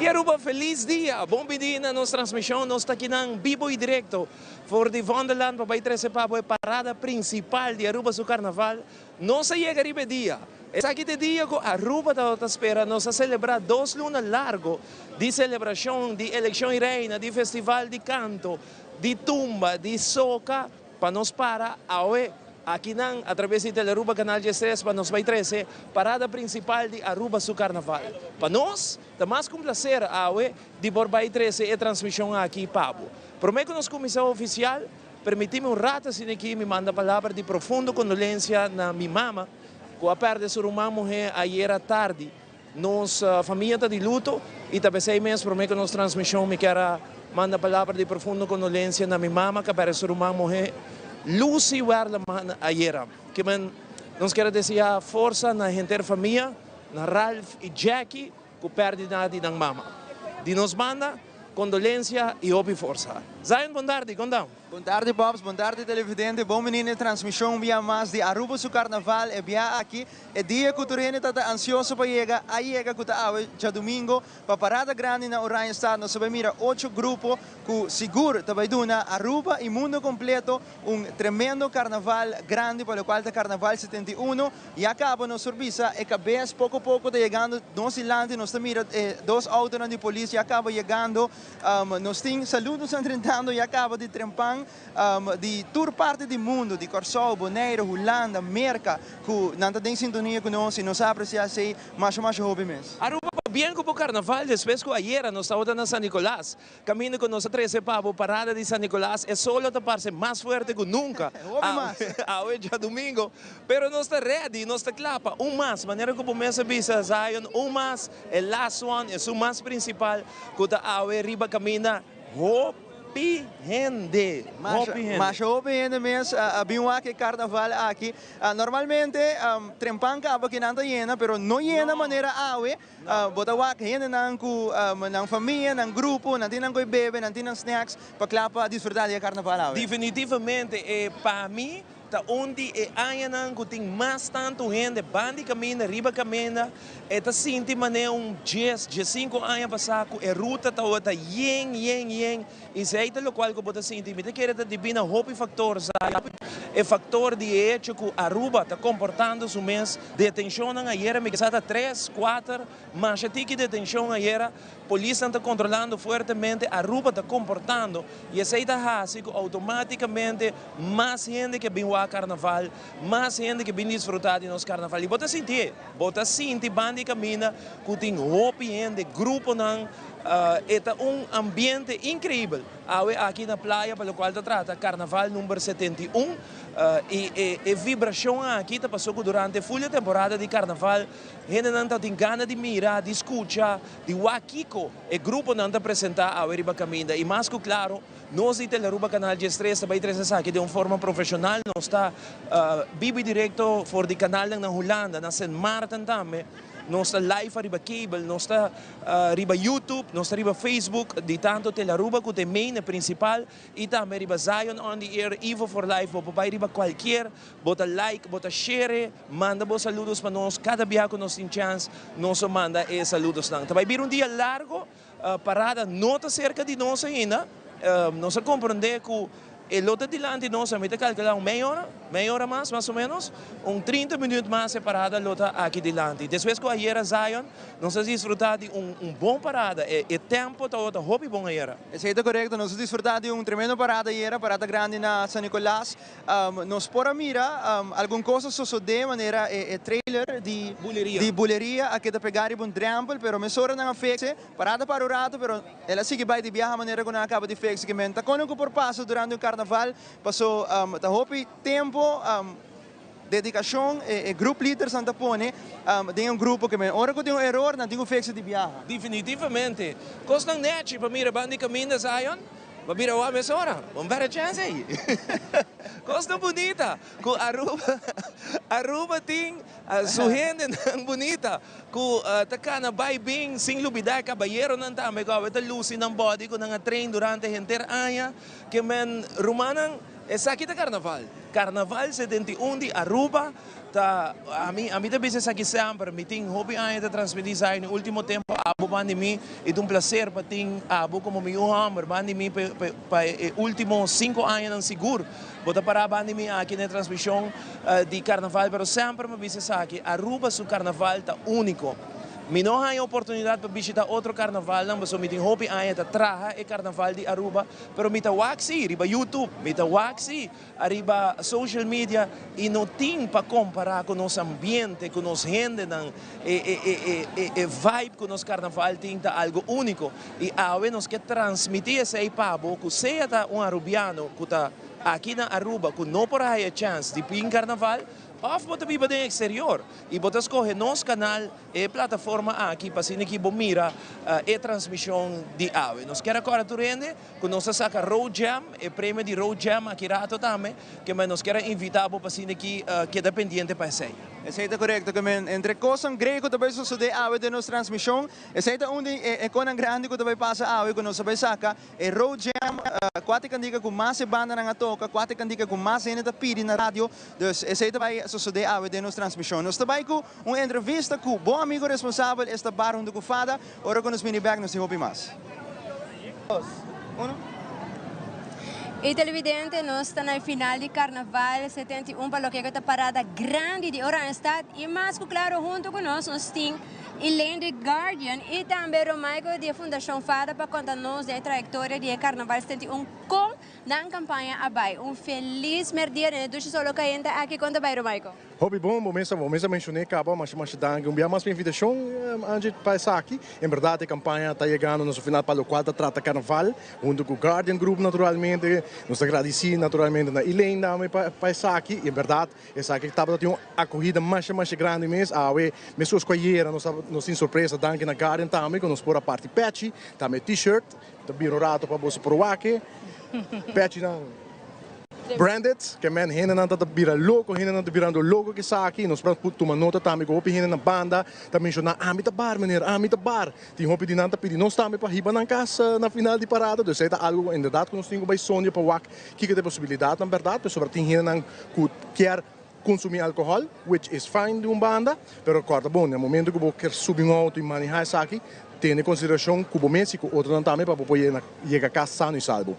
Y Aruba, feliz dia! Bon bini na nos transmision. Nos ta akinan bibo y directo for di Wonderland pa bay trece pa bo e parada principal di Aruba su carnaval. Nos a yega riba e dia. Esaki ta e dia cu Aruba tabata spera. Nos a celebra dos luna largo di celebracion di eleccion y reina, di festival di canto, di tumba, di soca, pa nos para awe akinan a traves di Telearuba Canal 13 pa nos bay trece parada principal di Aruba su carnaval. Pa nos ta mas cu un placer awe di por bay trece e transmision aki pa bo. Prome cu nos cuminsa oficial, permiti mi un rato asina aki mi manda palabra di profundo condolencia na mi mama cu a perde su ruman muhe ayera tardi. Nos famia ta di luto y ta pesey mes prome cu nos transmision mi kier a manda palabra di profundo condolencia na mi mama cu a perde su ruman muhe Lucy Werleman ayera. Kimen nos kier a desea forsa na henter famia, na Ralph y Jackie cu perdida di nan mama. Di nos banda, condolencia y hopi forsa. Zion bon tardi, con ta? Bon tardi Bobs, bon tardi televidente, bon bini na e transmision un bia mas di Aruba su Carnaval, e bia aki, e dia cu tur hende ta ta ansioso pa yega, a yega cu ta awe djadumingo pa Parada Grandi na Oranjestad, nos ta bay mira ocho grupo cu sigur ta bay duna Aruba y mundo completo un tremendo Carnaval grandi pa locual ta Carnaval 71, ya caba nos por bisa e cabes poco poco ta yegando nos dilanti, nos ta mira e dos autonan di polis ya caba yegando. Nos tin saludos nan drentando ya caba di trempan di tur parti di mundo, di Corsou, Bonaire, Hulanda, Merca, cu nan ta den sintonia cu nos y nos a aprecia esey masha masha hopi mes. Aruba pabien cu bo carnaval despues cu ayera nos tabata na San Nicolas, caminda cu nos a trece pa bo parada di San Nicolas e solo ta parce mas fuerte cu nunca awe djadomingo, pero nos ta ready, nos ta cla pa un mas, manera cu bo mes a bisa Zion, un mas, e last one, esun mas principal. Ku ta awe riba kaminda hopi hende, hopi hende. Masha hopi hende mes a bin wak e karnaval aki. Normalmente trempan kaba ki nan ta yena, pero no yena manera awe. Bo ta wak hendenan ku nan famia, nan grupo, nan tin nan koi bebe, nan tin nan snacks pa kla pa disfruta di e karnaval awe. Definitivamente e pa mi Ta un di e añanan ku tin mas tantu hende ban di kaminda, riba kaminda. E ta sinti manera un djes, djesinku aña pasá ku e ruta tabata yen, yen, yen. I esei ta lokual ku bo ta sinti. Mi ta kere ta debí na hopi faktor, Zaya. E faktor di e hecho ku Aruba ta komportando su mes. Detenshonnan ayera mi sa ta tres, kuater, masha tiki detenshon ayera. Polisnan ta kontrolando fuertemente, Aruba ta komportando i esei ta hasi ku outomátikamente mas hende ke bin wak karnaval, mas hende ke bin disfrutá di nos karnaval. I bo ta sintié, bo ta sinti banda di kaminda ku tin hopi hende, gruponan, e ta un ambiente inkreibel awe aki na playa pa lokual ta trata karnaval number 71 i e vibrashon aki ta pasó ku durante ful e temporada di karnaval Hendenan ta tin gana di mira, di skucha, di wak kiko e gruponan ta presentá awe riba kaminda. I mas ku klaro, nos di Telearuba Kanal 13 ta bai trese esaki den un forma profeshonal. Nos ta bibi direkto for di kanalnan na Hulanda, na Sint Maarten tambe. Nos ta live ariba cable, nos ta riba YouTube, nos ta riba Facebook di tanto Telearuba ku ta e main, e prinsipal, i tambe riba Zion On The Air, Ivo for Life. Bo por bai riba kualkier, bo ta like, bo ta share. Manda bo saludos pa nos, cada biaha cu nos tin chance nos lo manda e saludosnan. Ta bay bira un dia largo, parada no ta cerca di nos ainda, nos a comprende cu e lo ta dilanti nos, ami ta calcula un meia ora, meia ora mas, mas o menos, un 30 minuut mas e parada lo ta aki dilanti. Despues cu ayera Zion, nos a disfruta di un bon parada, e tempo tabata hopi bon ayera. Esey ta corecto, nos a disfruta di un tremendo parada ayera, parada grandi na San Nicolas. Nos por a mira algun cos a sosode manera e trailer. trailer di di buleria a keda pegá riba un drèmpel, pero mesora nan a fix e. Parada para un rato, pero el a sigui bai di biaha manera ku nan a kaba di fix e. Men ta kono ku por pasa durante un karnaval, paso ta hopi tempu, dedikashon e group leadersnan ta pone den un grupo ke men ora ku tin un eror nan tin ku fix e di biaha. Definitivamente. Kosnan nèchi pa mira banda di kaminda Zion. Bo bira wak mesora. Bo no pèrdè chèns ei. Kosnan bunita ku Aruba Aruba tin su hendenan bunita ku ta kana bai bin sin lubidá e kabayeronan tambe ku awe ta lusi nan bòdi ku nan a train durante henter aña. Ke men rumannan esaki ta karnaval. Karnaval 71 di Aruba ta ami ami ta bisa esaki semper mi tin hopi aña ta transmití esaki den ultimo tempo abo banda di mi y ta un placer pa tin abo como mi yu homber banda di mi pa pa e ultimo sinku añanan sigur bo ta para banda di mi aki den e transmision di karnaval pero semper mi a bisa esaki Aruba su karnaval ta unico. Mi no haña oportunidad pa bishita otro karnavalnan pasobra mi tin hopi aña ta traha e karnaval di Aruba pero mi ta wak si riba YouTube mi ta wak si Ariba social media y no tin pa compara cu nos ambiente, cu nos hendenan, e e e e e e vibe cu nos carnaval tin ta algo unico y awe nos ke transmiti esey pa bo cu sea ta un Arubiano cu ta aki na Aruba cu no por a haya chance di bin carnaval of bo ta biba den exterior y bo ta scoge nos canal. E plataforma aki pa asina ki bo mira e transmision di awe. Nos kier a kòrda tur hende ku nos a saka Road Jam, e premio di Road Jam aki rato tambe, ke men nos kier a invita bo pa asina ki keda pendiente pa esei. Esei ta korekto, ke men entre kosnan grei ku ta bai sosodé awe den nos transmision, esei ta un di e konan grandi ku ta bai pasa awe ku nos a bai saka E Road Jam, kua ta e kandika ku mas e bandanan a toka, kua ta e kandika ku mas hende ta pidi na radio. Dus esei ta bai sosodé awe den nos transmishon. Nos ta bai ku un entrevista ku bo amigo responsabel, esta Bar huntu ku Fada. Ora ku nos bini bèk nos tin hopi mas. Dos, uno. E televidente, nos ta na e final di Carnaval 71 pa loke ku ta parada grandi di Oranjestad y mas ku claro hunto ku nos, nos tin Elaine di Guardian y tambe Romaico di e Fundacion Fada pa conta nos den e trayectoria di e Carnaval 71 con nan campaña a bay. Un feliz merdia den e dushi solo cayente aki con ta bay Romaico? Hopi bon, bo mes a bo mes a mencion'é caba, masha masha danki un bia mas pa invitacion Angie pa esaki. En berdad e campaña ta yegando na su final pa locual ta trata Carnaval hunto cu Guardian Group naturalmente. Nos ta gradici naturalmente na Elaine tambe pa esaki y en berdad Esaki tabata tin un acogida masha masha grandi mes. Awe mescos cu ayera nos nos tin sorpresa danki na Guardian tambe cu nos por a parti pechi, tambe t-shirt. Ta bira un rato pa boso por wak e pechinan branded. Ke men hendenan ta ta bira loco, hendenan ta birando loco cu esaki. Nos por a tuma nota tambe cu hopi hende na banda ta menciona ami ta bar meneer, ami ta bar. Tin hopi di nan ta pidi nos tambe pa hiba nan cas na final di parada. Dus esey ta algo cu inderdaad cu nos tin cu bay sondia pa wak Kiko ta e posibilidatnan bèrdat? Pasobra tin hendenan ku kier konsumí alkohòl, which is fine di un banda, pero kòrda bon, na e momento ku bo kier subi un outo i manehá esaki, tene konsiderashon ku bo mes i ku otronan tambe pa bo por yega kas sano i salbo.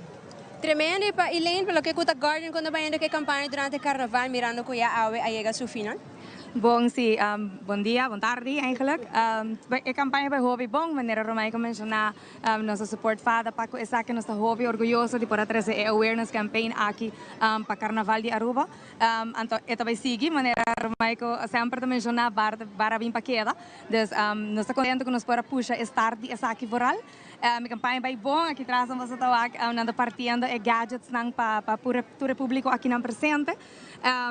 Tremendo i pa Elaine pa loke ku ta Guardian kon ta bayendo ku e kampaña durante karnaval mirando ku ya awe a yega su final. Bon si, bon dia, bon tardi eigenlijk. E kampaña bai hopi bon, manera Romaico menshoná. Nos a support Fada pa cu esaki nos ta hopi orguyoso di por a trece e awareness campaign aki pa Carnaval di Aruba. Anto e ta bay sigui manera Michael semper ta menciona bar a bin pa keda. Dus nos ta contento cu nos por a pusha e start di esaki vooral. Mi campaña bay bon, aki tras nan boso ta wak nan ta partiendo e gadgets nan pa tur e publico akinan presente.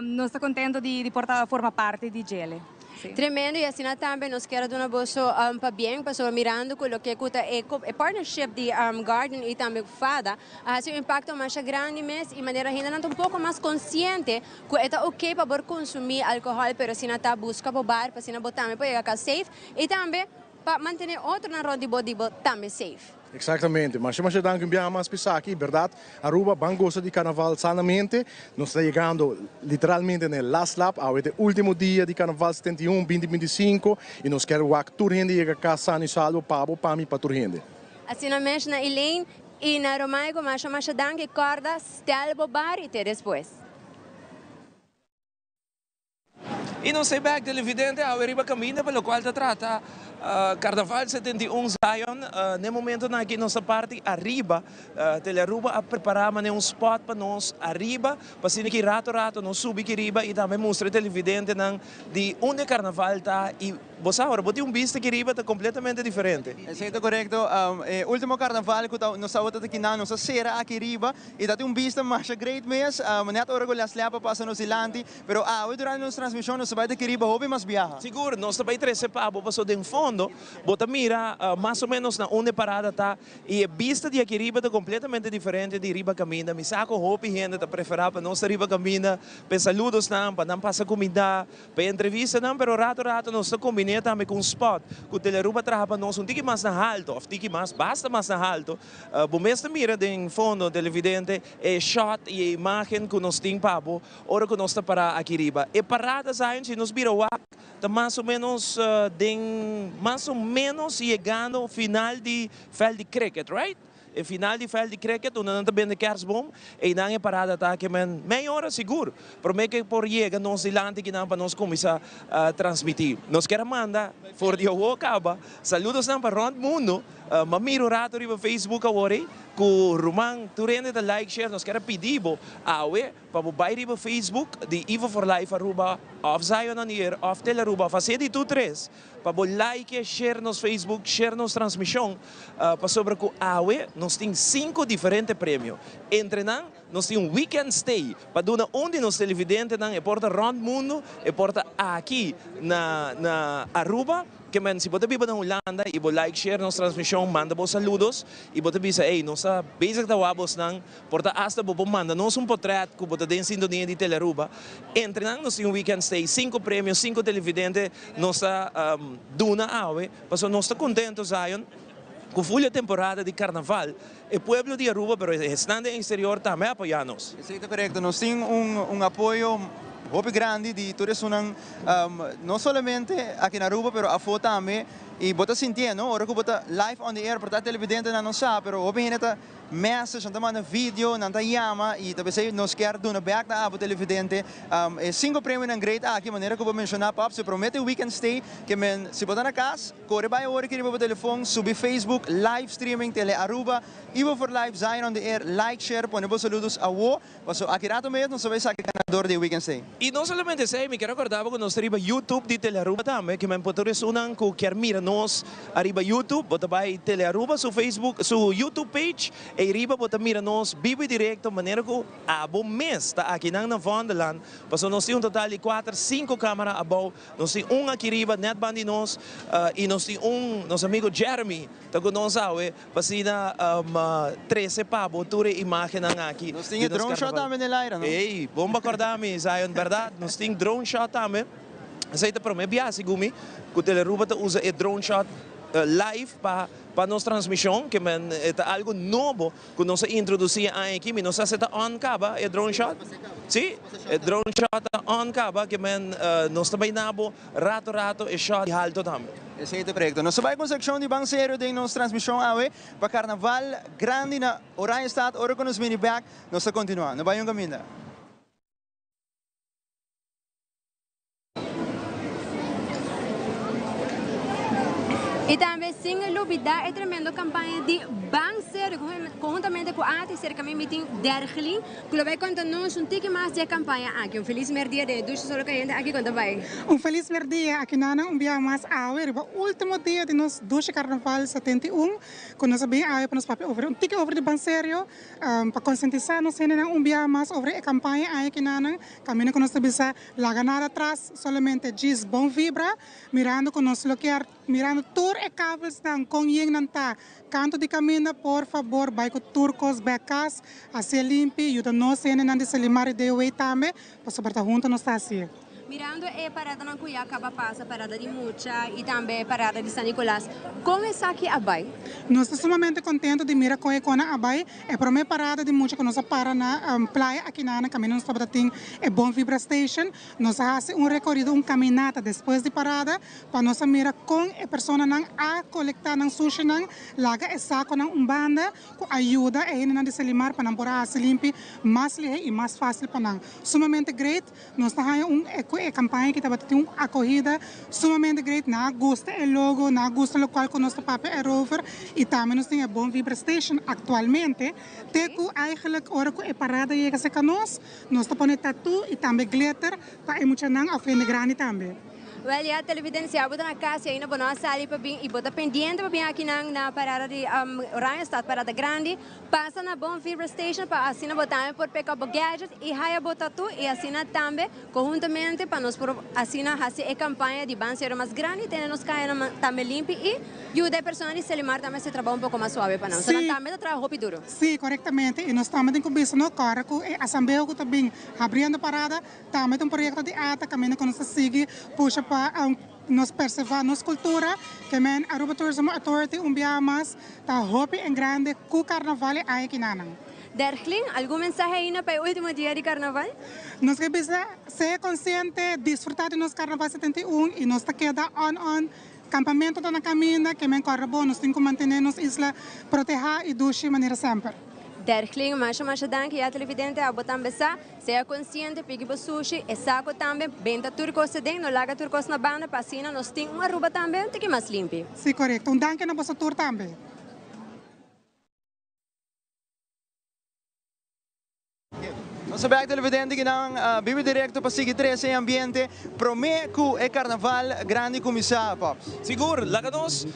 Nos ta contento di por ta forma parti di djele. Sí. Tremendo y asina tambe nos kier a duna boso pabien pasobra mirando cu loke cu ta e partnership di Guardian y tambe Fada a haci un impacto masha grandi mes y manera hendenan ta un poco mas consciente cu e ta ok pa por consumi alcohol pero asina ta busca bo bar pa asina bo tambe por yega cas safe y tambe pa mantene otronan rond di bo di bo tambe safe. Exactamente. Masha masha danki un biaha mas p'esaki. aki. Berdad, Aruba ban goza di carnaval sanamente. Nos ta yegando literalmente na e last lap. Awe ta e ultimo dia di Carnaval 71, 2025 y nos kier wak tur hende yega cas sano y salvo pa bo, pa mi, pa tur hende. Asina mes na Elaine y na Romaico masha masha danki. Corda stel bo bar y te despues. Y nos ta back, televidente, awe riba caminda pa locual ta trata Carnaval 71 Zion. Na momento aki nos ta parti ariba. Telearuba a prepara mane un spot pa nos ariba, pa asina ki rato rato nos subi aki riba y tambe mustra e televidentenan di unda e carnaval ta y bo sa ora bo tin un bista aki riba ta completamente diferente. Esey ta corecto. E ultimo carnaval cu ta nos tabata ta kinan nos a cera aki riba y ta tin un bista masha great mes. Net ora cu Les Lepa pasa nos dilanti. Pero awe durante nos transmision nos ta bay ta keri pa hopi mas biaha. Sigur, nos ta bay trece pa bo paso den fondo bo ta mira mas o menos na unda e parada ta y e bista di aki riba ta completamente diferente di riba caminda. Mi sa cu hopi hende ta prefera pa nos ta riba caminda pa e saludosnan, pa nan pasa cuminda, pa e entrevistanan, pero rato rato nos ta combine tambe cu un spot cu Telearuba traha pa nos un tiki mas na halto of tiki mas, basta mas na halto. Bo mes ta mira den fondo, televidente, e shot y e imagen cu nos tin pa bo. Ora ku nos ta pará aki riba e parada Zion, si nos bira wak, ta mas o ménos den mas o ménos yegando final di vèlt di cricket, right? E final di vèlt di cricket unda nan ta bende kerstboom, einan e parada ta ke men mei ora sigur promé ke por yega nos dilanti kinan pa nos kuminsá transmití. Nos kier a manda for di awor kaba saludosnan pa rònt mundu. M'a mira un rato riba Facebook awor ei ku ruman tur hende ta like, share, nos kier a pidi bo awe Pa bo bai riba Facebook di Ivo for Life Aruba of Zion on Air of Telearuba of hacié di tur tres pa bo like, share nos Facebook, share nos transmision pasobra cu awe nos tin cinco diferente premio. Entre nan nos tin un weekend stay pa duna un di nos televidentenan e por ta rond mundo e por ta aki na na Aruba. Ke men si bo ta biba na Hulanda y bo like, share nos transmision, manda bo saludos y bo ta bisa ey nos ta bezig ta wak bosnan. Por ta hasta bo por manda nos un potret cu bo ta den sintonia di Telearuba. Entre nan nos tin un weekend stay, cinco premio, cinco televidente nos ta duna awe. Pasobra nos ta contento Zion cu full e temporada di carnaval e pueblo di Aruba pero esnan den exterior tambe a apoya nos. Esey ta corecto. Nos tin un apoyo hopi grandi di tur esunnan no solamente aki na Aruba pero afo tambe. Y bo ta sintié no ora cu bo ta live on the air por ta televidentenan no sa pero hopi hende ta Message, nan ta manda video, nan ta yama y ta pesey nos kier duna bek na abo televidente e cinco premionan great aki manera cu bo menciona Pap, se promete weekend stay ke men si bo ta na cas core bay awor aki riba bo telefon subi Facebook live streaming Tele Aruba Ibo for Life Zion on the air like share pone bo saludos awo Paso aki rato mes nos ta bay saca e ganador di e weekend stay. Y no solamente esey, mi kier acorda bo cu nos ta riba YouTube di Telearuba tambe, ke men por tur esunnan cu kier mira nos ariba YouTube, bo ta bay Telearuba su Facebook, su YouTube page, ey riba bo ta mira nos bibo y directo manera cu abo mes ta akinan na Vondelland, paso nos tin un total di cuater, cinco camera abou, nos tin un aki riba net ban di nos y nos tin un, nos amigo Jeremy ta cu nos awe. Pa asina trece pa bo tur e imagennan aki. Nos tin e drone shot tambe den laira, no? Ey, bon bo acorda mi, Zion, berdad. Nos tin drone shot tambe. Esey ta prome biaha, segun mi, cu Telearuba ta usa e drone shot live pa pa nos transmision, ke men e ta algo nobo cu nos a introduci e aña aki. Mi no sa si e ta on caba, e drone shot. Si, e drone shot ta on caba, ke men nos ta bay na bo. Rato rato e shot di halto tambe. Esey ta corecto. Nos ta bay cu un seccion di Ban Serio den nos transmision awe pa Carnaval grandi na Oranjestad. Ora cu nos bini bek nos ta continua. No bay un caminda. Y tambe sin lubida e tremendo campaña di Ban Serio conhuntamente cu ATI cerca mi mi tin Dergelin. Cu lo bay conta nos un tiki mas di e campaña aki. Un feliz merdia den e dushi solo cayente aki con ta bay. Un feliz merdia aki nana un bia mas awe riba ultimo dia di nos dushi carnaval 71 cu nos a bin awe pa nos papia over un tiki over di ban serio pa concientisa nos hendenan un bia mas over e campaña aki nanan caminda cu nos ta bisa laga nada atras solamente djis bon vibra mirando cu nos lo kier Mirando tur e kabelsnan kon yen nan ta kantu di kaminda por fabor bai ku tur kos bek kas hasié limpi yuda nos hendenan di Selimar i DOW tambe pasobra ta hunto nos ta hasié. Mirando e paradanan ku ya kaba pasa, parada di mucha i tambe e parada di San Nicolas, kon esaki a bai? Nos ta sumamente kontento di mira kon e konan a bai. E promé parada di mucha ku nos a para na playa aki na kaminda nos tabata tin e Bon Vibra Station. Nos a hasi un rekorido, un kaminata despues di parada pa nos a mira kon e personanan a kolektá nan sushinan, laga e sakonan un banda ku a yuda e hendenan di Selimar pa nan por a hasi limpi mas lihé i mas fásil pa nan. Sumamente great, nos ta haña un ku e kampaña aki tabata tin un akohida sumamente great. Nan a gusta e logo, nan a gusta lokual ku nos ta papia erover i tambe nos tin e Bon Vibra Station aktualmente te ku eigenlijk ora ku e parada yega serka nos, nos ta pone tattoo i tambe glitter pa e muchanan òf hende grandi tambe. Wel ya televidente si abo ta na cas y ainda bo no a sali pa bin y bo ta pendiente pa bin akinan na parada di Oranjestad, parada grandi, pasa na Bon Vibra Station pa asina bo tambe por pick up bo gadget y haya bo tattoo y asina tambe conhuntamente pa nos por asina haci e campaña di Ban Cero Mas Grandi, tene nos cayanan tambe limpi y yuda e persona di Selimar tambe haci trabao un poco mas suave pa nan. So nan tambe ta traha hopi duro. Sí, corectamente y nos tambe tin cu bisa no cora cu e asambleo cu ta bin habriendo parada Tambe ta un proyekto di ata kaminda ku nos ta sigui pusha pa nos perservá nos kultura. Ke men Aruba Tourism Authority un biaha mas ta hopi en grande ku karnaval e aña kinanan. Derglin, algun mensahe ainda pa e ultimo dia di karnaval? Nos ke bisa sea konsiente, disfrutá di nos Karnaval 71 i nos ta keda on on. Kampamentu ta na kaminda, ke men kòrda bon, nos tin ku mantené nos isla protehá i dushi manera semper. Derglin, masha masha danki ya televidente, abo tambe sa. Sea konsiente, piki bo sushi, e sako tambe, benta tur kos aden, no laga tur kos na banda pa asina nos tin un Aruba tambe un tiki mas limpi. Si, korekto. Un danki na boso tur tambe. Nos ta bek televidente ki nan bibi direkto pa sigui trese e ambiente prome ku e karnaval grandi kuminsá, Pops. Sigur, laga nos,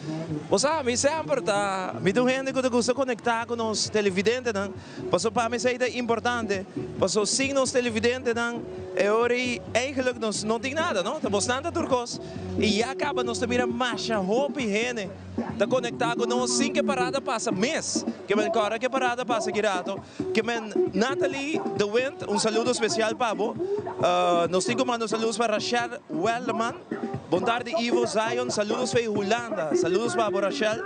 bo sa, mi semper ta, mi ta un hende ku ta gusta konektá ku nos televidentenan. Paso pa mi esei ta importante, paso sin nos televidentenan e ora ei eigenlijk nos no tin nada, no? Ta bosnan ta tur kos i ya kaba nos ta mira masha hopi hende ta konektá ku nos sin ke parada pasa mes. Ke men kòrda ke parada pasa ki rato. Ke men Nathalie de Windt un saludo spesial pa bo. Nos tin ku manda un saludos pa Rachel Welleman. Bon tardi Ivo Zion, saludos fei Hulanda. Saludos pa bo Rachel.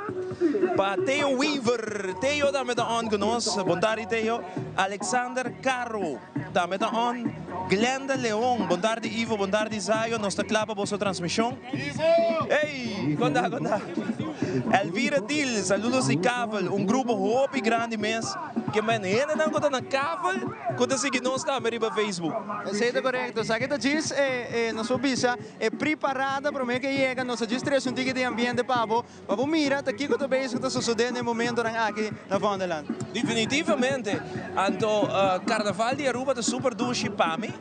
Pa Theo Weaver, Theo tambe ta on ku nos. Bon tardi Theo. Alexander Caro tambe ta on. Glenda Leon, bon tardi Ivo, bon tardi Zion, nos ta kla pa boso transmishon. Ey, kon ta, kon ta. Elvira Thiel, saludos di Kavel, un grupo hopi grandi mes. Ke men hendenan ku ta na Kavel ku ta sigui nos tambe riba Facebook. Esei ta korekto. Esaki ta djis e nos por bisa e preparada prome ke yega. Nos ta djis trese un tiki di ambiente pa bo. Pa bo mira ta kiko ta bezig ta sosode na e momentonan aki na Vondelland. Definitivamente. Anto Carnaval di Aruba ta super dushi pa mi.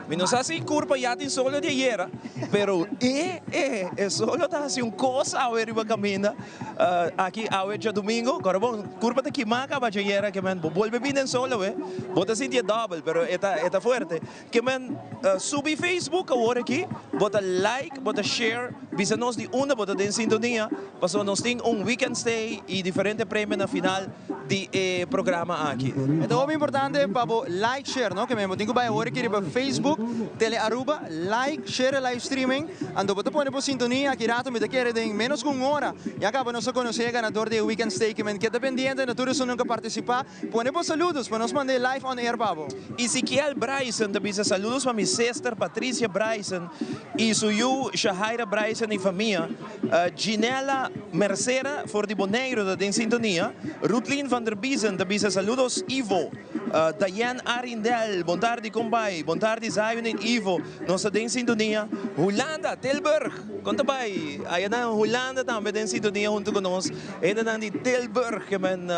Mi no sa si curpa ya tin solo di ayera, pero e e e solo ta haci un cos awe riba caminda aki awe djadomingo. Kora bon, curpa ta kima caba djayera ke men bo bolbe bini den solo awe. Bo ta sinti e dobel, pero e ta e ta fuerte. Ke men subi Facebook awor aki, bo ta like, bo ta share, bisa nos di unda bo ta den sintonia, pasobra nos tin un weekend stay y diferente premio na final di e programa aki. E ta hopi importante pa bo like share no, ke men bo tin ku bai awor aki riba Facebook Tele Aruba, like, share e live streaming, anto bo ta pone bo sintonia aki rato mi ta kere den menos ku un ora ya kaba nos a konosé e ganador di e weekend stay ke men keda pendiente na tur esun ku a partisipa. Pone bo saludos pa nos manda e live on air pa bo. Ezekiel Bryson ta bisa saludos pa mi sister Patricia Bryson y su yu Shahaira Bryson y famia. Ginella Mercera for di Boneiru ta den sintonia. Rutlin van der Biezen ta bisa saludos Ivo. Diane Arindel bon tardi con bai. Bon tardi Zion en Ivo nos ta den sintonia. Hulanda Tilburg con ta bai? Aya na Hulanda tambe den sintonia hunto cu nos. Hendenan di Tilburg ke men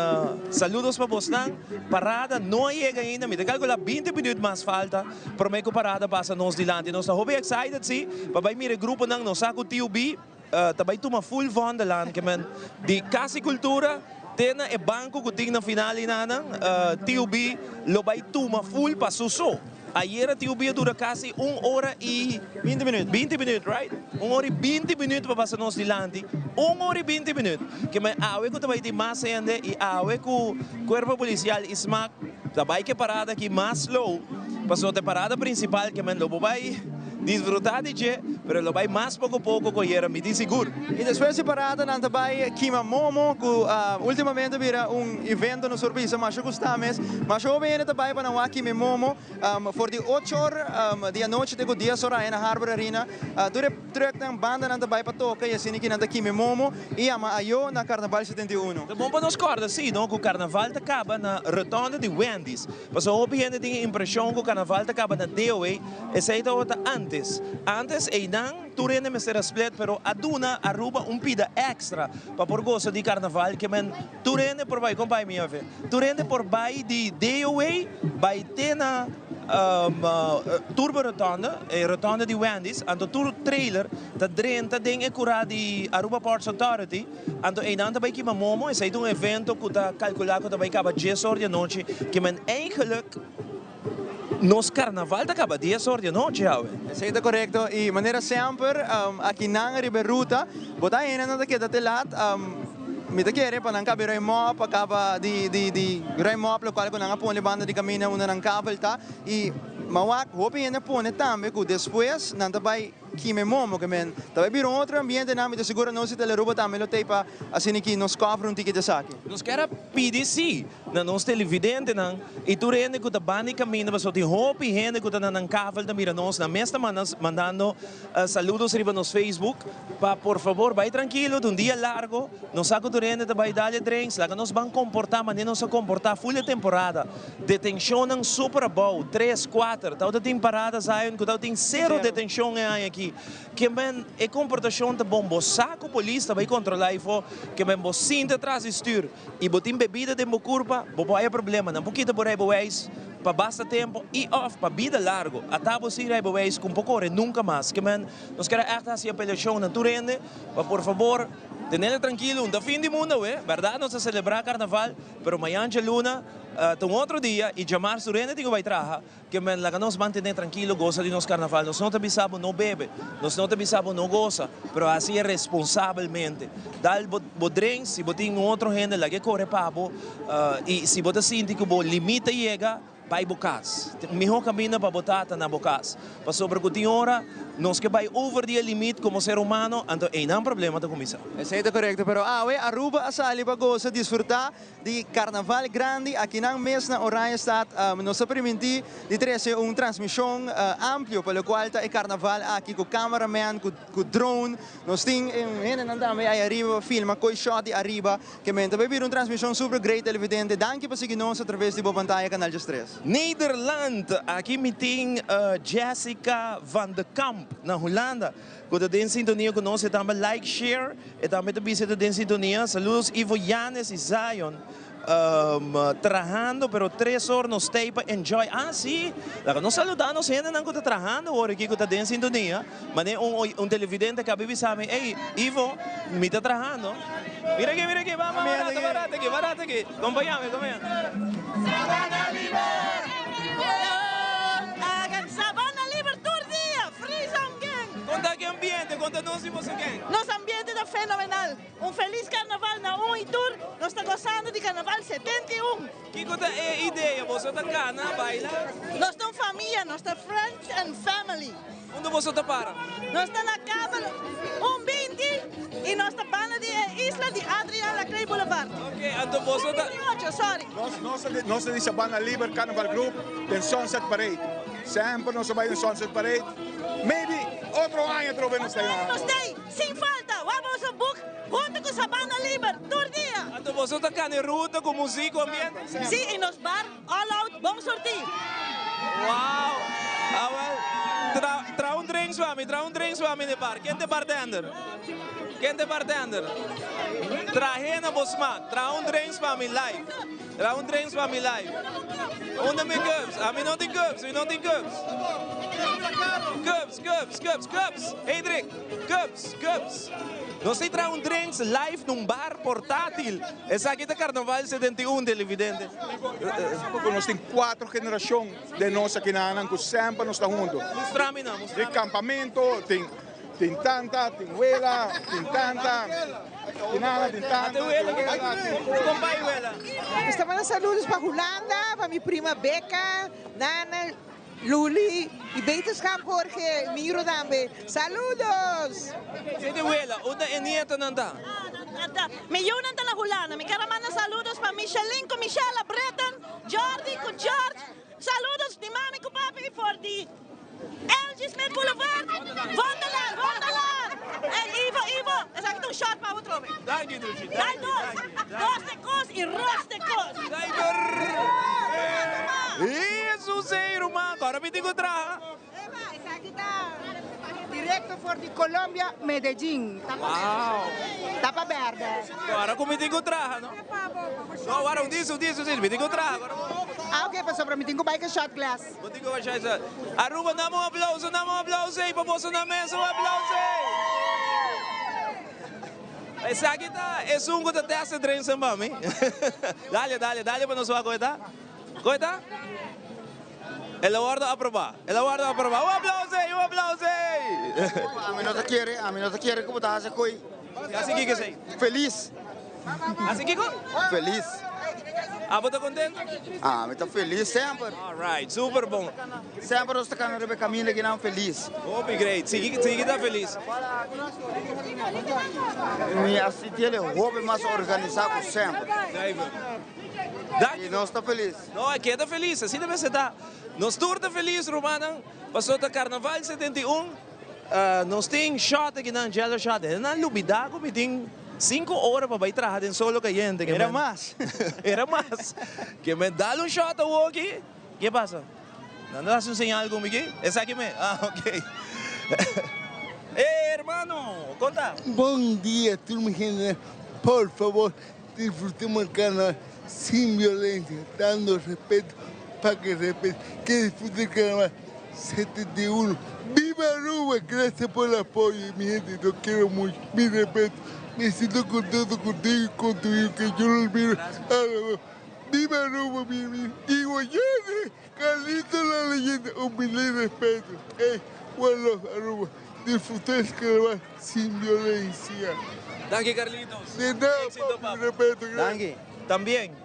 saludos pa bosnan. Parada no a yega ainda, mi ta calcula binti minuut mas falta prome cu parada pasa nos dilanti. Nos ta hopi excited si pa bay mira e gruponan. Nos sa cu TUB ta bay tuma full Vondellaan ke men di Casi Cultura te na e banco cu tin na final enanan. TUB lo bay tuma full pa su so. Ayera TUB a dura casi un ora y 20 minuut. 20 minuut, right? Un ora y 20 minuut pa pasa nos dilanti. Un ora y 20 minuut. Ke men awe cu ta bay tin mas hende y awe cu Cuerpo Policial y smaak ta bay ke parada aki mas slow. Pasobra ta e parada principal ke men lo bo bay disfruta di dje, pero lo bay mas poco poco cu ayera, mi tin sigur. Y despues di parada nan ta bay kima momo cu ultimamente a bira un evento nos por bisa masha gusta mes. Masha hopi hende ta bay pa nan wak kima e momo. For di ocho or di anochi te ku dies or aya na Harbor Arena. Tur e trucknan, bandanan ta bay pa toka y asina ki nan ta kima e momo y yama ayo na Carnaval 71. Ta bon pa nos corda si no cu Carnaval ta caba na rotonde di Wendy's. Pasobra hopi hende tin e impresion cu Carnaval ta caba na DOA, esey tabata antes. antes. Antes einan tur hende mester a split pero a duna Aruba un pida extra pa por gosa di carnaval ke men tur hende por bai con bai mi afe tur hende por bai di DOA bai te na Turbo Rotonde e rotonde di Wendy's anto tur trailer ta drenta den e cura di Aruba Ports Authority anto einan ta bai kima momo esei ta un evento cu ta calcula cu ta bai caba dies or di anochi ke men eigenlijk Nos carnaval ta caba dies or di anochi awe. Esey ta corecto y manera semper aki nan riba e ruta bo ta hende nan ta keda te laat mi ta kere pa nan cabe ruim op pa caba di di di ruim op locual cu nan a pone banda di caminda unda nan kabel ta y ma wak hopi hende a pone tambe cu despues nan ta bay Kime momo ke men ta bai bira un otro ambiente nan mi ta sigura nos di Telearuba tambe lo tei pa asina ki nos cover un tiki di esaki. Nos kier a pidi si na nos televidentenan y tur hende cu ta banda y caminda pasobra tin hopi hende cu ta na nan kavel ta mira nos nan mes ta manda mandando saludos riba nos Facebook pa por favor bai trankilo ta un dia largo nos sa cu tur hende ta bai dale drinks laga nos ban comporta manera nos a comporta full e temporada. Detenshonnan super abou, tres, kuater, tabata tin parada Zion ku tabatin sero detenshon e aña aki. Ke men e komportashon ta bon, bo sa ku polis ta bai kontrolá ifo, ke men bo sinta tras di stür i bo tin bebida den bo kurpa, bo por haya problema. Nan por kita bo reibeweis pa basta tempu i òf pa bida largu. Ata bo sin reibeweis ku por kore nunka mas. Ke men nos kier a ègt hasi apelashon na tur hende pa por fabor tenela trankilo, un ta fin di mundu awe, bèrdat nos ta selebrá karnaval, pero mañan djaluna Ta un otro dia y djamars tur hende tin cu bay traha, ke men laga nos mantene trankilo, goza di nos carnaval. Nos no ta bisa bo no bebe, nos no ta bisa bo no goza, pero haci e responsabelmente. Dal bo bo drinks, si bo tin un otro hende laga e core pa bo y si bo ta sinti cu bo limit ta yega, bay bo cas. Miho caminda pa bo ta ta na bo cas, pasobra cu tin ora nos ke bay over di e limit como ser humano, anto eynan problema ta cuminsa. Esey ta corecto, pero awe Aruba a sali pa goza, disfruta Di Carnaval grandi akinan mes na Oranjestad nos ta permiti di trece un transmision amplio pa locual ta e carnaval aki cu cameraman, cu drone. Nos tin hendenan tambe ay ariba pa filma coy shot di ariba. Ke men ta bay bira un transmision super great televidente. Danki pa sigui nos a traves di bo pantaya Canal 13. Nederland, aki mi tin Jessica van de Kamp na Hulanda. Ku ta den sintonia ku nos e tambe like share e tambe ta bisa e ta den sintonia saludos Ivo Yanes y Zion trahando pero tres or nos stay pa enjoy ah si laga nos saluda nos hendenan ku ta trahando awor aki ku ta den sintonia mane un un televidente a kaba bisa mi ey Ivo mi ta trahando mira aki mira aki ba ba rata ba rata aki ba rata aki kompaña mi kompaña mi. Sabana Liber tur dia! Free Sound Gang! Kon ta ki ambiente? Konta nos di boso gang. Nos ambiente ta fenomenal! Un felis carnaval na un y tur! Nos ta gozando di carnaval 71! Kiko ta e idea? Boso ta cana, baila? Nos ta un famia, nos ta friends and family. Unda boso ta para? Nos ta na Kabel un 20 y nos ta banda di e isla di Adriaan Laclé Boulevard. Ok, anto boso ta. 28, sorry. Nos ta di Sabana Liber Carnaval Group den Sunset Parade. Semper nos ta bai den Sunset Parade. Maybe otro aña atrobe nos ta Otro aña nos ta ei, sin falta. Wak boso boek hunto cu Sabana Liber tur dia. Anto boso ta cana e ruta cu muziek cu ambiente? Si, y nos bar all out bon surti. Wow! Awel, tra tra un drinks pa mi, tra un drinks pa mi den bar. Ken ta e bartender? Ken ta e bartender? Trahe na bo smak. Traha un drinks pa mi live. Traha un drinks pa mi live. Unda mi cups? Ami no tin cups, mi no tin cups. Cups, cups, cups, cups. Hendrik, cups, cups. Nos tin traha un drinks live na un bar portátil. Esaki ta Carnaval 71, televidente. Cu nos tin cuatro generacion den nos akinanan cu semper nos ta hunto. Mustra mi nan, mustra mi. Tin campamento, tin. Tin tanta, tin wela, tin tanta, tin nana, tin tanta, tin wela, tin. Kon bai wela? Esta manda saludos pa Hulanda, pa mi prima Becca, Nana, Luli y beterschap Jorge, Miro tambe. Saludos! Si di wela, unda e nietonan ta? Mi yunan ta na Hulanda. Mi ker a manda saludos pa Micheline ku Michella, Britton, Jordi ku George. Saludos di mami ku papi for di. LG Smith Boulevard, Wonderland, Wonderland! En Ivo, Ivo, esaki ta un shot pa bo trobe. Danki Dushi, Dai danki, dos, danki. dos te kos y ros te kos. Cyber! Jesus ey ruman, kora mi tin ku traha. Eva, esaki ta. Directo for di Colombia, Medellin. Wow. Ta pa berde. Awor cu mi tin cu traha, no? No, awor un dies, un dies, un dies, mi tin cu traha. Ah, ok, pasobra mi tin cu bay cu shot glass. Bo tin cu bay shot glass. Aruba, dame un aplauso, dame un aplauso ey pa boso na mesa, un aplauso ey. Esaki ta esun cu ta test e drinks pa mi. Dale, dale, dale pa nos wak cu e ta. Cu e ta? El a wordo aproba. El a wordo aproba. Un aplauso ey, un aplauso ey. Ami no ta kere, ami no ta kere ku bo ta hasi koe. Hasi kiko esey? Felis. Hasi kiko? Felis. Abo ta contento? Ami ta felis semper. All right, super bon. Semper nos ta cana riba e caminda akinan felis. Hopi great. Sigui, sigui ta felis. Mi a sinti el e hopi mas organisa ku semper. Danki. I nos ta felis. No, e keda felis, asina mester ta. Nos tur ta felis, rumannan, pasobra ta Carnaval 71. Nos tin shot akinan, jello shot. Nan lubida ku mi tin sinku ora pa bai traha den solo kayente. Era mas. Era mas. Ke men dal un shot awoki, ke pasa? Nan ta hasi un señal ku mi aki? Esaki me? Ah, ok. Ey, hermano, kon ta? Bon dia tur mi hendenan, por favor Disfrutemos el carnaval sin violencia, dando respeto pa que respeten. Que disfruten el carnaval 71. ¡Viva Aruba! Gracias por el apoyo, mi gente, los quiero mucho. Mi respeto. Me siento contento contigo y con tu hijo, que yo los miro a los dos. ¡Viva Aruba, mi amigo! Y Guayana, Carlito la leyenda, humildad y respeto. Hey, one love, Aruba. Disfruta el carnaval sin violencia. Danki Carlitos. De nada, Éxito, papi, papi. respeto, gracias. Danki. Tambien.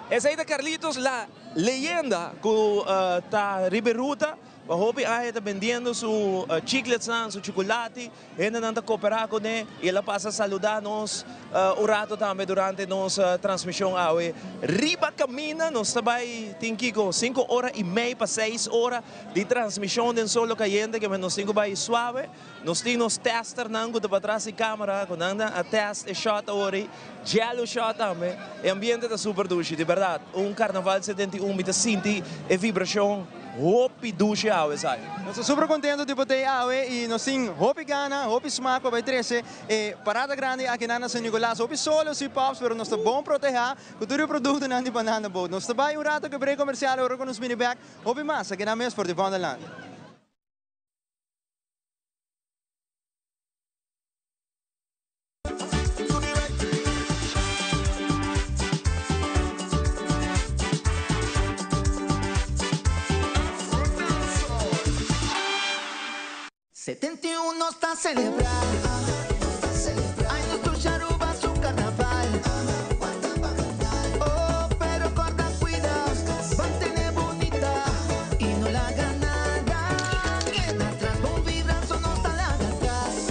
Esey ta Carlitos la leyenda cu ta riba e ruta. Pa hopi aña ta bendiendo su chicletsnan, su chuculati. Hendenan ta cooperá cuné y el a pasa saluda nos un rato tambe durante nos transmision awe. Riba camina nos ta bay tin kico cinco ora y mei pa seis ora di transmision den Solo Cayente ke nos tin cu bay suave. Nos tin nos testernan cu ta patras di camera cu nan a test e shot awor ey, jello shot tambe. E ambiente ta super dushi, di berdad. Un Carnaval 71 mi ta sinti e vibracion. Hopi dushi awe esaki. Nos ta super contento di por tei awe y nos tin hopi gana, hopi smaak pa bay trece e parada grandi akinan na San Nicolas. Hopi solo si Pops, pero nos ta bon proteha cu tur e productonan di Banana Boat. Nos ta bay un rato cu e break comercial ora cu nos bini bek hopi mas akinan mes for di Wonderland. 71 nos ta celebra Ay nos dushi Aruba su carnaval Oh pero corda cuida Mantene bunita Y no laga nada Keda atras Bon vibra so nos ta laga atras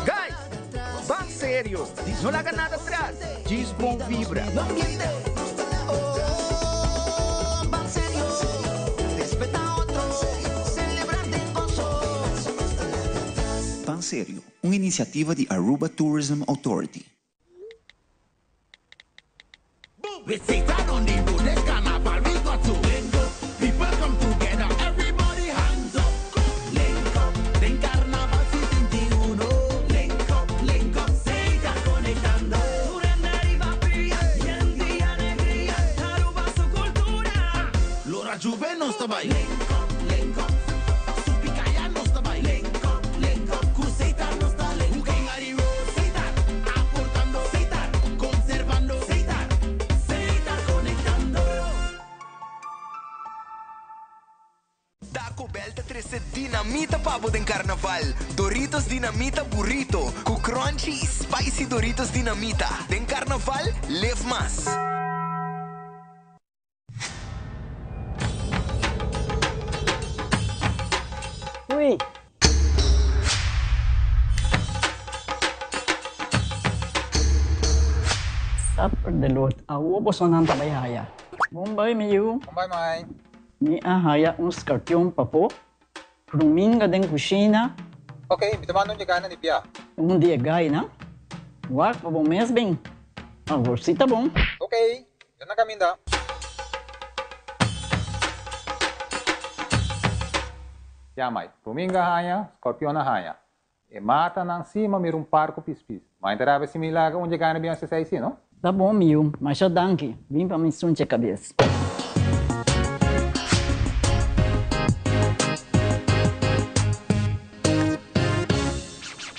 Guys, ban serio, no laga nada tras, djis bon vibra. Ban Serio, un iniciativa di Aruba Tourism Authority. Taco Bell ta trece dinamita pa bo den Carnaval. Doritos Dinamita Burrito cu crunchy y spicy Doritos Dinamita. Den Carnaval, live mas! Ui. Supper de lot. Awo bosonan ta bai haya. Bon bai mi yu. Bon bai mai. Mi a haya un skarpion papo. Pruminga den kushina. Ok, mi ta manda un di gainan di bia. Un di e gainan? Wak pa bo mes bin. Awor si ta bon. Ok, mi ta na kaminda. Ya mai, Ruminga haña, Scorpion a haña. E matanan sí m'a mira un par ku pispis. Ma enter awe si mi laga un dje gana bin hasi esei sí, no? Ta bon mi yu, masha danki. Bin pa mi sunche kabes.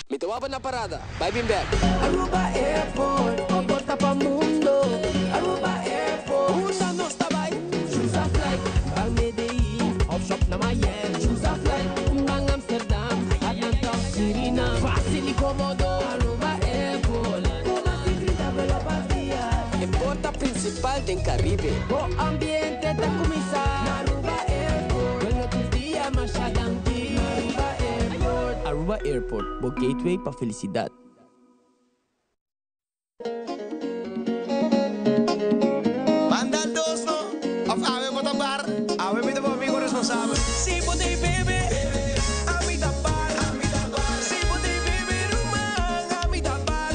Mi ta waba na parada, bai bin bek. Aruba Airport, bo porta pa mundo. Aruba Airport, unda nos ta bai? Choose a flight, ban Medellin of shop na Miami. Choose a flight, ban Amsterdam, Atlanta of Suriname. Facil y comodo, Aruba Airport. Cu mas di 30 vuelo pa dia. E porta principal den Caribe. Bo ambiente ta cuminsa na Aruba Airport. Bueno tur dia masha danki na Aruba Airport. Aruba Airport, bo gateway pa felicidad. Banda dos no, of awe bo ta bar? Awe mi ta bo amigo responsabel. Si bo ta bebe, ami ta bar. Si bo ta bebe ruman, ami ta bar.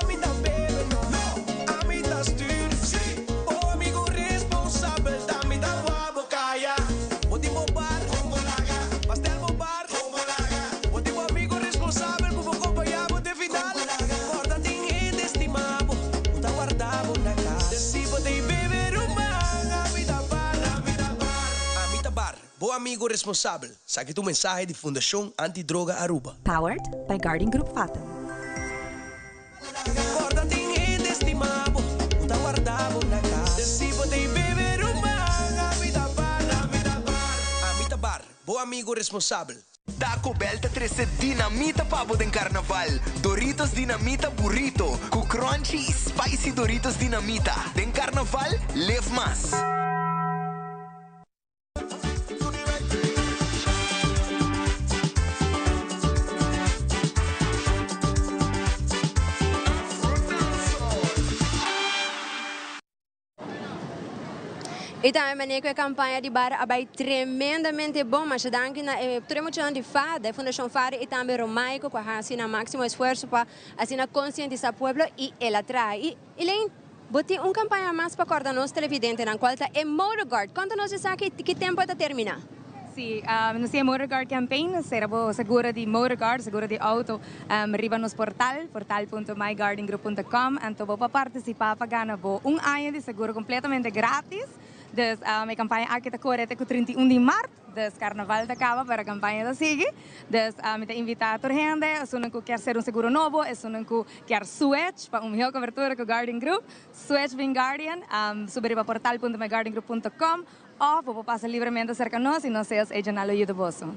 Ami ta bebe no, ami ta stuur. Bo amigo responsabel ta mi ta wou bo kaya. Bo tin bo bar, pastel bo bar. Bo tin bo amigo responsabel ku bo kompañá bo te final. Kòrda tin hende stimá bo ku ta warda bo na kas. Si bo ta bebe ruman, ami ta bar. Ami ta bar, bo amigo responsabel. Saki ta un mensahe di Fundashon Anti Droga Aruba. Powered by Guardian Group Fatum. Corda tin hende stima bo cu ta warda bo na cas. Si bo t'ey bebe ruman, ami ta bar. Ami ta bar, bo amigo responsabel. Taco Bell ta trece dinamita pa bo den Carnaval. Doritos Dinamita Burrito cu crunchy y spicy Doritos Dinamita. Den Carnaval, live mas! Y tambe manera cu e campaña di bar a bay tremendamente bon. Masha danki na e tur e muchanan di FADA, e Fundacion FADA y tambe Romaico cu a haci nan maximo esfuerzo pa asina concientisa pueblo y el a traha. Y Elaine, bo tin un campaña mas pa corda nos televidentenan cual ta e Motorguard. Conta nos esaki y ki tempo e ta termina. Sí, nos tin e Motorguard campaign, sera bo seguro di Motorguard, seguro di auto, riba nos portal, portal punto myguardiangroup punto com, anto bo por participa pa gana bo un aña di seguro completamente gratis. Dus e campaña aki ta core te cu 31 di maart. Dus carnaval ta caba pero campaña ta sigui. Dus mi ta invita tur hende, esunnan cu kier ser un seguro nobo, esunnan cu kier switch pa un miho cobertura cu Guardian Group, switch bin Guardian, subi riba portal punto myguardiangroup punto com of bo por pasa libremente cerca nos y nos sales agent nan lo yuda boso.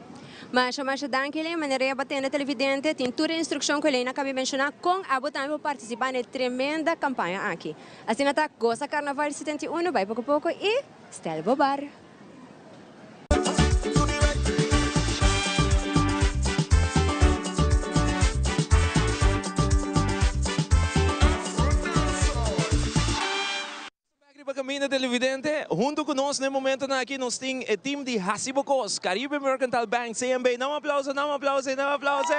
Masha masha danki Elaine, manera ya bo tende televidente tin tur e instruccion cu Elaine a caba di menciona con abo tambe por participa na e tremenda campaña aki. Asina ta goza Carnaval 71 bay poco poco y stel bo bar. Riba Caminda Televidente, hunto cu nos na e momentonan aki nos tin e team di Haci Bo Cos, Caribe Mercantile Bank, CMB. Nan un aplauso, nan un aplauso, nan un aplauso.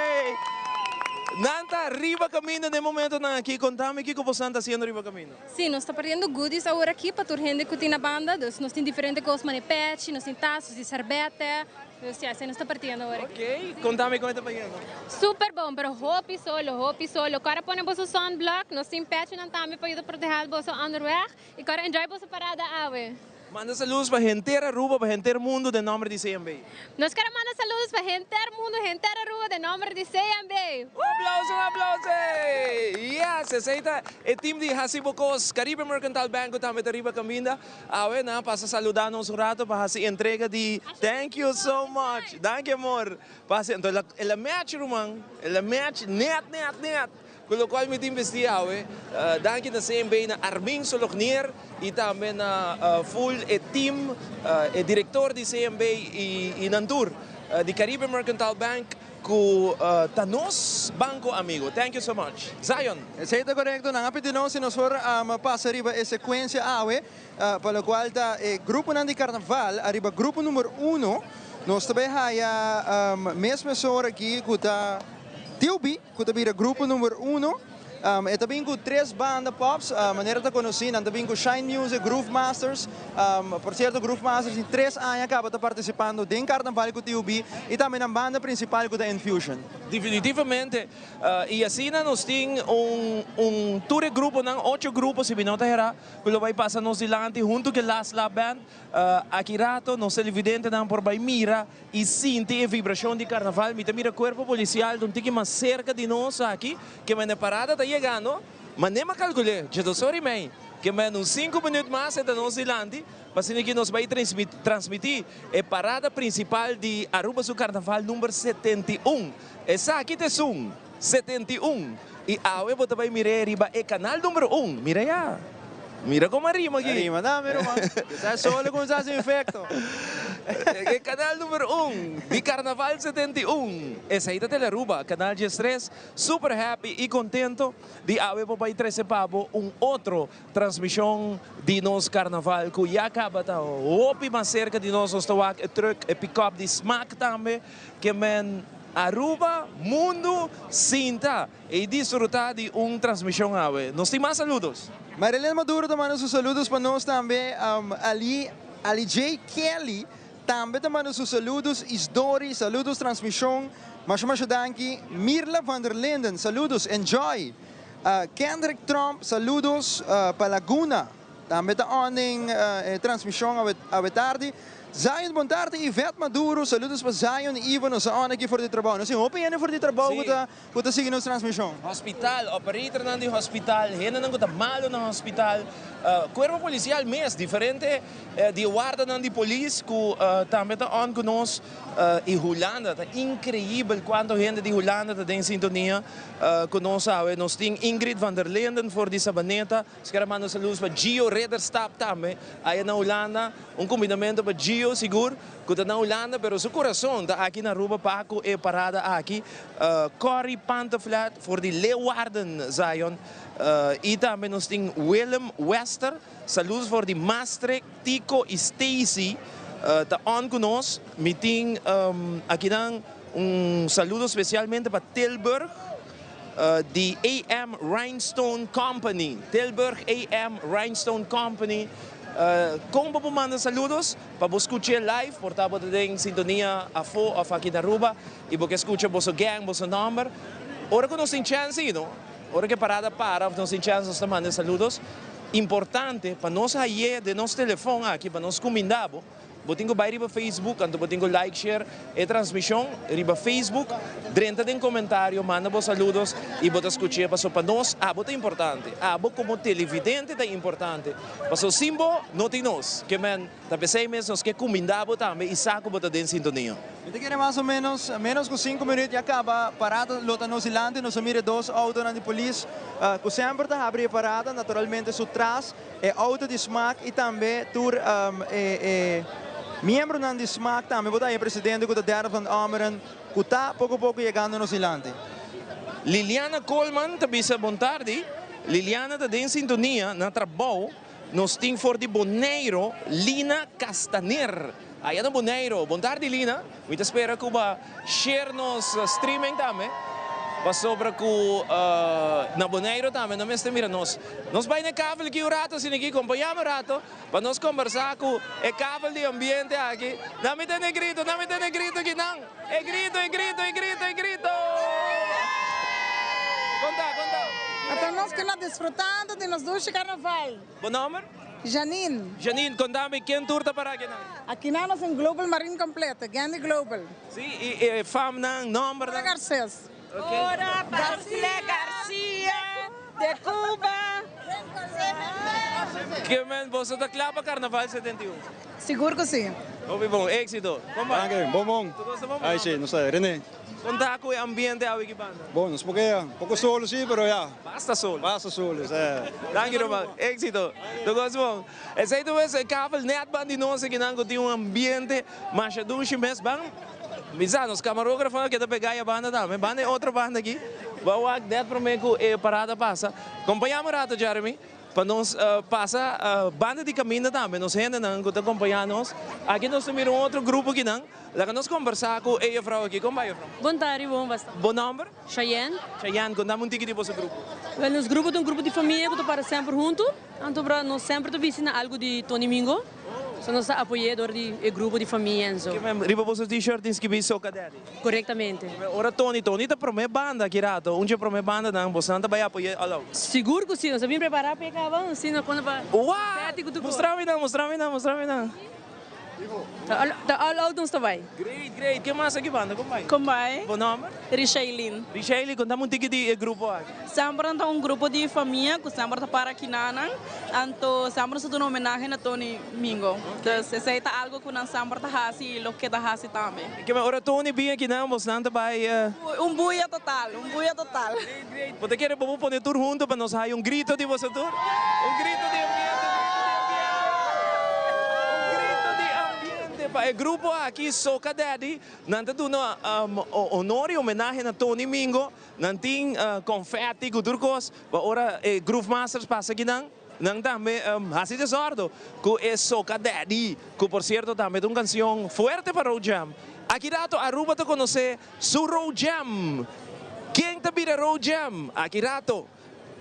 Nan ta riba caminda na e momentonan aki. Contami kico bosan ta haciendo riba caminda. Sí, nos ta partiendo goodies awor aki pa tur hende ku tin na banda. Dus nos tin diferente kos manera pechi, nos tin tas, nos tin sèrbètè. Dus ya, esei nos ta partiendo awor aki. Ok, kontami kon e ta bayendo. Super bon, pero hopi solo, hopi solo. Kòrda pone boso sunblock, nos tin pechinan tambe pa yuda protehá boso onderweg. I kòrda enjoy boso parada awe. Manda saludos pa henter Aruba, pa henter mundo den nomber di CMB. Nos kere manda saludos pa henter mundo, henter Aruba den nomber di CMB. Un aplauso, un aplauso! Yes, esey ta e team di Haci Bo Cos, Caribe Mercantile Bank cu tambe ta riba caminda. Awe nan a pasa saluda nos un rato pa haci entrega di Thank you so much. Danki amor. Pa haci, enton el a match ruman, el a match net, net, net. Ku lokual mi tin bistí awe. Danki na CMB, na Armin Solognier i tambe na full e team, e direktor di CMB i nan tur di Caribe Mercantile Bank ku ta nos banko amigo. Thank you so much. Zion. Esei ta korekto, nan a pidi nos si nos por pasa riba e sekuensia awe, pa lokual ta e gruponan di karnaval. Ariba grupo number uno nos ta bai haya mes mesora aki ku ta Tilby. Ku ta bira grupo number uno. E ta bin ku tres banda pops, manera ta konosí nan ta bin ku Shine Music, Groove Masters, por sierto Groove Masters tin tres aña kaba ta partisipando den Karnaval ku TUB i tambe nan banda prinsipal ku ta Infusion. Definitivamente, i asina nos tin un un tur e gruponan, ocho grupo si mi no ta hera, ku lo bai pasa nos dilanti huntu ku e Last Lap Band. Aki rato nos televidentenan por bai mira i sinti e vibrashon di karnaval. Mi ta mira kuerpo polisial ta un tiki mas serka di nos aki ke mende parada ta yegando. Ma ne m'a kalkul'é, dje dos ora i mei, ke mende un sinku minüt mas e ta nos dilanti pa asina ki nos bai transmití e parada prinsipal di Aruba su Karnaval number 71. Esaki ta esun 71 i awe bo ta bai mir'é riba e kanal number un. Mira ya. Mira kon a rima aki. A rima tambe ruman. Sa solo kon sa sin efecto. E kanal number un di Karnaval 71. Esei ta Telearuba, kanal 13. Super happy i kontento di awe bo bai trese pa bo un otro transmishon di nos Karnaval ku ya kaba ta hopi mas serka di nos. Nos ta wak e truck, e pick-up di Smaak tambe. Ke men Aruba, mundu sinta i disfruta di un transmishon awe. Nos tin mas saludos. Marilyn Maduro ta manda su saludos pa nos tambe. Ali Ali J. Kelly tambe ta manda su saludos. Isdori, saludos transmishon. Masha masha danki. Mirla van der Linden, saludos. Enjoy. Kendrick Tromp, saludos pa Laguna. Tambe ta on den e transmishon awe tardi. Zion bon tardi Yvette Maduro saludos pa Zion y Ivo nos a on aki for di trabou. Nos tin hopi hende for di trabou ku ta ku ta sigui nos transmishon. Hospital, operatornan di hospital, hendenan ku ta malo na hospital, kuerpo polisial mes, diferente di e wardanan di polis ku tambe ta on ku nos y Hulanda. Ta increibel kuanto hende di Hulanda ta den sintonia ku nos awe. Nos tin Ingrid van der Linden for di Sabaneta. Nos kier a manda un saludos pa Gio Ridderstap tambe aya na Hulanda. Un kumbinamentu pa Gio sigur ku ta na Hulanda pero su kurason ta aki na Aruba pa ku e parada aki. Corrie Panteflat for di Leeuwarden Zion i tambe nos tin Willem Wester. Saludos for di Maastricht, Tico i Stacy ta on ku nos. Mi tin akinan un saludo spesialmente pa Tilburg. Di AM Rhinestone Company, Tilburg AM Rhinestone Company. Kon bo por manda saludos? Pa bo skuch'é live, por ta bo ta den sintonia afó òf aki na Aruba i bo ke skucha boso gang, boso nòmber. Ora ku nos tin chèns ei no, ora ku e parada para òf nos tin chèns nos ta manda e saludos. Importante pa nos haye den nos telefòn aki pa nos kumindá bo. Bo tin ku bai riba Facebook, anto bo tin ku like, share e transmishon riba Facebook. Drenta den komentario, manda bo saludos i bo ta skuch'é paso pa nos abo ta importante. Abo komo televidente ta importante. Paso sin bo no tin nos. Ke men ta p'esei mes nos ke kumindá bo tambe i sa ku bo ta den sintonia. Mi ta kere mas o menos, menos ku sinku minüt ya kaba parada lo ta nos dilanti. Nos a mira e dos outonan di polis ku semper ta habri e parada, naturalmente su tras. E auto di smaak y tambe tur e e miembronan di smaak tambe bo ta haña presidente cu ta Derrel van Ommeren cu ta poco poco yegando nos dilanti. Liliana Koolman ta bisa bon tardi. Liliana ta den sintonia na trabou. Nos tin for di Boneiro Lina Castaner aya na Boneiro. Bon tardi Lina. Mi ta spera cu bo a share nos streaming tambe pasobra cu na Boneiro tambe no mester mira nos. Nos bay na e kavel aki un rato asina aki, compañame un rato pa nos combersa cu e kavel di ambiente aki. Nan mi tende e grito, nan mi tende e grito aki nan. E grito, e grito, e grito, e grito! Conta, conta. Ata nos cu na disfrutando di nos dushi carnaval. Bo nomber? Janine. Janine, konta mi ken tur ta para akinan? Akinan nos tin Global Marine Completo, Gandhi Global. Si, i e famnan, nombernan? Cora Garces. Cora Garcia Garcia de Cuba. Ke men, boso ta kla pa Carnaval 71? Sigur ku si. Hopi bon, éxito. Kon bai? Danki, bon bon. Tur kos ta bon? Ai si, nos ta, Rene. Kon ta ku e ambiente awe ki banda? Bon, nos por kea. Poko solo si, pero ya. Basta solo. Basta solo, si. Danki ruman. Éxito. Tur kos bon. Esei tur es e kavel nèt ban di nos akinan ku tin un ambiente masha dushi mes. Ban bisa nos kamarógrafonan ke ta pegá e banda tambe. Ban e otro banda aki. Ban wak nèt promé ku e parada pasa. Kompañá mi un rato, Jeremy. Pa nos pasa banda di caminda tambe, nos hendenan cu ta acompaña nos. Aki nos ta mira un otro grupo kinan. Laga nos combersa cu e juffrouw aki. Con bay juffrouw? Bon tardi, bon basta. Bo nomber? Chayenne. Chayenne, contame un tiki di boso grupo. Wel, nos grupo ta un grupo di famia cu ta para semper hunto. Anto bra nos semper ta bisti na algo di Tony Mingo. So nos ta apoy'é dor di e grupo di famia en so. Riba boso t-shirt tin skibí Soca Daddy? Korektamente. Ora Tony, Tony ta promé banda aki rato, un dje promé bandanan, bosnan ta bai apoy'é all out? Sigur ku si, nos a bin prepará pa e kaba, asina kono pa Wah! Mustra mi nan, mustra mi nan, mustra mi nan. Ta all out nos ta bai. Great, great. Ken mas aki banda? Kon bai? Kon bai? Bo nomber? Rishailin. Rishailin, konta mi un tiki di e grupo aki. Semper nan ta un grupo di famia ku semper ta para kinanan. Anto semper nos ta duna homenahe na Tony Mingo. Dus esei ta algo ku nan semper ta hasi i lo keda hasi tambe. Keme ora Tony bin akinan bosnan ta bai. Un buya total, un buya total. Great, great. Bo ta kere bo por pone tur hunto pa nos haya un grito di boso tur? Un grito di ambiente, un grito di ambiente. Un grito di ambiente pa e grupo aki, Soca Daddy. Nan ta duna honor i homenahe na Tony Mingo. Nan tin confetti cu tur cos pa ora e Groove Masters pasa akinan, nan tambe haci desordo cu e Soca Daddy, cu por cierto tambe ta un cancion fuerte pa Road Jam. Aki rato Aruba ta conoce su Road Jam. Ken ta bira Road Jam? Aki rato.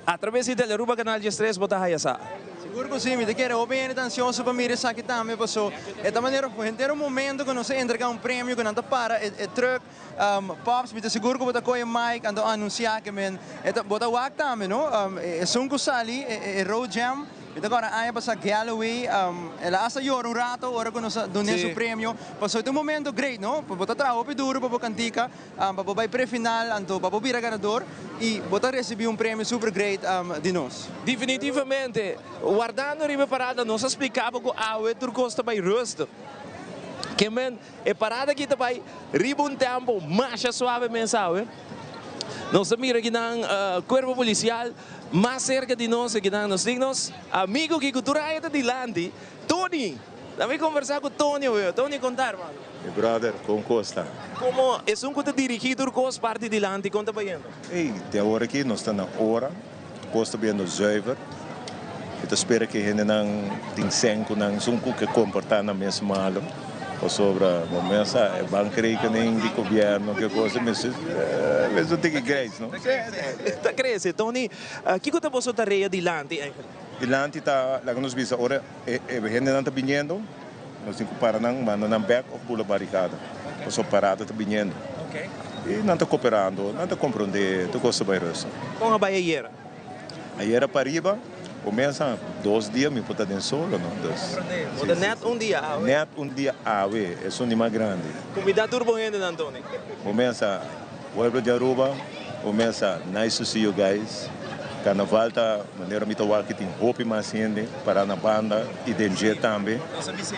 A traves di Telearuba Canal 13 bo ta haya sa. Sigur cu si, mi ta kere hopi hende ta ansioso pa mira esaki tambe paso e ta manera henter un momento cu nos a entrega un premio cu nan ta para e truck. Pops, mi ta sigur cu bo ta coge mic anto anuncia ke men e ta bo ta wak tambe no esun cu sali e road jam mi ta acorda aña pasa Galloway el a hasta yora un rato ora cu nos a dune su premio paso e ta un momento great no bo ta traha hopi duro pa bo cantica pa bo bay pre final anto pa bo bira ganador y bo ta recibi un premio super great di nos. Definitivamente, wardando riba e parada nos a splica bo cu awe tur cos ta bay rustig. Ke men E parada aki ta bai riba un tempo masha suave mes awe. Nos ta mira kinan cuerpo policial mas cerca di nos akinan. Nos tin nos amigo aki cu tur aña ta dilanti, Tony. Ta mi conversa cu Tony awe. Tony conta hermano. Mi brother, con cos ta? Como esun cu ta dirigi tur cos parti dilanti, con ta bayendo? Ey, te awor aki nos ta na ora. Cos ta biendo zuiver. Mi ta spera cu e hendenan tin sen cu nan esun cu ke comporta nan mes malo pasobra bo mes sa e bankrekening di gobierno ke cosa mester mester tiki grijs no. Ta crece. Tony, kico ta boso tarea dilanti eigenlijk? Dilanti ta laga nos bisa ora e hendenan ta biniendo nos tin cu para nan manda nan bek of bula baricada pasobra parada ta biniendo. I nan ta koperando, nan ta komprondé tur kos ta bai rustig. Kon a bai ayera? Ayera pariba, komiensa dos dia mi por ta den solo no, dus. Komprondé, bo ta nèt un dia awe. Nèt un dia awe, esun di mas grandi. Kumbidá tur bo hendenan, Tony. Komiensa, pueblo di Aruba, komiensa, nice to see you guys. Karnaval ta manera mi ta wak ki tin hopi mas hende pará na banda i den dje tambe. Nos a bis'é.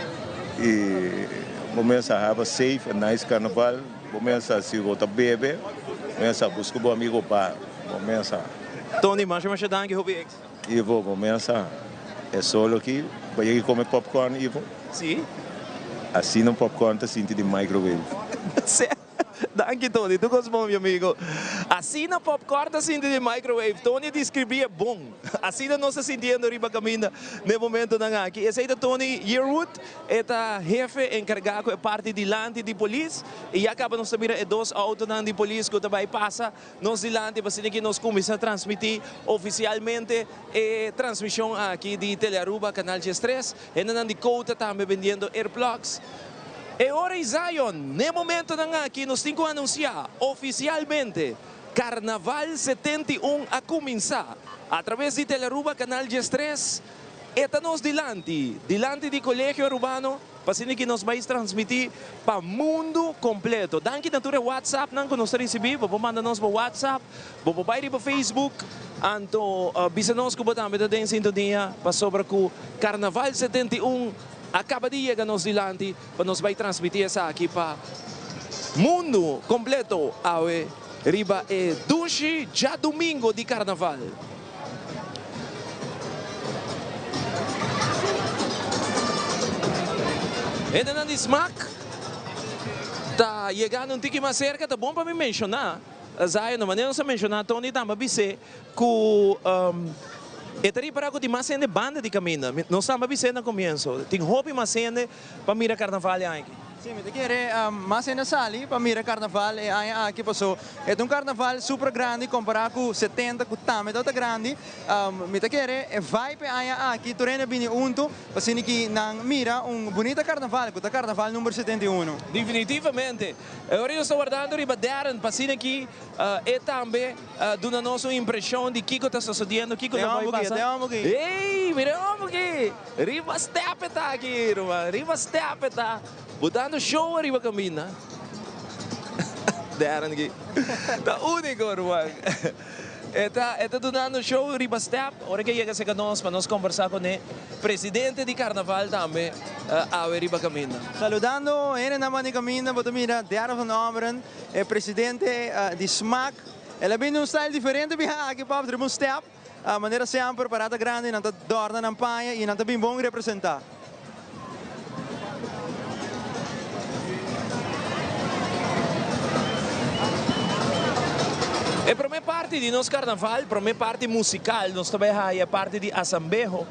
I komiensa have a safe and nice karnaval. Bo mesa si bo ta bebe, mesa busca bo amigo pa bo mesa. Tony, masha masha danki, hopi exito. Ivo, bo mesa e solo aki, bo yega come popcorn, Ivo? Si. Asina un popcorn ta sinti di microwave. Danki Tony, tur cos bon mi amigo. Asina popcorn ta sinti di microwave, Tony a describi e bon. Asina nos ta sintiendo riba caminda n'e momentonan aki. Esey ta Tony Yearwood. E ta hefe enkargá ku e parti dilanti di polis i ya kaba nos ta mira e dos outonan di polis ku ta bai pasa nos dilanti pa asina ki nos kuminsá transmití ofisialmente e transmishon aki di Telearuba Kanal 13. Hendenan di Kouta tambe bendiendo earplugs. E ora i Zion, n'e momentonan aki nos tin ku anunsiá ofisialmente Karnaval 71 a kuminsá atraves di Telearuba Kanal 13. E ta nos dilanti, dilanti di Colegio Arubano, pa asina ki nos bai transmiti pa mundu completo. Danki na tur e WhatsAppnan cu nos ta ricibi. Bo por manda nos bo WhatsApp, bo por bai riba Facebook, anto bisa nos cu bo tambe ta den sintonia pasobra cu Carnaval 71 a caba di yega nos dilanti pa nos bai transmiti esaki pa mundu completo awe riba e dushi djadumingo di Carnaval. Hendenan di smak ta yegando un tiki mas serka. Ta bon pa mi menshoná, Zion, manera nos a menshoná, Tony tambe a bis'é ku. E ta ripará ku tin mas hende banda di kaminda. Nos tambe a bis'é na komienso, tin hopi mas hende pa mira karnaval e aña aki. Sí, mi ta kere mas hende sali pa mira karnaval e aña aki paso e ta un karnaval super grandi kompará ku setenta ku tambe tabata grandi. Mi ta kere e vibe e aña aki tur hende a bini huntu pa asina ki nan mira un bunita karnaval ku ta karnaval number 71. Definitivamente. E ora nos ta wardando riba Darren pa asina ki e tambe duna nos un impresion di kico ta sosodiendo, kico ta bay pasa. Ey, mira e homber aki! Riba step e ta aki, ruman. Riba step e ta. Botando show ariba caminda. Darren aki ta unico, ruman. E ta e ta dunando show riba step. Ora ke yega serka nos pa nos kombersá kuné, presidente di karnaval tambe awe riba kaminda. Saludando hendenan banda di kaminda bo ta mira Darren van Ommeren, e presidente di smaak. El a bini un style diferente biaha aki pap riba un step. Manera semper parada grandi nan ta dòrna nan paña i nan ta bin bon representá. E prome parti di nos carnaval, prome parti musical, nos ta bay haya e parti di Asambeho,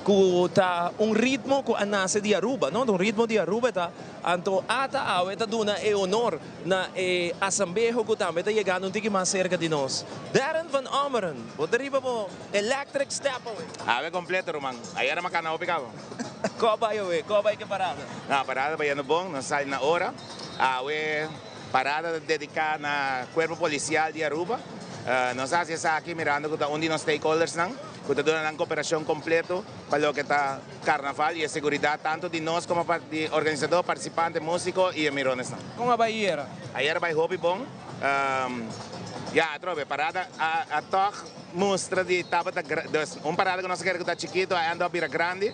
cu ta un ritmo cu a nace di Aruba, no? Ta un ritmo di Aruba e ta. Anto ata awe ta duna e honor na e Asambeho cu tambe ta yegando un tiki mas cerca di nos. Darren van Ommeren, bo ta riba bo electric step awe. Awe completo ruman. Ayera mi a cana hopi cabo. Ko bai awe? Ko bai ke parada? No, parada bayendo bon, nos sali na ora. Awe parada ta dedica na Cuerpo Policial di Aruba. Nos a haci esaki mirando cu ta un di nos stakeholdersnan cu ta duna nan cooperacion completo pa loke ta Carnaval y e seguridad tanto di nos como pa di organisador, participante, musico y e mironesnan. Con a bai ayera? Ayera bai hopi bon. Ya, atrobe, parada a tog mustra di tabata, dus un parada cu nos a kere cu ta chikito a end up bira grandi.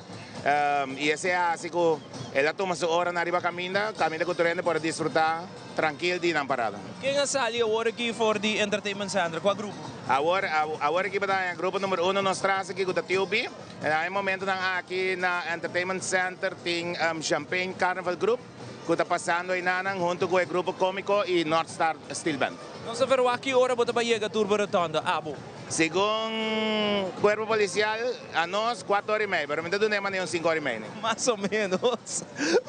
Y esey a haci cu el a tuma su ora na riba caminda, caminda cu tur hende por a disfruta trankil di nan parada. Ken a sali awor aki for di Entertainment Center? Cua grupo? Awor, awor aki bo ta haña grupo number uno nos tras aki cu ta TOB. Na e momentonan aki na Entertainment Center tin Champagne Carnival Group cu ta pasando einanan hunto cu e grupo Comico y North Star Steel Band. Nos ta verwagt ki ora bo ta bay yega Turbo Rotonda, abo? Segun Cuerpo Policial, anos cuatro ora y mei, pero mi ta duna e manera un cinco ora y mei. Mas o menos,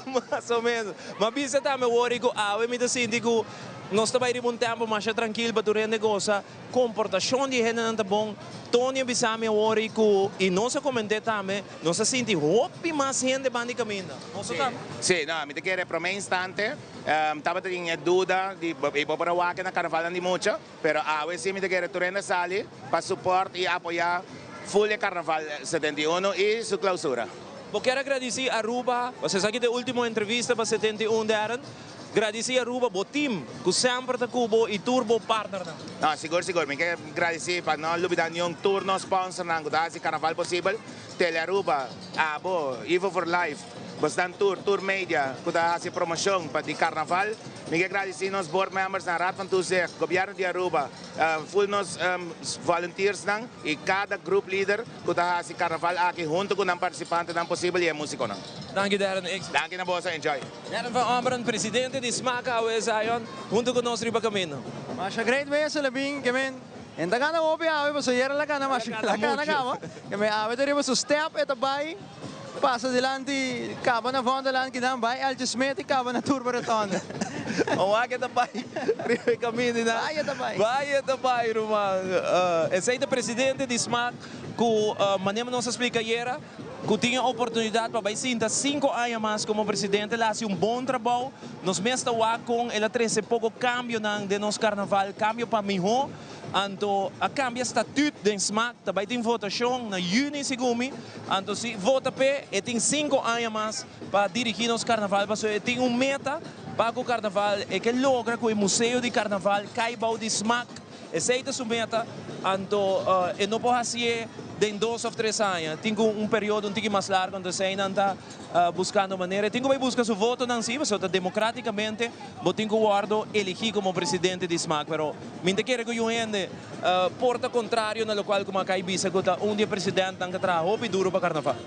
mas o menos. Ma bisa tambe wori cu awe mi ta sinti cu nos ta bay riba un tempo masha trankil pa tur hende gosa. Comportacion di e hendenan ta bon. Tony a bisa mi awor y cu, y nos a comente tambe, nos a sinti hopi mas hende banda di caminda. Boso tambe? Si, no, mi ta kere prome instante tabata tin e duda di y bo por a wak na carnavalnan di mucha. Pero awe si mi ta kere tur hende a sali pa support y apoya full e Carnaval 71 y su clausura. Bo kier a gradici Aruba, pasobra esaki ta e ultimo entrevista pa 71 Darren. Gradici Aruba, bo team cu semper ta cu bo y tur bo partnernan. No, sigur sigur. Mi ke gradici pa no lubida niun tur nos sponsornan cu ta haci Carnaval posibel. Tele Aruba, abo, Ivo for Life, bosnan tur, tur media cu ta haci promocion pa di Carnaval. Mi ke gradici nos board members nan, Raad van Toezicht, Gobierno di Aruba, full nos volunteers nan y cada group leader cu ta haci Carnaval aki hunto cu nan participantenan posibel y e musiconan. Danki Darren, exito. Danki na boso, enjoy. Darren van Ommeren, presidente di Smaak Awe Zion, hunto cu nos riba camino. Masha great mes el a bin ke men en ta gana hopi awe pasobra ayer el a gana masha el a gana caba ke men awe ta riba su step e ta bay pasa dilanti caba na Vondelland kinan bay Eltje Smit y caba na Turbo Rotonde. Oa ke ta bay riba e caminda y nan Bay e ta bay. Bay e ta bay ruman. Esey ta presidente di Smaak cu manera nos a splica ayera cu tin e oportunidad pa bay sinta cinco aña mas como presidente. El a haci un bon trabou. Nos mes ta wak con el a trece poco cambionan den nos carnaval, cambio pa miho. Anto a cambia statuut den Smaak, ta bay tin votacion na juni segun mi. Anto si vota p'e, e tin cinco aña mas pa dirigi nos carnaval pasobra e tin un meta pa cu carnaval, e ke logra cu e museo di carnaval cay bou di Smaak. Esey ta su meta, anto e no por hacié den dos of tres aña. Tin cu un periodo un tiki mas largo, anto esey nan ta buscando manera. E tin cu bay busca su votonan si, pasobra ta democraticamente bo tin cu wordo eligi como presidente di smaak. Pero mi ta kere cu yu hende por ta contrario na locual cu Makai bisa cu ta un di e presidentnan cu a traha hopi duro pa Carnaval.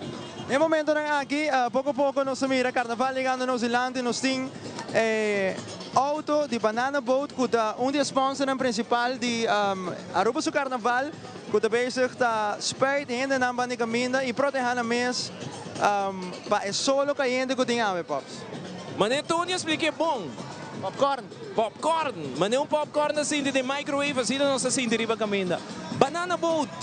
Den momentonan aki, poco poco nos ta mira Carnaval yegando nos dilanti. Nos tin e auto di Banana Boat cu ta un di e sponsornan principal di Aruba su Carnaval. ku ta bezig ta spuit hendenan banda di kaminda i protehá nan mes pa e solo kayente ku tin awe, Pops. Manera Tony a spliká e bon. Popcorn. Popcorn. Manera un popcorn ta sinti den microwave asina nos ta sinti riba kaminda. Banana boat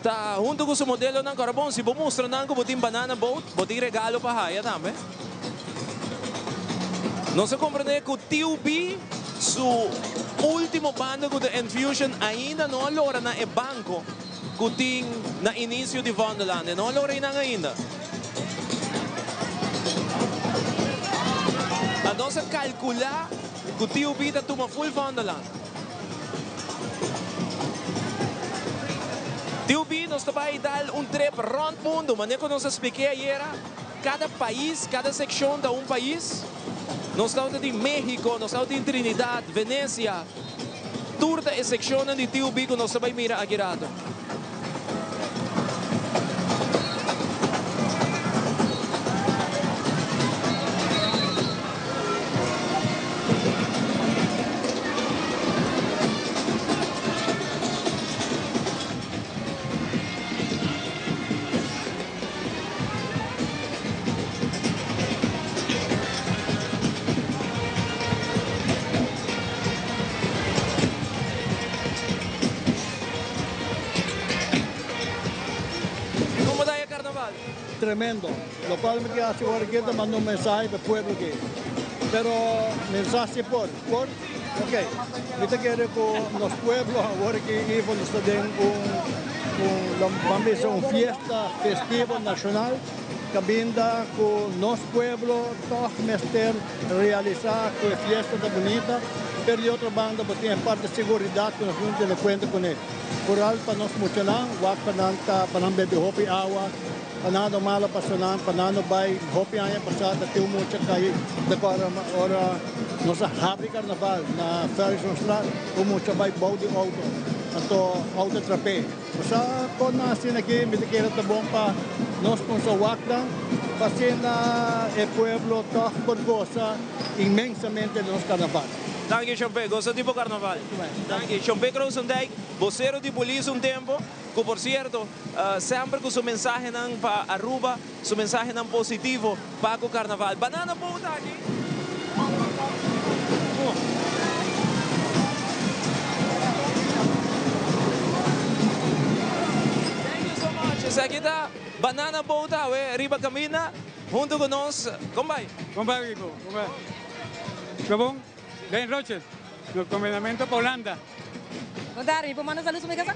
ta hunto ku su modelonan kòrda bon si bo mustra nan ku bo tin banana boat bo tin regalo pa haya tambe. Nos a komprendé ku TUB su último banda ku ta Enfusion ainda no a lora na e banko ku tin na inisio di Vondelland. E no a lora einan ainda. A nos a kalkulá ku TUB ta tuma full Vondelland. TUB nos ta bai dal un trip rònt mundu, manera ku nos a splik'é ayera. Kada pais, kada sekshon ta un pais. Nos tabata tin Mexico, nos tabata tin Trinidad, Venecia. Tur ta e sekshonnan di TUB ku nos ta bai mira aki rato. Como ta e carnaval? Tremendo. Lo cual mi ke haci ora ke ta manda un mensahe pa e pueblo aki. Pero mensahe si por. Por? Ok. Mi ta kere cu nos pueblo awor aki Ivo nos ta den un un lo ban bisa un fiesta festivo nacional cabinda cu nos pueblo toch mester realisa cu e fiesta ta bunita pero di otro banda bo tin e parti seguridad cu nos tin tene cuenta cune. Vooral pa nos muchanan wak pa nan ta pa nan bebe hopi awa. Pa nada malo pasa nan, pa nan no bai hopi aña pasa ta tin un mucha kai ta kora ora nos a habri carnaval na Fergusonstraat un mucha bai bou di auto anto auto trap'e. Nos a kon nan asina aki mi ta kere ta bon pa nos kumsa wak nan pa asina e pueblo tog por gosa inmensamente di nos carnaval. Danki Shompe, gosa di bo carnaval. Danki Shompe Krosendijk, bosero di polis un tempo. Cu por cierto, semper cu su mensahenan pa Aruba, su mensahenan positivo pa cu Carnaval. Banana Boat aki. Thank you so much. Esaki ta Banana Boat awe riba caminda hunto cu nos. Con bay? Con bay Rico, con bay. Lo bon? Den Rochel, nos combinamento pa Hulanda. Bon tardi, mi por manda saludos pa mi casa?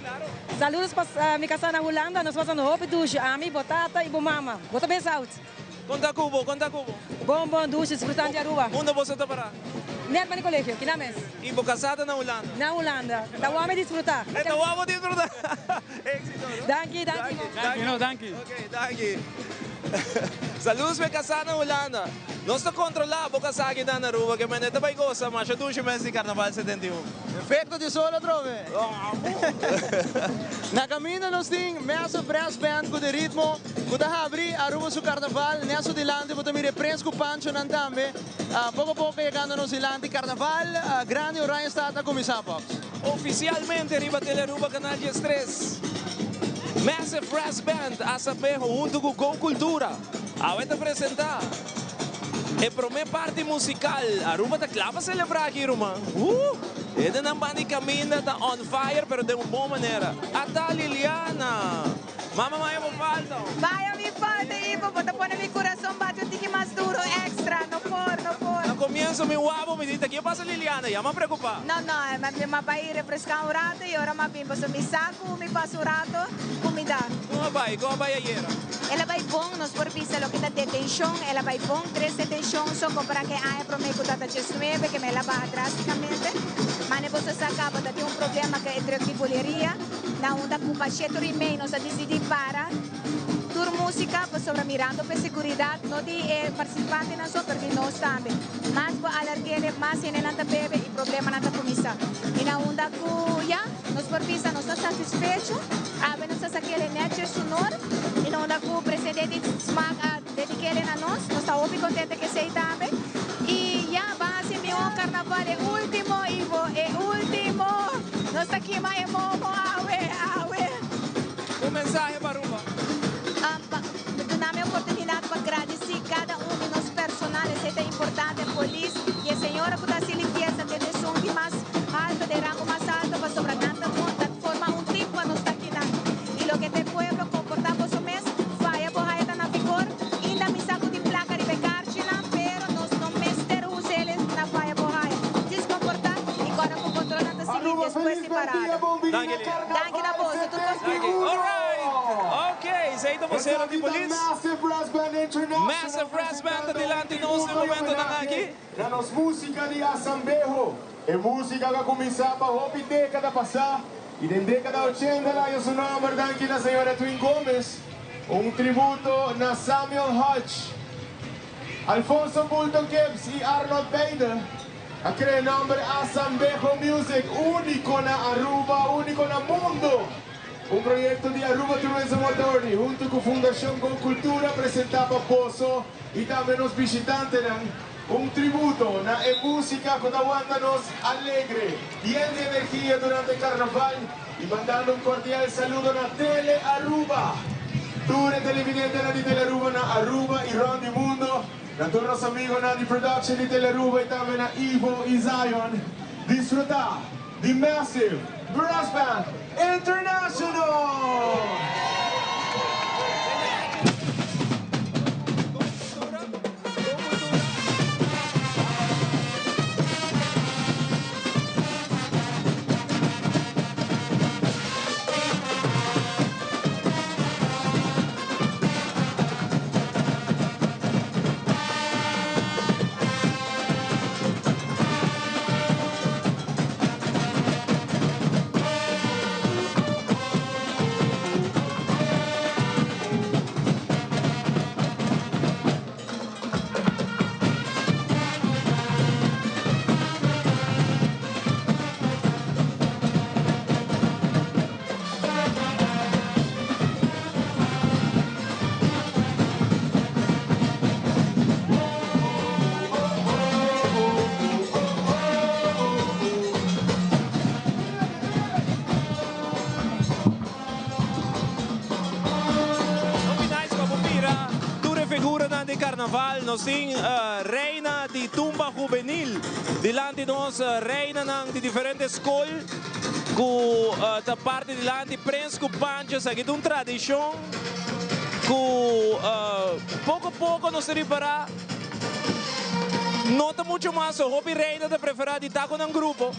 Saludos pa mi casa na Hulanda, nos pasando hopi dushi, ami, bo tata y bo mama. Bo ta bes out. Con ta cu bo? Con ta cu bo? Bon, bon, dushi, disfrutando di Aruba. Unda boso ta para? Net pa di colegio, kina mes. Y bo casa ta na Hulanda? Na Hulanda. Ta wou mi disfruta. E ta wou bo disfruta. Exito, no? Danki, danki. Danki, no, danki. Ok, danki. Saludos pa e casa na Hulanda. Nos ta controla bo casa aki na Aruba ke mende ta bay goza masha dushi mes di Carnaval 71. Efecto di sol atrobe. Na caminda nos tin Massive Brass Band cu de ritmo cu ta habri Aruba su Carnaval. Neso dilanti bo ta mira e Prins cu Panchonan tambe. Poco poco yegando nos dilanti Carnaval grandi Oranjestad a cuminsa Pops. Oficialmente riba Tele Aruba Canal 13 Massive Brass Band a sabeho hunto cu Go Cultura. Awe ta presenta e prome parti musical. Aruba ta cla pa celebra aki ruman. Woo! Hendenan banda di caminda ta on fire pero den un bon manera. Ata Liliana! Mama maya bo falta. Maya mi falta Ivo, bo ta pone mi curason bati un tiki mas duro extra. No por, no por. Na comienzo mi wabo mi di ta kie pasa Liliana, ya m'a preocupa. No, no, mi a bay refresca un rato y ora m'a bin pasobra mi sa cu mi pasa un rato cu mi da. Con a bay? Con a bay ayera? El a bai bon, nos por bisa loke ta detenshon, el a bai bon, tres detenshon so kompara ku e aña promé ku tabata diesnuebe, ke el a baha drástikamente. Mane boso sa kaba ta tin un problema ku e drùk di buleria, na unda ku pa shete ora i mei nos a disidí para tur músika pasobra mirando pa e seguridat no di e partisipantenan so pero di nos tambe. Mas bo alarg'é mas hendenan ta bebe i problemanan ta kuminsá. I na unda ku ya. Nos por bisa nos ta satisfecho. Awe nos ta sakele netjes su nor y no unda cu presidente di smaak a dedikele na nos. Nos ta hopi contento cu esey tambe. Y ya, ban haci miho carnaval, e ultimo Ivo, e ultimo! Nos ta kima e momo awe! mensahe pa Aruba? Pa duna mi oportunidad pa gradici cada un di nos personal, esey ta importante, polis y e señora cu ta haci limpieza te esun di mas alto, den rango mas alto, pasobra nan ta forma un team pa nos ta akinan. Y loke ta e pueblo comporta boso mes, faya bo haya ta na vigor, inda mi sa cu tin placa riba e carchinan, pero nos no mester usa el na faya bo haya. Djis comporta y corda cu controlnan ta sigui despues di parada. Danki na boso, tur cos bon. Alright! Ok, esey ta vocero di polis. Massive Brass Band International. Massive Brass Band ta dilanti nos den momentonan aki. Na nos musica di Asambeho. E musica cu a cuminsa pa hopi decada pasa y den decada ochenta la haya su nomber danki na señor Edwin Gomez. Un tributo na Samuel Hodge, Alfonso Bulto Gibbs y Arnold Beide a crea e nomber Asambeho Music, unico na Aruba, unico na mundo. Un proyecto di Aruba Tourism Authority hunto cu Fundacion Go Cultura presenta pa boso y tambe nos bishitantenan un tributo na e musica cu ta wanta nos alegre, yen di energia durante Carnaval y mandando un cordial saludo na Tele Aruba. Tur e televidentenan di Tele Aruba na Aruba y rond di mundo, na tur nos amigonan di production di Tele Aruba y tambe na Ivo y Zion. Disfruta di Massive Brass Band International! Hopi nice pa bo mira tur e figuranan di carnaval. Nos tin reina di tumba hubenil dilanti nos, reinanan di diferente scol cu ta parti dilanti Prins cu Pancho. Esaki ta un tradicion cu poco poco nos ta ripara no ta mucho mas. Hopi reina ta prefera di ta cu nan grupo,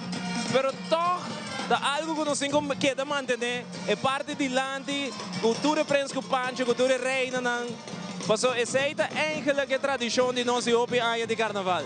pero toch Ta algu ku nos tin ku keda mantené e parti dilanti ku tur e prens ku Pancho, ku tur e reinanan, paso esei ta eigenlijk e tradishon di nos di hopi aña di karnaval.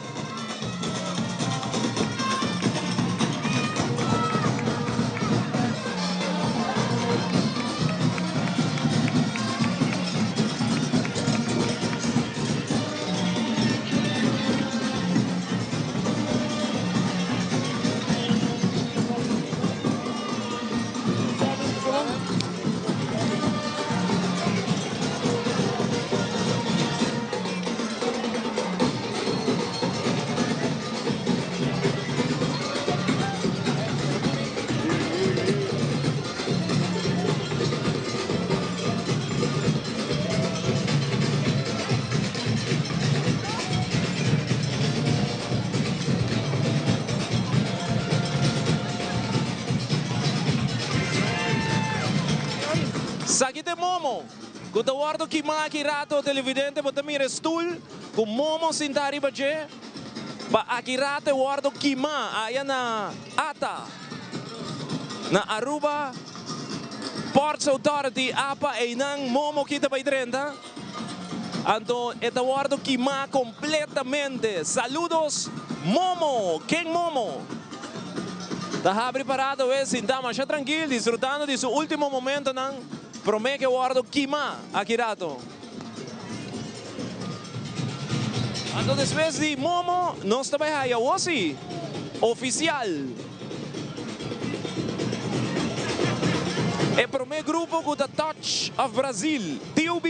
Saki te momo ku ta wòrdu kimá aki rato televidente bo ta mira e stul ku momo sintá riba dje pa aki rato e wòrdu kimá aya na ata na Aruba Ports Authority apa einan momo kita bai drenta. Anto e ta wordo kima completamente. Saludos Momo! Ken Momo? Ta habri parada we sinta masha trankil disfrutando di su ultimo momentonan prome ke wordo kima aki rato. Anto despues di Momo nos ta bai haya awo si oficial. E prome grupo cu ta Touch of Brazil, TOB.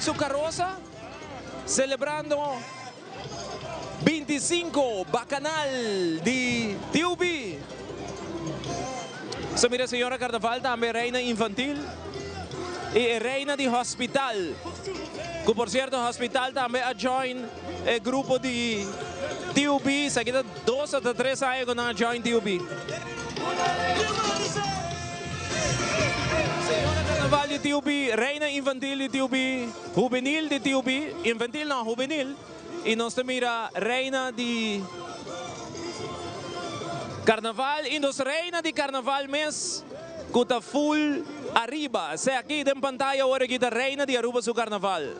su karosa selebrando 25 bakanal di TUB. Sa mira señora Carnaval tambe reina infantil y e reina di hospital. Cu por cierto hospital tambe a join e grupo di TUB. Esaki ta dos o ta tres aña cu nan a join TUB. Señora Carnaval di TUB, reina infantil di TUB, hubenil di TUB, infantil no, hubenil. Y nos ta mira reina di Carnaval y nos reina di Carnaval mes cu ta full ariba. Esey aki den pantaya awor aki ta reina di Aruba su Carnaval.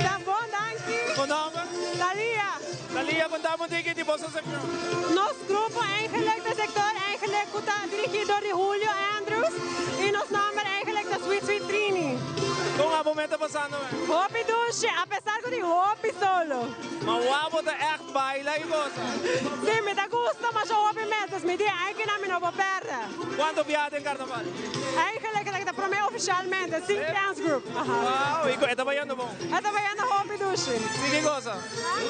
Ta bon, danki. Bo nomber? Thalia. Thalia, conta bo un tiki di boso seccion. Nos grupo eigenlijk ta sector eigenlijk cu ta dirigi door di Julio Andrews y nos nomber eigenlijk ta Sweet Sweet Trini. Con abo meta pasando me? Hopi dushi, a pesar cu tin hopi solo. Ma wou bo ta echt baila y goza? Si, mi ta gusta masha hopi mes, dus mi di eikennan mi no por perde. Cuanto biaha den carnaval? Eigenlijk esaki ta prome oficialmente, sin dance group. Wow, y e ta bayendo bon? E ta bayendo hopi dushi. Sigui goza.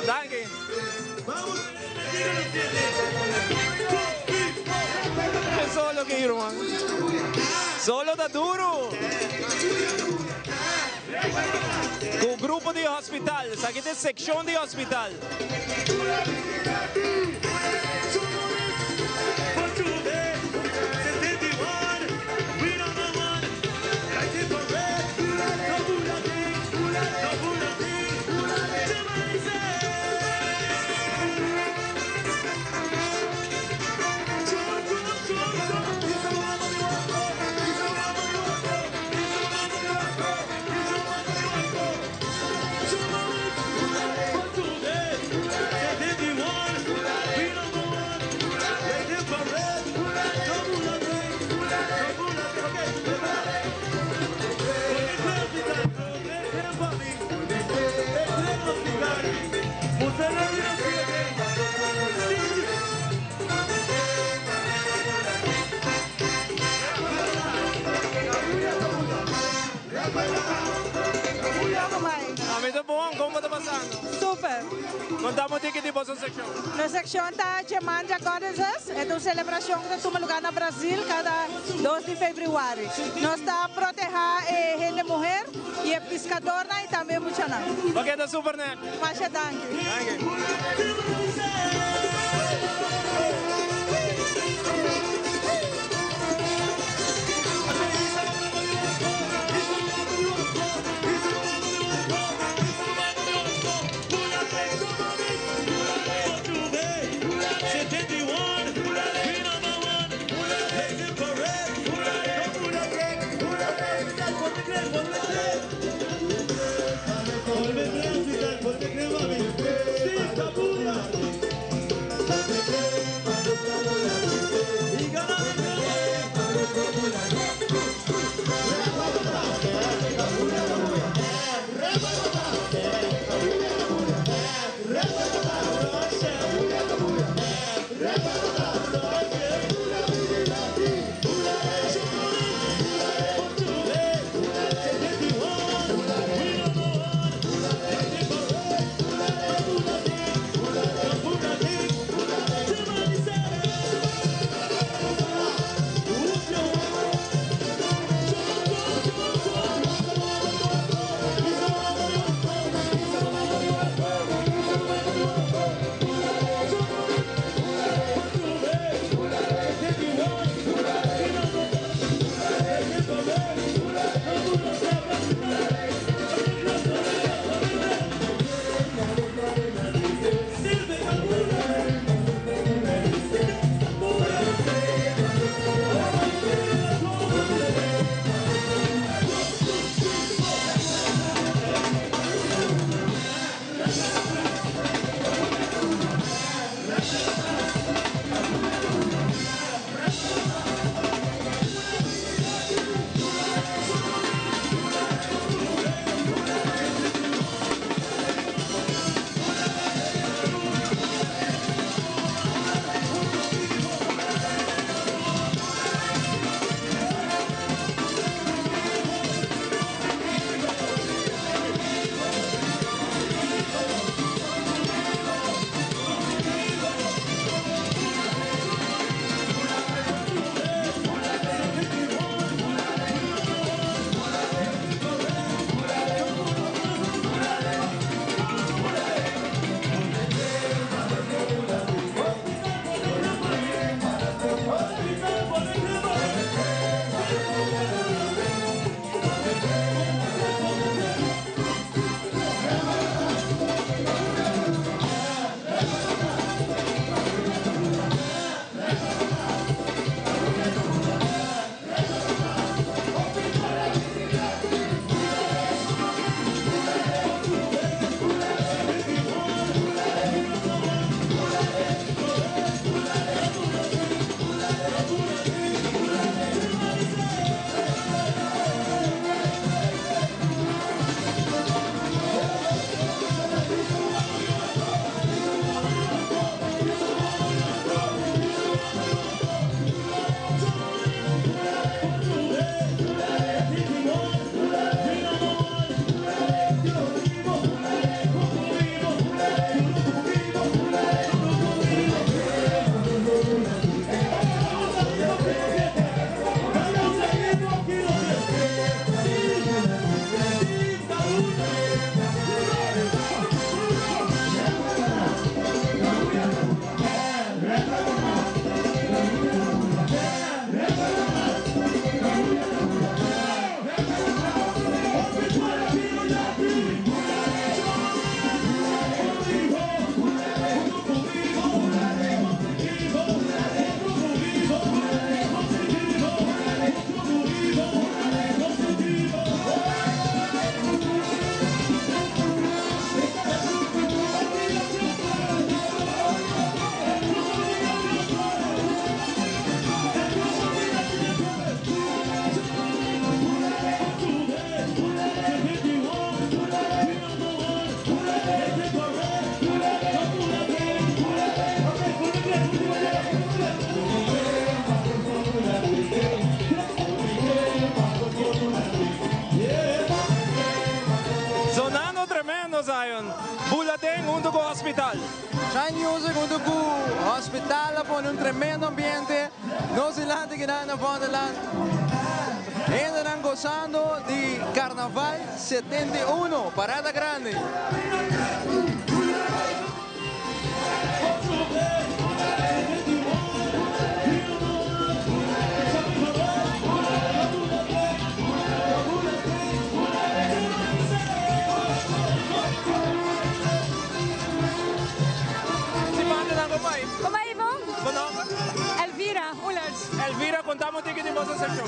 Danki. E solo ki ruman. Solo ta duro. Cu grupo di hospital. Esaki ta e seccion di hospital. Bo ta bon? Kon bo ta pasando? Super. Konta mi tiki di boso sekshon. Nos sekshon ta Jemanja Goddesses. E ta un selebrashon ku ta tuma lugá na Brasil kada 2 di febrüari. Nos ta protehá e hende muher i e piskadornan i tambe e muchanan. Bo keda super nèt. Masha danki. Danki. Hospital. Shine Music hunto cu Hospital a pone un tremendo ambiente. Nos dilanti kinan na Vondelland. Hendenan gozando di Carnaval 71, Parada Grandi. Como ta Ivo? Bo nomber? Elvira Ullers. Elvira, conta mi un tiki di boso seccion.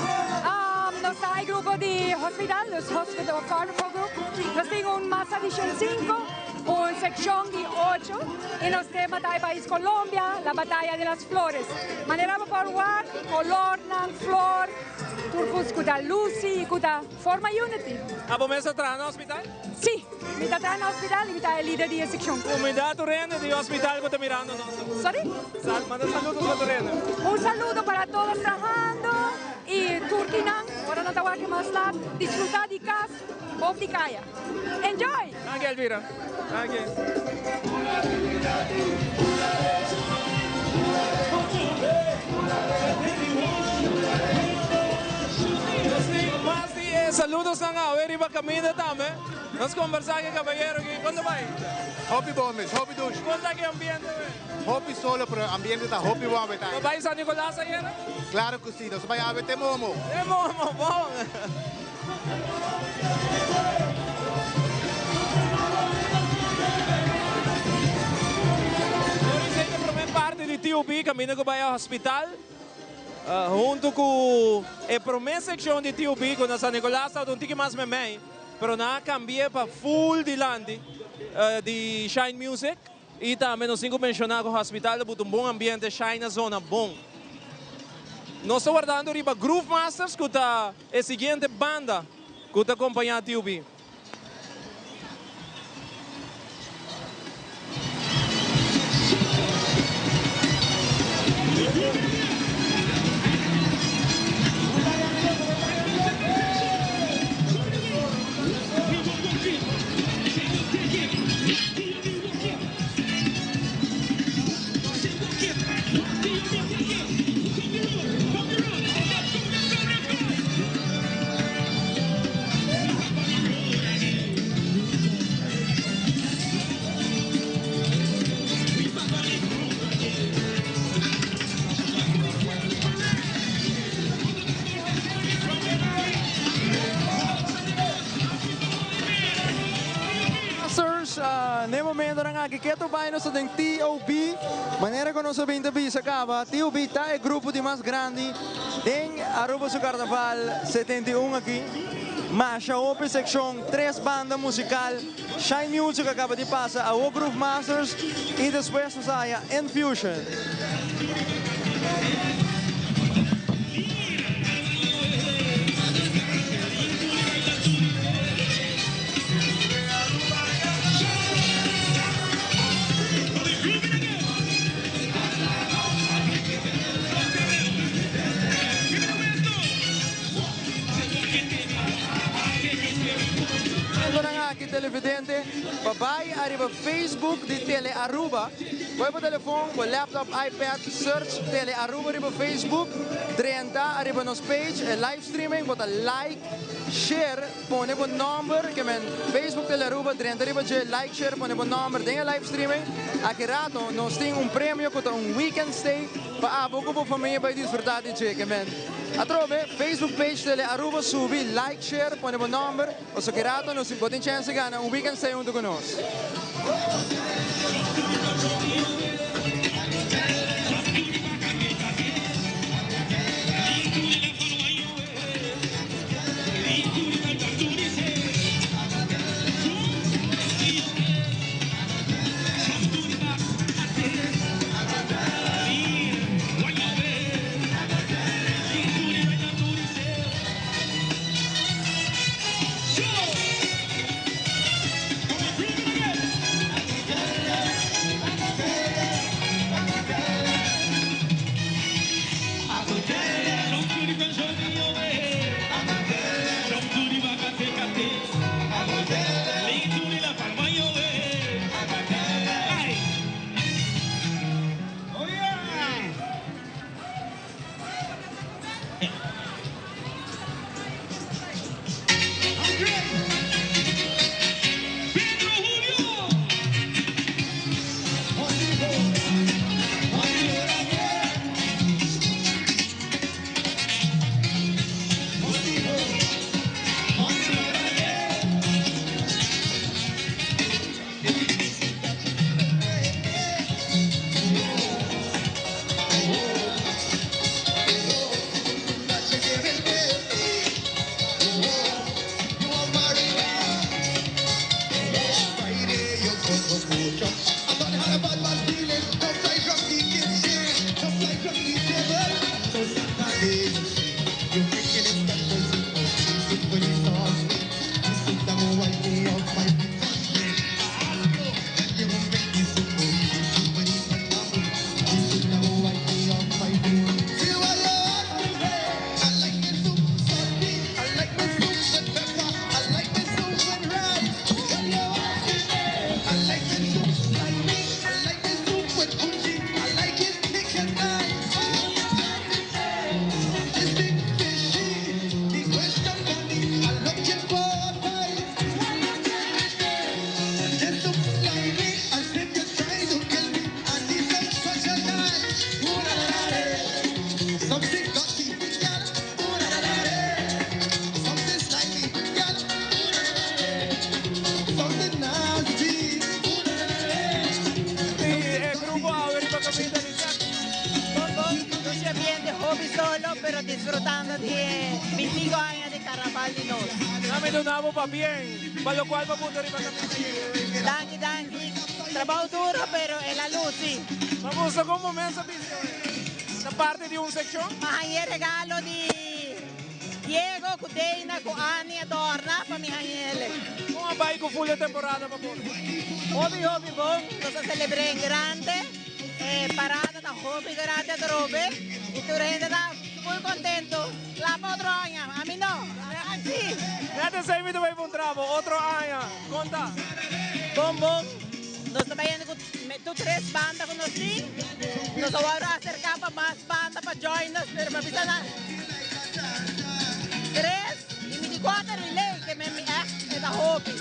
Nos ta e grupo di hospital, dus Hospital Carnival Group. Nos tin un masa di 5, un seccion di 8 y nos tema ta e pais Colombia, la batalla de las flores. Manera bo por wak, colornan, flor, tur cos cu ta luci y cu ta forma unity. Abo mes ta traha na hospital? Si, mi ta traha na hospital y mi ta e lider di e seccion. Cuminda tur hende di hospital cu ta mirando nos. Sorry? Manda saludos pa tur hende. Un saludo para todos trahando y tur kinan, ora nan ta wak mas laat, disfruta di cas of di caya. Enjoy! Danki Elvira. Danki. Nos tin mas di e saludosnan awe riba caminda tambe. Nos conversa cu e caballero aki. Con ta bay? Hopi bon mes, hopi dushi. Con ta ki ambiente awe? Hopi solo pero ambiente ta hopi bon awe ta. Bo bay San Nicolas ayera? Claro cu si, nos a bay awe te momo. Te momo, bon. Doris e prome parti di TUB caminda cu bay a hospital hunto cu e prome seccion di TUB cu na San Nicolas tabata un tiki mas memey pero nan a cambie pa full dilanti di Shine Music y tambe nos tin cu menciona cu hospital ta buta un bon ambiente Shine a zona bon. Nos ta wardando riba Groove Masters cu ta e siguiente banda cu ta acompaña TUB. Masters, n'e momentonan aki keto bai nos ta den TOB. Manera cu nos a bin ta bisa caba, TOB ta e grupo di mas grandi den Aruba su Carnaval 71 aki. Masha hopi seccion, tres banda musical, Shine Music a caba di pasa, awo Groove Masters y despues nos a haya Infusion. Nan aki televidente pa bai ariba Facebook di Tele Aruba. Koe bo telefon, bo laptop, iPad, search Tele Aruba riba Facebook, drenta ariba nos page, e live streaming, bo ta like, share, Pone bo nomber, ke men Facebook Tele Aruba, drenta riba dje, like, share, pone bo nomber den e live streaming. Aki rato nos tin un premio ku ta un weekend stay pa abo ku bo famia bai disfruta di dje, ke men atrobe Facebook page Tele Aruba subi, like, share, pone bo nomber, paso aki rato nos bo tin chance di gana un weekend stay hunto ku nos. E grupo awe riba caminda di Bon bon, dushi ambiente, hopi solo, pero disfrutando di e 25 aña di carnaval di nos. Dame duna bo pabien, pa locual bo punta riba caminda yega. Danki, danki. Trabao duro, pero el a luci. Ma gusta con bo mes a bisti awe? Ta parti di un seccion? Ma haña e regalo di Diego cu Dana cu Annie a dorna pa mi hañele. Con a bay cu full e temporada pa bo? Hopi hopi bon, nos a celebre en grande, e parada ta hopi grande atrobe y tur hende ta full contento. Cla pa otro aña, ami no, si. Net esey mi ta bay puntra bo, otro aña, con ta? Bon bon, nos ta bayendo cu tur tres banda cu nos tin, nos a worde acerca pa mas banda pa join nos, pero pa bisa nan tres y mi di cuater relay ke men mi echt e ta hopi.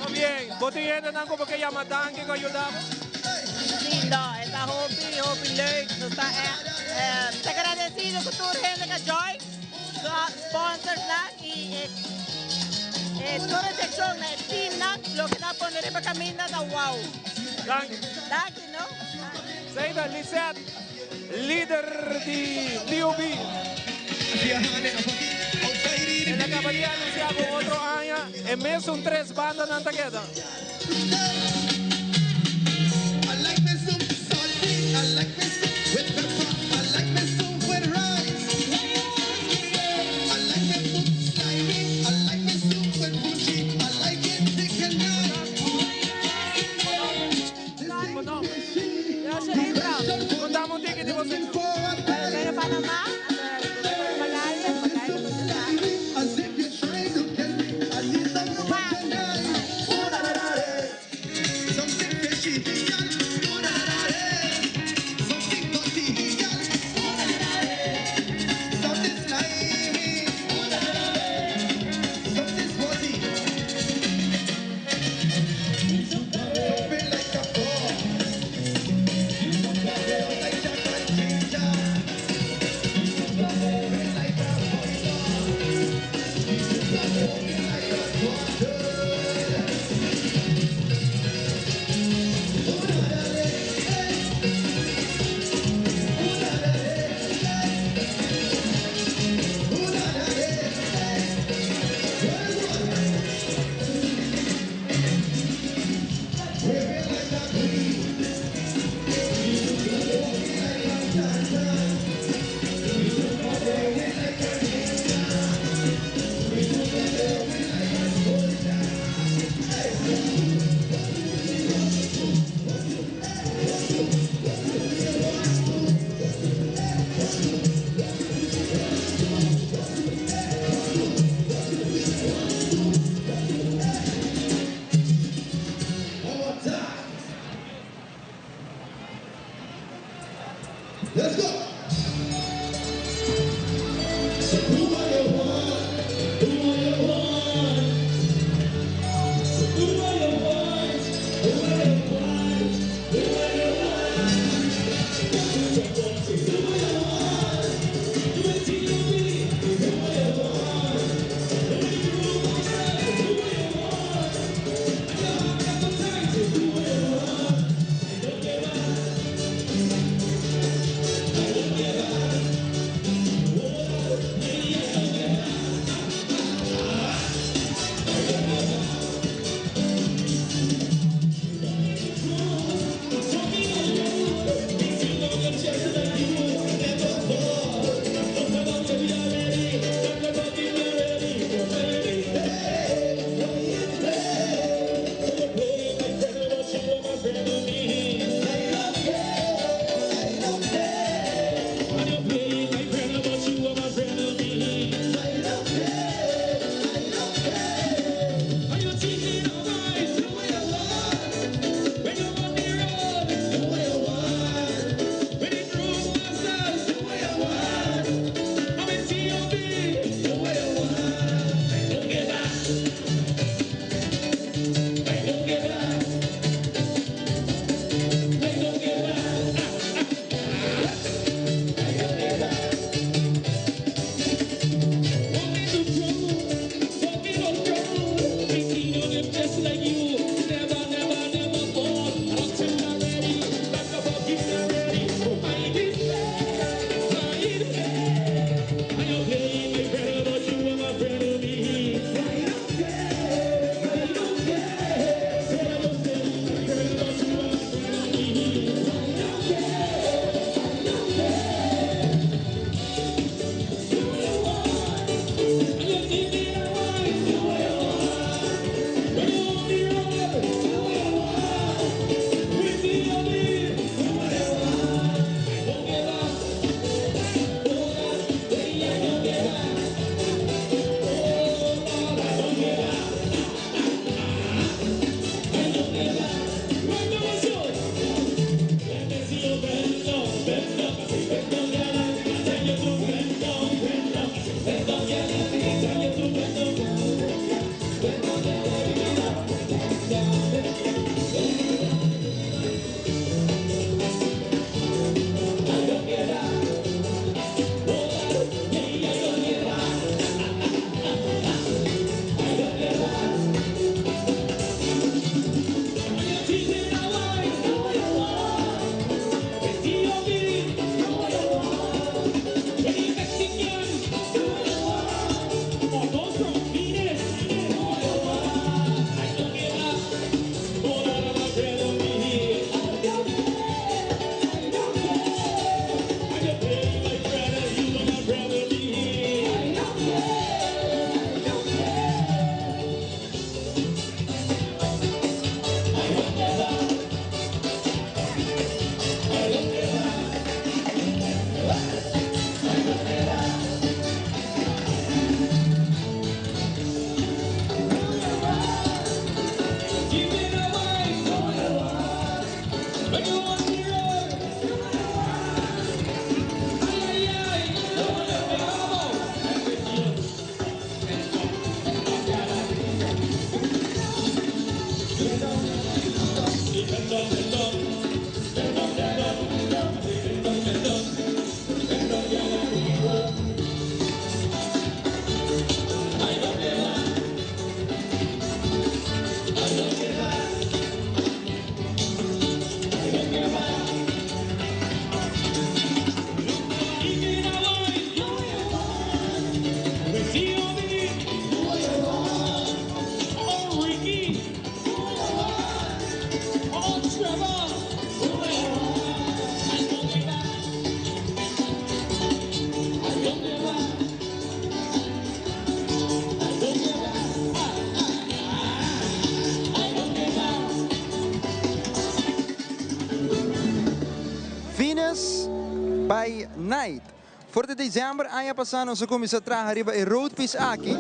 Muy bien, bo tin hendenan cu bo ke yama danki cu a yuda bo? Si, no, e ta hopi, hopi leuk, nos ta echt ta agradecido cu tur hende cu a join, su sponsorsnan y e tur e seccionnan, e teamnan, loke nan a pone riba caminda ta wow. Danki. Danki, no. Seida Lisette, lider di TUB. El a caba di anuncia cu otro aña e mesun tres bandanan ta keda. Contame un tiki di bo seccion. Pero Panama, Magalia, Magalia Night. For di december aña pasa nos a cuminsa traha riba e roadpiece aki.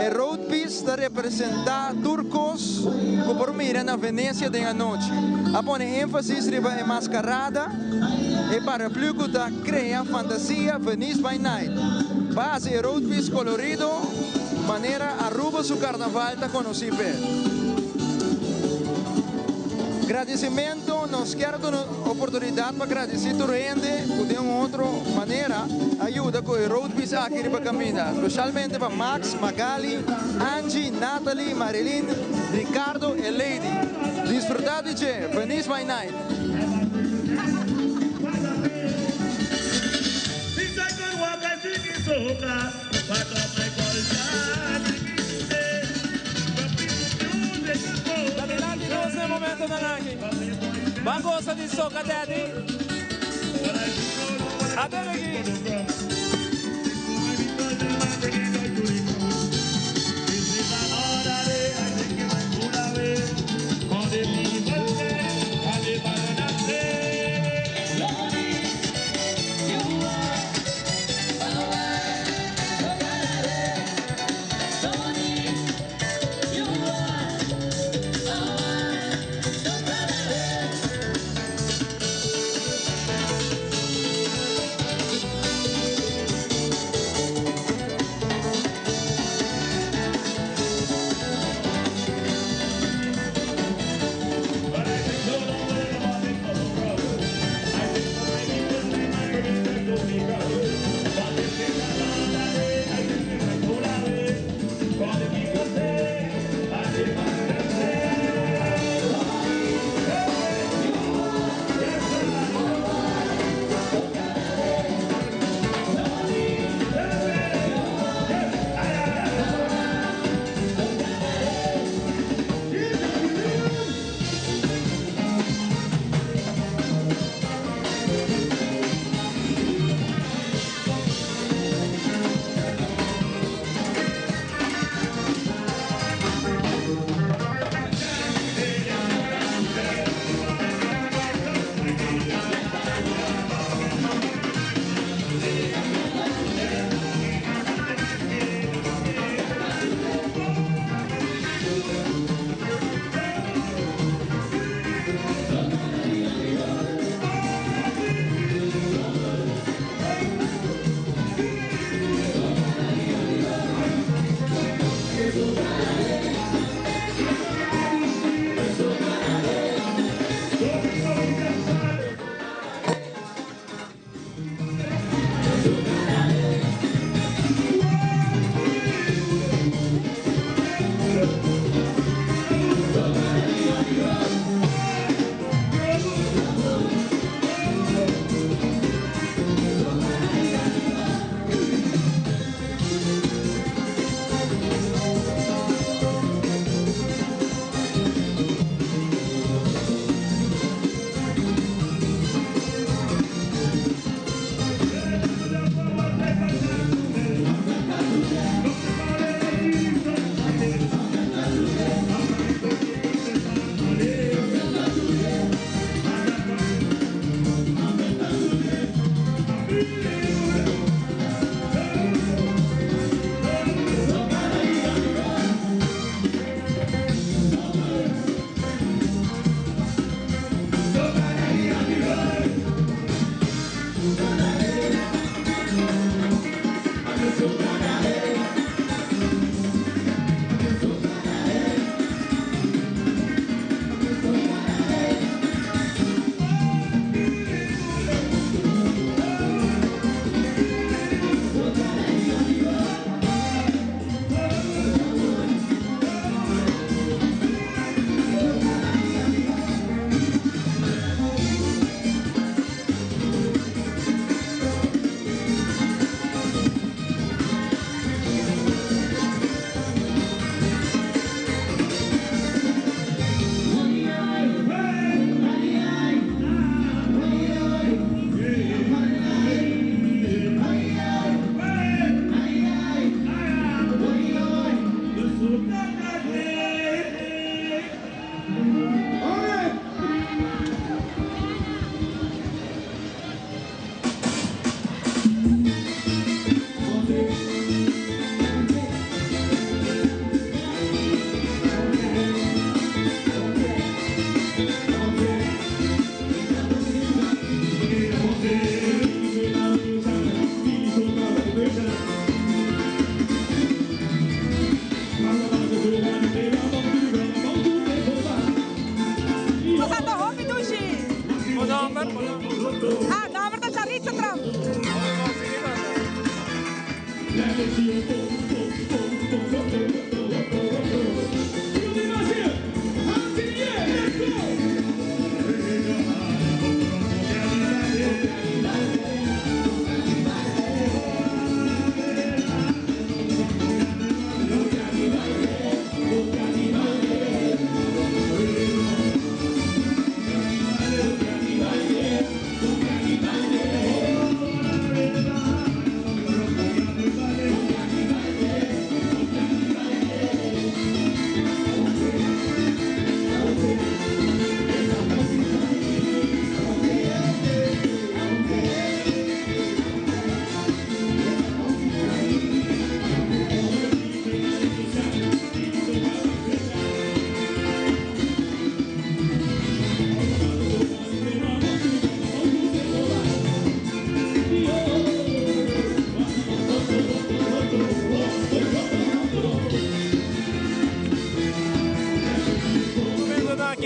E roadpiece ta representa tur cos cu por mira na Venecia den anochi. A pone enfasis riba e mascarada, e paraplu cu ta crea fantasia Venice by Night. Pa haci e roadpiece colorido manera Aruba su carnaval ta conoci p'e. Gradicimento Nos kier duna oportunidad pa gradici tur hende cu den un otro manera a yuda cu e roadpiece aki riba caminda, specialmente pa Max, Magali, Angie, Natalie, Marilyn, Ricardo e Lady. Disfruta di dje! Venice by Night! Ta dilanti nos na e momentonan aki. Ban gosa di Soca Daddy. Ater aki.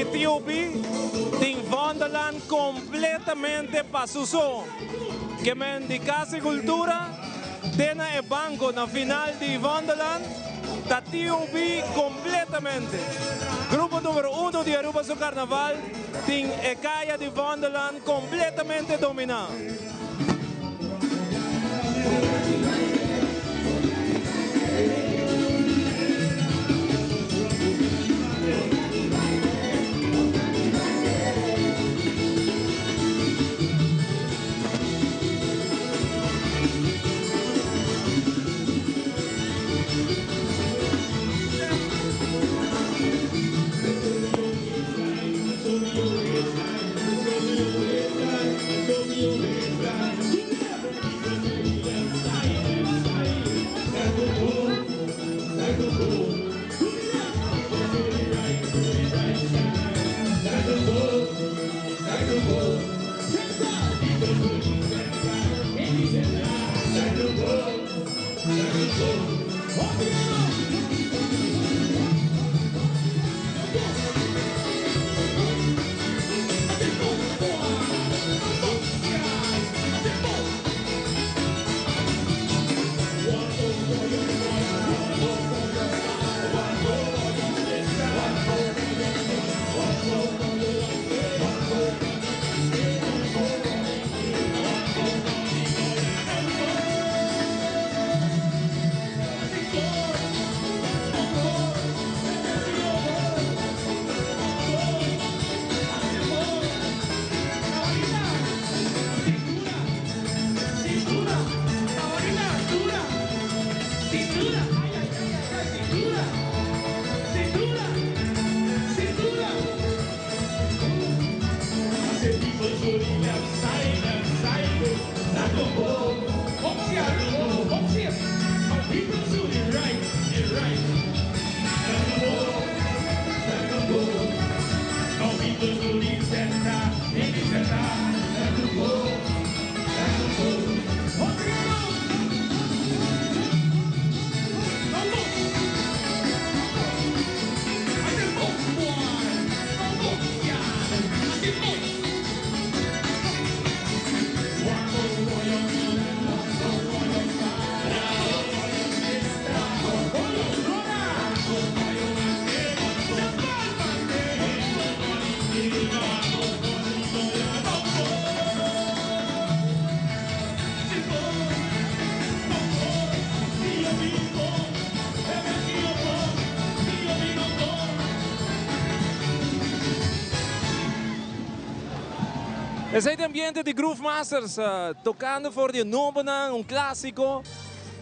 aki TOB tin Vondelland completamente pa su so. Ke men di Cas di Cultura te na e banco na final di Vondelland ta TOB completamente. Grupo numero uno di Aruba su Carnaval tin e caya di Vondelland completamente domina. Esei ta ambiente di Groove Masters tocando for di e nobonan, un clasico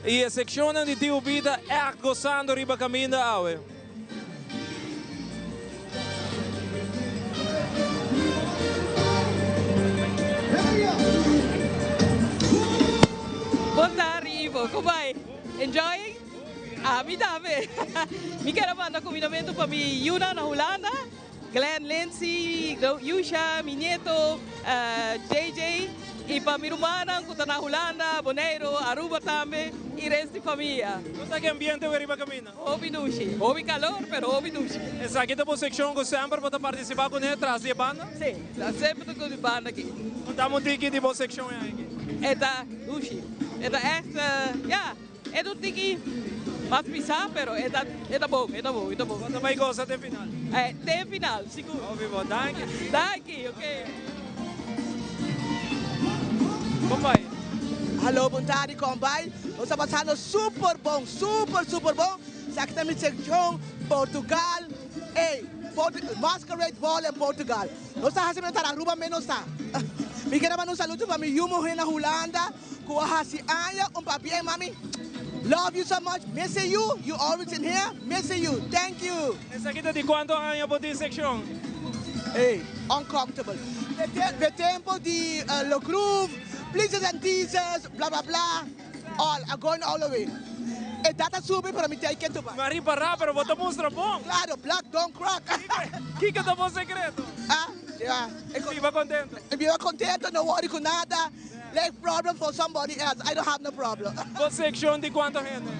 y e seccionnan di TUB ta echt gozando riba caminda awe. Bon tardi Ivo, con bai? Enjoying? Ami tambe. Mi kier a manda cumindamento pa mi yunan na Hulanda. Glenn, Lindsay, Yusha, mi nieto, JJ y pa mi rumannan cu ta na Hulanda, Boneiro, Aruba tambe y rest di famia. Con ta ki ambiente wer riba caminda? Hopi dushi. Hopi calor pero hopi dushi. Esaki ta bo seccion cu semper bo ta participa cune tras di e banda? Si, semper ta cu di banda aki. Contami un tiki di bo seccion aki. E ta dushi. E ta echt, ya. E ta un tiki mas pisá, pero e ta e ta bon, e ta bon, e ta bon. Bo ta bai gosa te final? Eh, te final, sigur. Hopi bon, danki. Danki, ok. Kon bai? Hallo, bon tardi, kon bai? Nos ta pasando super bon, super, super bon. Esaki ta mi seccion, Portugal. Ey, Masquerade Ball in Portugal. Nos ta haci mester Aruba menos ta. Mi kier a manda un saludo pa mi yu muhe na Hulanda. Cu a haci aña un papia y mami love you so much missing you you always in here missing you thank you. Esaki ta di cuanto aña bo tin seccion? Ey uncomfortable de tempo di lo groove pleases and teases bla bla bla all I'm going all the way e data subi pero mi take it to bay. Mi a ripara pero bo ta mustra bon. Claro black don't crack. Kico ta bo secreto? Ah ya. Biba contento. Biba contento no worry cu nada. Leave problem for somebody else, I don't have no problem. Bo seccion di cuanto hende?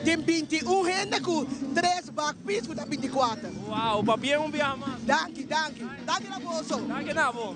Tin 21 hende ku 3 bakpis ku ta 24. Wow, pabien un biaha mas. Danki, danki. Danki na boso. Danki na bo.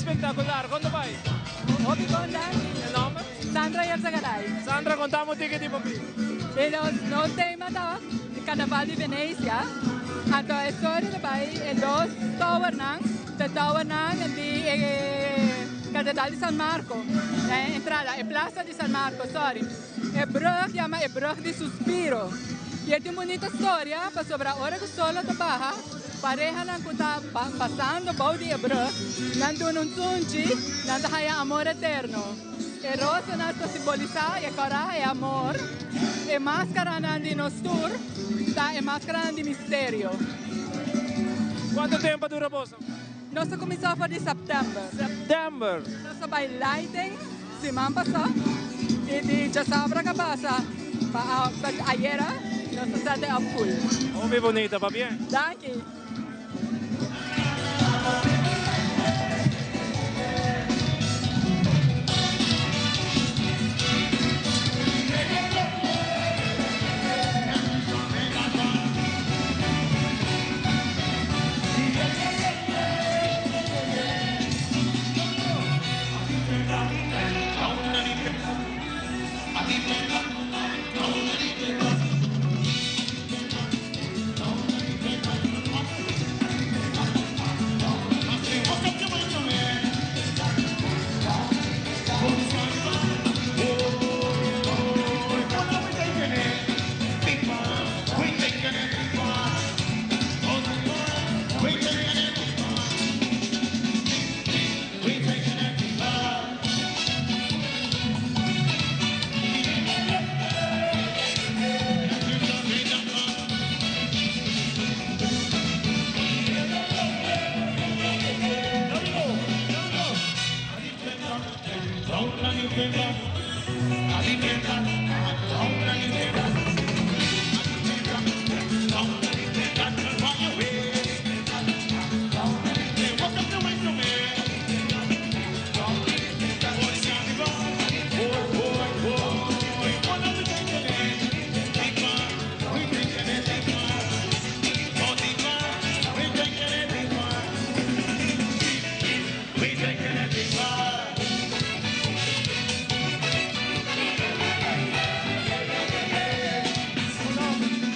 Espectacular, con ta bay? Hopi bon danki. E nomber? Sandra Yerzagaray. Sandra, conta mi un tiki di papi. E nos, nos tema ta Carnaval di Venecia. Anto e storia ta bay e dos towernan, ta towernan di e Catedral di San Marco, e entrada, e Plaza di San Marco, sorry. E brug yama e brug di suspiro. Y e tin un bunita storia pasobra ora cu solo ta baha, parehanan cu ta pasando bou di e brug, nan duna un sunchi, nan ta haya amor eterno. E rosanan ta simbolisa e cora, e amor. E mascaranan di nos tur ta e mascaranan di misterio. Cuanto tempo a dura boso? Nos a cuminsa for di september. September! Nos a bay lighting. Siman pasá i di djasabra ka pasa pa ayera nos ta sete up full. Hopi bunita, pabien. Danki.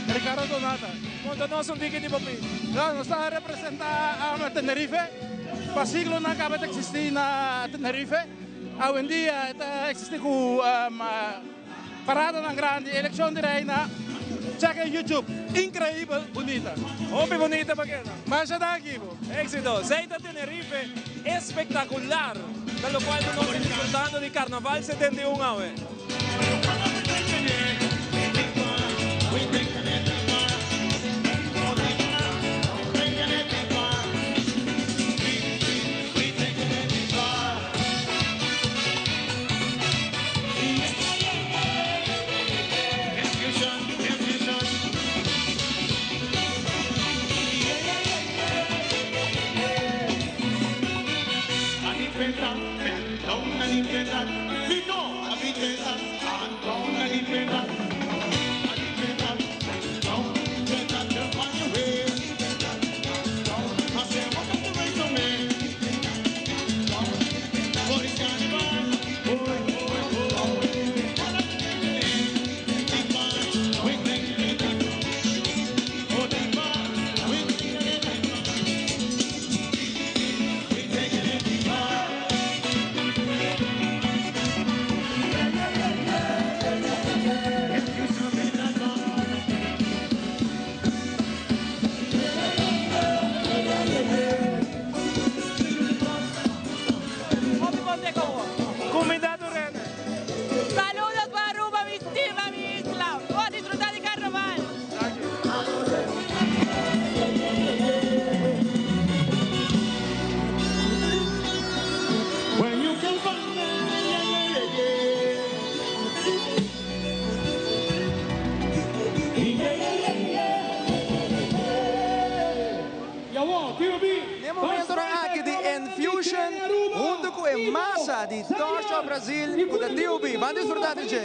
Ricardo Donata, conta nos un tiki di bo pis. No, nos ta representa Tenerife. Pa siglonan caba ta existi na Tenerife. Awendia ta existi cu paradanan grandi, eleccion di reina. Check e YouTube, increibel bunita. Hopi bunita pa keda. Masha danki bo. Exito. Zij ta Tenerife espectacular, ta locual cu nos ta disfrutando di Carnaval 71 awe. Cuminda tur hende. Saludos pa Aruba mi stima mi isla. Bo disfruta di carnaval. N'e momentonan aki di Enfusion hunto cu e masa di Torch of Brazil cu ta TOB. Ban disfruta di dje.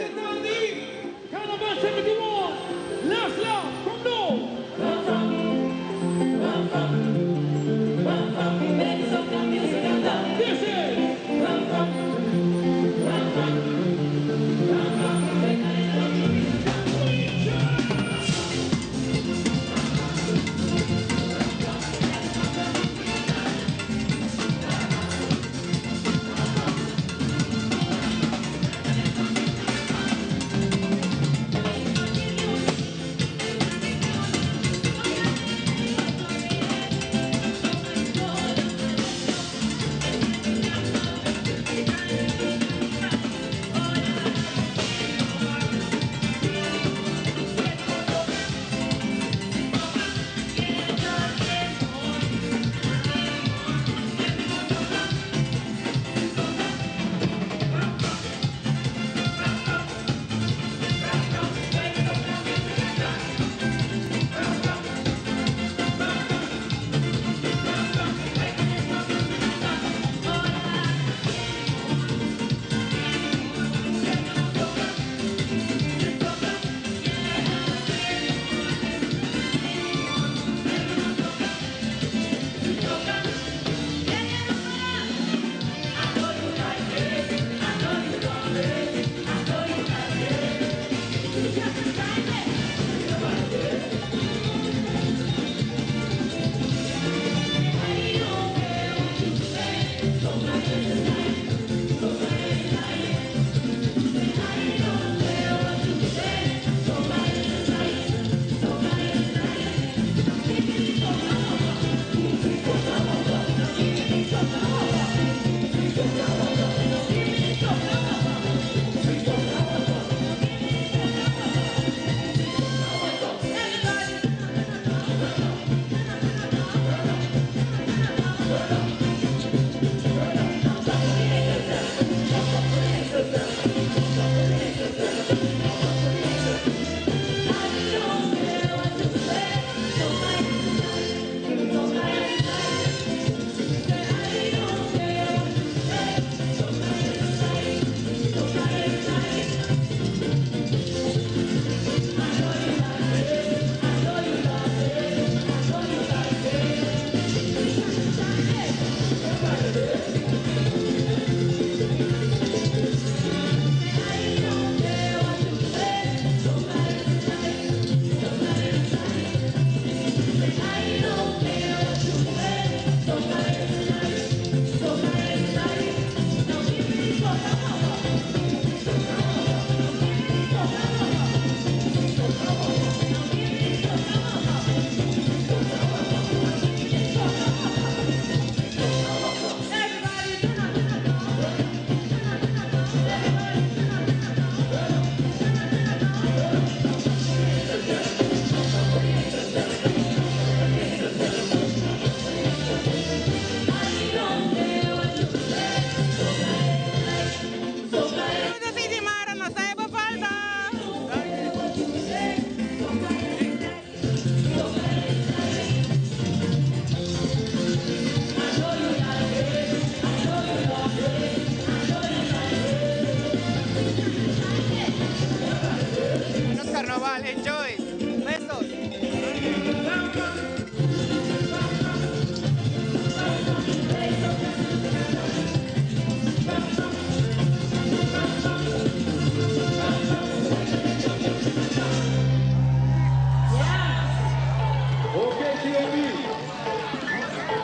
Ok, TOB.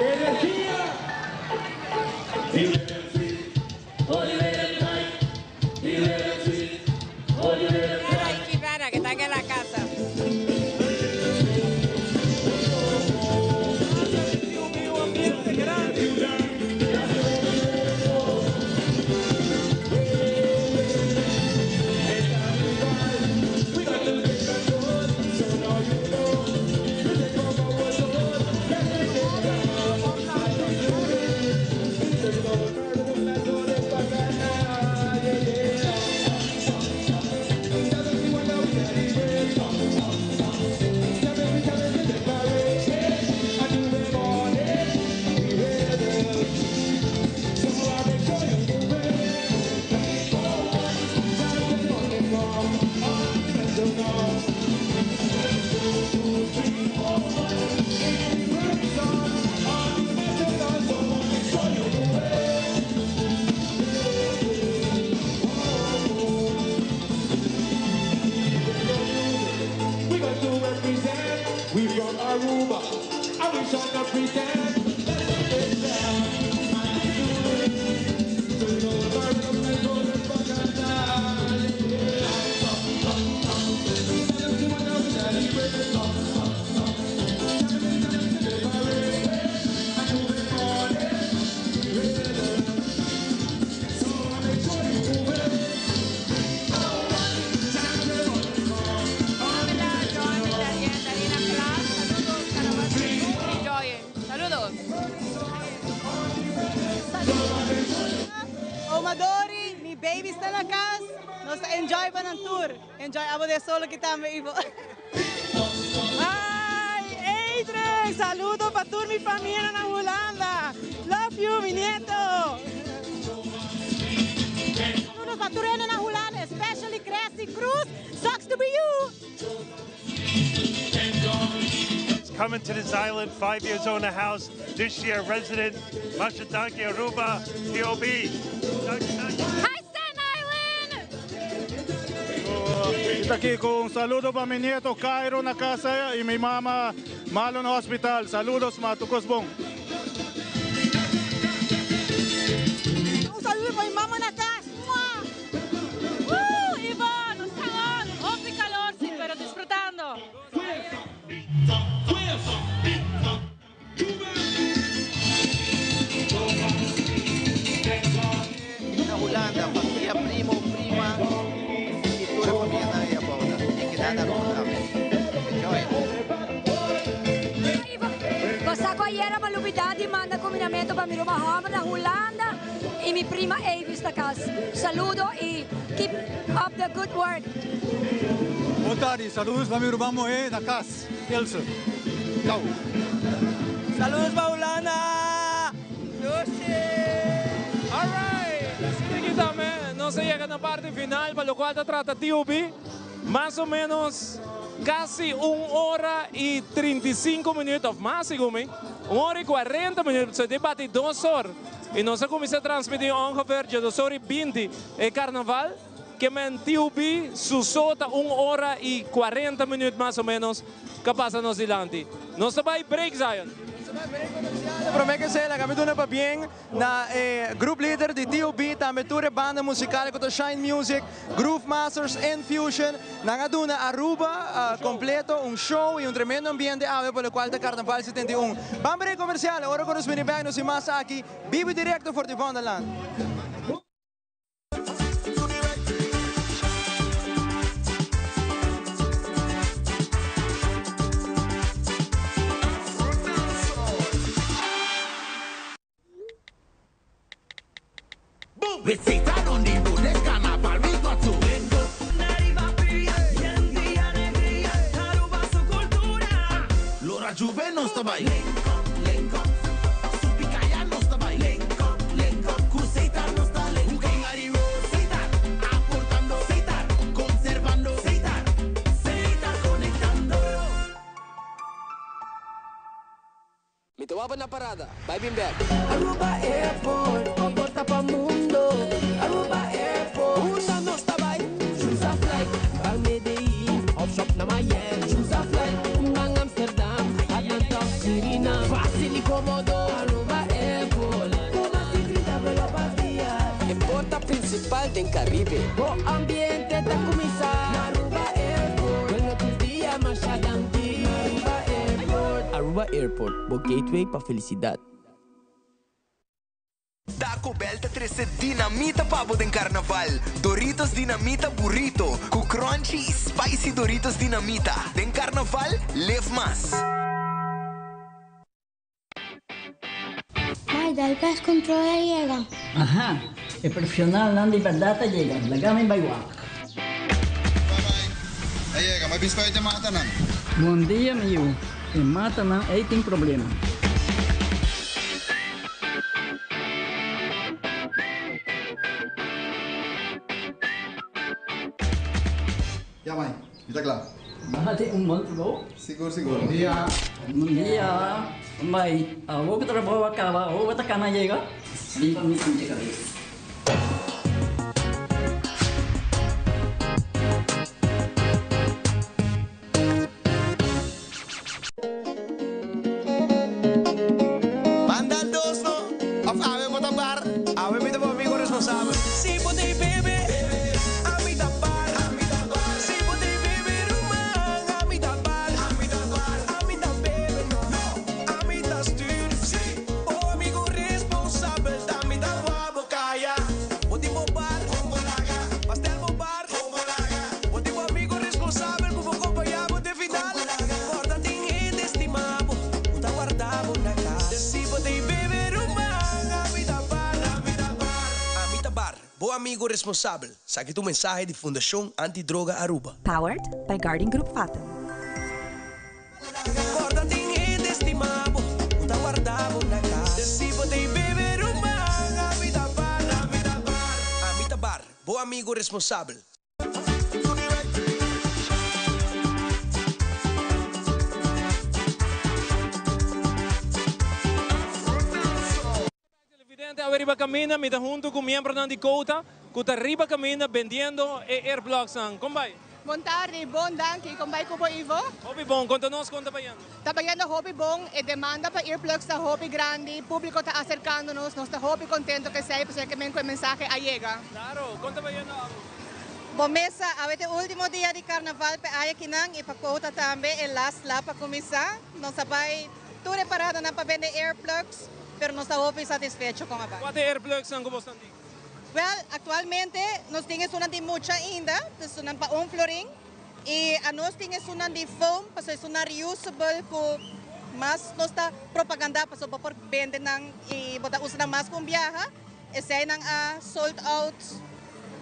Energia. y Chivana, que están en la casa. We got to represent. We from Aruba. And we shall not pretend. Enjoying. Saludos. Oma Dori, mi baby está na casa. Nos enjoy pa ng tour. Enjoy abo de solo kita me Ivo. Ay, Adrian, saludo para toda mi familia en Holanda. Love you, mi nieto. Saludos pa tur hende na Hulanda, especially Cressy Cruz. Sucks to be you. Coming to this island, 5 years own a house. This year, resident Mashataki Aruba, TOB. Hi, Staten Island! Está aquí con un saludo para mi nieto Cairo na casa y mi mamá malo no hospital. Saludos, Matucos Bon. Un saludo pa mi mama na cas. Mua! Ivonne, nos ta on. Hopi calor, si, pero disfrutando. Na Hulanda, famia, primo, prima y toda la familia na e volta. Y que nada Aruba Enjoy. Basta cu ayera mi a lubida di manda cumindamento pa mi ruman homber na Hulanda y mi prima Avis na cas. Saludo y keep up the good work. Bon tardi, saludos pa mi ruman muhe na cas, Ilse. Ciao. Saludos pa Hulanda! Alright! Asina aki tambe, nos a yega na parti final, pa loke ta trata TOB. Mas o menos casi 1 ora y 35 minuut, of mas, segun mi. 1 ora y 40 minuut, so ta bati 2 or. Y nos a cuminsa transmiti ongeveer 2 or y 20 e carnaval. Kiermen TOB su so ta 1 ora y 40 minuut mas o menos cu a pasa nos dilanti. Nos ta bay break, Zion. Prome cu esey, laga mi duna pabien na group leader di TOB, tambe tur banda musical cu Shine Music, Groove Masters and Fusion, nan a duna Aruba completo, un show y un tremendo ambiente awe pa loke ta Carnaval 71. Ban break comercial, ora cu nos bini back nos mas aki, bibo directo for di Wonderland. We sit out on the road, this carnival, we got to win. Lora Juve no está by. Link up, Supicaya no está by. Link up, link up, Cruceta no está link up. Seitar, aportando, Seitar, conservando, Seitar, Seitar conectando. Mi ta wak na parada. Bay bin back. Aruba Airport, porta pa mundo. Aruba Airport, unda nos ta bay. Choose a flight, pa Medellin, of shop na Miami. Choose a flight, bang Amsterdam, Atlanta. Bo ambiente ta cuminsa na Aruba Airport. Bueno tur dia masha danki na Aruba Airport. Aruba Airport, bo gateway pa felicidad. Taco Bell ta trece dinamita pa bo den Carnaval. Doritos Dinamita Burrito cu crunchy y spicy Doritos Dinamita. Den Carnaval, live mas! Mai, dal pest control a yega. Aha, e profesionalnan di berdad a yega, laga mi bai wak. A yega, ma biscuit e matanan. Bon dia mi yu, e matanan ei tin problema. Ya mai, mi ta kla. Bo hasi un bon trabou. Sigur sigur. Bon dia. Bon dia. Mai, awor ku trabou a kaba, awor bo ta kana yega? Bin pa mi pincha kabes. Manda dos no, of awe bo ta bar. Awe mi ta bo amigo responsabel. Si bo ta bebe, ami ta bar. Si bo ta bebe ruman, ami ta bar. Ami ta bebe no, ami ta stuur. Bo amigo responsabel, ta mi ta wak bo kaya. Bo tin bo bar, pastel bo bar. Bo tin bo amigo responsabel ku bo kompañá bo te final. Kòrda tin hende stimá bo ku ta warda bo na kas. Si bo ta bebe ruman, ami ta bar. Ami ta bar, bo amigo responsabel. Saki ta un mensahe di Fundashon Anti Droga Aruba. Powered by Guarding Group Fatum. Kòrda tin hende stimá bo ku ta warda bo na kas. Si bo ta bebe ruman, ami ta bar. Ami ta bar, Bo amigo responsabel. Televidente awe riba caminda mi ta hunto cu miembronan di Cota cu ta riba caminda bendiendo e airblocks-nan. Con bay? Bon tardi, bon danki. Con bay cu bo Ivo? Hopi bon. Conta nos con ta bayendo. Ta bayendo hopi bon. E demanda pa earplugs ta hopi grandi. Publico ta acercando nos. Nos ta hopi contento cu esey pasobra ke men cu e mensahe a yega. Claro. Con ta bayendo awe? Bon mesa, awe ta e ultimo dia di carnaval p'e aña kinan y pa Cota tambe e last lap a cuminsa. Nos a bay tur e paradanan pa bende earplugs, pero nos ta hopi satisfecho con a bay. Cua ta e earplugsnan cu bosnan tin? Wel, actualmente nos tin esunnan di mucha ainda, esunnan pa un florin, y anos tin esunnan di foam, pasobra esunnan reusable cu mas nos ta propaganda pasobra bo por bende nan y bo ta usa nan mas cu un biaha, eseinan a sold out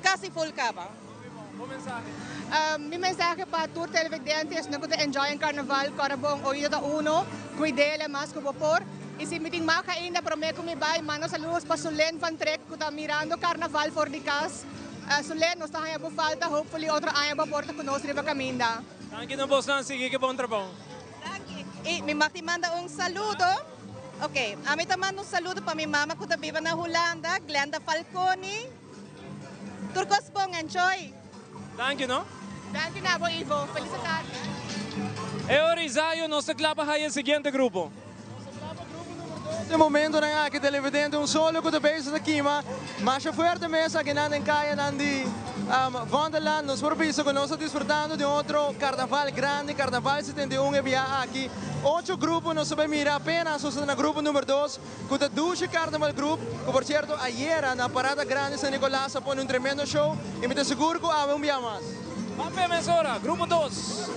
casi full caba. Bo mensahe? Mi mensahe pa tur televidente, esnan cu ta enjoy en carnaval, cora bon oido ta uno, cuidele mas cu bo por. Y si mi tin mag ainda prome cu mi bay, manda saludos pa Sulen van Trek cu ta mirando carnaval for di cas. Sulen, nos ta haña bo falta, hopefully otro aña bo por ta cu nos riba caminda. Danki na bosnan, sigui ke bon trabou. Danki. Y mi mag di manda un saludo. Ok, ami ta manda un saludo pa mi mama cu ta biba na Hulanda, Glenda Falconi. Tur cos bon, enjoy! Danki no. Danki na bo Ivo, feliz tardi. E ora Isayo nos ta kla pa haya e siguiente grupo. Den momentonan aki televidente un solo cu ta bezig ta kima masha fuerte mes akinan den cayanan di Vondelland. Nos por bisa cu nos ta disfrutando di un otro carnaval grandi, Carnaval 71 e bia aki. Ocho grupo nos ta bay mira apenas nos ta na grupo number dos. Cu ta Dushi Carnival Group, cu por cierto ayera na Parada Grandi San Nicolas a pone un tremendo show y mi ta sigur cu awe un bia mas. Ban p'e mesora, Grupo dos.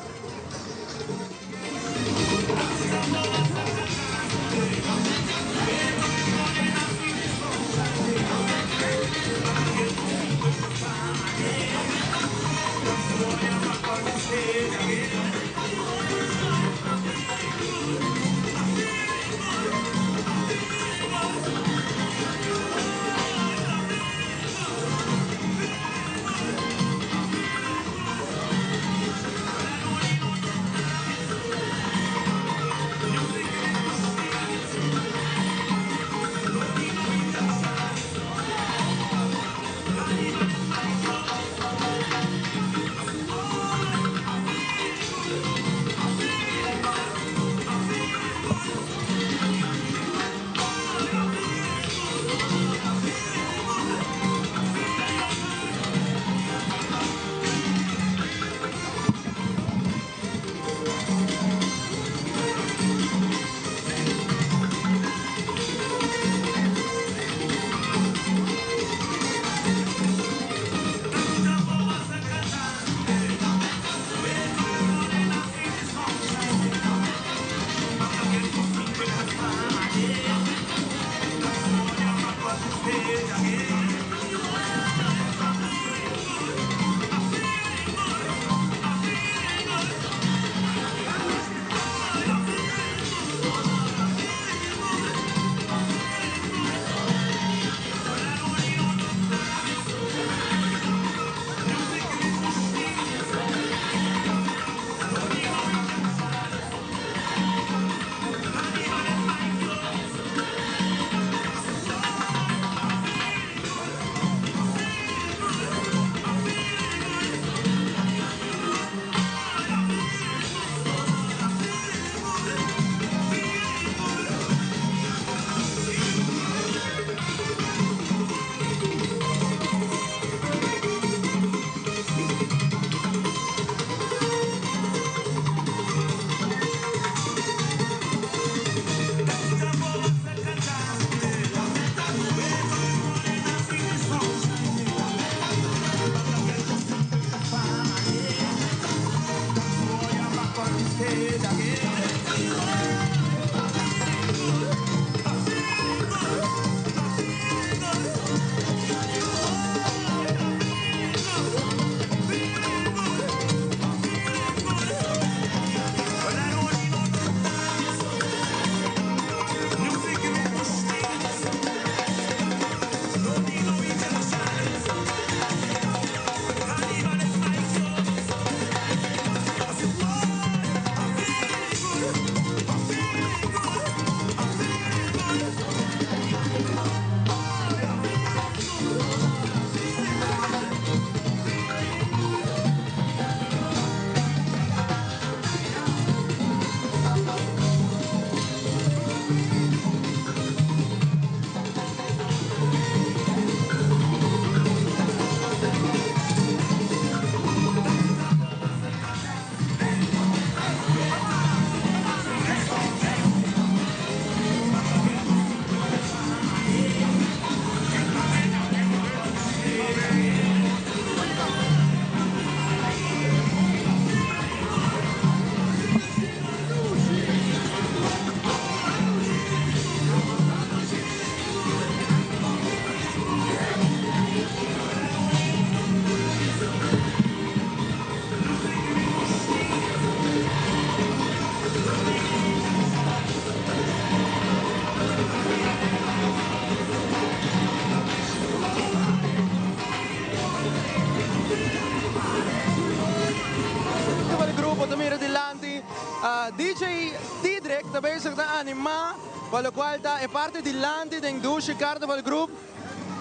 Cedric ta bezig ta anima pa locual ta e parti dilanti den Dushi Carnival Group.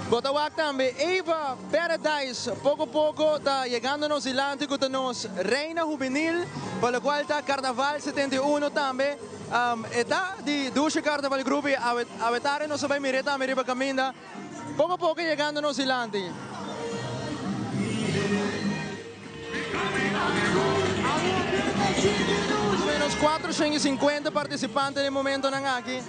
Bo ta wak tambe Eva Paradise poco poco ta yegando nos dilanti cu ta nos Reina Hubenil pa locual ta Carnaval 71 tambe. E ta di Dushi Carnival Group y awe tarde nos a bay mire tambe riba caminda poco poco yegando nos dilanti. Mas o menos 450 participante den momentonan aki.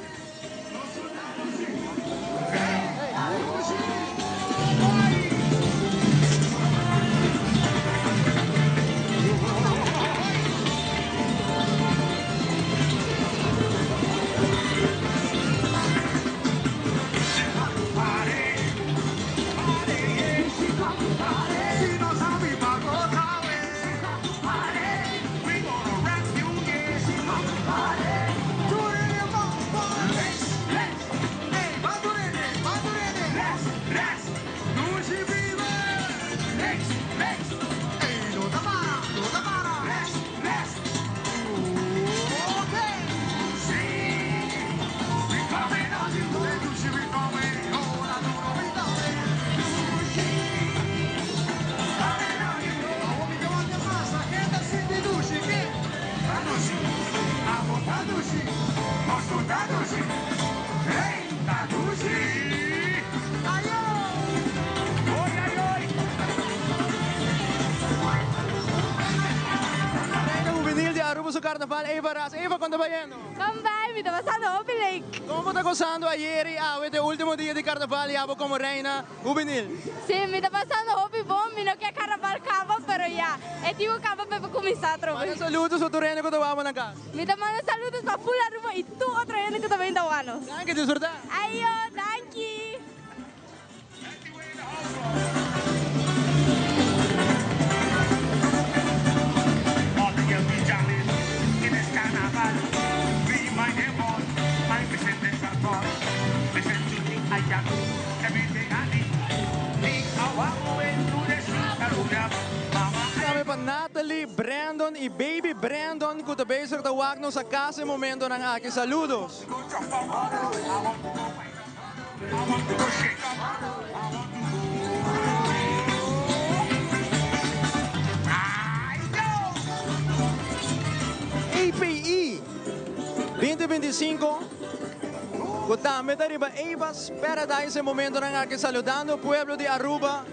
Reina Juvenil di Aruba su carnaval Eva Ras. Eva, con ta bayendo? Con bay, mi ta pasando hopi leuk. Con bo ta gozando ayer y awe t'e ultimo dia di carnaval y abo como Reina Juvenil? Si, mi ta pasando hopi bon, mi no ke carnaval caba, pero ya, e tin cu caba pa e por cuminsa atrobe. Manda saludos pa tur hende cu ta wak bo na cas. Mi ta manda saludos pa full Aruba y tur otro hende cu ta bin ta wak nos. Danki, disfruta. Ayo, danki. Tambe pa Natalie, Brandon y baby Brandon cu ta bezig ta wak nos a casa e momentonan aki. Saludos. APE 2025 cu tambe ta riba Eva's Paradise e momentonan aki saludando pueblo di Aruba.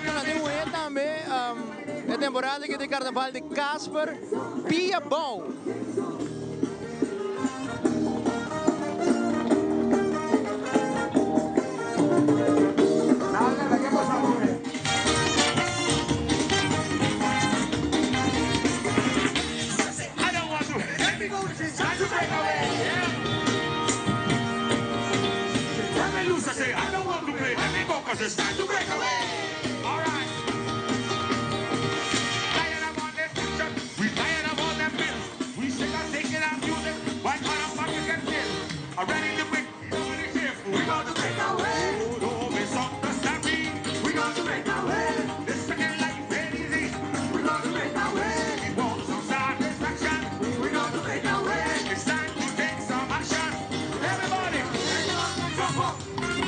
Durante un muher tambe e temporada aki di Carnaval di Casper Pia Bou.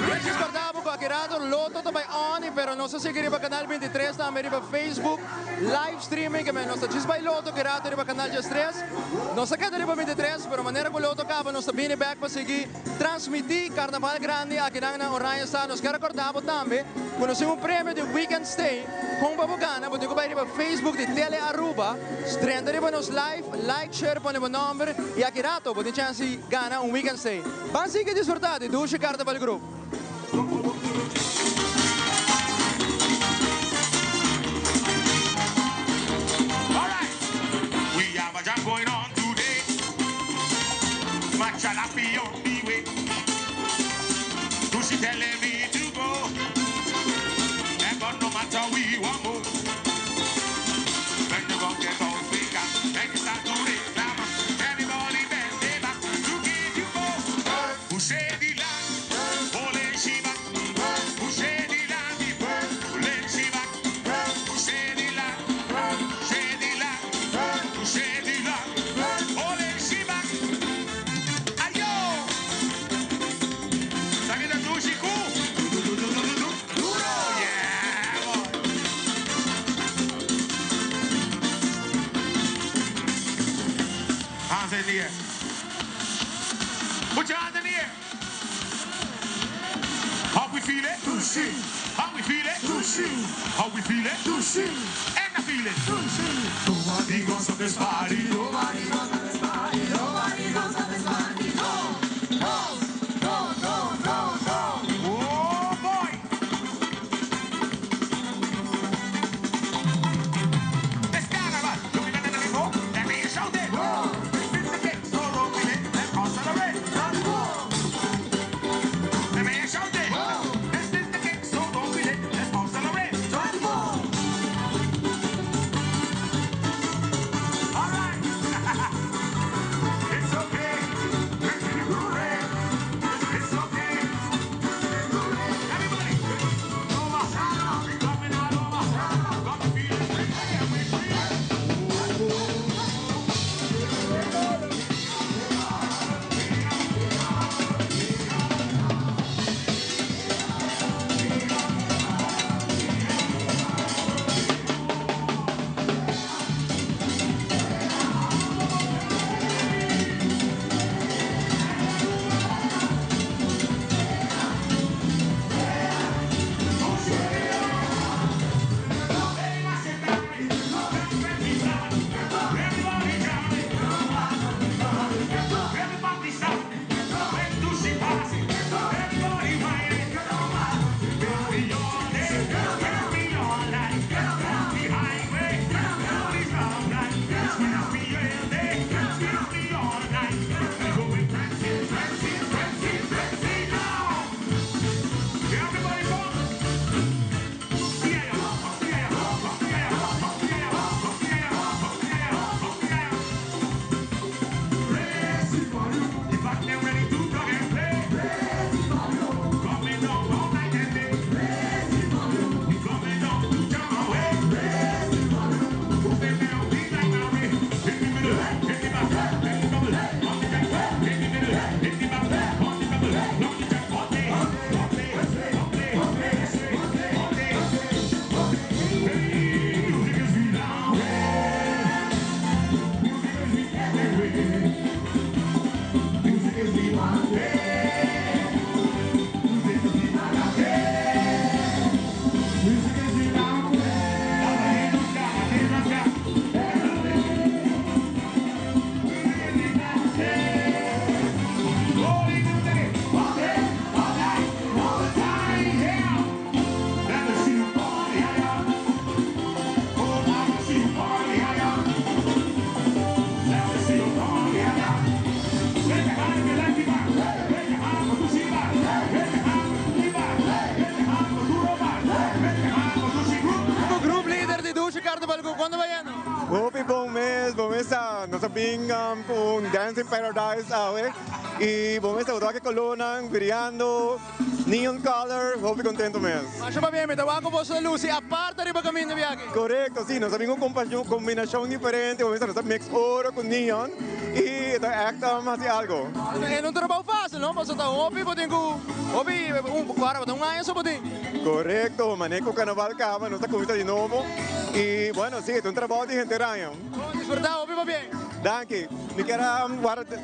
Reyes Cordabo cu aki rato Lotto ta bay on y pero nos ta sigui riba canal 23 tambe riba Facebook live streaming que nos ta djis bay Lotto aki rato riba canal 13. Nos ta keda riba 23 pero manera cu Lotto caba nos ta bini bek pa sigui transmiti Carnaval Grandi akinan na Oranjestad. Nos kier recorda bo tambe cu nos tin un premio di weekend stay. Con pa bo gana bo tin cu bay riba Facebook di Tele Aruba, drenta riba nos live, like, share, pone bo nomber y aki rato bo tin chance di gana un weekend stay. Ban sigui disfruta di Dushi Carnaval Group. She telling me to go. And but no matter we want more. When the gun get on speaker, then you start to reclaim. Everybody bend their back to give you more. Push the land, ole shiba. Push the land, ole shiba. Push the land, push the land, push the land, ole shiba. Ayo! Sabi na dushi ku. Duro! Yeah, boy. Hands in the air. Put your hands in the air. How we feel it? How we feel it? How we feel it? And I feel it. Nobody gonna stop this party. Nobody gonna stop this party. Nobody gonna stop this party. No, no, no, no, no, no. Oh boy. It's carnival. You got the people. Let me shout it. This is the cake. So roll with it. Let's all celebrate. Let me shout it. This is the cake. So roll with it. Let's all celebrate. All right. It's okay. It's okay. Everybody. Over. We coming all over. Got me feeling free. Yeah, we free. Everybody stop. When do she pass it? Everybody whining. We all day, we all night. The highway, the long night. We all day, we all night. Going crazy, crazy, crazy, crazy now. Everybody come. Yeah, yeah, yeah, yeah, yeah, yeah. The back them ready to plug and play. Coming down all night and day. We coming down to jam away. Moving down, we like now we. In the middle, in the back, in the double, on the jack, in the middle, in the back, on the double, on the jack, all day, all day, all day, all day, all day. Hey, music is we now. Music is we everywhere. Music is the one Music is the one Music is the one. All day, all night, all the time, yeah. Let me see you party, yeah. Oh, I can see you party, yeah. Let me see you party, yeah. Let the hand be like the back. Let the hand go to Shiva. Let the hand go to Shiva. Let the hand go to Roma. Let the hand go to Shiva. E group leader di Dushi Carnival, con ta bayendo? Hopi bon mes, bon mes a nos a bin cu Dancing Paradise awe. Y bon mes ta colornan, briyando, neon color, hopi contento mes. Masha pabien, mi ta wak boso ta luci aparte riba caminda biaha. Corecto, si, nos a bin cu combinacion diferente, bon mes nos mix oro cu neon y ta echt mas algo. E no ta un trabou facil, no? Paso ta hopi bo tin cu hopi un awor un aña so bo tin. Corecto, manera cu carnaval caba, nos ta cuminsa di nobo. Y bueno, si, ta un trabou di henter aña. Disfruta, hopi pabien. Danki. Mi kier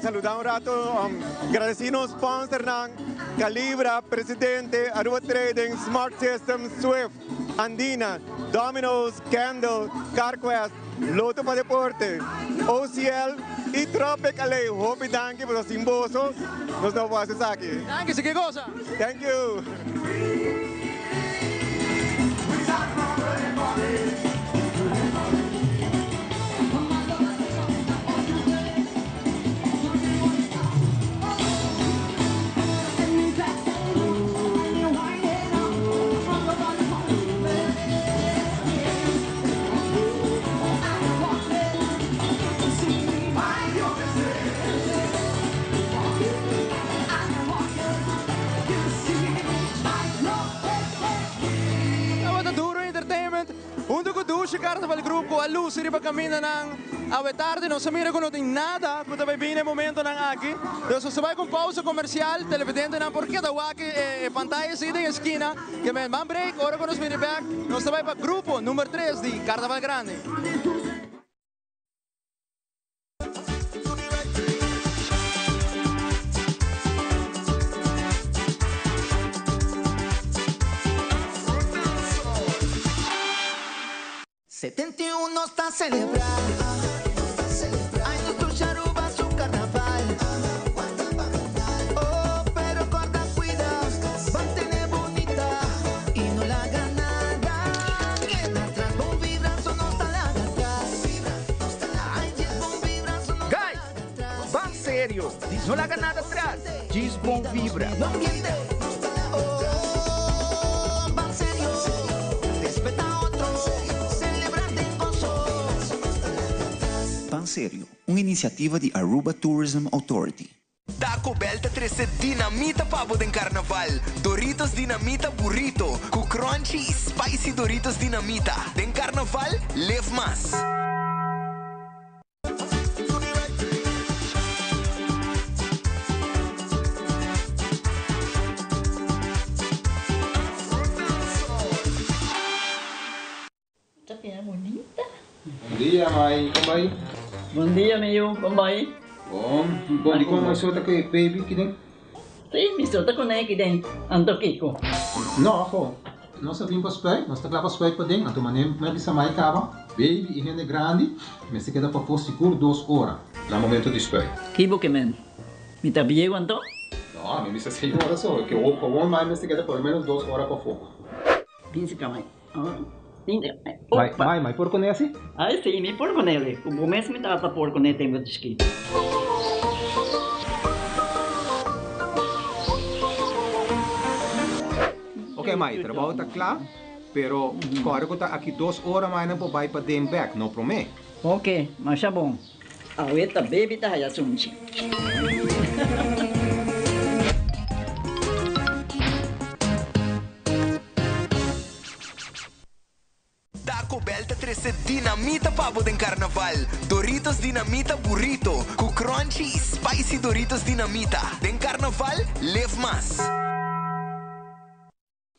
saluda un rato, gradici nos sponsornan, Calibra, Presidente, Aruba Trading, Smart System, Swift, Andina, Domino's, Candle, CarQuest, Loto pa Deporte, OCL y Tropic Alley. Hopi danki pa sin boso. Nos no por aki. Danki, sigui gosa. Thank you. Carnaval Group ku a lusi riba kamindanan awe tardi. Nos a mira ku no tin nada ku ta bai bini e momentonan aki. Dus nos ta bai ku un pausa komersial. Televidentenan por keda wak e pantaya si den e skina. Ke men ban break. Ora ku nos bini bek nos ta bai pa grupo number tres di Carnaval Grandi. 71 nos ta celebra. Ay, nos tur Aruba su carnaval. Oh, pero corda cuida, mantene bunita y no laga nada keda atras. Bon vibra, so no ta laga atras. Guys, ban serio, no laga nada atras. Djis bon vibra. Ban serio, respeta otro, celebra den gozo. Ban Serio, un iniciativa di Aruba Tourism Authority. Taco Bell ta trece dinamita pa bo den Carnaval. Doritos Dinamita Burrito cu crunchy y spicy Doritos Dinamita. Den Carnaval, live mas. Ta bira bunita. Bon dia mai, kon bai? Bon dia mi yu, kon bai? Bon, bon di kon mai so ta ku e baby kiden? Si, mi so ta ku ne kiden, anto kiko? No, ho, nos a bin pa spuit, nos ta kla pa spuit paden, anto manera mi a bisa mai kaba, baby i hende grandi mester keda pafó sigur dos ora na momento di spuit. Kibo ke men? Mi ta bieu anto? No, mi bisa seis ora so, ke gewoon mai mester keda por lo menos dos ora pafó. Bin si ka mai. Mai, mai, mai por kuné asi? Ai si, mi por kuné. Ku bo mes mi tata por kuné tempu di chikitu. Ok mai, trabou ta kla, pero kòrda ku ta aki dos ora mai nan por bai paden bèk, no promé. Ok, masha bon. Awe ta baby ta haya sunchi. Taco Bell ta trece dinamita pa bo den Carnaval. Doritos Dinamita Burrito cu crunchy y spicy Doritos Dinamita. Den Carnaval, live mas.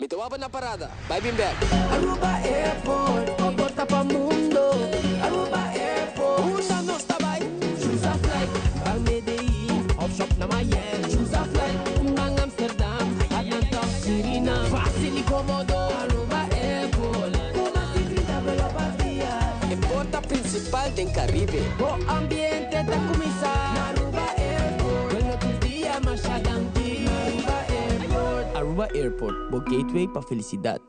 Mi ta waba na parada, bai bin bek. Aruba Airport, bo porta pa mundo. Aruba Airport, unda nos ta bai? Choose a flight, ban Medellin of shop na Miami. Choose a flight, ban Amsterdam, Atlanta of Suriname. Facil y comodo, Aruba Airport. Cu mas di 30 vuelo pa dia. E porta principal den Caribe. Bo ambiente ta cuminsa na Aruba Airport. Bueno tur dia masha danki. Aruba Airport. Aruba Airport, bo gateway pa felicidad.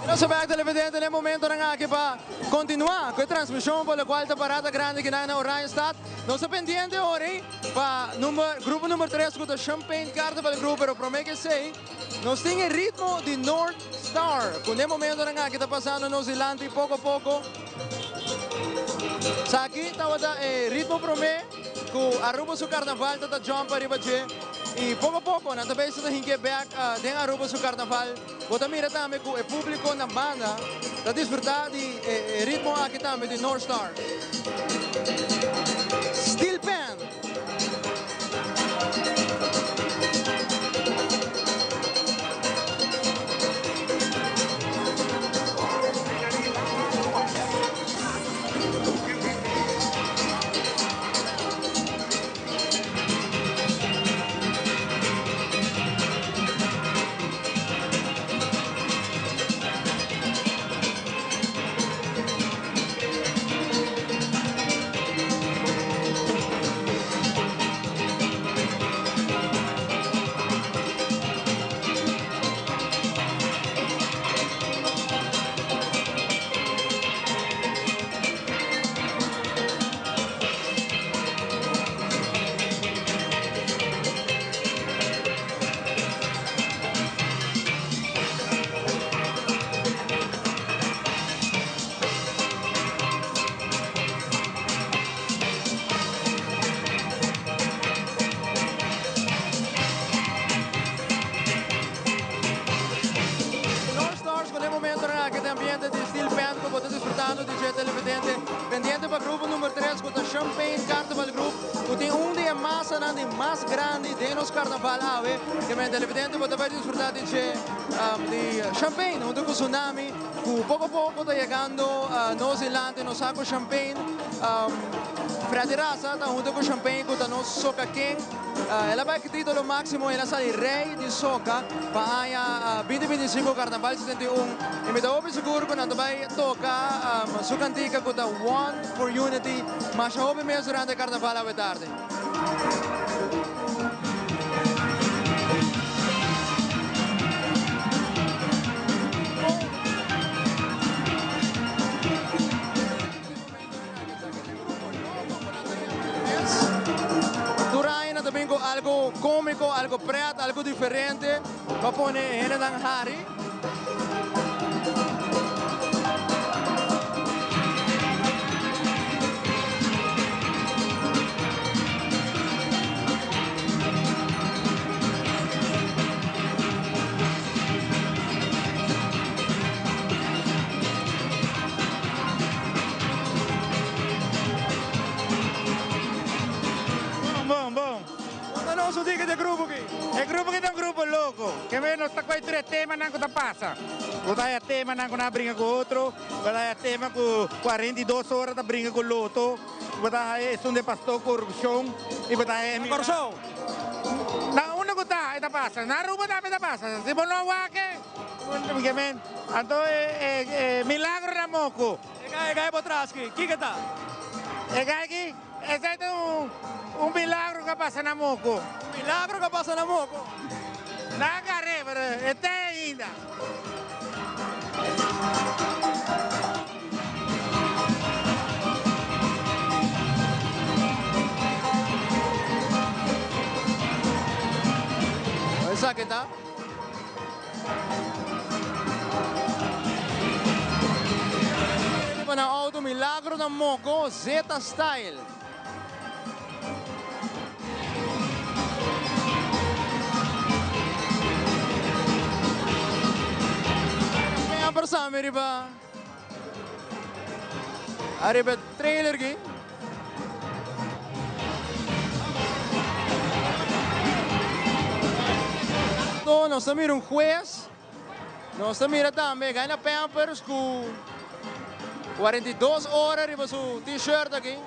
Nos ta bek televidente den e momentonan aki pa continua cu e transmision pa locual ta parada grandi kinan na Oranjestad. Nos ta pendiente ori pa number grupo number tres cu ta Champagne Carnival Group pero prome cu esey nos tin e ritmo di North Star cu den e momentonan aki ta pasando nos dilanti poco poco. Esaki tabata e ritmo prome cu Aruba su carnaval ta ta jump ariba dje y poco poco nan ta bezig ta hinke bek den Aruba su carnaval. Bo ta mira tambe cu e publico na banda ta disfruta di e ritmo aki tambe di North Star. Steel Pan. ambiente di Steel Band ku bo ta disfrutando di dje televidente. Pendiente pa grupo number tres ku ta Champagne Carnival Group ku tin un di e masanan di mas grandi den nos carnaval awe. Ke men televidente bo ta bai disfruta di dje di Champagne hunto ku Tsunami ku poko poko ta yegando nos dilanti. Nos sa ku Champagne Freddy Raza ta hunto ku Champagne ku ta nos Soca King. El a bai ku titulo maximo, el a sali rey di soca pa aña 2025 Carnaval 71 y mi ta hopi sigur ku nan ta bai toca su cantica ku ta One for Unity masha hopi mes durante Carnaval awe tardi. Tur aña ta bin ku algu kómiko, algu prèt, algu diferente pa pone e hendenan hari. Bon, bon, bon. Conta nos un tiki di e grupo aki. E grupo aki ta un grupo loco. Ke mey nos ta coy tur e temanan cu ta pasa. Bo ta haya temanan cu nan a bringa cu otro, bo ta haya tema cu 42 ora ta bringa cu loto, bo ta haya esun di pastor corupcion y bo ta haya e. Na Corsou? Na unda cu ta e ta pasa. Na Aruba tambe ta pasa. Si bo no wak e. Anto e milagro na moko. E gai e gai bo tras aki, kiko ta? E gai aki, esei ta un milagro ku a pasa na moko. Un milagro ku a pasa na moko? Nan a gar'é, pero e ta ei ainda. Esaki ta. Riba nan auto Milagro na Moko Zeta Style. Ken a sami riba ariba e trailer aki. Nos ta mira un hues, nos ta mira tambe gana Pampers cu 42 ora riba su t-shirt aki.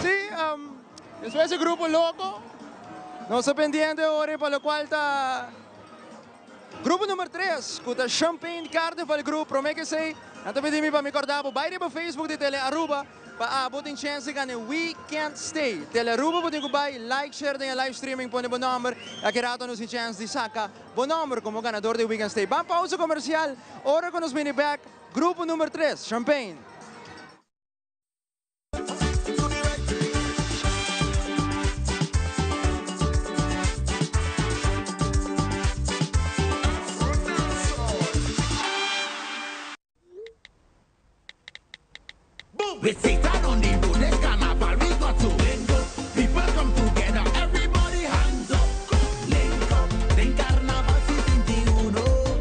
Sí, despues e grupo loco, nos ta pendiente ora pa locual ta grupo number tres, cu ta Champagne Carnival Group. Prome cu esey, nan ta pidi mi pa mi corda bo bay riba Facebook di Tele Aruba. Pa abo tin chens di gana e We Can't Stay. Tele Aruba bo tin ku bai like share den e live streaming pone bo nomber y aki rato nos tin chens di saka bo nomber komo ganador di We Can't Stay. Ban pausa komersial ora ku nos bini bek grupo number tres, Champagne. With Satan on the road, this carnival we got to link up. People come together, everybody hands up. Link up, den carnaval 61.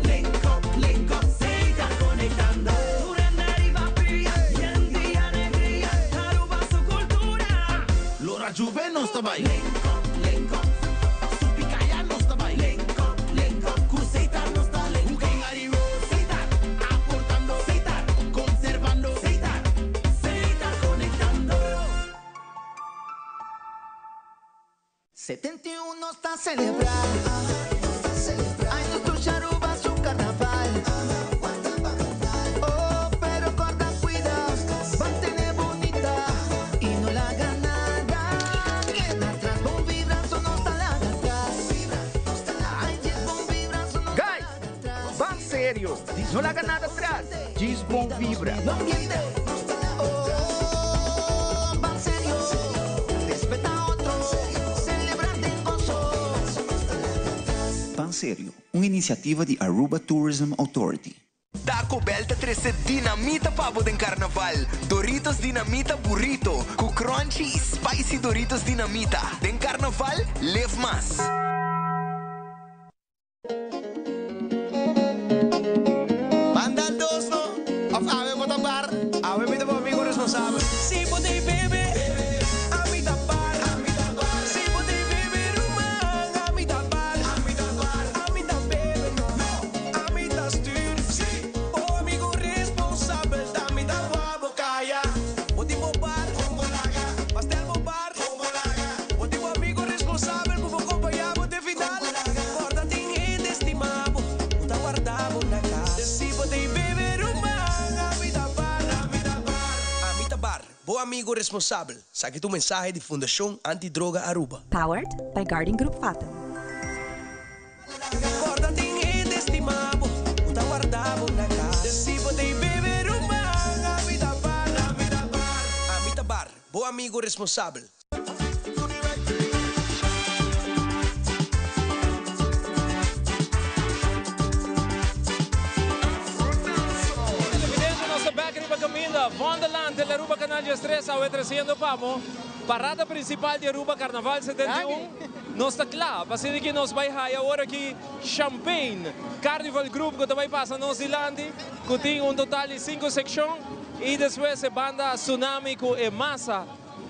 Link up, link up, Satan conectando. Lora Juve nos ta bay. Link up, link up, Supicaya nos ta bay. Link up, link up, cu Satan nos ta link up. Satan, aportando. Satan, conservando. Satan, Satan conectando. 71 nos ta celebra Ay nos tur Aruba su carnaval Oh pero corda cuida Mantene bunita Y no laga nada Keda atras Bon vibra so nos ta laga atras Ay djis bon vibra so nos ta Guys, ban serio, no laga nada atras, djis bon vibra. Ban Serio, un iniciativa di Aruba Tourism Authority. Taco Bell ta trece dinamita pa bo den carnaval. Doritos Dinamita Burrito, cu crunchy y spicy Doritos Dinamita. Den carnaval, live mas. Banda dos no, of awe bo ta bar? Awe mi ta bo amigo responsabel. Si bo t'ei bebe, ami ta bar. Si bo t'ei bebe ruman, ami ta bar. Ami ta bebe no, ami ta stuur. Bo amigo responsabel, ta mi ta wak bo kaya. Bo tin bo bar, pastel bo bar. Bo tin bo amigo responsabel ku bo kompañá bo te final. Corda tin hende stima bo, ku ta warda bo na cas. Si bo t'ei bebe ruman, ami ta bar. Ami ta bar, bo amigo responsabel. Saki ta un mensahe di Fundacion Anti Droga Aruba. Powered by Guarding Group Fatum. Corda tin hende stima bo, ku ta warda bo na cas. Si bo t'ei bebe ruman, ami ta bar. Ami ta bar, bo amigo responsabel. Televidente, nos ta bek riba caminda Vondelland del Aruba Canal 13 awe treciendo pa bo parada principal di Aruba Carnaval 71. Nos ta cla pa asina ki nos bay haya ora ki Champagne Carnival Group cu ta bay pasa nos dilanti cu tin un total di cinco seccion y despues e banda Tsunami cu e masa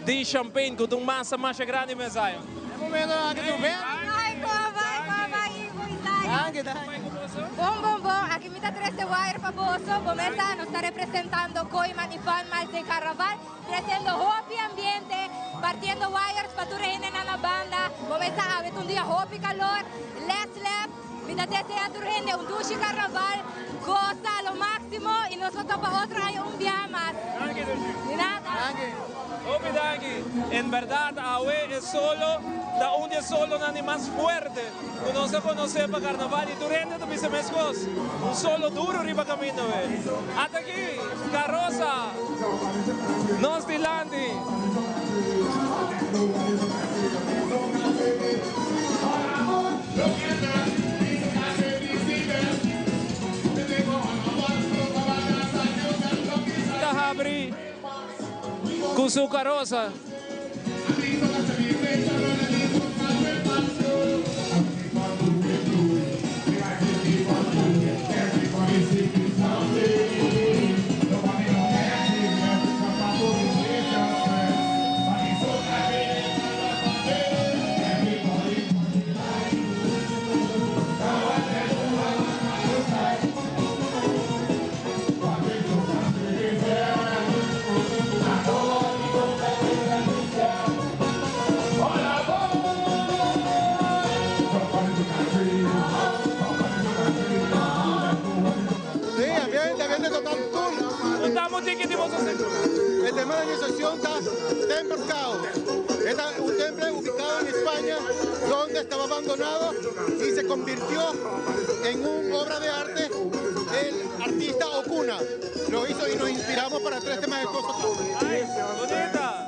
di champagne cu ta un masa masha grandi mes ayo. E momento aki tu ven. Ay, como bai, como bai, Ivo y Zion. Bon, bon, bon. Aki mi ta trece wire pa boso. Bo mesa nos ta representando Kooyman y Fun Miles den Carnaval. Treciendo hopi ambiente, partiendo wires pa tur hende na na banda. Bo mesa awe ta un dia hopi calor. Let's laugh. Mi ta desea tur hende un dushi Carnaval. Goza lo maximo y nos lo topa otro aña un biaha mas. Danki, Dushi. Di nada. Danki. Hopi danki. En berdad awe e solo ta un di e solonan di mas fuerte cu nos a conoce pa Carnaval y tur hende ta bisa mescos. Un solo duro riba caminda awe. Ata aki Carosa nos dilanti. Ta habri cu su carosa. Sí, ambiente, ambiente total tur. Contamos un tiki di boso seccion. E tema di mi seccion ta Templo Cao. E ta un temple ubicado en España donde estaba abandonado y se convirtió en un obra de arte el artista Okuna. Lo hizo y nos inspiramos para tres temas de cosas. Ay, bonita.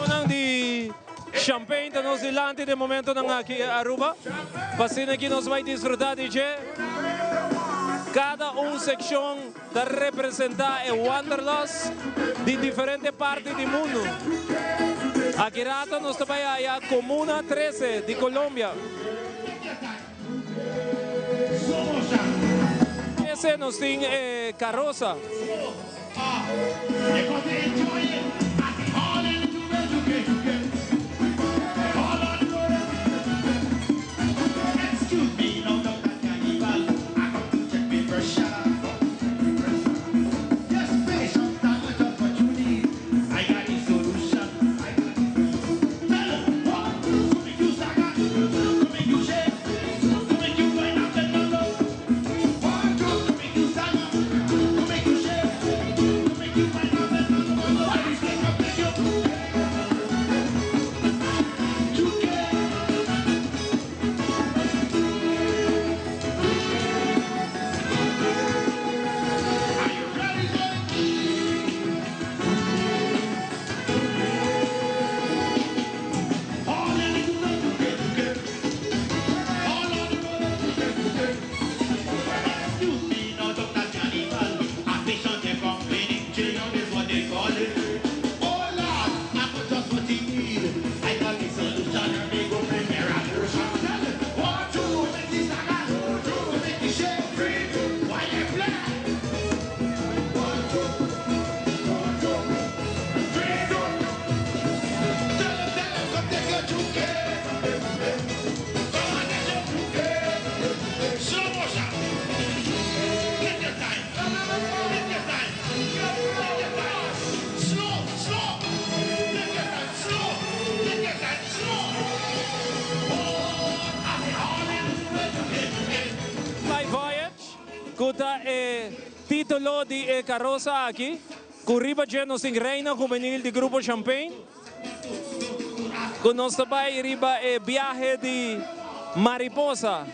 Unan di champagne ta nos dilanti den momentonan aki Aruba. Pa asina ki nos bai disfruta di dje. Cada un seccion ta representa e wanderlust di diferente parti di mundo. Aki rato nos ta bai haya Comuna 13 di Colombia. Ese nos tin e carosa. ta e titulo di e karosa aki, ku riba dje nos tin Reina Hubenil di Grupo Champagne, ku nos ta bai riba e biahe di mariposa.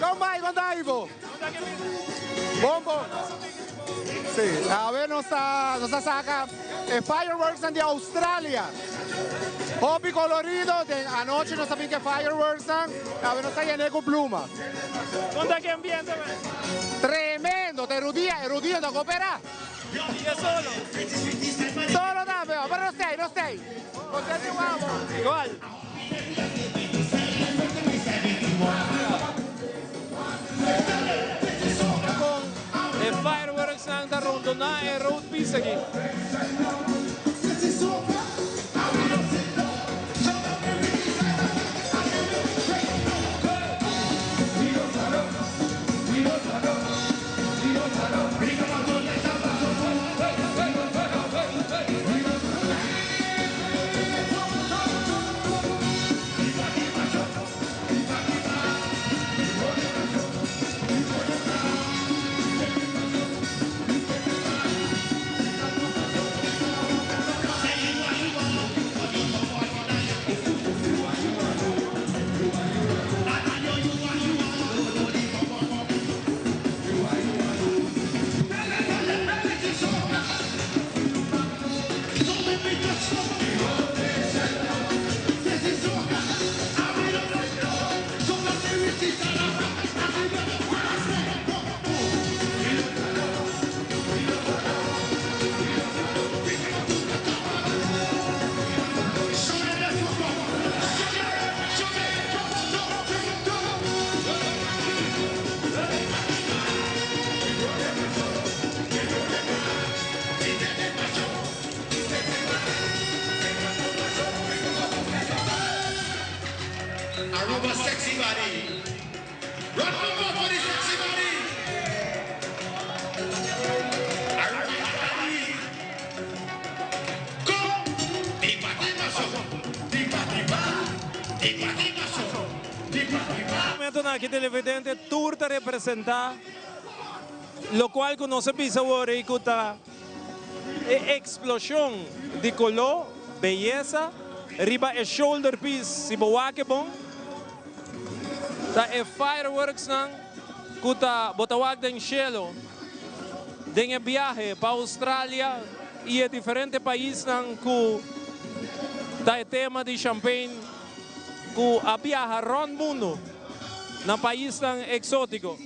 Kon bai, kon ta Ivo? Bon bon. Si, awe nos ta nos ta saka e fireworksnan di Australia. Hopi kolorido, den anochi nos ta bin ku e fireworksnan, awe nos ta yené ku pluma. Kon ta ki ambiente men? Tremendo, ta e rudia, e rudia no ta koperá. I e solo? Solo tambe, pero nos tei, nos tei. Nos tei tin wou. Igual. Con e fireworksnan ta rondona e road piece aki. Aruba sexy body. Run for for the sexy body. Aruba body. Go. Tipa tipa so. Tipa tipa. Tipa tipa so. Tipa tipa. Momentonan aki televidente tur ta representa locual cu nos a bisa awor ey cu ta e explosion di color, beyesa riba e shoulder piece si bo wak e bon ta e fireworksnan cu ta bo ta wak den cielo den e biahe pa Australia y e diferente paisnan cu ta e tema di champagne cu a biaha rond mundo na paisnan exotico.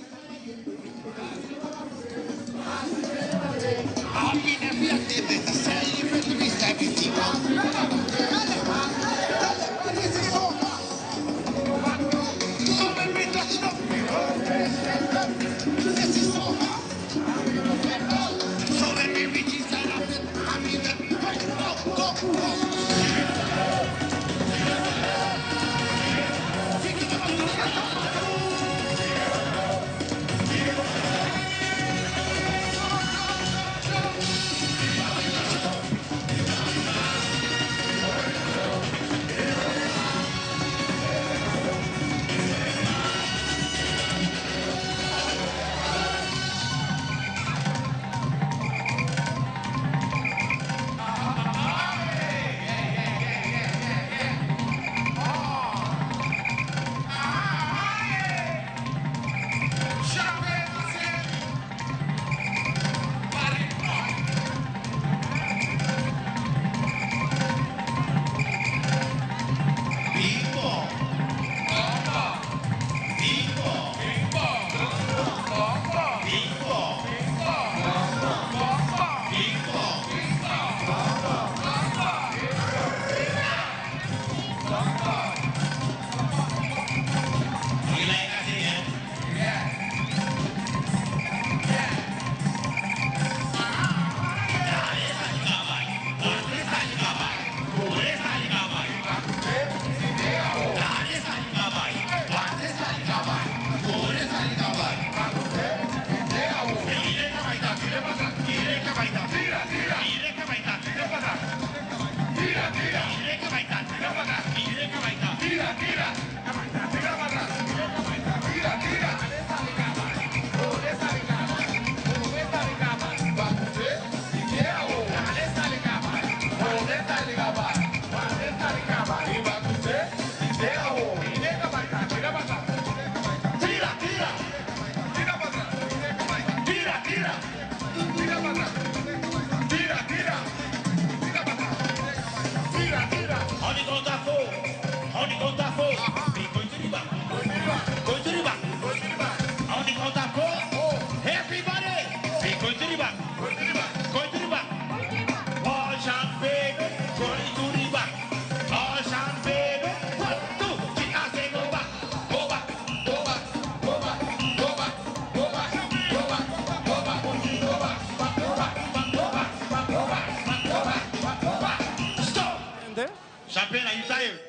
Champagne, are you tired?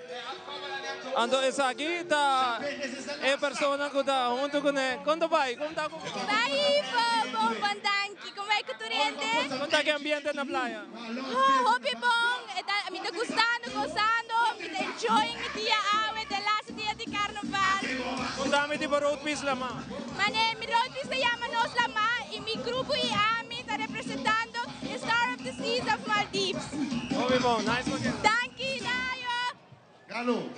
Anto esaki ta e persona cu ta hunto cu ne. Con ta bay? Con ta cu bo? Bay bon, bon, bon danki. Con bay cu tur hende? Con ta ki ambiente na playa? Oh, hopi bon. E ta, mi ta gustando, gozando. Mi ta enjoying mi dia awe, de laatste dia di carnaval. Con ta mi tipo road piece lama? Mane, mi road piece ta yama Nos Lama y mi grupo y ami ta representando the Star of the Seas of Maldives. Hopi bon, nice pa keda. Danki, Dayo! Galo,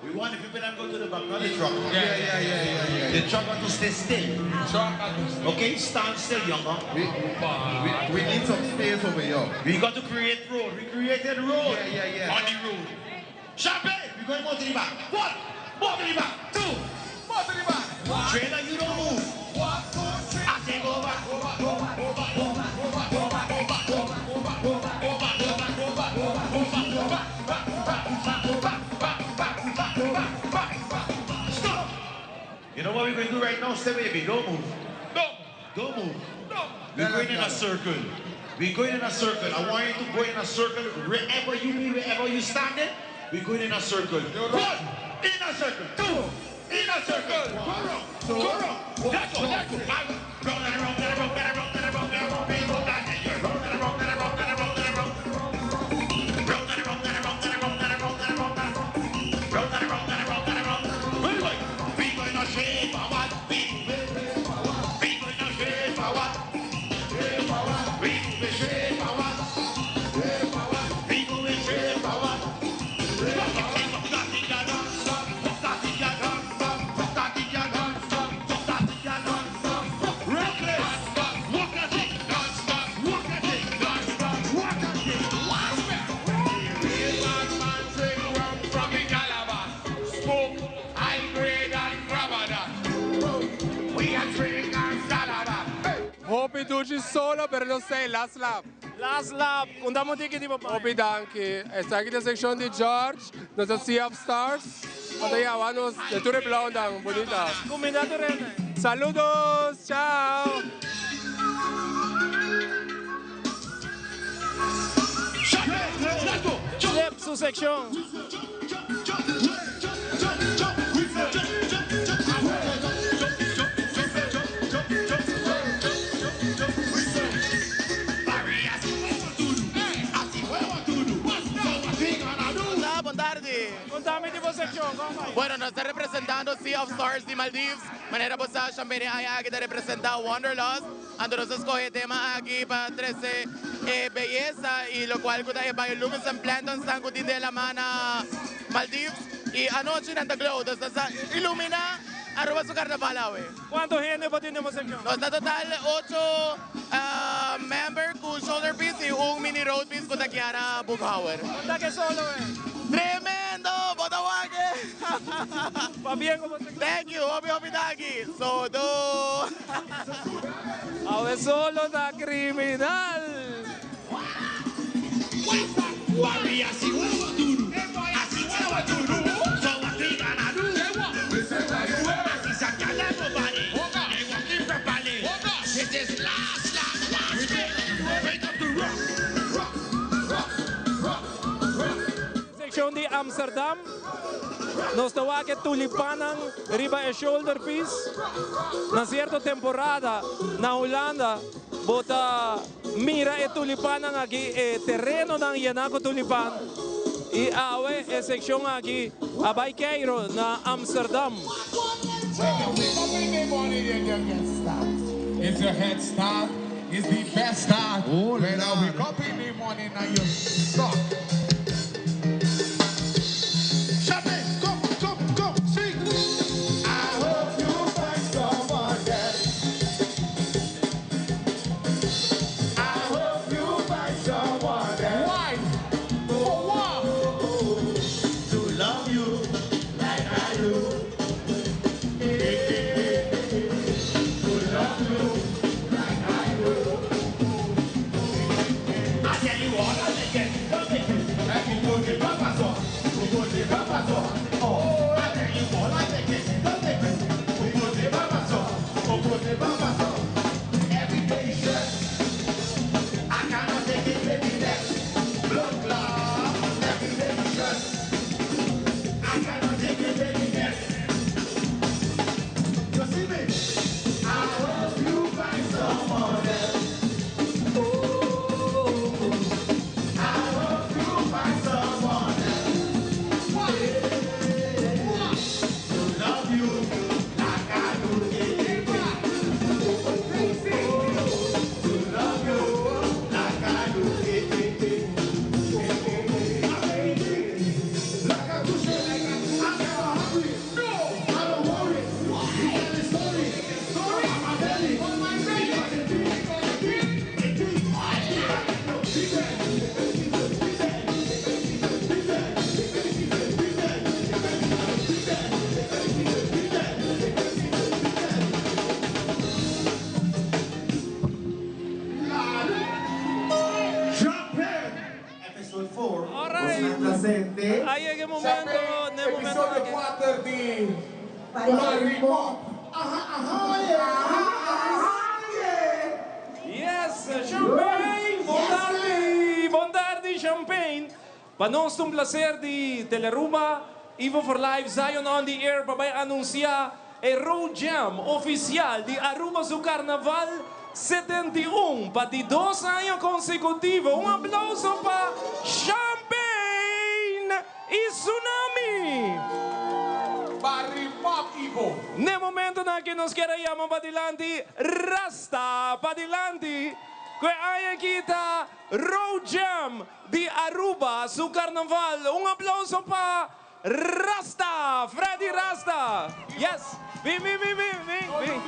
we want the people that go to the back, not the truck. Yeah, yeah, yeah, yeah, yeah. The truck got to stay still. Truck got to stay. Okay, stand still, younger. We, we, we need some space over here. We got to create road. We created road. Yeah, yeah, yeah. On the road. Champagne, we going more to the back. One, more to the back. Two, more to the back. Trailer, you don't move. One, two, three. I say go back. Go back, go back, go back, go back, go back, go back, go back, go back, go back, go back, go back, go back, go back, go back, go back, back, back, back, back, back, back, back, back, back, back. Stop. You know what we're going to do right now? Stay baby. Don't move. Don't. Don't move. We're going in a circle. We're going in a circle. I want you to go in a circle wherever you be, wherever you standing. We're going in a circle. One, in a circle. Two, in a circle. Go round, go round. Let go, let go. Round and round and round and round and round and round. We go back and you're round and round and round and round and round. Round and round and round and round and round and round and round. Round and round and round and round. We going, we going to shape our we we going to shape our we going to shape our we going to shape our. From the Calabar, smoke, high grade and grabada. dushi solo, pero nos stay last lap. Last lap, unda mo tiki di papá? Hopi danki. Esaki ta seccion di George, nos ta Sea of Stars. Anto ya, nos de tur e blauwnan bunita. Cuminda tur hende. Saludos, chao. Slip su seccion. Hola, bon tardi. Contame di bo seccion, con bai? Bueno, nos ta representando Sea of Stars di Maldives. Manera bo sa, Champagne aña aki ta representa Wanderlust. Anto nos a scoge e tema aki pa trece e beyesa y locual cu ta e bioluminescent planktons nan cu tin den lama na Maldives. Y anochi nan ta glow, dus nos ta ilumina Aruba su carnaval awe. Cuanto hende bo tin den bo seccion? Nos ta total ocho member cu shoulder piece y un mini road piece cu ta Kiara Boekhouwer. Con ta ke solo e? Tremendo! Bo ta wak e! Pabien cu bo seccion. Thank you! Hopi hopi danki! Sodo! Awe solo ta criminal. Seccion di Amsterdam. Nos ta wak e tulipannan riba e shoulder piece. Na cierto temporada na Hulanda bo ta mira e tulipannan aki, e terenonan yena cu tulipan. Y awe e seccion aki a bay keiro na Amsterdam. A yega e momento, n'e momento aki. Yes, Champagne! Bon tardi! Bon tardi, Champagne! Pa nos ta un placer di Telearuba, Ivo for Life, Zion on the Air pa bay anuncia e Road Jam oficial di Aruba su Carnaval 71 pa di dos aña consecutivo. Un aplauso pa Champagne y Tsunami! Barry Pop Ivo. N'e momentonan aki nos kier a yama padilanti Rasta padilanti cu e aña aki ta Road Jam di Aruba su carnaval. Un aplauso pa Rasta! Freddy Rasta! Yes! Bin, bin, bin, bin, bin, bin.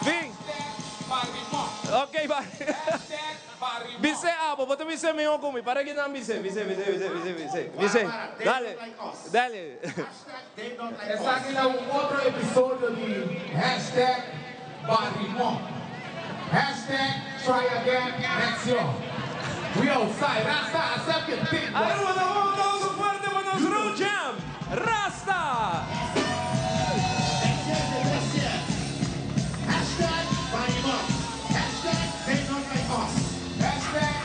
Bin. Ok, bai. Bis'é abo, bo ta bis'é mihó ku mi. Para ki nan bis'é, bis'é, bis'é, bis'é, bis'é, bis'é, bis'é. Dale, dale. Esaki ta un otro episodio di hashtag Barrimop. Hashtag try again next year. We outside. Rasta, accept your big boy. Aruba, dá un aplauso fuerte pa nos Road Jam. Rasta! Hashtag buy him up. Hashtag they not like us. Hashtag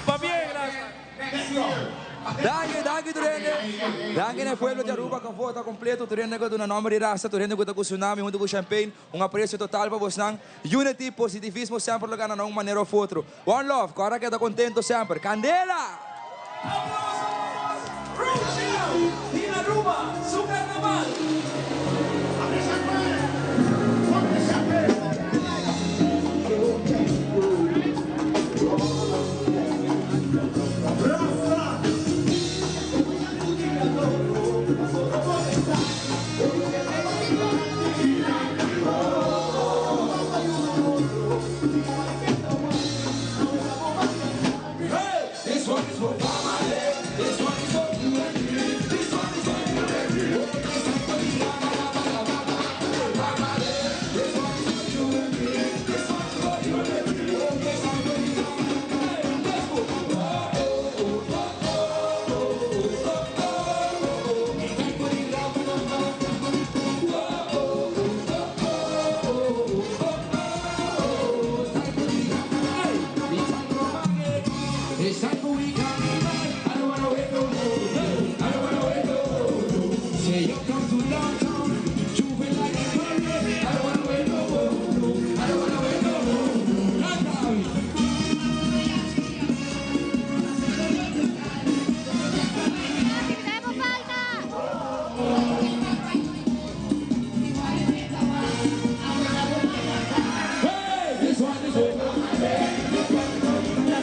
Pabien, Rasta. next year. Danki, danki tur hende. Danki na e pueblo di Aruba ku a vota kompleto. Tur hende ku a duna nomber di Rasta, tur hende ku ta ku Tsunami huntu ku Champagne. Un aprecio total pa bosnan. Unity, positivismo semper lo gana na un manera of otro. One love, ku ora keda kontento semper. Kandela! Aplauso pa Rochelle di Aruba su carnaval.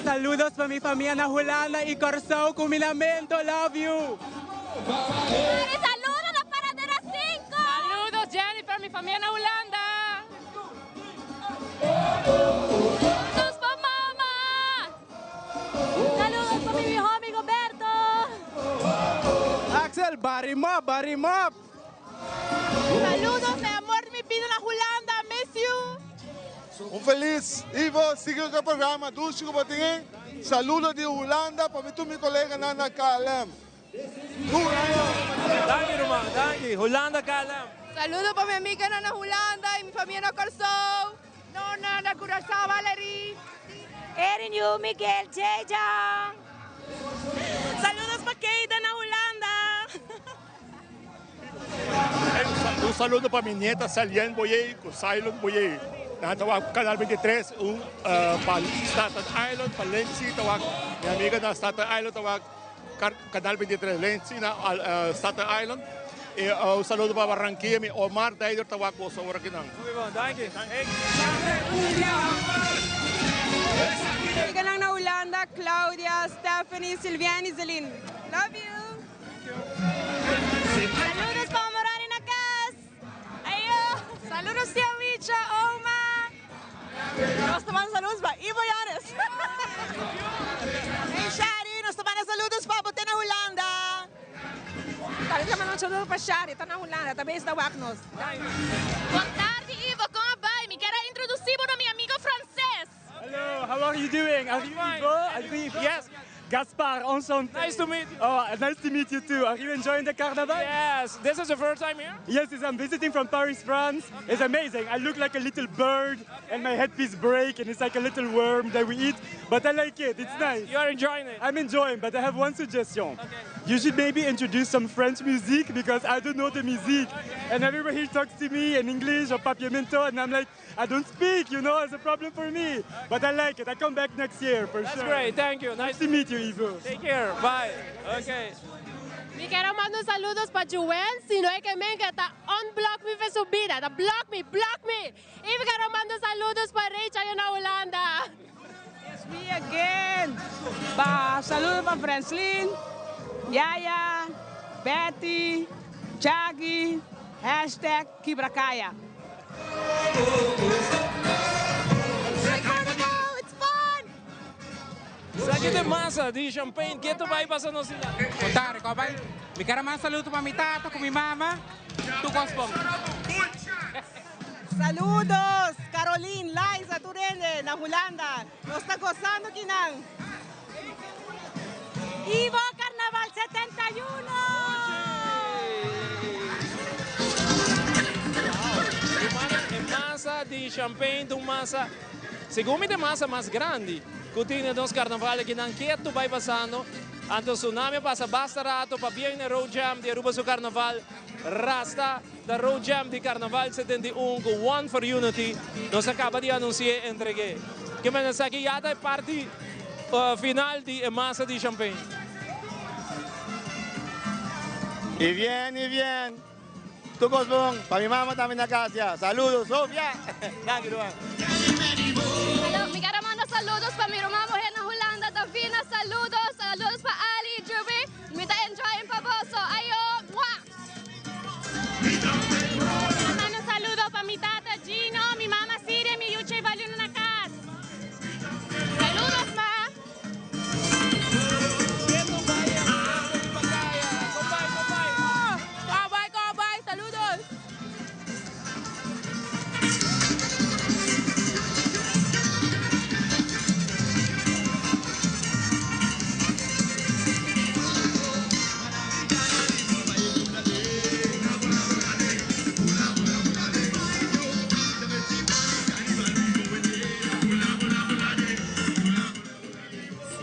Saludos pa mi famia na Hulanda y Corsou, Cuminamento, love you! Saludos na Paradera 5! Saludos Jennifer, mi famia na Hulanda! Saludos pa mama! Saludos pa mi miho amigo Berto! Axel, barry mop, barry mop! Saludos, mi amor di mi bida na Hulanda, miss you! Un felis Ivo, sigui ku e programa dushi ku bo tin ei. Saludo di Hulanda pa mi tur mi koleganan na KLM. Danki ruman, danki. Hulanda KLM. Saludo pa mi amiganan na Hulanda y mi famia na Corsou. Nona na Curaçao, Valerie. Erin yu Miguel Jeja. Saludos pa Keita na Hulanda. Un saludo pa mi nieta Salien Boyé ku Silent Boyé. Nan ta wak Canal 23, un pa Staten Island, pa Lindsay ta wak, mi amiga na Staten Island ta wak Canal 23, Lindsay na Staten Island. Y un saludo pa Barranquilla, mi Omar Deider ta wak boso ora kinan. Muy bon, danki. Amiganan na Hulanda, Claudia, Stephanie, Sylviane y Zeline. Love you! Saludos pa Morani na cas. Ayo. Saludos tia Wicha, oma. Nos ta manda saludos pa Ivo Yanes. Hey Shari, nos ta manda saludos pa bo te na Hulanda. Tambe ta manda un saludo pa Shari, ta na Hulanda, ta bes ta wak nos. Bon tardi Ivo, con a bay? Mi kier a introduci bo na mi amigo Frances. Hello, how are you doing? Are you Ivo? Are you Ivo? Yes. Gaspar, enchanté. Nice to meet you. Oh, nice to meet you too. Are you enjoying the carnival? Yes. This is your first time here? Yes, yes, I'm visiting from Paris, France. It's amazing. I look like a little bird and my headpiece break and it's like a little worm that we eat. But I like it. It's nice. You are enjoying it? I'm enjoying, but I have one suggestion. You should maybe introduce some French music because I don't know the music. And everybody here talks to me in English or Papiamento and I'm like, I don't speak, you know, it's a problem for me. But I like it. I come back next year for That's sure. great. Thank you. Nice to meet you, Ivo. Take care. Bye. Okay. Mi kier a manda un saludos pa Juwen, si no e ke men ke ta unblock mi fe su bida, ta block mi, block mi! Y mi kier a manda un saludos pa Rachel na Hulanda. It's me again! Pa saludo pa Franslin, Yaya, Betty, Chaggy, hashtag Kibracaya. Esaki ta e masa di champagne. Ke ta bai pasa nos dilanti? Bon tardi, ko bai? Mi ker a manda saludo pa mi tata ku mi mama. Tur kos bon. Saludos! Jolene, Liza, tur hende na Hulanda. Nos ta gozando kinan. Ivo Carnaval 71! E masa di champagne ta un masa, segun mi ta e masa mas grandi cu tin den nos carnaval aki nan ketu bay pasando. Anto Tsunami a pasa basta rato pabien na e Road Jam di Aruba su carnaval. Rasta ta Road Jam di Carnaval 71 cu One for Unity. Nos a caba di anunci'e entreg'e. Ke men esaki ya ta e parti final di e masa di champagne. Y bien y bien. Tur cos bon. Pa mi mama tambe na cas ya. Saludos Sofia. Danki ruman. Hallo, mi quiero manda saludos pa mi ruman muher na Hulanda, Davina, saludos, saludos pa Ali y Juby, mi ta enjoying pa boso, ayo, mua. Manda un saludo pa mi tata Gino, mi mama Siria, mi yuchi Evalina na cas. Saludos ma. Cowboy, cowboy, saludos.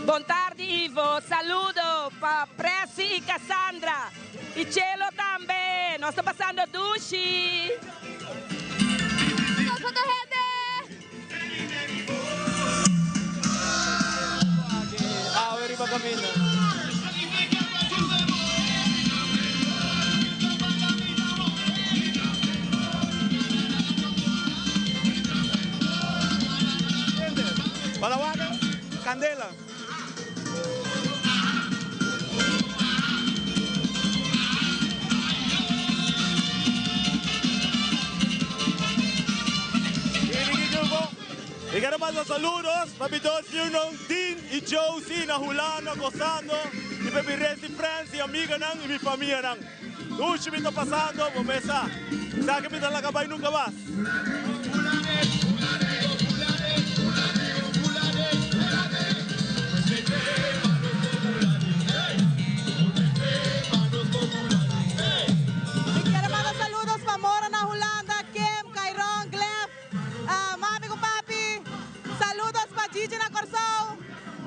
Bon tardi Ivo, saludo pa Pressy y Cassandra y Chelo tambe, nos ta pasando dushi. Awe riba caminda. Balawaga, candela. Y quiero mandar saludos pa mi dos yiunan Dean y Josie na Hulanda gozando y pa mi rest di friends y amiganan y mi famianan. Dushi mi ta pasando, bo mes sa. Sa que mi ta laga bay nunca mas. Mi kier manda saludos pa Mora na Hulanda, Kim, Kairon, Glef, mami ku papi. Saludos pa Gigi na Kòrsou,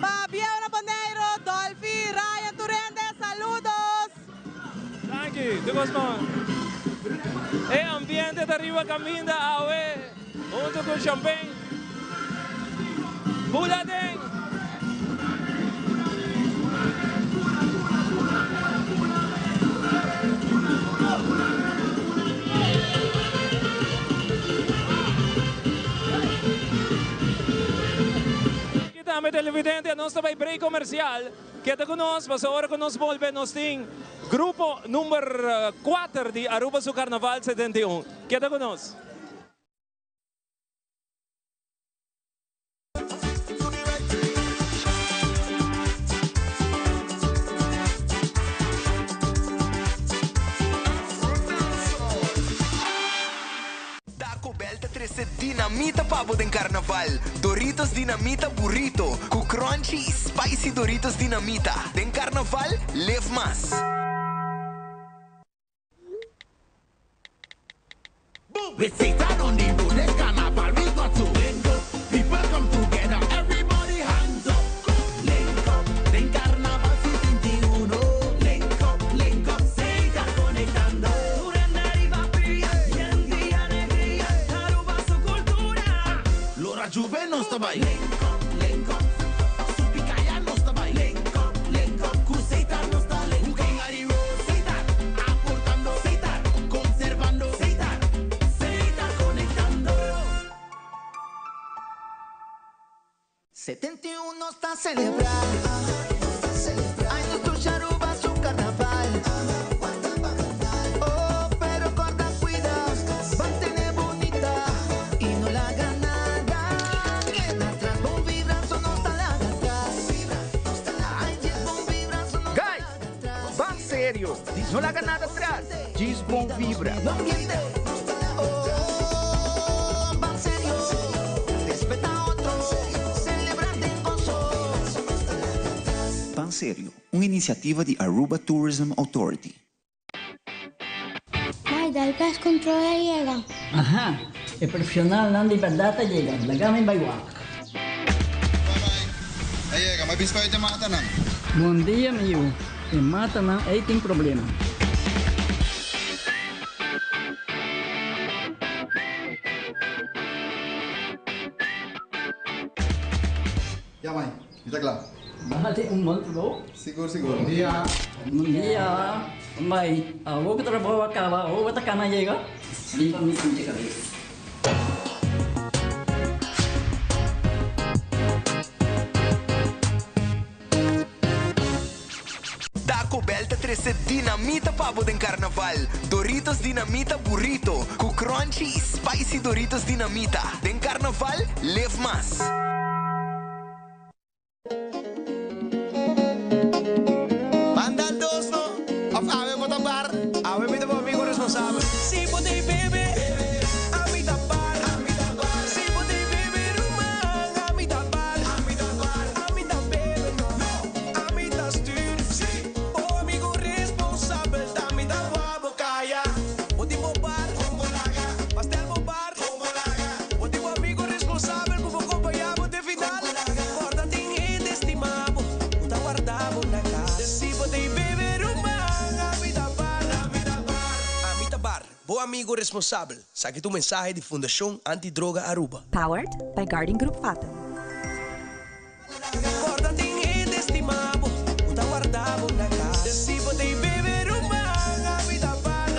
pa Bieu na Boneiru, Dolfi, Ryan, tur hende, saludos. Danki, tur kos bon. E ambiente ta riba kaminda awe hunto ku champagne. Bula den! Aki tambe televidente, nos ta bay break comercial. Keda cu nos, pasobra ora cu nos bolbe nos tin grupo number cuater di Aruba su Carnaval 71. Keda cu nos. Taco Bell ta trece dinamita pa bo den Carnaval. Doritos Dinamita Burrito cu crunchy y spicy Doritos Dinamita. Den Carnaval, live mas. With Satan on the road, this carnival we got to link up. People come together, everybody hands up. Link up, den carnaval 71. Link up, link up, Satan conectando. Lora Juve nos ta bay. Link up, link up, Supicaya nos ta bay. Link up, link up, cu Satan nos ta link up. King Ari Road, Satan, aportando, Satan, conservando, Satan, Satan conectando. 71 ta celebra. Ay, nos dushi Aruba su carnaval. Oh, pero corda cuida, mantene bunita y no laga nada. Queda atrás, bon vibra, so no ta laga atras. Ay, yes, bon vibra, so no Guys, ban serio, no laga nada atras, djis bon vibra. Oh, ban serio. Serio, un iniciativa di Aruba Tourism Authority. Mai, dal pest control a yega. Aha, e profesionalnan di berdad a yega, laga mi bai wak. A yega, mi a bisa pa e matanan. Bon dia mi yu, e matanan ei tin problema. Ya mai, mi ta kla. Bati un bon trabou. Sigur sigur. Bon dia. Bon dia. Mai, awor ku trabou a kaba, awor bo ta kana yega? Lipa mi sinti kabes. Taco Bell ta trece dinamita pa bo den Carnaval. Doritos Dinamita Burrito cu crunchy y spicy Doritos Dinamita. Den Carnaval, live mas! Banda dos no, of awe bo ta bar? Awe mi ta bo amigo responsabel. Si bo tin bebe, ami ta bar. Si bo tin bebe ruman, ami ta bar. Ami ta bebe no, ami ta stuur. Bo amigo responsabel, ta mi ta wou bo kaya. Bo tin bo bar, pastel bo bar. Bo tin bo amigo responsabel ku bo kompañá bo te final. Kòrda tin hende stimá bo ku ta warda bo na kas. Si bo ta bebe ruman, ami ta bar. Ami ta bar, bo amigo responsabel. Saki ta un mensahe di Fundashon Anti Droga Aruba. Powered by Guardian Group Fatum. Corda tin hende stima bo cu ta warda bo na cas. Si bo ta bebe ruman, ami ta bar.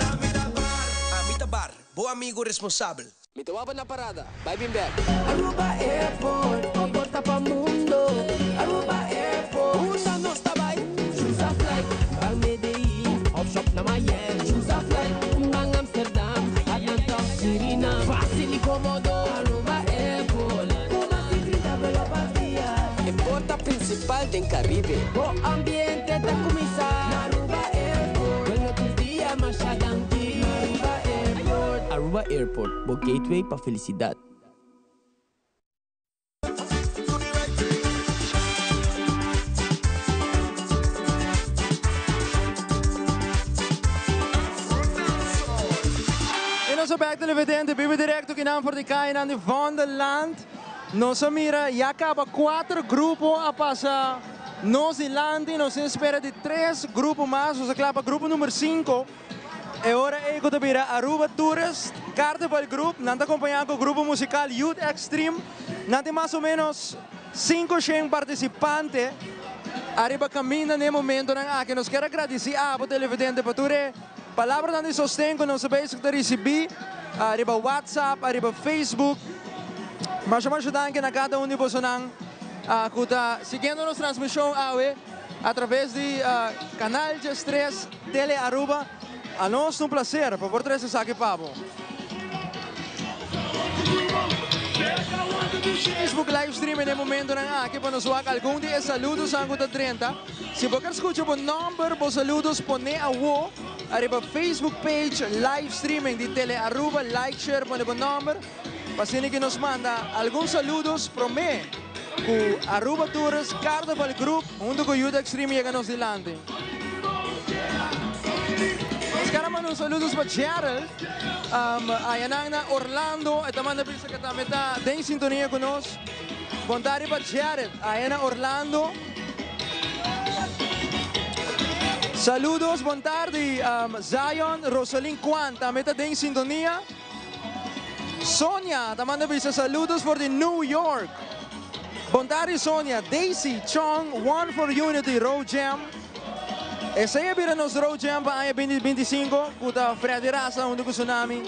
Ami ta bar, bo amigo responsabel. Mi ta wak bo na parada, bai bin bek. Aruba Airport, bo porta pa mundo. Aruba Airport, unda nos ta bai? Choose a flight, ban Medellin, of shop na Miami. Choose a flight, ban Amsterdam, Atlanta of Suriname. Facil y comodo, Aruba Airport. Cu mas di 30 vuelo pa dia. E porta principal den Caribe. Bo ambiente ta cuminsa na Aruba Airport. Bueno tur dia masha danki. Aruba Airport. Aruba Airport, bo gateway pa felicidad. E nos a bek televidente biba directo kinan for di cayanan di Vondelland. Nos a mira ya caba cuater grupo a pasa nos dilanti. Nos tin espera di tres grupo mas. Nos a cla pa grupo number cinco. E ora ei ku ta bira Aruba Tourist Carnival Group, nan ta kompañá ku grupo musikal Youth Extreme. Nan tin mas o ménos sinku shen partisipante ariba kaminda na e momentonan aki. Nos kier a gradisí abo televidente pa tur e palabranan di sosten ku nos a bezig ta risibí ariba WhatsApp, ariba Facebook. Masha masha danki na kada un di bosonan ku ta siguiendo nos transmishon awe atraves di Canal 13. Tele Aruba, a nos ta un placer pa por trece esaki pa bo. Facebook live stream en e momentonan aki pa nos wak algun di e saludosan cu ta drenta. Si bo kier scucha bo nomber, bo saludos pone awo ariba Facebook page live streaming di Tele Aruba, like, share, pone bo nomber pa asina ki nos manda algun saludos prome cu Aruba Tourist Carnival Group hunto cu Youth Extreme yega nos dilanti. Nos kara manda un saludos pa Gerald ayanan na Orlando e ta manda bisa ke tambe ta den sintonia ku nos. Bon tardi pa Gerald aya na Orlando. Saludos bon tardi Zion Rosalyn Kwan tambe ta den sintonia. Sonia ta manda bisa saludos for di New York. Bon tardi Sonia, Daisy Chong, One for Unity Road Jam. Esei a bira nos Road Jam pa aña 2025 ku ta Freddy Rasa huntu ku Tsunami.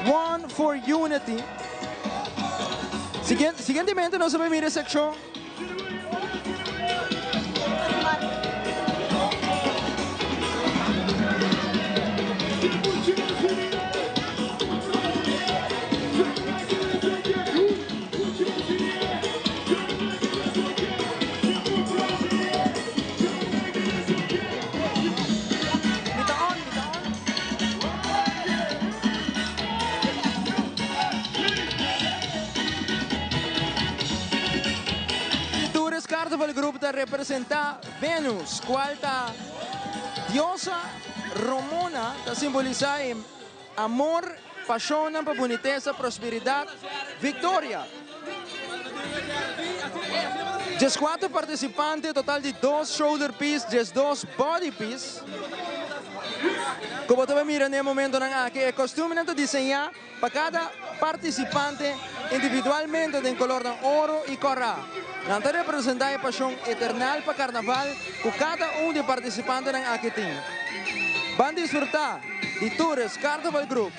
One for Unity. Siguientemente nos a bai mira e sekshon. Carnival Group ta representa Venus, cual ta diosa romona, ta simbolisa e amor, pasionnan pa bunitesa, prosperidad, victoria. 14 participante, total di dos shoulder piece, 12 body piece. Como bo ta mira na e momentonan aki, e costume ta diseña pa cada participante individualmente den color di oro y cora. Nan ta representa e pasion eternal pa carnaval cu cada un di e participantenan aki tin. Ban disfruta di Tourist Carnival Group.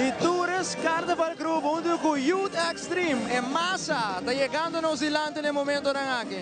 Di Tourist Carnival Group hunto cu Youth Extreme e masa ta yegando nos dilanti na e momentonan aki.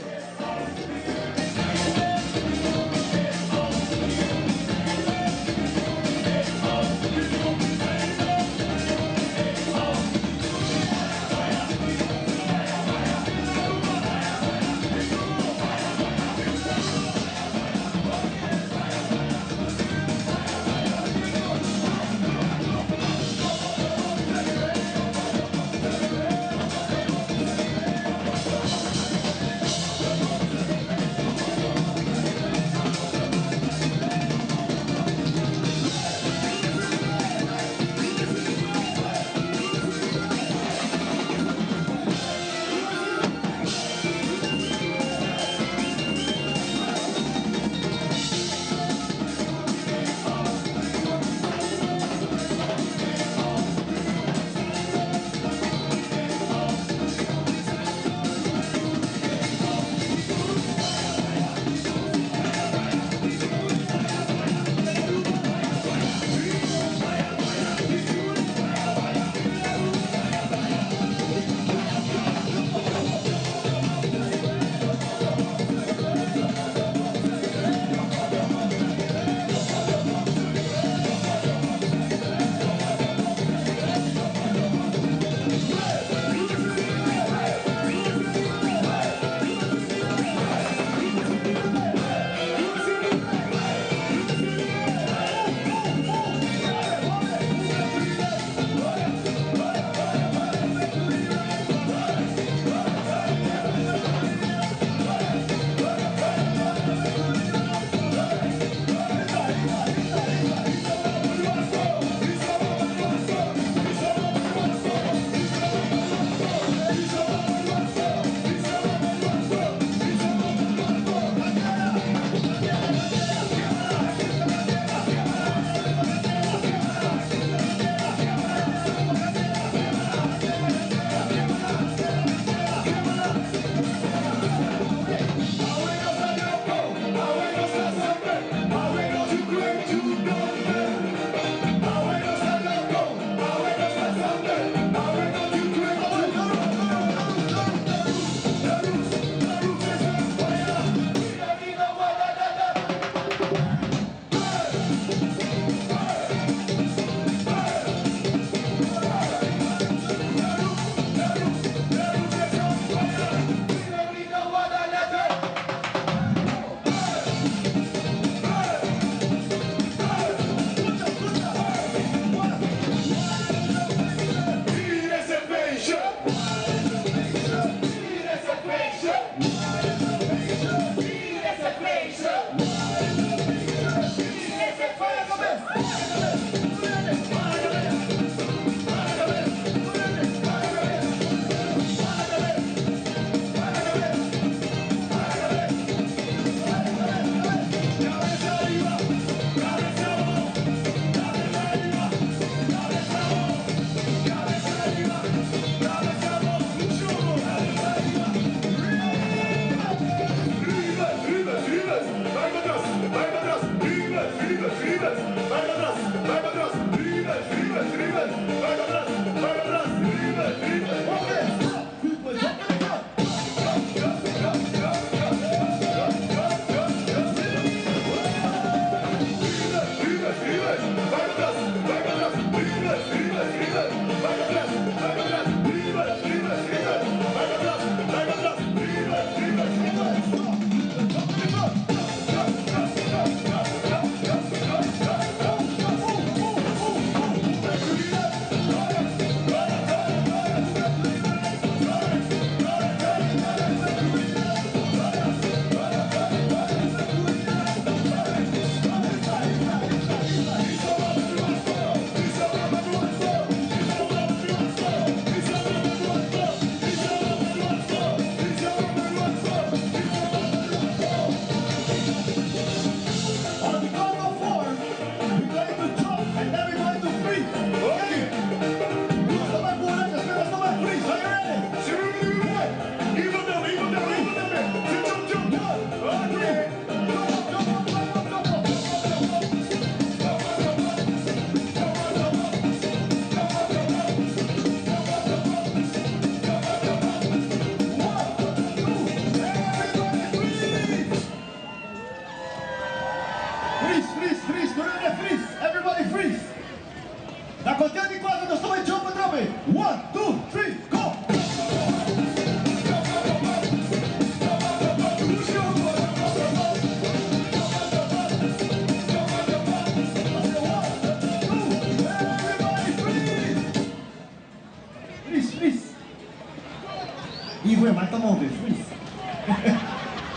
Ivo e mic ta move, freeze.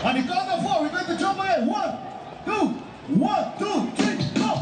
On the count of four, we're going to jump again. One, two, one, two, three, go!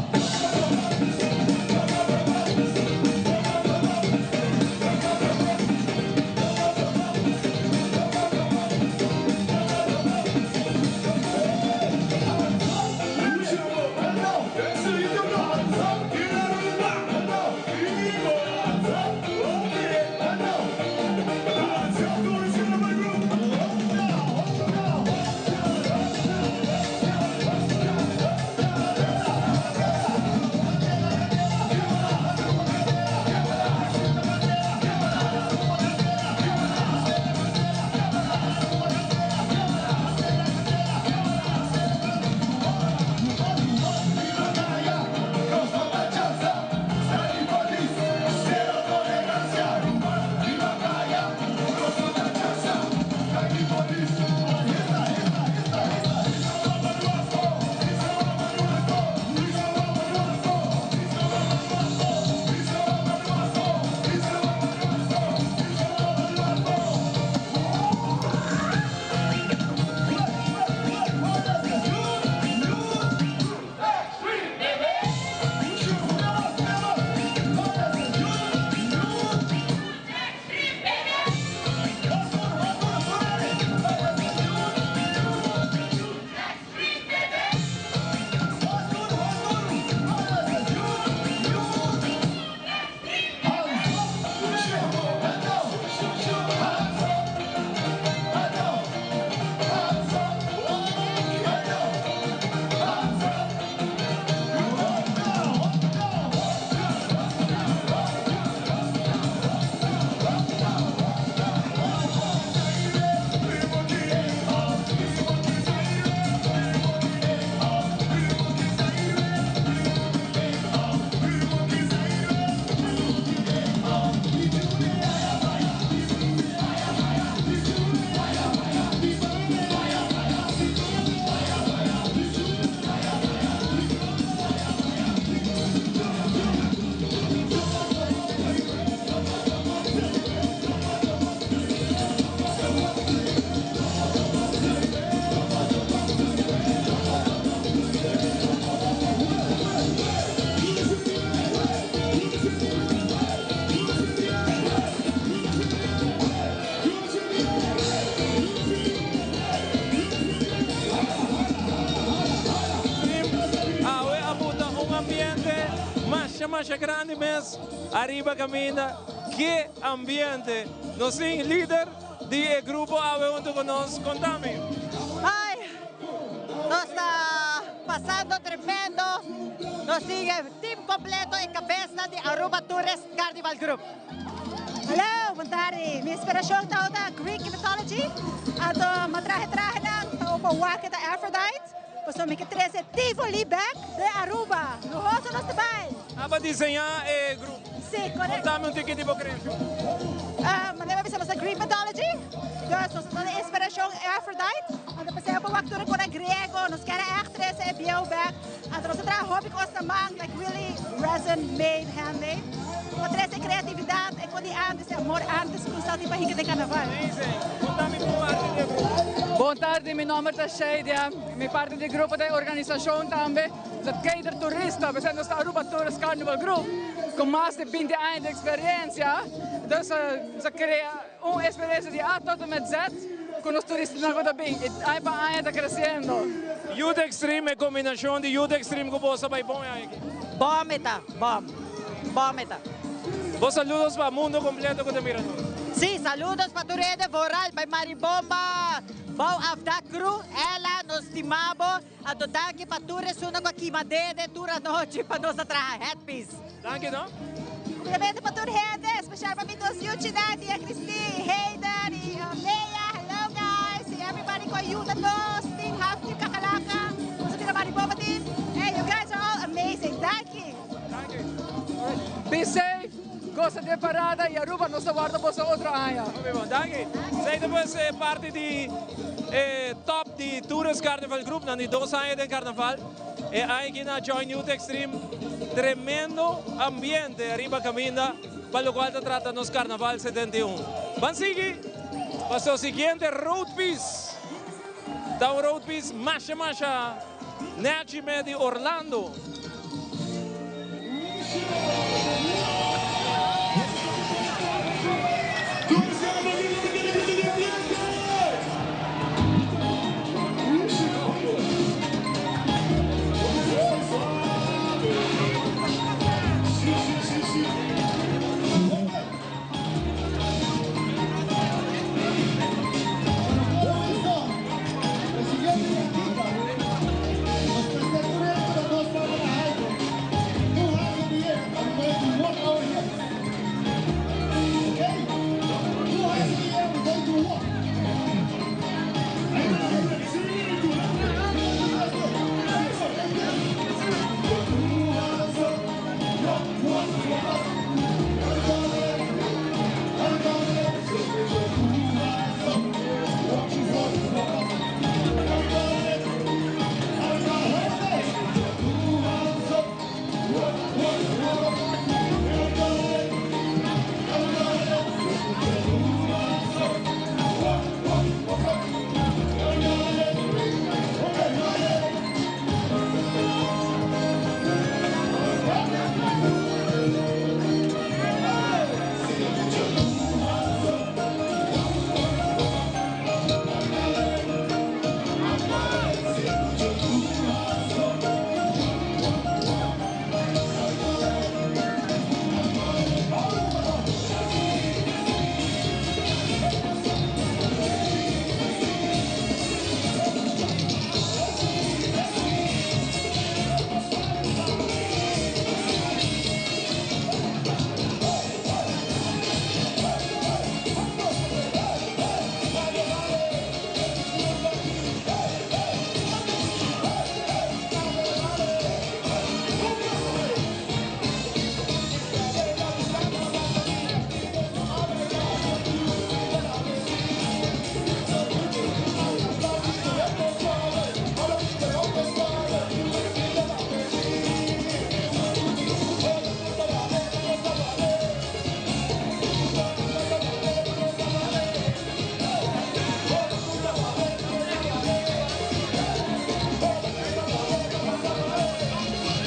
Awe a buta un ambiente masha masha grandi mes ariba caminda. Ke ambiente! Nos tin lider di e grupo awe hunto cu nos. Contami. Ay, nos ta pasando tremendo. Nos tin e team completo e cabesnan di Aruba Tourist Carnival Group. Hallo, bon tardi. Mi inspiracion tabata Greek mythology. Anto mi trahe trahenan pa opa wak ta Aphrodite. Pasobra mi ke trece Tivoli bek den Aruba. Luhoso nos ta bai. Aba diseña e grupo. Si, correcto. Contame un tiki di bo creacion. Manera mi bisa nos ta Greek mythology. Dus nos ta duna inspiracion Aphrodite. Anto paseo pa wak tur e kosnan griego. Nos kere echt trece e bieu bek. Anto nos a traha hopi kos na man, like really resin made, handmade. Pa trece e creatividad, e kos di antes, e amor antes ku nos tabatin pa hinka den carnaval. Bon tardi, mi nomber ta Sheidia. Mi parti di grupo den organisacion tambe. Ta cater turista, p'esei nos ta Aruba Tourist Carnival Group cu mas di binti aña di experiencia. Dus nos a crea un experiencia di A tot en met Z cu nos turistanan cu ta bin y aña pa aña ta creciendo. Youth Extreme, e combinacion di Youth Extreme cu boso a bay bon e aña aki. Bom e ta, bom. Bom e ta. Bo saludos pa mundo completo cu ta mira nos. Sí, saludos pa tur hende vooral bay Maribomba, Bou Afda Crew, Ella, nos stima bo. Anto danki pa tur esunnan ku a kima dede tur anochi pa nos a traha headpiece. Danki no. Cumplimiento pa tur hende, especial pa mi dos yuchinan, Tia Christine y Hayden y Mea, hello guys y everybody ku a yuda nos, team Half Team Kakalaka, nos a bira Maribomba team, hey you guys are all amazing, danki. Be safe, gosa di e parada y Aruba nos ta warda boso otro aña. Hopi bon, danki. Esey ta pues e parti di e top di Tourist Carnival Group nan di dos aña den carnaval. E aña aki nan a join Youth Extreme. Tremendo ambiente ariba caminda pa locual ta trata nos carnaval 71. Ban sigui! Paso siguiente road piece. Ta un road piece masha masha nechi me di Orlando.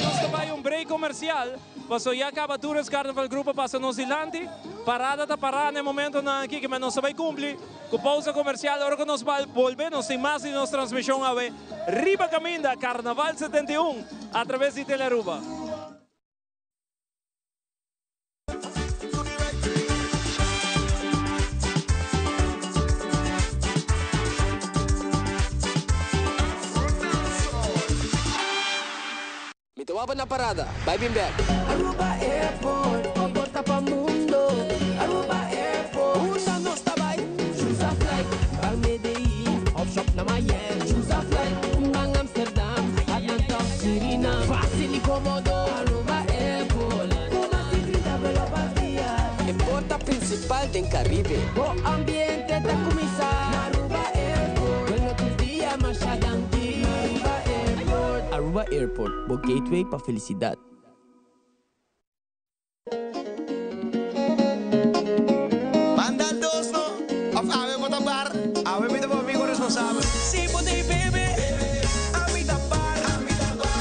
Nos ta bai un break comercial, paso ya caba Tourist Carnival Group a pasa nos dilanti. Parada ta para na e momentonan aki, kimen nos ta bai cumpli cu pausa comercial. Ora cu nos bolbe nos tin mas di nos transmision awe riba caminda Carnaval 71 a traves di Telearuba. Mi ta wak na parada, bai bin bek. Aruba Airport, bo porta pa mundo. Aruba Airport, unda nos ta bai? Choose a flight, ban Medellin of shop na Miami. Choose a flight, ban Amsterdam, Atlanta of Suriname. Facil y comodo, Aruba Airport. Cu mas di 30 vuelo pa dia. E porta principal den Caribe. Bo ambiente ta cuminsa na Aruba Airport. Bueno tur dia masha danki na Aruba Airport. Aruba Airport, bo gateway pa felicidad. Manda dos no, of awe bo ta bar. Awe mi ta bo amigo responsabel. Si bo tin bebe, ami ta bar.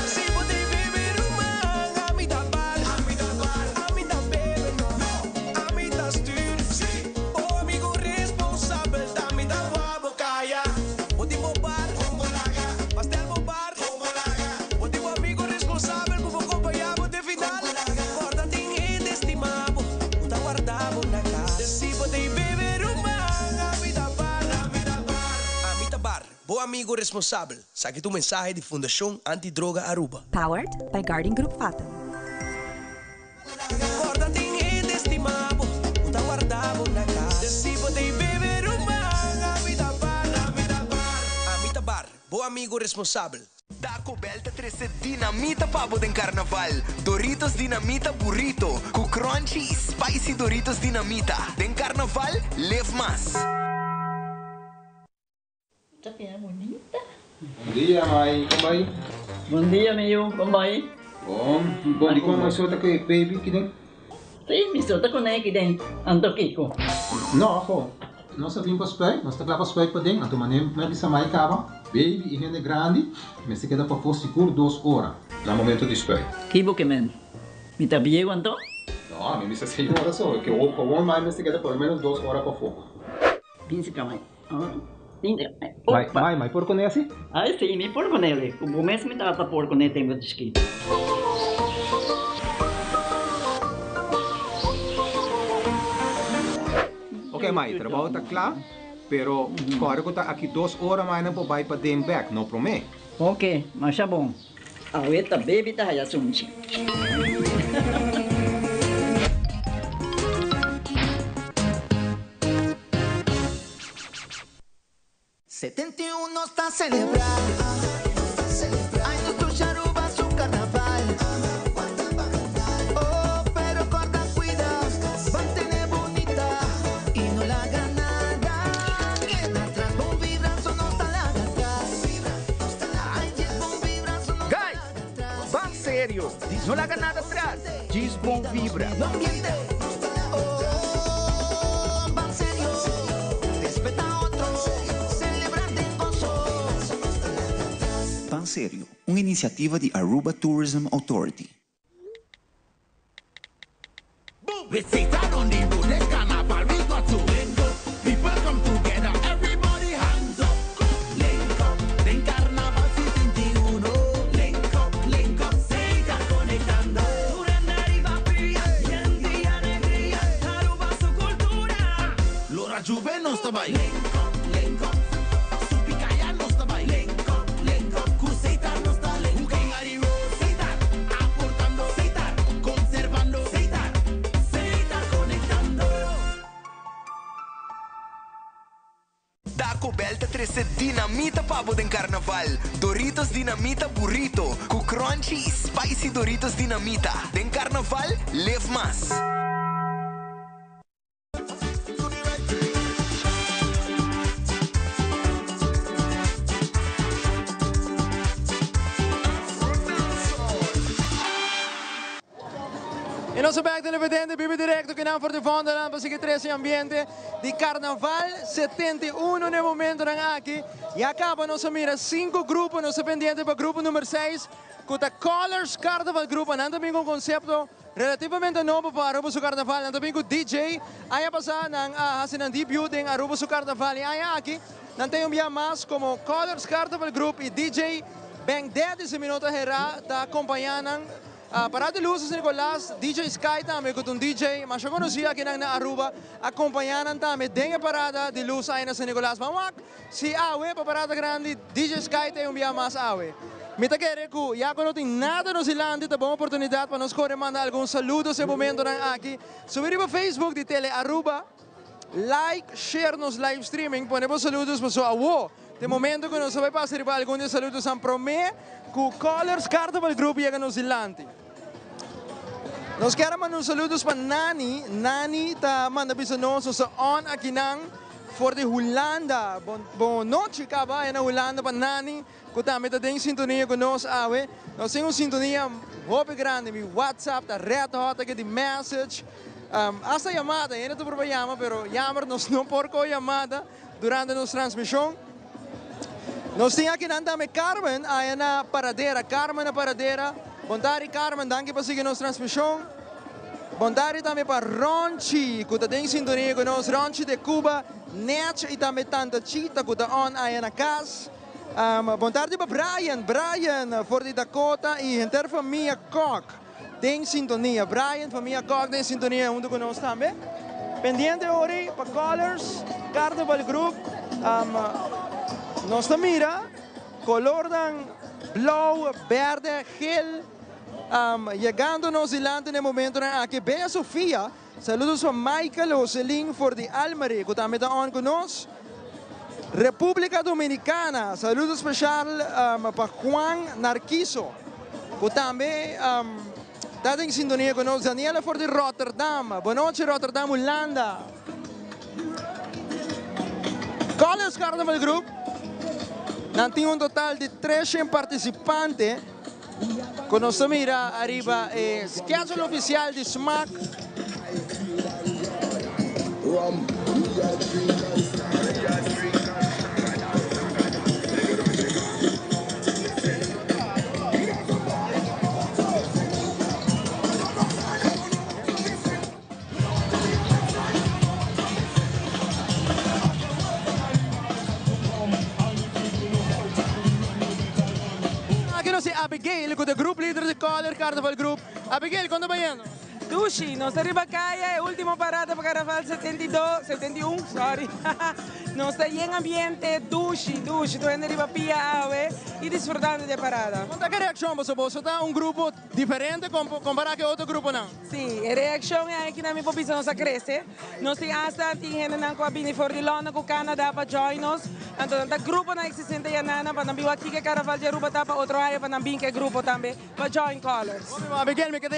Si bo tin bebe ruman, ami ta bar. Ami ta bebe no, ami ta stuur. Bo amigo responsabel, ta mi ta wak bo kaya. Bo tin bo bar, pastel bo bar. Bo tin bo amigo responsabel ku bo kompañá bo te final. Kòrda tin hende stimá bo ku ta warda bo na kas. Si bo tin bebe ruman, ami ta bar. Ami ta bar, bo amigo responsabel. Saki ta un mensahe di Fundashon Anti Droga Aruba. Powered by Guarding Group Fatum. Corda tin hende stima bo cu ta warda bo na cas. Si bo tin bebe ruman, ami ta bar. Ami ta bar, bo amigo responsabel. Taco Bell ta trece dinamita pa bo den Carnaval. Doritos Dinamita Burrito cu crunchy y spicy Doritos Dinamita. Den Carnaval, live mas. Ta bira bunita. Bon dia mai, kon bai? Bon dia mi yu, kon bai? Bon, bon di kon mai so ta ku e baby ki den? Si, mi so ta ku ne ki den, anto kiko? No, aho. Nos a bin pa spuit, nos ta kla pa spuit paden, anto manera mi a bisa mai kaba, baby i hende grandi mester keda pafó sigur dos ora na momento di spuit. Ki bo ke men? Mi ta bieu anto? No, mi bisa seis ora so, ke gewoon mai mester keda por lo menos dos ora pafó. Bin si ka mai. Mai, mai, mai por kuné asi? Ai si, mi por kuné. Ku bo mes mi tata por kuné tempu di chikito. Ok mai, trabou ta kla, pero kòrda ku ta aki dos ora mai nan por bai paden bèk, no promé. Ok, masha bon. Awe ta bebi ta haya sunchi. 71 nos ta celebra. Ay nos dushi Aruba su carnaval. Oh, pero corda cuida, mantene bunita y no laga nada keda atras. Bon vibra so no ta laga atras. Ay djis bon vibra so no ta Guys, ban serio, no laga nada atras, djis bon vibra. No ambiente, oh, ban serio, respeta otro, celebra den gozo. Ban Serio, un iniciativa di Aruba Tourism Authority. With Satan on the road, this carnival we got to link up. People come together, everybody hands up. Link up, den carnaval 71. Link up, link up, Satan conectando. Riba pia, gente y alegría, Aruba su cultura. Lora Juve nos ta bay. Link up, link up, Supicaya nos ta bay. Link up, link up, Cruceta nos ta link up. Satan, aportando, Satan, conservando, Satan, Satan conectando. Taco Bell ta trece dinamita pa bo den carnaval. Doritos Dinamita Burrito, cu crunchy y spicy Doritos Dinamita. Den carnaval, live mas. Y nos ta back televidente bibo directo kinan for di Vondelland pa sigui trece ambiente di Carnaval 71 na e momentonan aki. Ya caba nos a mira cinco grupo, nos ta pendiente pa grupo number 6 cu ta Colors Carnival Group. Nan ta bin cu un concepto Relativamente nobo pa Aruba su Carnaval, nan ta bin cu DJ. Aña pasa nan a haci nan debut den Aruba su Carnaval y aña aki nan ta un bia mas como Colors Carnival Group y DJ Bang Daddy si mi no ta hera ta acompaña nan. Parada di Luces Nicolas, DJ Sky tambe cu ta un DJ masha conoci akinan na Aruba acompaña nan tambe den e parada di luz aña na San Nicolas. Ban wak si awe pa parada grandi DJ Sky ta un bia mas awe. Mi ta kere ku ya ku no tin nada nos dilanti ta bon oportunidat pa nos kore manda algun saludos e momentonan aki. Subi riba Facebook di Tele Aruba, like, share nos live streaming, pone bo saludos paso awo ta e momento ku nos ta bai pasa riba algun di e saludosnan prome ku Colors Carnival Group yega nos dilanti. Nos kier a manda un saludos pa Nani, Nani ta manda bisa nos nos ta on akinan for di Hulanda. Bon bon nochi kaba aya na Hulanda pa Nani. Cu tambe ta den sintonia cu nos awe. Nos tin un sintonia hopi grandi. Mi WhatsApp ta red hot aki di message. Hasta yamada. Hende ta purba yama pero jammer nos no por coge yamada durante nos transmision. Nos tin akinan tambe Carmen aya na Paradera. Carmen na Paradera. Bon tardi Carmen, danki pa sigui nos transmision. Bon tardi tambe pa Ronchi cu ta den sintonia cu nos. Ronchi de Cuba, Nech y tambe Tanta Chita cu ta on aya na cas. Bon tardi pa Brian, Brian for di Dakota y henter famia Kok den sintonia. Brian, famia Kok den sintonia hunto cu nos tambe. Pendiente ori pa Colors Carnival Group. Nos ta mira colornan blauw, berde, geel yegando nos dilanti na e momentonan aki. Bea Sofia, saludos pa Michael Joselin for di Almere cu tambe ta on cu nos. Republica Dominicana, saludo special pa Juan Narquiso cu tambe ta den sintonia cu nos. Daniela for di Rotterdam, bon nochi Rotterdam, Hulanda. College Carnival Group, nan tin un total di 300 participante cu nos ta mira ariba e schedule oficial di smaak. ku ta group leader di Color Carnival Group. Abigail, kon ta bayendo? Dushi, nos ta riba kaya, e ultimo parada pa Carnaval 72, 71, sorry. Nos ta yen ambiente, dushi, dushi, tur hende riba pia awe y disfrutando di e parada. Kon ta ku e reakshon boso? Boso ta un grupo diferente kompará ku e otro gruponan? Sí, e reakshon e aki nan mi por bisa nos a krese. Nos tin asta tin hendenan ku a bini for di London ku Canada pa join nos. Anto nan ta gruponan existente ya nan pa nan biba aki ku e Carnaval di Aruba ta pa otro aña pa nan bin ku e grupo tambe. Pa join Colors. Hopi bon Abigail, mi ke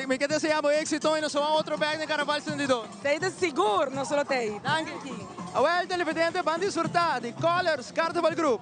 mi ke desea bo éxito y nos a wak otro bek den Carnaval 72. Tei ta sigur nos lo tei. Danki. Awel televidente ban disfruta di Colors Carnival Group.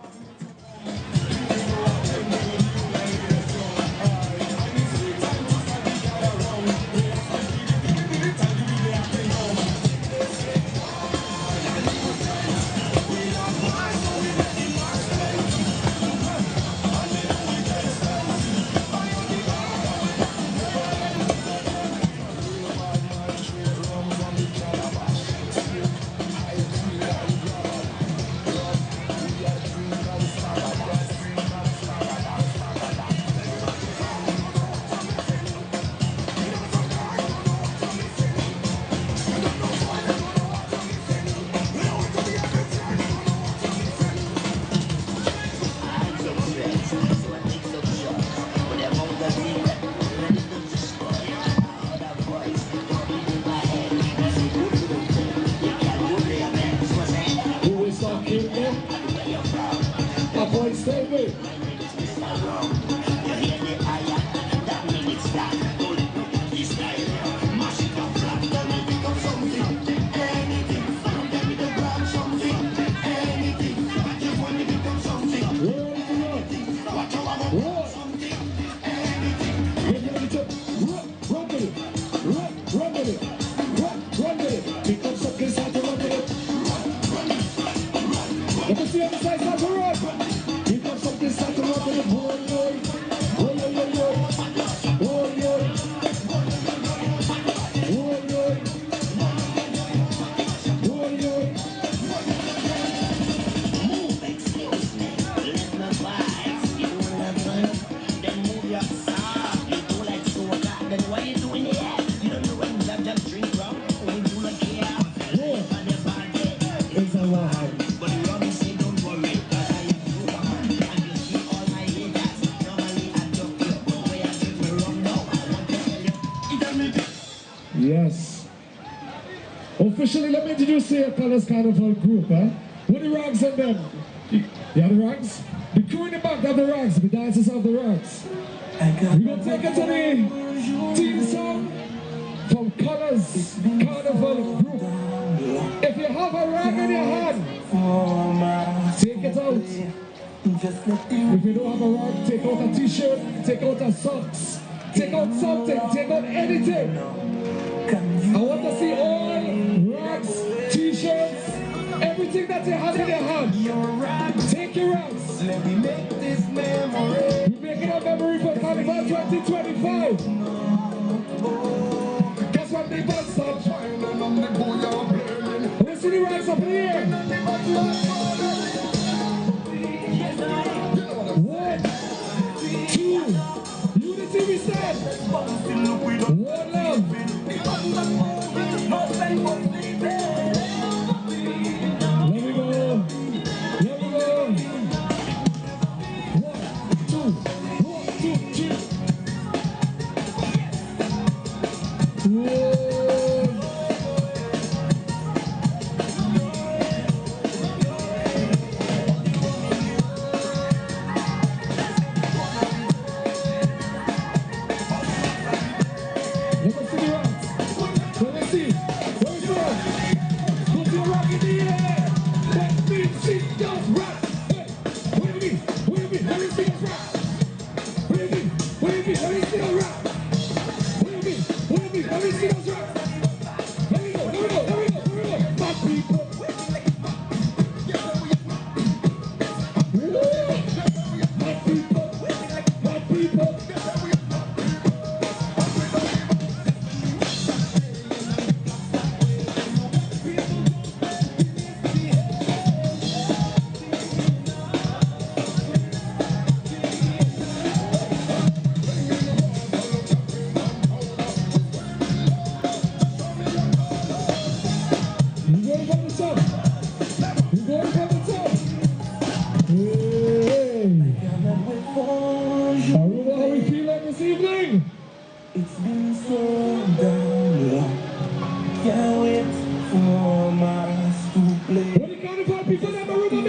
Yes. Officially, let me introduce you to Colors Carnival Group. Huh? With the rags on them. You have the rags? The crew in the back have the rags. The dancers have the rags. We're going to take it to the team song from Colors Carnival Group. If you have a rag in your hand, take it out. If you don't have a rag, take out a t-shirt, take out a socks, take out something, take out anything. I want to see all rags, t-shirts, everything that you have in your hand. Take your rags. Let me make this memory. We're making a memory for Carnival 2025. Guess what they bust up? Let's see the rags up in here. One, two, unity we stand. One love. Let me go. Let me go. 1, 2, 1, 2, 3. Whoa.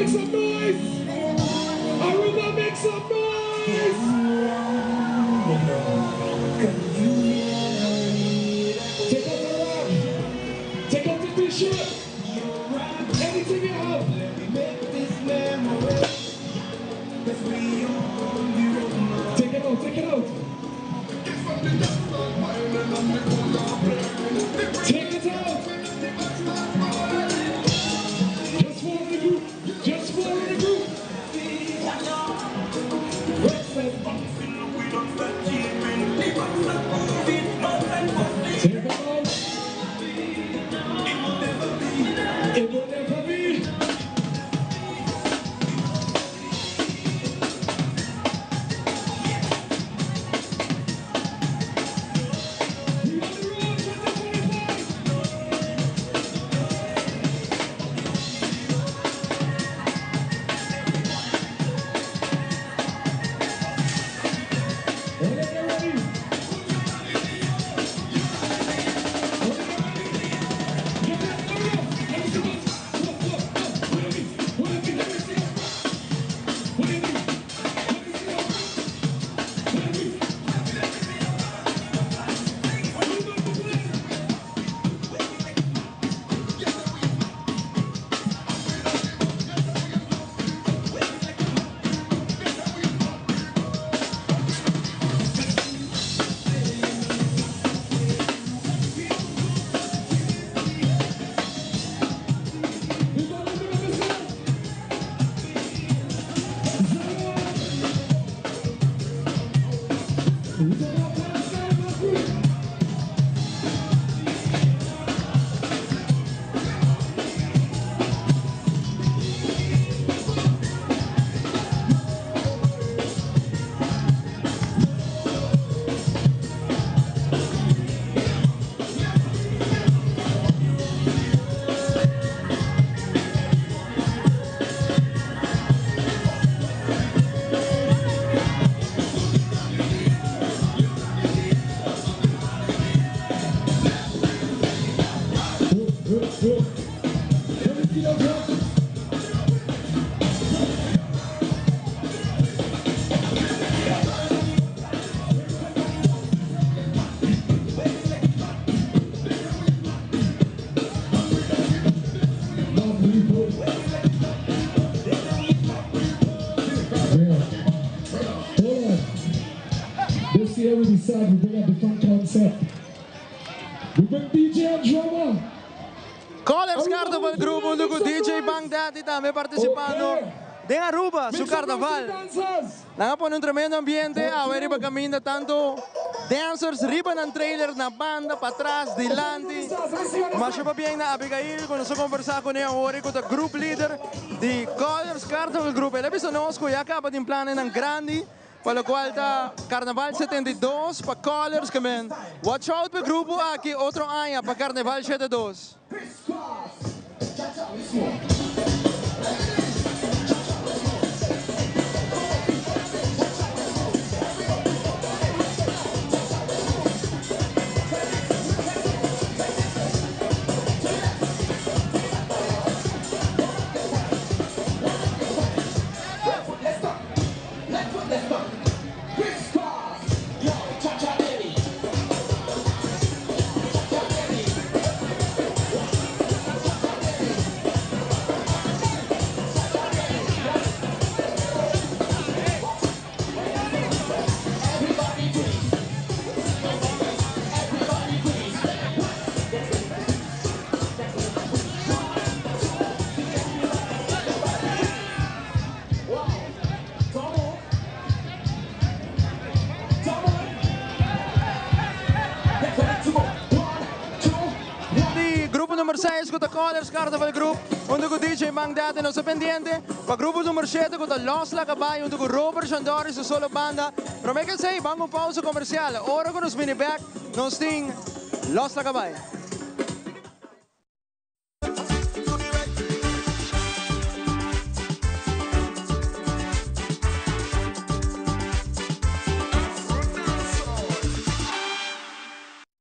make some noise! Aruba, make some noise! Take off the rag. Take off the t-shirt. Anything you have. Take it out, take it out. Take it out. Just follow the group. Just follow the group. Take it out. It will never be. Hold on. This year we decide we bring a different concept. We bring DJ and drummer. Colors Carnival Group, hunto cu DJ Bang Daddy tambe participando den Aruba, su carnaval. Nan a pone un tremendo ambiente, awe riba caminda tanto dancers riba nan trailer, na banda, patras, dilanti. Masha pabien na Abigail, cu nos a conversa cune awor, cu ta group leader di Colors Carnival Group. El a bisa nos cu ya caba tin plannan grandi pa locual ta Carnaval 72 pa Colors ke men. Watch out pa e grupo aki otro aña pa Carnaval 72. Di grupo number 6 cu ta Colors Carnival Group hunto cu DJ Bang Dad nos ta pendiente pa grupo number 7 cu ta Los La Cabay hunto cu Robert Jandori su solo banda. Prome cu esey ban un pausa comercial ora cu nos bini bek nos tin Los La Cabay.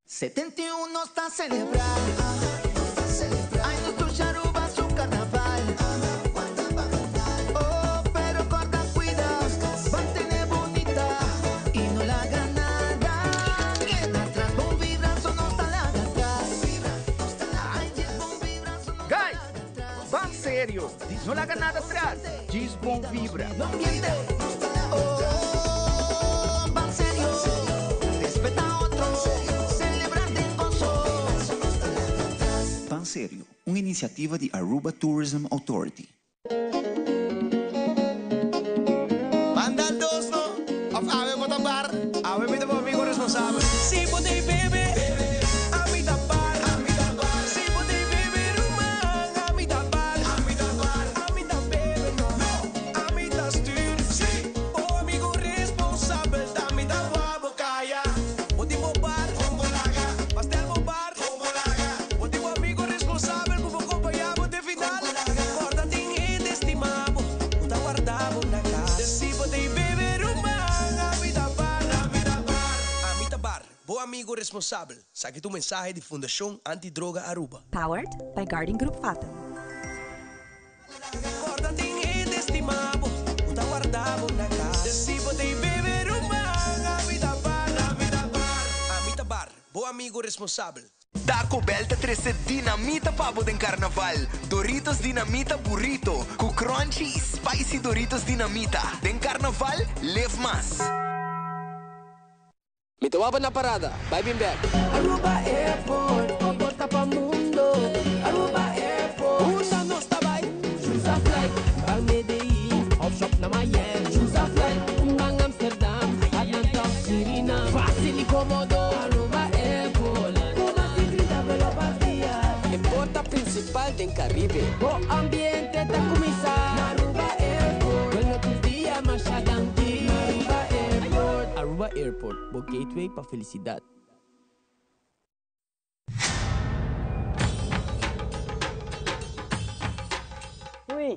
71 nos ta celebra. Ay, nos dushi Aruba su carnaval. serio. No laga nada atras. Djis bon vibra. Oh, ban serio, respeta otro, celebra den goso. Ban Serio, un iniciativa di Aruba Tourism Authority. Manda dos no, of awe bo ta bar. Awe mi ta bo amigo responsabel. Si bo t'ey bebe, ami ta bar. Si bo t'ey bebe ruman, ami ta bar. Ami ta bebe no, ami ta stuur. Si bo amigo responsabel, ta mi ta wak bo caya. Bo tin bo bar, pastel bo bar. Bo tin bo amigo responsabel cu bo compaña bo te final. Corda tin hende estima bo, cu ta warda bo na cas. Si bo t'ey bebe ruman, ami ta bar. Ami ta bar, bo amigo responsabel. Saki tu mensahe di Fundacion Anti Droga Aruba. Powered by Guarding Group Fatum. Corda tin hende estima bo, cu ta warda bo na cas. Si bo t'ey bebe ruman, ami ta bar. Ami ta bar, bo amigo responsabel. Taco Bell ta trece dinamita pa bo den Carnaval. Doritos Dinamita Burrito cu crunchy y spicy Doritos Dinamita. Den Carnaval, live mas. Mi ta waba na parada, bai bin bek. Aruba Airport, bo porta pa mundo. Aruba Airport, unda nos ta bai? Choose a flight, ban Medellin, of shop na Miami. Choose a flight, ban Amsterdam, Atlanta, Suriname. Facil y comodo, Aruba Airport. Cu mas di 30 vuelo pa dia. E porta principal den Caribe. Bo ambiente ta cuminsa na Aruba Airport. Bueno tur dia, masha danki. Na Aruba Airport. Aruba Airport, bo gateway pa felicidad. Ui.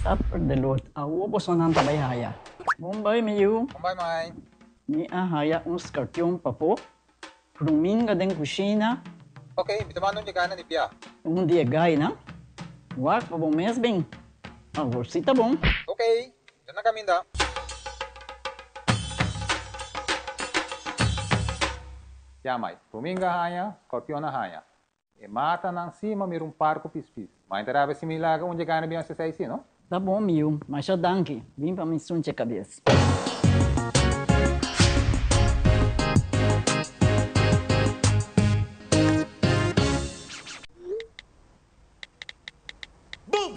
Supper de lot. Awo bosonan ta bai haya. Bon bai mi yu. Bon bai mai. Mi a haya un skarpion papo. Pruminga den kushina. Ok, mi ta manda un di gainan di bia. Un di e gainan. Wak pa bo mes bin. Awor si ta bon. Ok, mi ta na kaminda. Ya mai, pruminga haña, skorpion a haña. E matanan si ma mira un par ku pispis. Ma inta rabia si mi laga un dje gana bin hasi esei si, no? Ta bon mi yu, masha danki. Bin pa mi sunche kabes.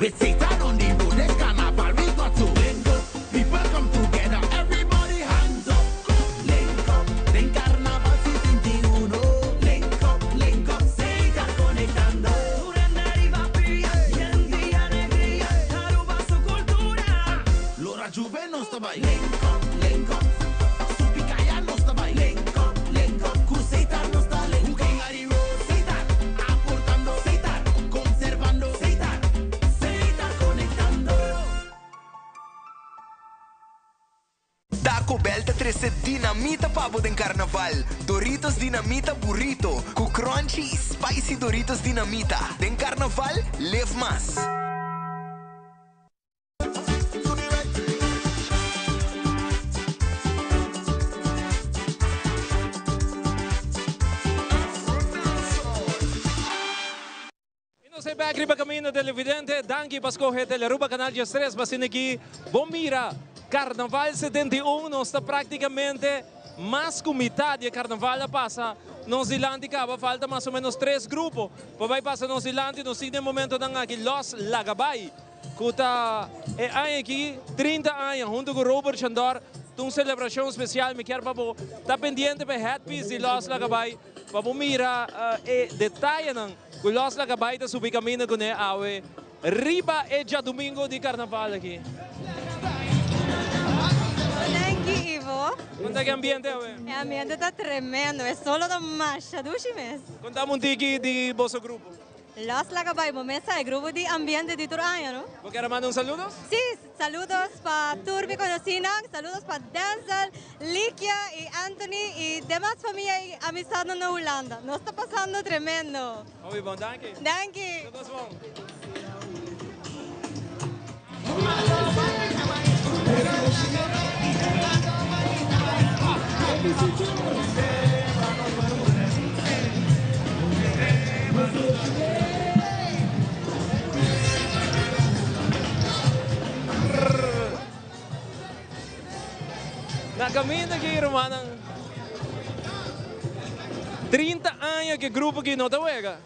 With Satan on the road, this carnival we got to link up. People come together, everybody hands up. Link up, den carnaval 71. Link up, link up, Satan conectando. Arriba pia, gente y alegría, Aruba su cultura. Lora Juve nos ta bay. Link up, link up, Supicaya nos ta bay. Link up, link up, cu Satan nos ta link up. Satan, aportando. Satan, conservando. Satan, Satan conectando. Taco Bell ta trece dinamita pa bo den Carnaval. Doritos Dinamita Burrito cu crunchy y spicy Doritos Dinamita. Den Carnaval, live mas. Y nos ta bek riba caminda televidente. Danki pa scoge Telearuba Canal 13 pa asina aki bo mira Carnaval 71. Nos ta practicamente mas cu mitad di carnaval a pasa nos dilanti caba. Falta mas o menos tres grupo pa bay pasa nos dilanti. Nos tin den momentonan aki Los Lagabay cu ta e aña aki 30 aña hunto cu Robert Chandor. Un celebracion special. Mi kier pa bo ta pendiente pa headpiece di Los Lagabay pa bo mira e detayenan cu Los Lagabay ta subi caminda cu ne awe riba e diadomingo di carnaval aki. Danki, Ivo. Con ta e ambiente awe? E ambiente ta tremendo. E solo ta masha dushi mes. Conta mi un tiki di boso grupo. Los Lagabay, bo mes sa e grupo di ambiente di tur aña, no? Bo kier manda un saludos? Si, saludos pa tur mi conocinan, saludos pa Denzel, Likia y Anthony y demas famia y amistad na Hulanda. Nos ta pasando tremendo. Hopi bon, danki. Danki. Tur bon. caminda aki, rumannan. 30 aña cu e grupo aki no ta wega.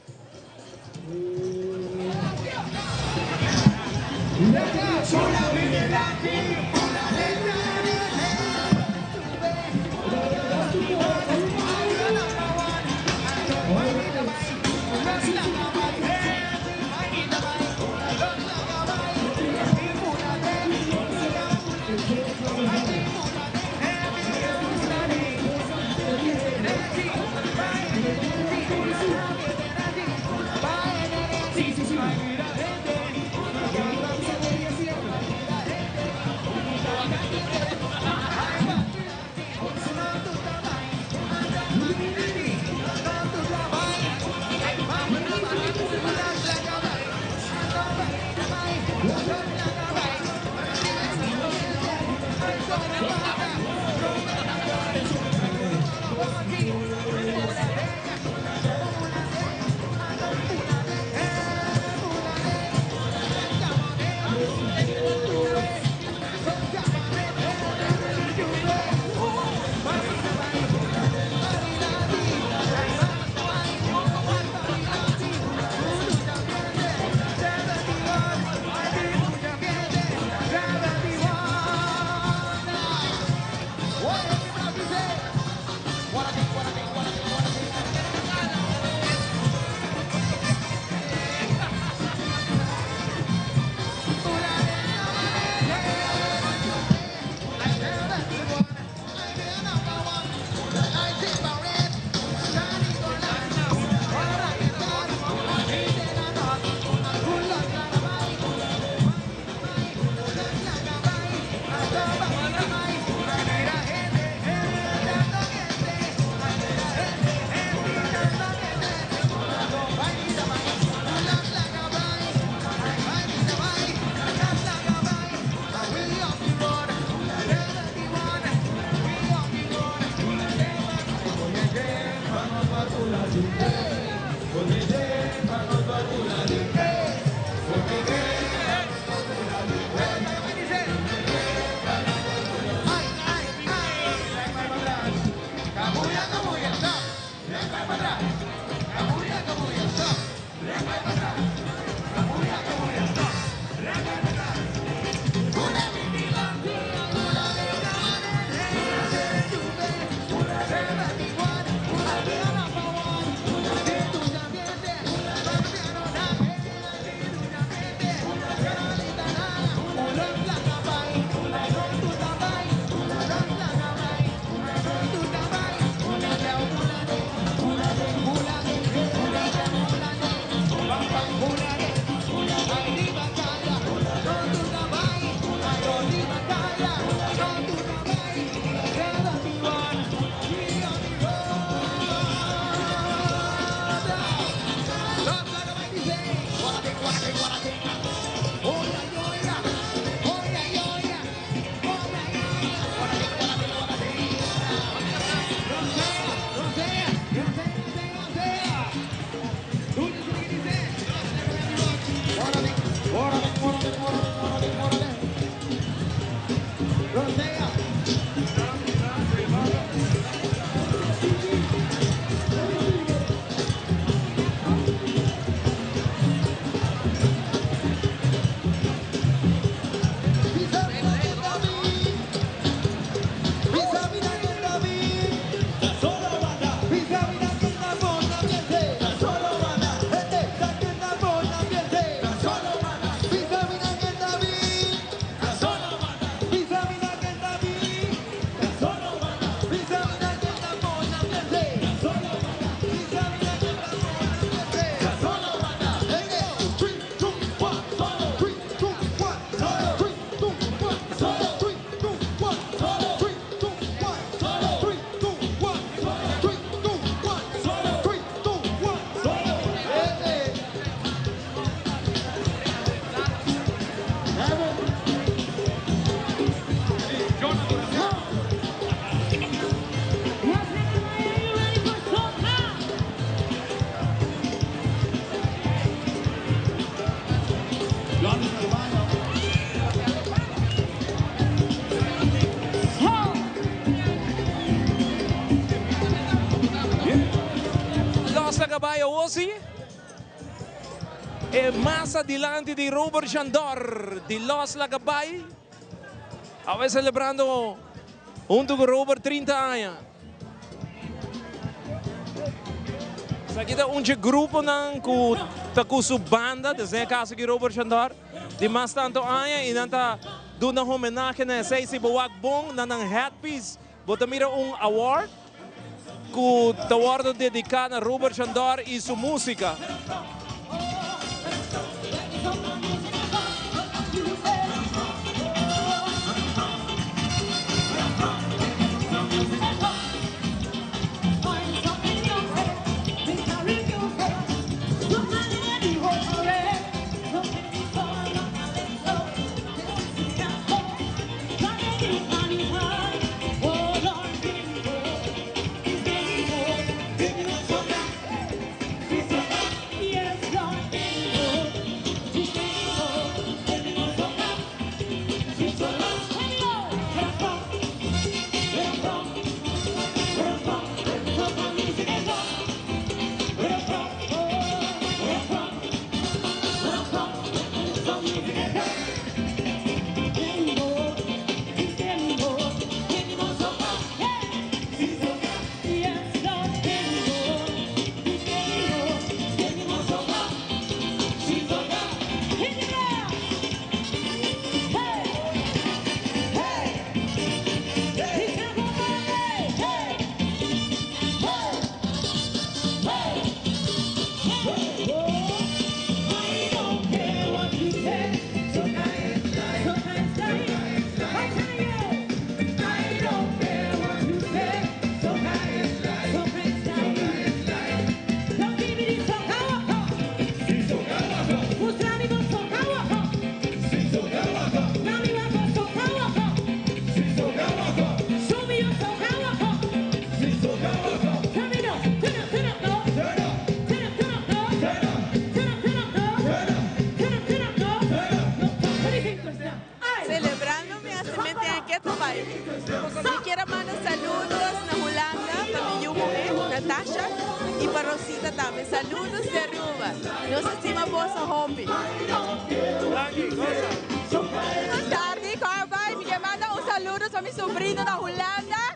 Los Laga Bai awor si. E masa dilanti di Robert Jandor di Los Laga Bai. Awe celebrando hunto cu Robert 30 aña. Esaki ta un dje gruponan cu ta cu su banda, desde e caso di Robert Jandor, di mas tanto aña y nan ta duna homenahe na esey. Si bo wak bon na nan headpiece bo ta mira un award cu ta wordo dedica na Robert Jandor y su musica. Celebrando mi hacimento en Keto Bai. Mi kier a manda saludos na Hulanda pa mi yu muhe, Natasha, y pa Rosita tambe. Saludos di Aruba. Nos a stima boso hopi. Bon tardi, con bai? Mi kier manda un saludos pa mi sobrino na Hulanda.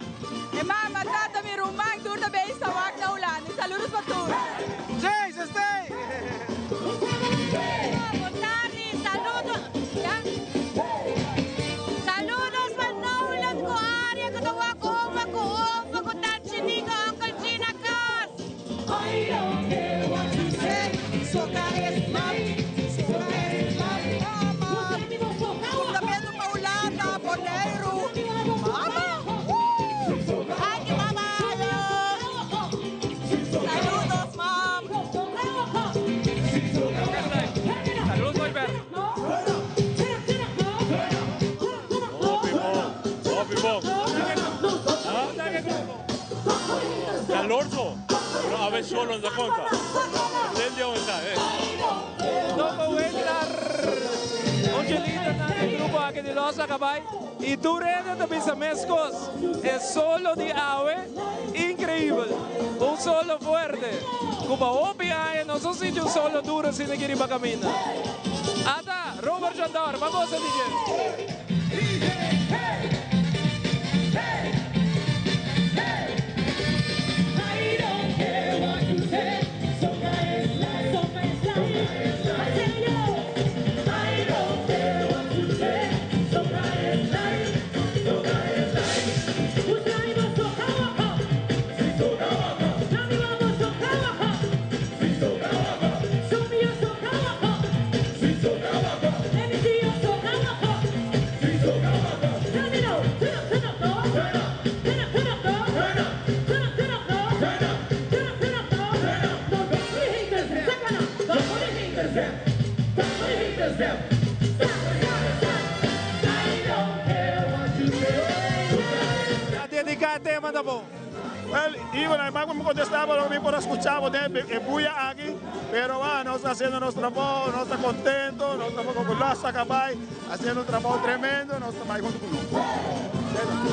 Mi mama, tata, mi ruman, tur ta bay sawak na Hulanda. Saludos pa tur. Jesus, stay! Bon tardi, saludos. Ya. Saludos pa Nolan cu Aria cu ta wak oma cu opa cu Tanchi Nico, Uncle G na cas. Cruzamento pa Hulanda, Boneiru. Mama! Woo! Danki mama! Saludos mam! Saludos, Albert. Hopi bon, hopi bon. Calorso, pero awe solo no ta conta. Del dia awe ta, eh. Loco Winkler, un chelita na e grupo aki di Los Acabay y tur hende ta bisa mescos, e solo di awe increibel, un solo fuerte, cu pa hopi aña nos no sinti un solo duro asina aki riba caminda. Ata, Robert Jandor, ban goza di dje. A dedica e tema ta bo. Wel, Ivo, na mi contesta bo, mi por a scucha bo den e buya aki, pero wa, nos ta haciendo nos trabou, nos ta contento, nos ta cu Los Acabay, haciendo un trabou tremendo, nos ta bay hunto cu nos.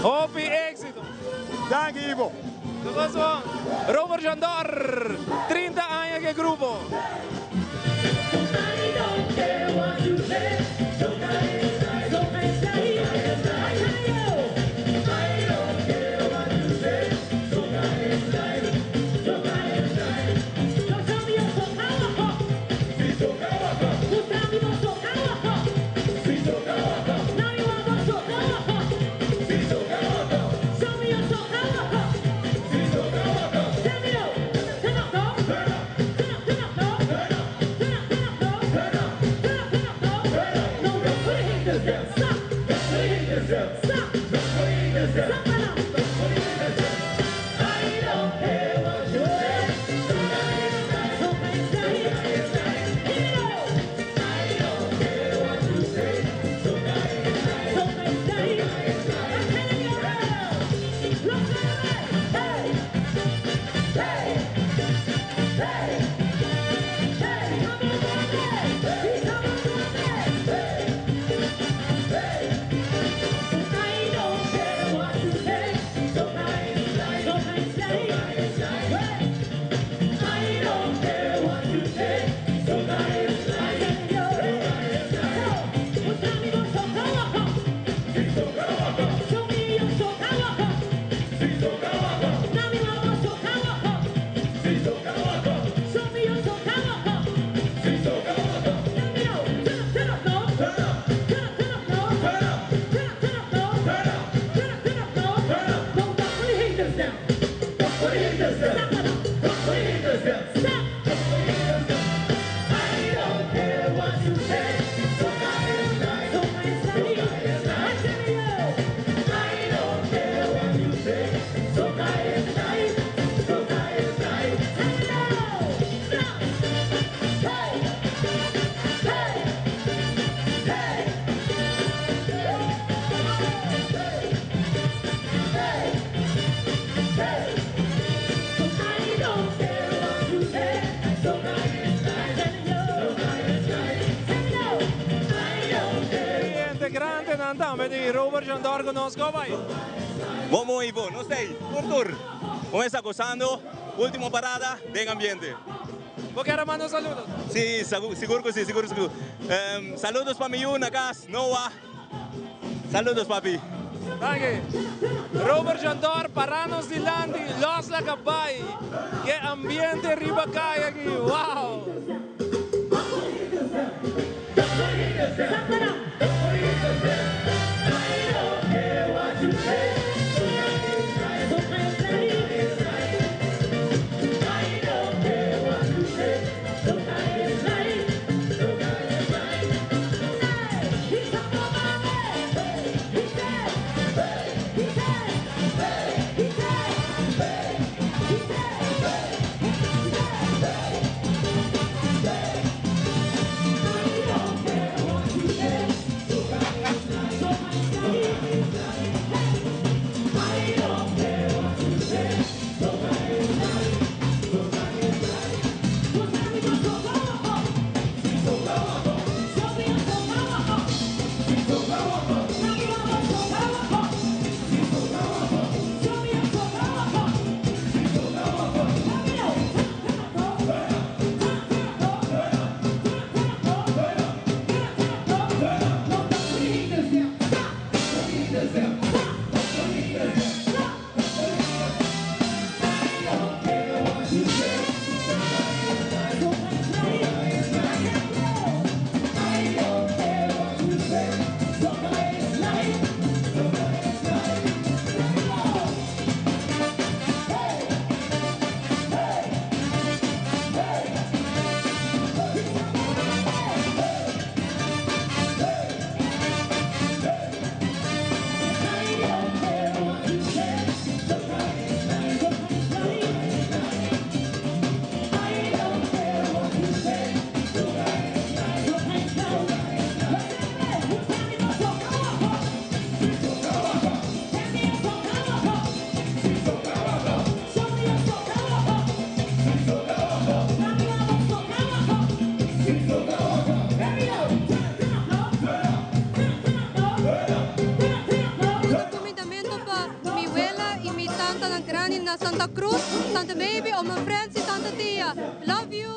Hopi exito! Danki, Ivo. Robert Jandor, 30 aña cu e grupo. Integrantenan tambe di Robert Jandor cu nos go bay. Bon bon Ivo, nos ta ey tur tur. Bo mester ta gozando, ultimo parada den ambiente. Bo kier a manda un saludo? Si, sigur cu si, sigur sigur. Saludos pa mi yu na cas, Noah. Saludos papi. Danki. Robert Jandor para nos dilanti, los laga bay. Ke ambiente riba cay aki, wow! all my friends y tanta tia. Love you!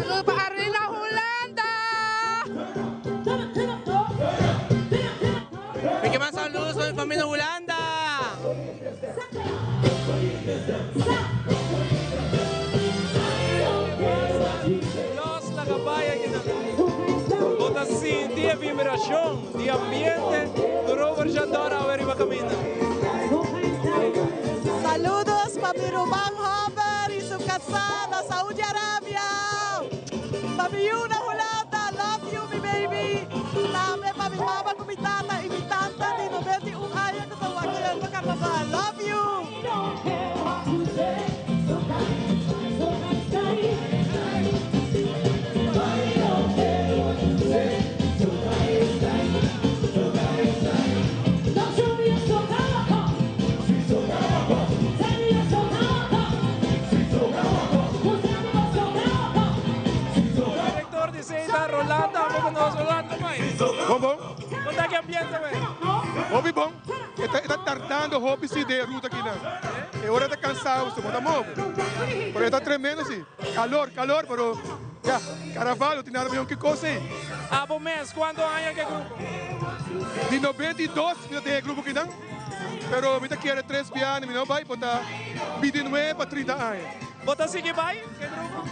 Saludo pa Arlene na Hulanda! Mi ke manda saludos pa mi familia na Hulanda! Los laga bai akinan. Bo ta sinti e vibracion di ambiente cu Robert Jandor awe riba caminda. Saludos pa mi ruman homber y su casá na Saudi Arabia. Pa mi yu na Hulanda, love you mi baby. Tambe pa mi mama cu mi tata y mi tanta di 91 aña cu ta wakiendo carnaval. Love you. Director di Seita, Rolando, tambe cu nos. Rolando, como ey? Bon, bon. Con ta ki ambiente, wey? Hopi bon. E ta, e ta tardando hopi si den e ruta akinan. E ora ta cansado, so bo ta move. Pero e ta tremendo si. Calor, calor, pero ya, carnaval no tin nada mihor ki cos ey. Abo mes, cuanto aña ke grupo? Di 92 mi ta den e grupo kinan, pero mi ta kere tres biaha mi no bay, bo ta 29 pa 30 aña. Bo ta sigui bay ke grupo?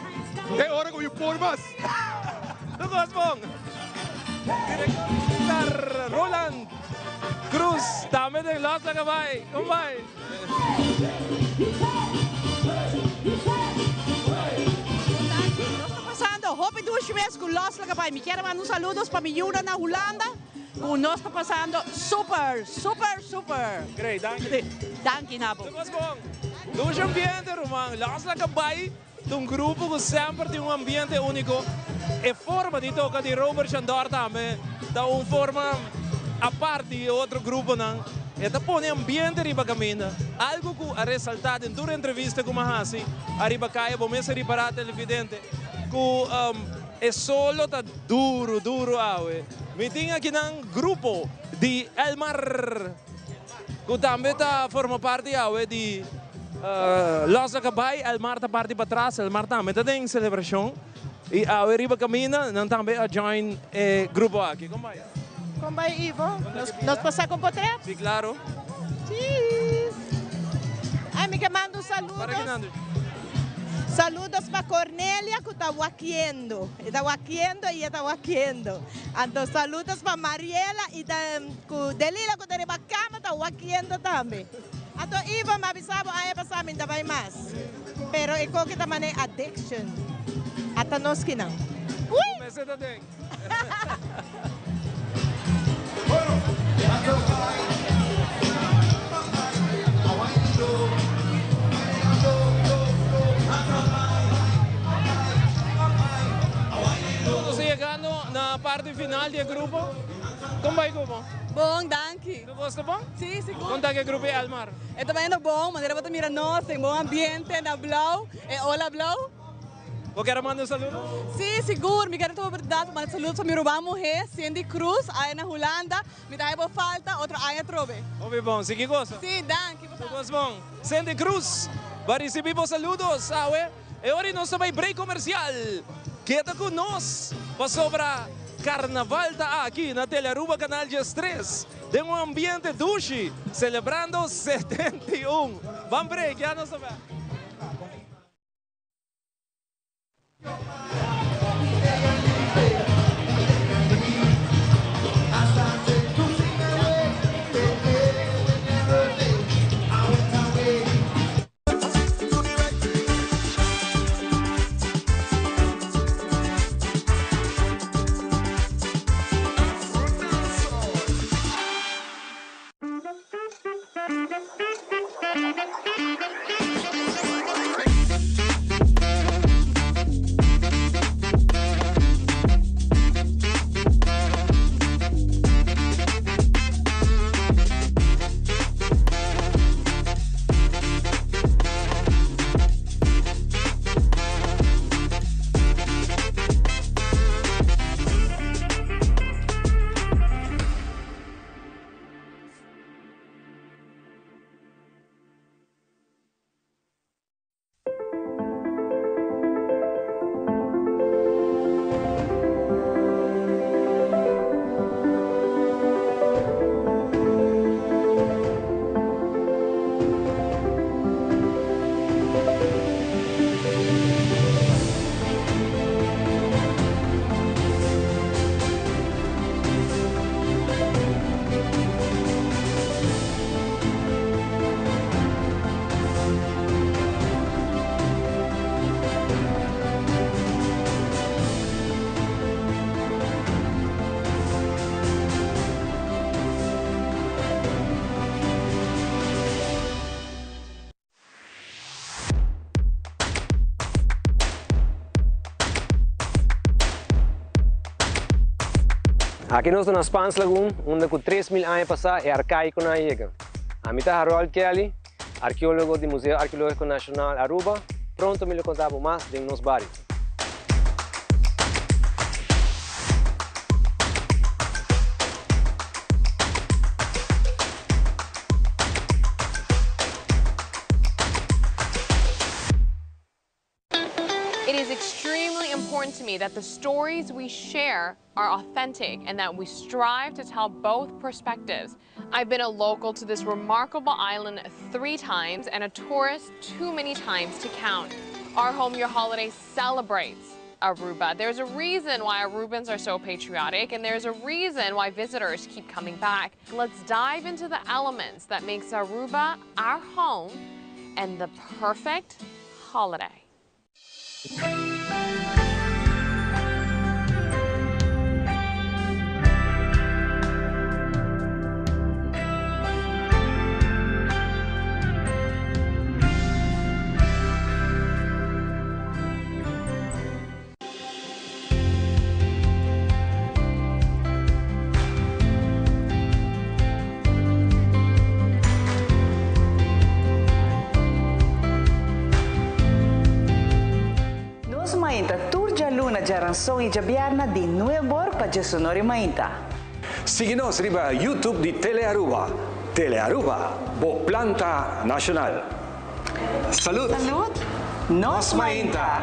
Te ora cu mi por mas. Tur cos bon. Director di Cesar, Roland Cruz, tambe den Los Laga Bay. Con bay? Nos ta pasando hopi dushi mes cu Los Laga Bay. Mi kier a manda un saludos pa mi yunan na Hulanda cu nos ta pasando super, super, super. Great, danki. Danki na bo. Tur cos bon. Dushi ambiente ruman. Los Laga Bay Ta un grupo cu semper tin un ambiente unico. E forma di toca di Robert Chandor tambe ta un forma apart di e otro gruponan. E ta pone ambiente riba caminda. Algo cu a resalta den tur entrevista cu mi a haci ariba caya, bo mes a ripara televidente, cu e solo ta duro, duro awe. Mi tin akinan grupo di Elmar. Cu tambe ta forma parti awe di Los a Cabay, Elmar ta parti patras, Elmar tambe ta den celebracion y awe riba caminda nan tambe a join e grupo aki. Con bay? Con bay Ivo? Nos por saca un potret? Si claro. Cheese! Ay mi ke manda un saludos. Para kinan? Saludos pa Cornelia cu ta wakiendo. E ta wakiendo y e ta wakiendo. Anto saludos pa Mariela y ta cu Delila cu ta riba cama ta wakiendo tambe. Anto Ivo mi a bisa bo aña pasa mi no ta bay mas. Pero e coke ta mane addiction. Ata nos kinan. Uy! Bo mester ta den. Nos ta yegando na parti final di e grupo. Kon bai ku bo? Bon, danki. Tur kos ta bon? Si, sigur. Kon ta ku e grupo di Elmar? E ta bayendo bon, manera bo ta mira nos den bon ambiente, na blou, e ola blou. Bo kier a manda un saludo? Sí, sigur. Mi kier a tuma oportunidat pa manda saludo pa mi ruman muhé, Cindy Cruz, aya na Hulanda. Mi ta haya bo falta otro aña atrobe. Hopi bon. Sigui gosa. Sí, danki. Bo tambe. Tur bon. Cindy Cruz, bo a ricibi bo saludos awe. E ora nos ta bay break comercial. Keda cu nos pasobra Carnaval ta aki na Telearuba Canal 13 den un ambiente dushi celebrando 71. Ban break, ya nos ta bek. Aki nos ta na Spaans Lagoon, unda ku 3000 aña pasá e arkaikonan a yega. Ami ta Harold Kelly, arkeólogo di Museo Arkeológiko Nashonal Aruba. Pronto mi lo konta bo mas den nos bario. It is extremely important to me that the stories we share are authentic and that we strive to tell both perspectives. I've been a local to this remarkable island three times and a tourist too many times to count. Our Home Your Holiday celebrates Aruba. There's a reason why Arubans are so patriotic and there's a reason why visitors keep coming back. Let's dive into the elements that makes Aruba our home and the perfect holiday. Nos mainta tur djaluna, djaranson i djabièrnè di nuebor pa djesonor i mainta. Sigui nos riba YouTube di Telearuba. Telearuba, bo planta nacional. Salud! Salud! Nos mainta!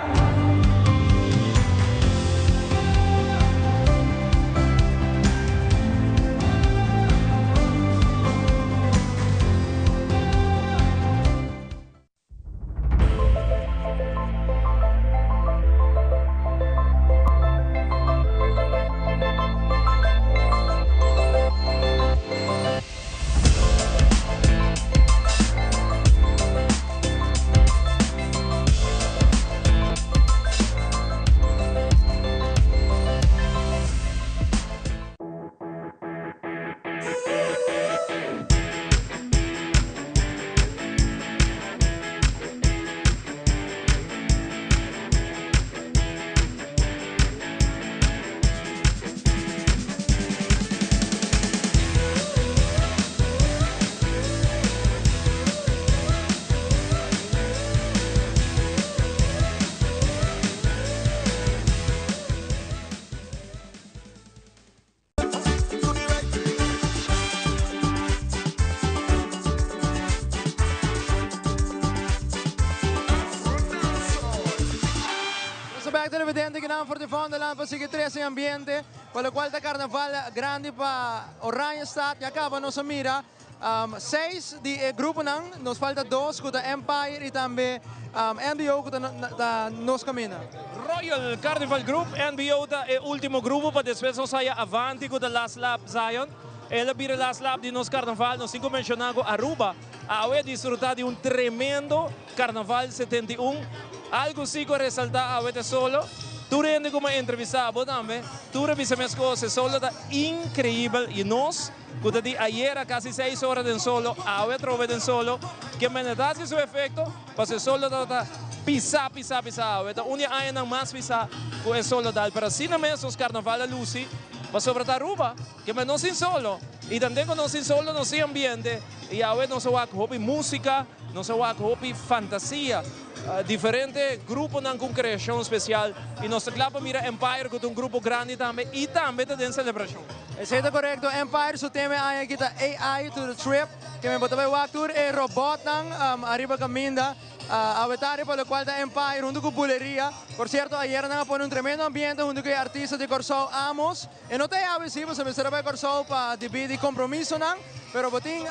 Nos ta bek televidente kinan for di Vondelland pa sigui trece e ambiente pa locual ta carnaval grandi pa Oranjestad. Ya caba nos a mira seis di e gruponan, nos falta dos cu ta Empire y tambe NBO cu ta nos caminda. Royal Carnival Group, NBO ta e ultimo grupo pa despues nos haya Avanti cu ta last lap Zion. El a bira last lap di nos carnaval. Nos tin cu menciona cu Aruba awe a disfruta di un tremendo Carnaval 71. Algo si cu a resalta awe ta solo. Tur hende ku mi a entrevistá, abo tambe, tur a bisa meskos, e solo ta inkreibel i nos ku ta di ayera kasi seis ora den solo, awe atrobe den solo, ke mende ta hasi su efekto, pasobra e solo tabata pisá, pisá, pisá awe. Ta un di e añanan mas pisá ku e solo dal, pero asina mes nos karnaval a lusi, pasobra ta Aruba, ke mende nos sin solo, i tante ku nos sin solo nos sin ambiente, i awe nos a wak hopi músika, nos a wak hopi fantasia. Diferente gruponan ku un kreashon spesial i nos ta kla pa mira Empire ku ta un grupo grandi tambe i tambe ta den selebrashon. Esei ta korekto, Empire su tema e aña aki ta AI to the trip, ke men bo ta bai wak tur e robotnan ariba kaminda awe tardi pa lokual ta Empire huntu ku Buleria. Por sierto ayera nan a pone un tremendo ambiente huntu ku e artista di Kòrsou Amos. E no ta e awe si, pasobra mester a bai Kòrsou pa debí di kompromisonan, pero bo tin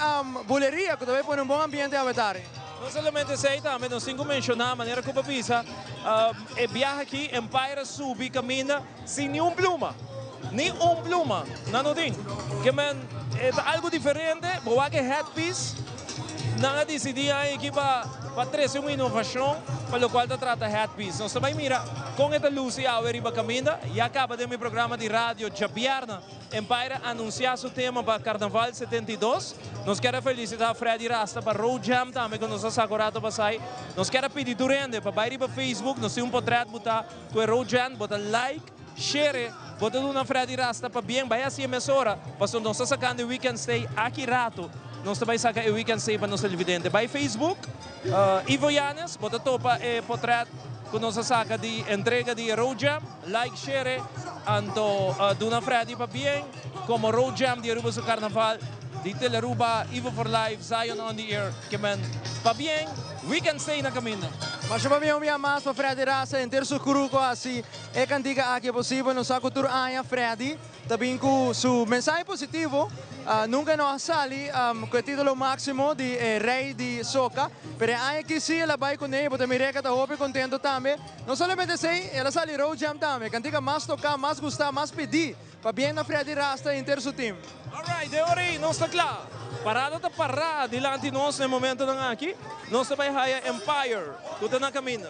buleria ku ta bai pone un bon ambiente awe tardi. No solamente esei, tambe nos tin ku menshoná, manera ku bo bisa, e biaha aki Empire a subi kaminda sin ni un pluma. Ni un pluma nan no tin. Ke men e ta algu diferente, bo wak e headpiece, nan a disidí aña aki pa pa trese un inovashon pa lokual ta trata headpiece. Nos ta bai mira kon e ta lusi awe riba kaminda. Ya kaba den mi programa di radio djabièrnè Empire a anunsiá su tema pa Karnaval 72. Nos kier a felisitá Freddy Rasta pa Road Jam tambe ku nos a saka un rato pasai. Nos kier a pidi tur hende pa bai riba Facebook, nos tin un potrèt butá ku e Road Jam, bo ta like, share, bo ta duna Freddy Rasta pabien, bai hasi e mesora, pasobra nos ta sakando e weekend stay aki rato, nos ta bai saka e weekend stay pa nos televidente. Bai Facebook, Ivo Yanez, bo ta topa e potrèt ku nos a saka di entrega di e Road Jam, like, share, anto duna Freddy pabien komo Road Jam di Aruba su Karnaval di Telearuba, Ivo for Life, Zion on the Air, ke men pabien. Weekend stay na kaminda. Masha pabien un bia mas pa Freddy Rasta henter su crew ku hasi E kantika aki e posibel, nos sa ku tur aña Freddy ta bin ku su mensahe positivo. Nunka e no a sali ku e titulo máksimo di e rei di soka, pero e aña aki si el a bai kuné i bo ta mir'é ku e ta hopi kontento tambe. No solamente esei, el a sali Road Jam tambe, e kantika mas toká, mas gustá, mas pidí. Pabien na Freddy Rasta i henter su team. Alright, den ora ei nos ta kla. Parada ta pará dilanti nos na e momentonan aki. Nos ta bai haya Empire ku ta na kaminda.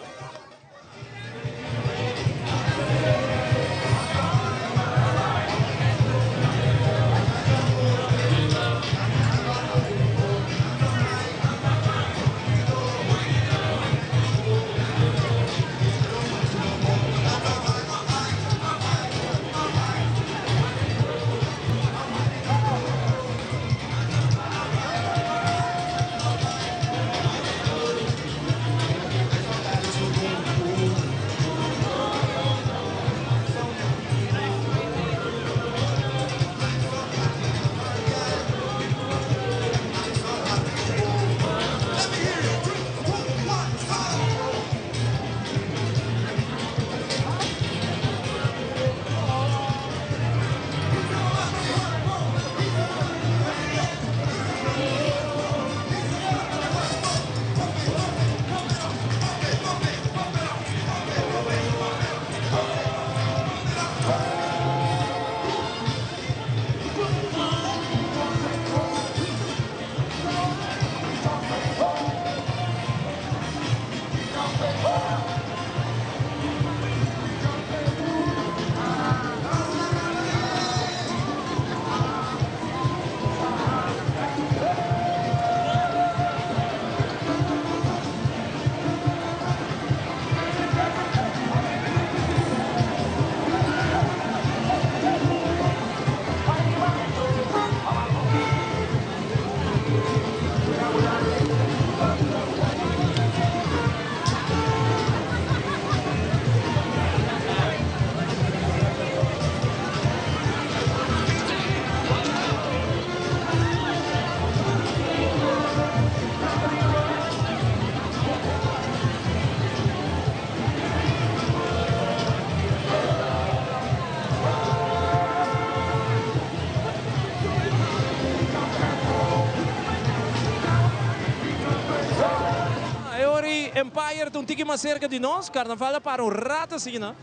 E ora ei Empire ta un tiki mas serka di nos, Carnaval a para un rato asina,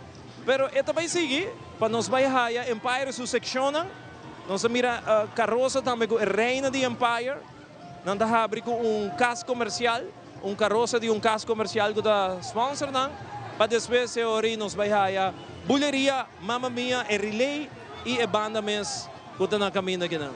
pero e ta bai sigui pa nos bai haya Empire su seccionnan. Nos a mira carosa tambe cu e reina di Empire, nan ta habri cu un cas comercial, un carosa di un cas comercial cu ta sponsor nan, pa despues e ora ei nos bai haya. Buleria, Mamma Mia, e relay y e banda mes cu ta na caminda akinan.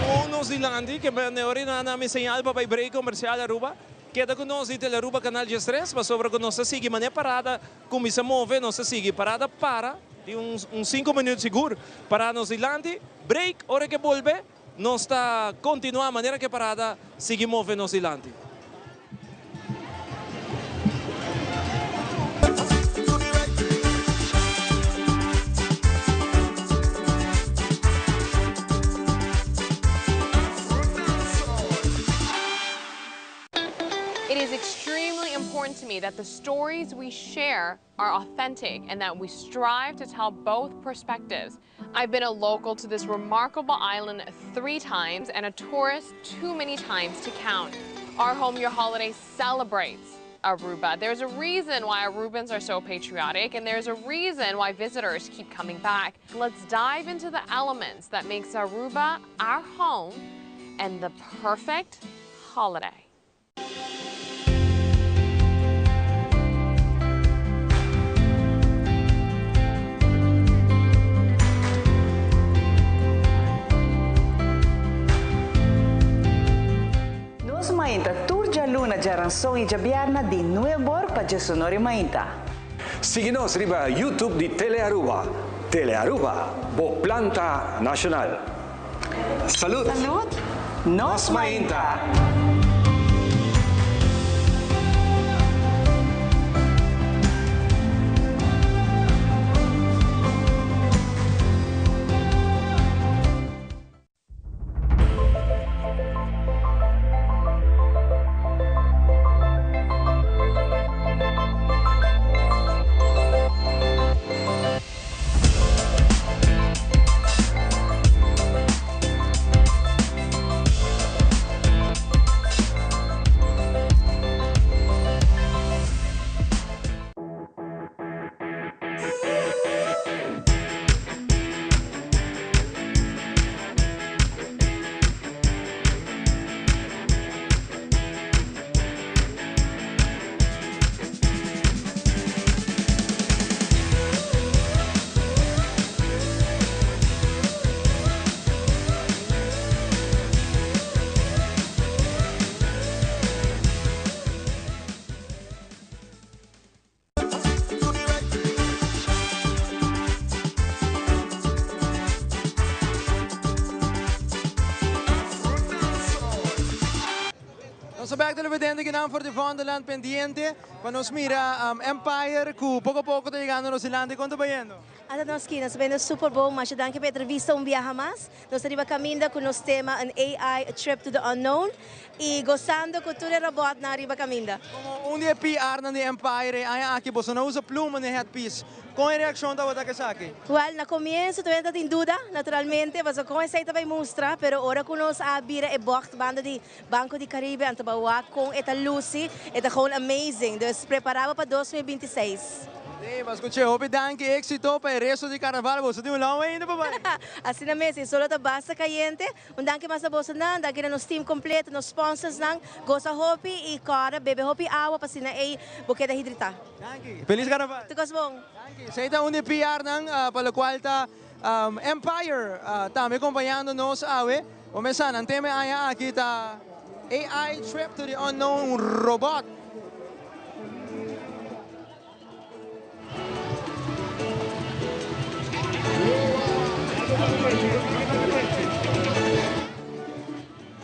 Un nos dilanti ke neorina a mi señal pa bai break comercial Aruba. Keda ku nos di Telearuba Canal 13 pasobra ku nos ta sigui manera parada kuminsa move nos ta sigui parada para di un un sinku minuut sigur para nos dilanti break ora ke bolbe nos ta kontinua manera ke parada sigui move nos dilanti. It is extremely important to me that the stories we share are authentic and that we strive to tell both perspectives. I've been a local to this remarkable island three times and a tourist too many times to count. Our Home Your Holiday celebrates Aruba. There's a reason why Arubans are so patriotic and there's a reason why visitors keep coming back. Let's dive into the elements that makes Aruba our home and the perfect holiday. Nos mainta tur djaluna, djaranson i djabièrnè di nueb'or pa djesonor i mainta. Sigui nos riba YouTube di Telearuba. Telearuba, bo planta nacional. Salud! Salud! Nos mainta! Nos ta bek televidente kinan for di Vondelland pendiente pa nos mira Empire cu poco poco ta yegando nos dilanti. Con ta bayendo? Ata nos ki, nos ta bayendo super bon. Masha danki pa e entrevista un biaha mas. Nos ta riba caminda cu nos tema An AI, A Trip to the Unknown y gozando cu tur e robotnan riba caminda. Como un di e PR-nan di Empire e aña aki boso no usa pluma den headpiece. Con e reaccion tabata cu esaki? Wel, na comienzo todavia ta tin duda, naturalmente, pasobra con esey ta bay mustra, pero ora cu nos a bira e bocht banda di Banco di Caribe anto ba wak con e ta luci, e ta gewoon amazing. Dus prepara bo pa 2026. Sí, pa scuché hopi danki, éxito pa e resto di carnaval. Boso tin un long way ainda pa bai. Asina mes, e solo ta basta cayente. Un danki mas na bosonan, danki na nos team completo, nos sponsorsnan. Goza hopi y corda bebe hopi awa pa asina ey bo keda hidrita. Danki. Feliz carnaval. Tur cos bon. Danki. Esey ta un di e PR-nan pa locual ta Empire tambe acompañando nos awe. Bo mesa nan tema e aña aki ta AI Trip to the Unknown, un robot.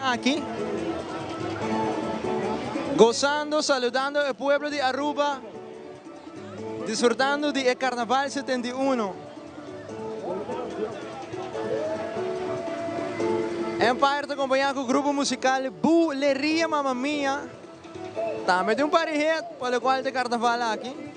Aki gozando, saludando e pueblo di Aruba, disfrutando di e Carnaval 71. Empire ta acompaña cu grupo musical Buleria Mamma Mia. Tambe tin un par di hit pa locual ta e carnaval aki.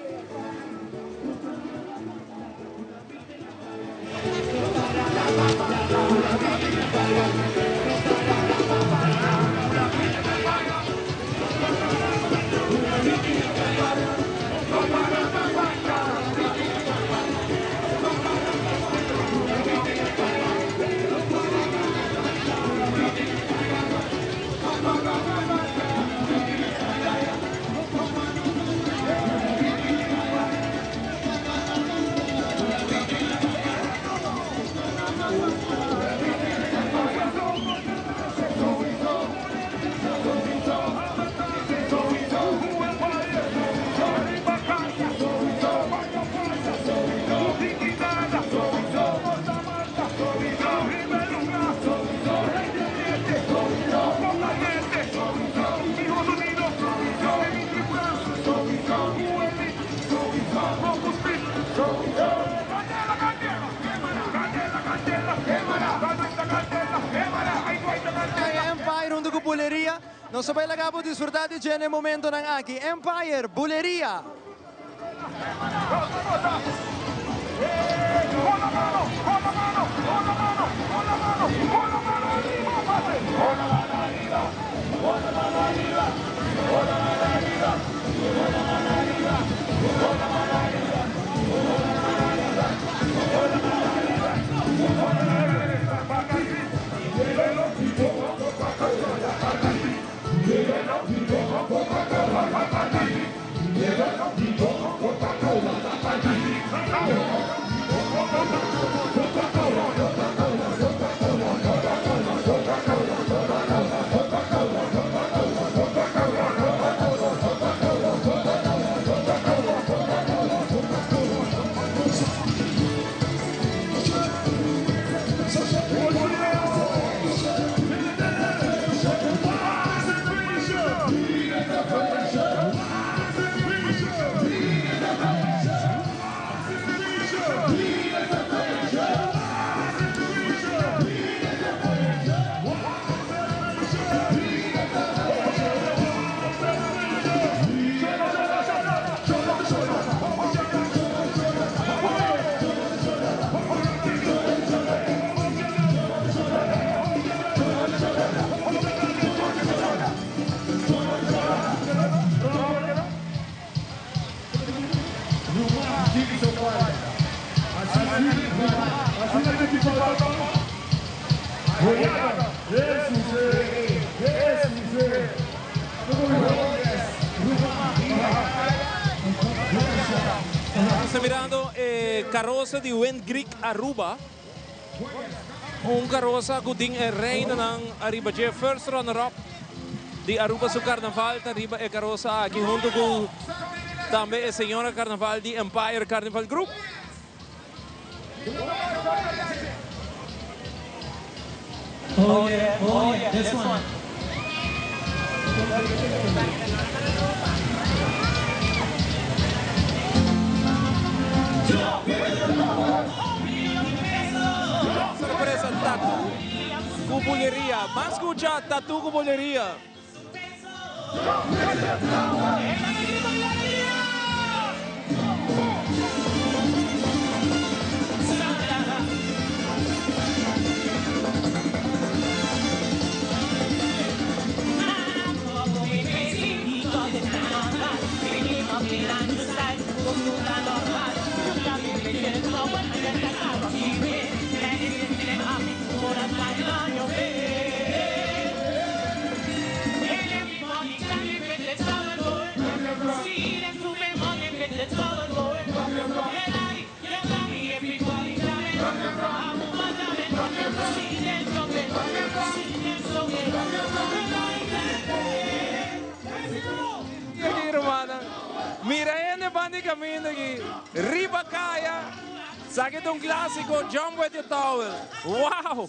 Empire hunto cu Buleria. Nos ta bay laga bo disfruta di dje na e momentonan aki. Empire, Buleria. Nos ta mirando e karosa di Wind Greek Aruba. Un karosa ku tin e reinanan ariba dje. First runner up di Aruba su karnaval ta riba e karosa aki huntu ku tambe e señora karnaval di Empire Carnival Group. Oh yeah, oh yeah, this one. Sorpresa Tatu cu buleria. Mas scucha Tatu cu buleria. Aki rumannan, mira hende banda di caminda aki, riba caya, sa ki ta un clasico, jump with your towel. Wow!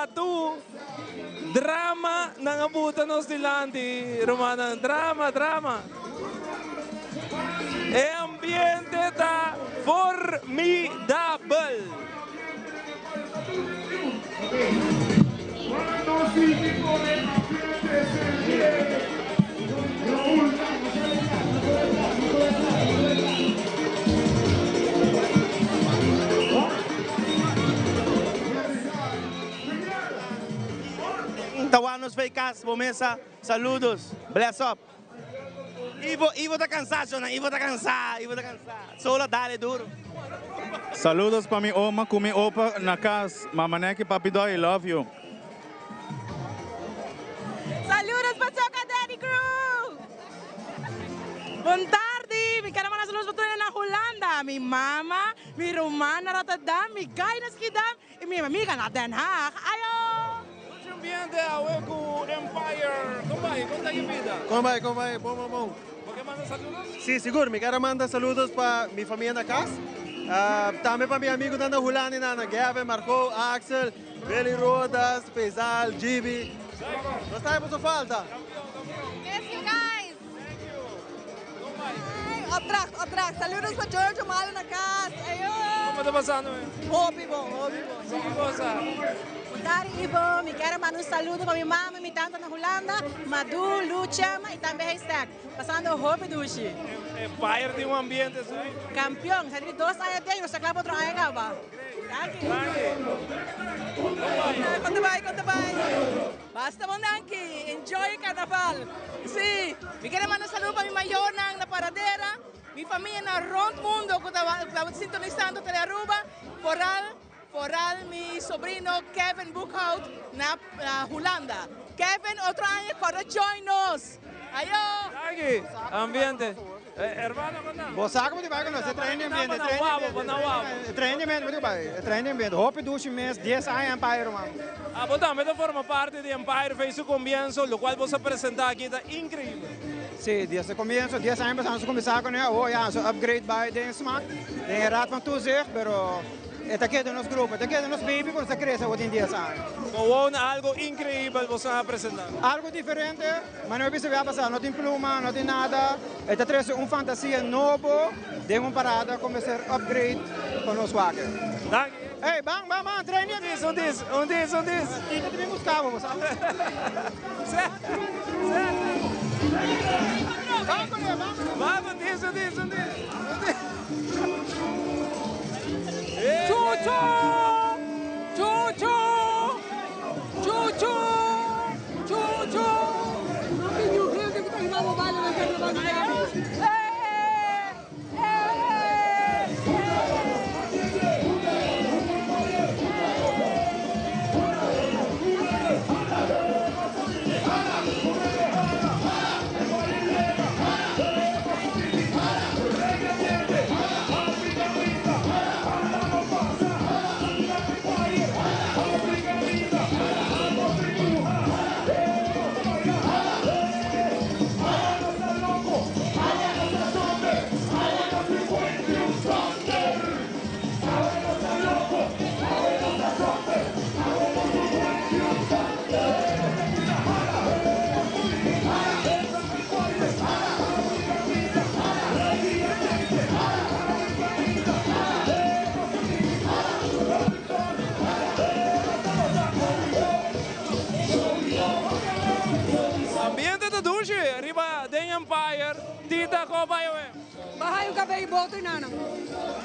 Tatu. Drama nan a buta nos dilanti, rumannan. Drama, drama. E ambiente ta formidabel. Tawanos fei cas bo mesa saludos bless up Ivo Ivo ta cansa shona Ivo ta cansa Ivo ta cansa solo dale duro. Saludos pa mi oma cu mi opa na cas mama Neki papi Doy love you. Saludos pa Choca Daddy Crew! Bon tardi, mi ker manda saludos pa tur hende na Hulanda, mi mama, mi ruman na Rotterdam, mi guy na Schiedam y mi amiga na Den Haag. Ayo! Mucho ambiente awe cu Empire. Con bay? Con ta ki bida? Con bay, con bay, bon, bon, bon. Bo ke manda saludos? Si, sigur, mi ker manda saludos pa mi famia na cas, tambe pa mi amigunan na Hulanda y nan, Gavin, Margot, Axel, Billy Rodas, Faisal, Gibi. Nos ta haña boso falta. Miss you guys. Opdracht, opdracht. Saludos pa Giorgio Malo na cas. Ayo. Como ta pasando eh? Hopi bon, hopi bon. Sigui goza. Bon tardi Ivo, mi kier a manda un saludo pa mi mama y mi tanta na Hulanda, Madu, Lu, Chema y tambe Haystack. Pasando hopi dushi. Empire tin un ambiente si. Campeon, sa di dos aña den y nos ta cla pa otro aña caba. Danki. Kon ta bai, kon ta bai? Basta bon danki. Enjoy e carnaval. Si, mi kere manda saludo pa mi mayornan na Paradera, mi famia na rond mundo ku ta sintonisando Telearuba, foral foral mi sobrino Kevin Boekhout na Hulanda. Kevin otro aña kòrda join nos. Ayo! Danki. Ambiente. Hermano con nan. Bo sa como di bai cu nos, e traen di ambiente, e traen di ambiente, e traen di ambiente, bo bai, e traen di ambiente, hopi dushi mes, dies aña Empire ruman. Ah, bo tambe ta forma parti di Empire Face su comienzo, locual bo sa presenta aki ta increibel. Si, desde comienzo, dies aña pasado nos a cuminsa cu ne, awor ya nos a upgrade bai den smaak, den e Raad van Toezicht, pero E ta keda nos grupo, e ta keda nos baby ku nos a krese awor tin dies aña. Gewoon algo increibel boso a presenta. Algo diferente, manera mi bisa bia pasa, no tin pluma, no tin nada, e ta trese un fantasia nobo den un parada ku mester upgrade pa nos wak. Danki. Ey, ban, ban, ban, trae Un dis, un dis, un dis, un dis. Tita ta bin buska bo, bo sa. Ban kuné, ban kuné. Ban, un dis, un dis, un dis, un dis. Chucho! Chucho! Chucho! Chucho! No tin niun hende ku ta hiba bo baile na karnaval di Gabi. Ambiente ta dushi riba den Empire, Tita ko bai awe? Baha un cabey boto y nana.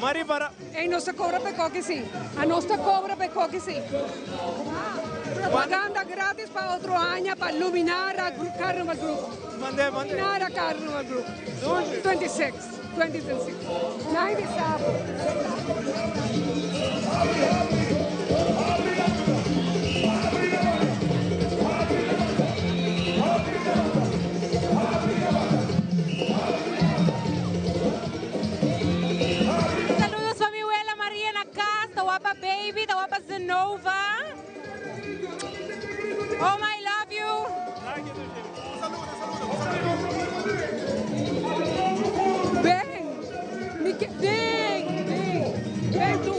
Mari para. Ey nos ta cobra pa e koki si. Anos ta cobra pa e koki si. Propaganda gratis pa otro aña pa Luminara Carnival Group. Mande, mande. Luminara Carnival Group. 26, 2026. Nai di sabo. Saludos pa mi wela Maria na cas, ta wapa baby, ta wapa Zenova. Oh my love you. Ben, mi ke, ben, ben, ben tu.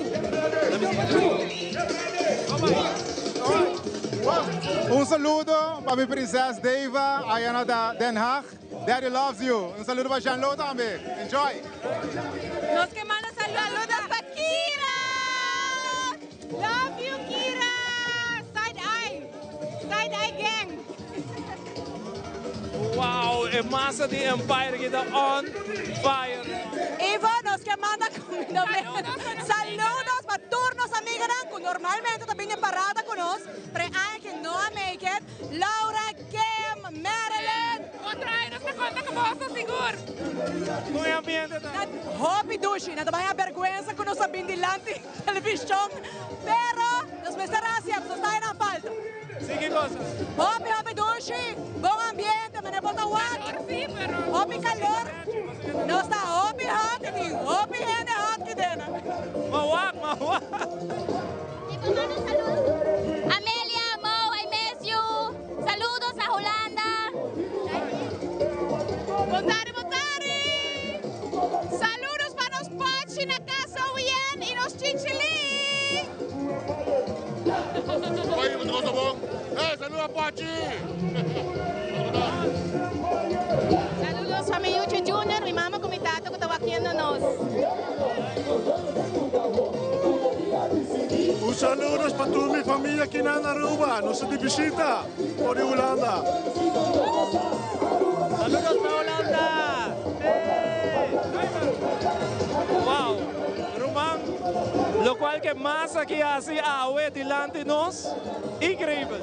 saludo pa mi prinses Deva, aya na Den Haag. Daddy loves you. Un saludo pa Jean-Lo tambe. Enjoy! Nos ke manda saludos pa Kira! Love you Kira! Side eye! Side eye gang! Wow, e masa di Empire aki ta on fire. Ivo, nos ke manda saludos pa tur nos amiganan ku normalmente ta bini e parada ku nos, pero e aña aki no a make it. Laura, Kim, Marilyn. Otro aña nos ta konta ku boso sigur. Kon e ambiente ta? Hopi dushi, nan ta baña bergwensa ku nos a bin dilanti televishon, pero nos mester hasi e, nos ta haña nan falta. Si ki cosa? Hopi hopi dushi, bon ambiente, mene bo ta wak. Hopi calor, nos ta hopi hot y tin hopi hende hot kidena. Ma wak, ma wak. Amelia, Mo, I miss you. Saludos na Hulanda. Botari, botari! Saludos pa nos Pachi na casa Wien y nos Chinchilí. Oye, moet cosa bon? Hey, saluda Pachi! Saludos pa mi Yuchi Junior, mi mama cu mi tata cu ta wakiendo nos. Un saludos pa tur mi famia aki na Aruba. Nos ta di bishita for di Hulanda. Saludos pa Hulanda! Wow! Ruman, locual ke mas aki haci awe dilanti nos, increibel!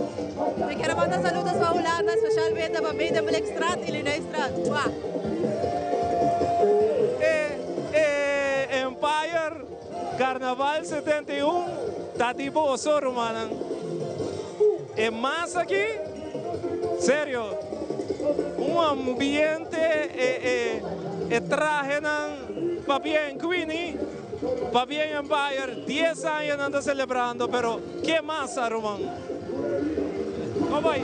Mi kier a manda saludos pa Hulanda, specialmente pa Medemblikstraat y Linnaeusstraat. Mwah! E e Empire Carnaval 71 ta di boso rumannan. E mas aki, serio, un ambiente e e e trahenan pabien Queenie, pabien Empire, dies aña nan ta celebrando pero ke masa ruman. Como bai?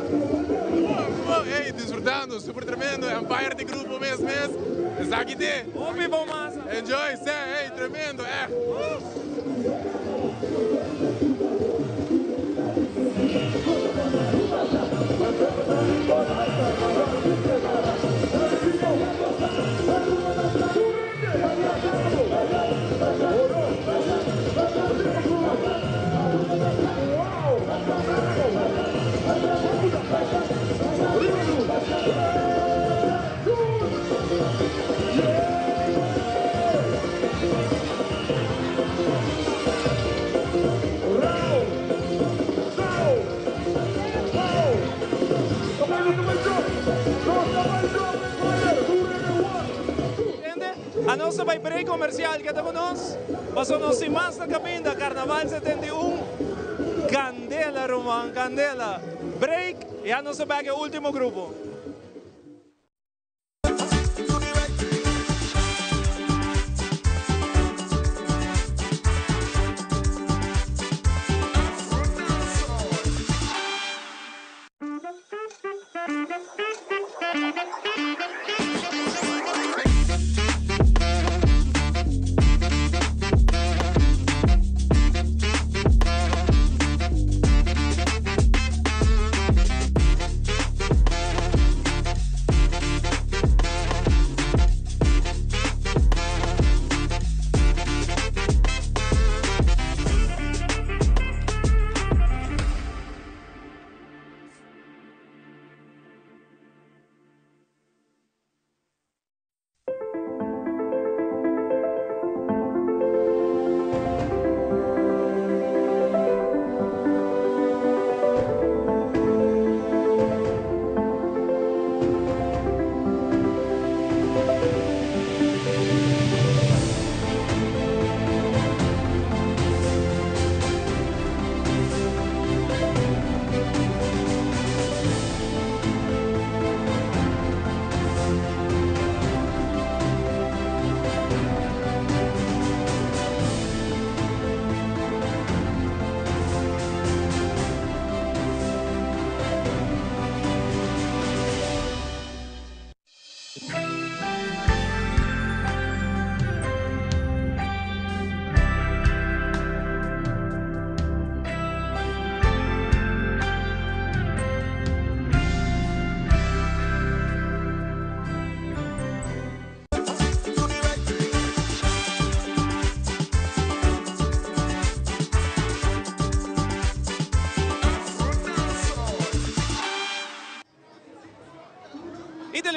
Bon, ey, disfrutando, super tremendo, Empire di grupo mes mes, esaki te. Hopi bon masa. Enjoy, se, ey, tremendo, echt. A nos ta bai break comercial, keda cu nos, pasobra nos tin mas na caminda, Carnaval 71, candela ruman, candela. Break y a nos ta bek e ultimo grupo.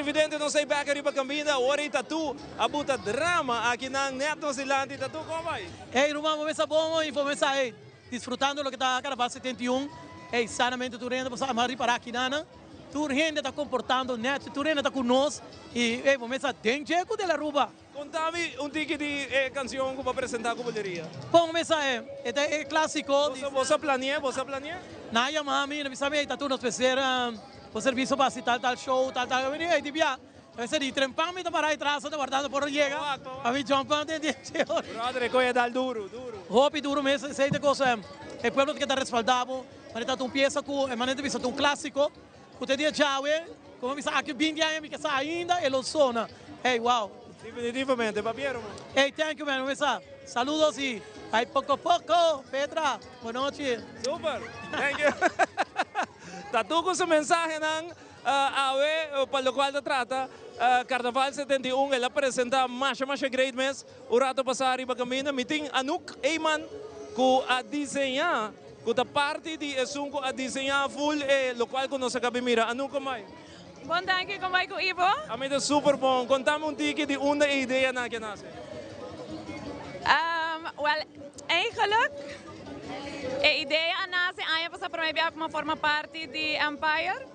televidente, nos ta back ariba caminda. Ora y Tatu a buta drama aki nan net nos dilanti. Tatu, con ta bay? Hey, ruman, bo bon y bo hey, disfrutando loke ta Carnaval 71. Hey, sanamente tur hende, bo a ripara aki nan. Tur hende ta comportando net, tur hende ta cu nos. Y hey, bo den cu Telearuba. Conta mi un tiki di cancion cu bo a presenta cu Buleria. Bon, mesa e clasico. Bo a planea, bo a planea? Nan a yama mi, nan a bisa mi, ta tur nos mester un servicio pa tal tal show, tal tal. Hey, di bia. Ese di trempan mi ta para atras, ta wardando por yega. Pa mi jump on den di. Brother, coge dal duro, duro. Hopi duro mes, esey ta cos, e pueblo cu ta respalda, mas ta un pieza cu, e manera di un clasico. Cu te dia djawe, como bisa aki 20 aña mi casa ainda e lo sona. Hey, wow. Definitivamente, pabien, man. Hey, thank you, man. Mesa. Saludos y ay poco poco, Petra. Buenas noches. Super. Thank you. Tatu cu su mensahe nan awe pa locual ta trata Carnaval 71, el a presenta masha masha great mes un rato pasa ariba caminda. Mi tin Anouk Eyman cu a diseña, cu ta parti di esun cu a diseña full e locual cu nos a caba mira. Anouk, con ta bay? Bon, danki. Con ta bay cu Ivo? Ami ta super bon. Conta mi un tiki di unda e idea nan aki a nace. Well, eigenlijk, e idea a nace aña pasa prome biaha cu forma parti di Empire.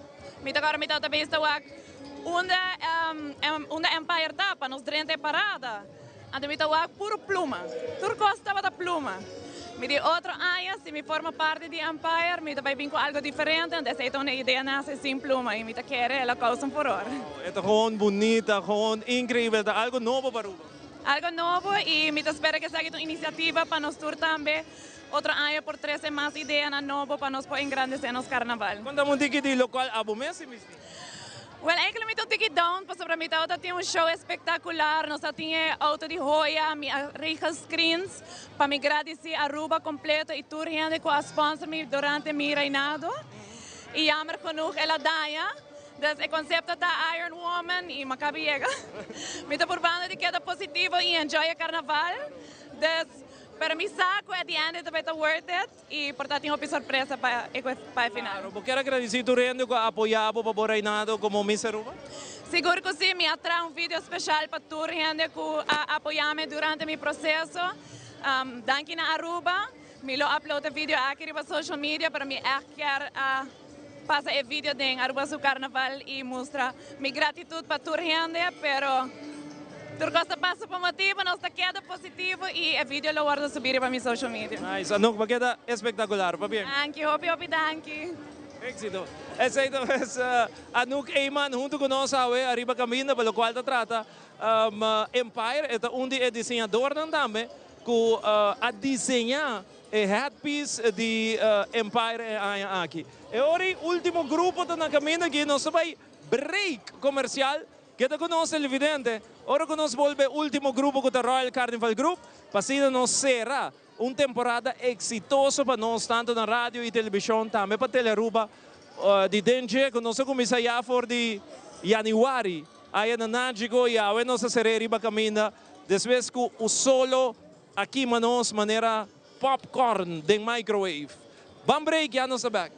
Mi ta awor mi ta bista wak unda Empire ta pa nos drenta e parada. Anto mi ta wak puro pluma. Tur cos tabata pluma. Mi di otro aña, si mi forma parti di Empire, mi ta bay bin cu algo diferente, anto esey ta un idea nace sin pluma y mi ta kere el a causa un furor. Ta gewoon bunita, gewoon increibel, ta algo nobo pa Aruba. Algo nobo y mi ta spera cu esaki ta un iniciativa pa nos tur tambe. Otro aña por trece mas idea nan nobo pa nos por engrandece nos carnaval. Conta un tiki di locual abo mes a bisti. Well, eigenlijk mi ta un tiki down, pasobra mi tawata tin un show espectacular. Nos tin auto di joya, mi regel screens pa mi gradici Aruba completo y tur hende cu a sponsor mi durante mi reinado. Y jammer genoeg el a daña. Dus e concepto ta Iron Woman y m'a caba yega. Mi ta probando di keda positivo y enjoy e carnaval. Dus, pero mi sa cu at the end it ta worth it y por tanto tin sorpresa pa e final. Claro, kier gradici tur hende cu a apoya bo pa reinado como Miss Aruba? Sigur cu si, mi a traha un video special pa tur hende cu a apoya mi durante mi proceso. Danki na Aruba. Mi lo upload e video aki riba social media, pero mi echt kier pasa e video den Aruba su carnaval y mustra mi gratitud pa tur hende, pero tur cos ta pasa pa motibo, nos ta keda positivo y e video lo wordo subi pa mi social media. Nice, Anouk, a keda espectacular, pabien. Danki, hopi hopi danki. Exito. Esey ta Anouk Eyman hunto cu nos awe ariba caminda, pa locual ta trata Empire, ta un di e diseñador tambe cu a diseña e headpiece di Empire aki. Y awor ultimo grupo ta na caminda aki, nos ta bay break comercial. Keda cu nos, televidente. Ora cu nos bolbe, ultimo grupo cu Royal Carnival Group, pa nos cera un temporada exitoso pa nos, tanto na radio y television, tambe pa Telearuba, di Dengue, cu nos a cuminsa ya for di januari. Aya na Nagico, y awe nos a cera riba caminda, despues cu e solo aki nos manera popcorn den microwave. Ban break, ya nos back.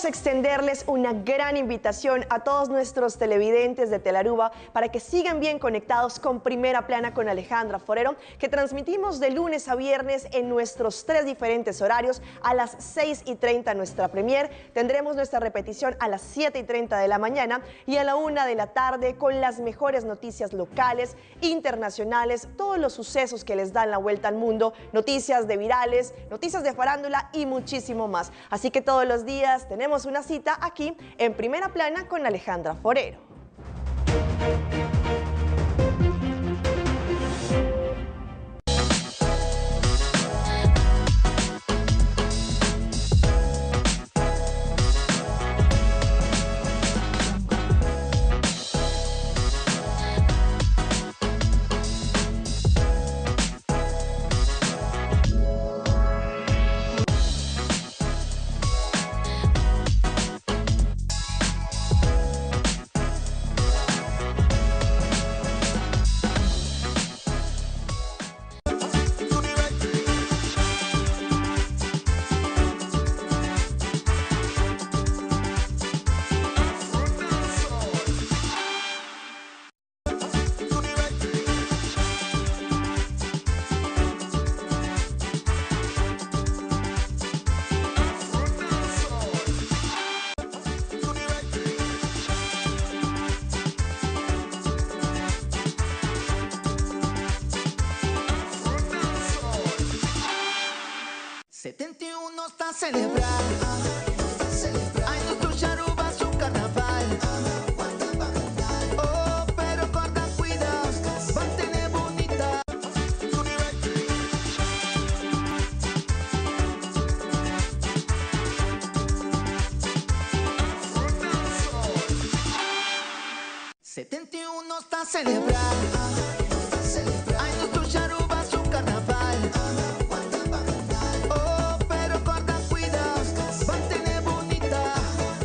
Queremos extenderles una gran invitación a todos nuestros televidentes de Telaruba para que sigan bien conectados con Primera Plana con Alejandra Forero, que transmitimos de lunes a viernes en nuestros tres diferentes horarios. A las 6 y 30 nuestra premier, tendremos nuestra repetición a las 7 y 30 de la mañana y a la 1 de la tarde con las mejores noticias locales, internacionales, todos los sucesos que les dan la vuelta al mundo, noticias de virales, noticias de farándula y muchísimo más. Así que todos los días tenemos una cita aquí en Primera Plana con Alejandra Forero. Uno ta celebra. Ay, nos Aruba su carnaval. Oh, pero corta, cuida, mantene bonita. 71 está celebrar. Ay, nos Aruba su carnaval. Oh, pero corta, cuida, mantene bonita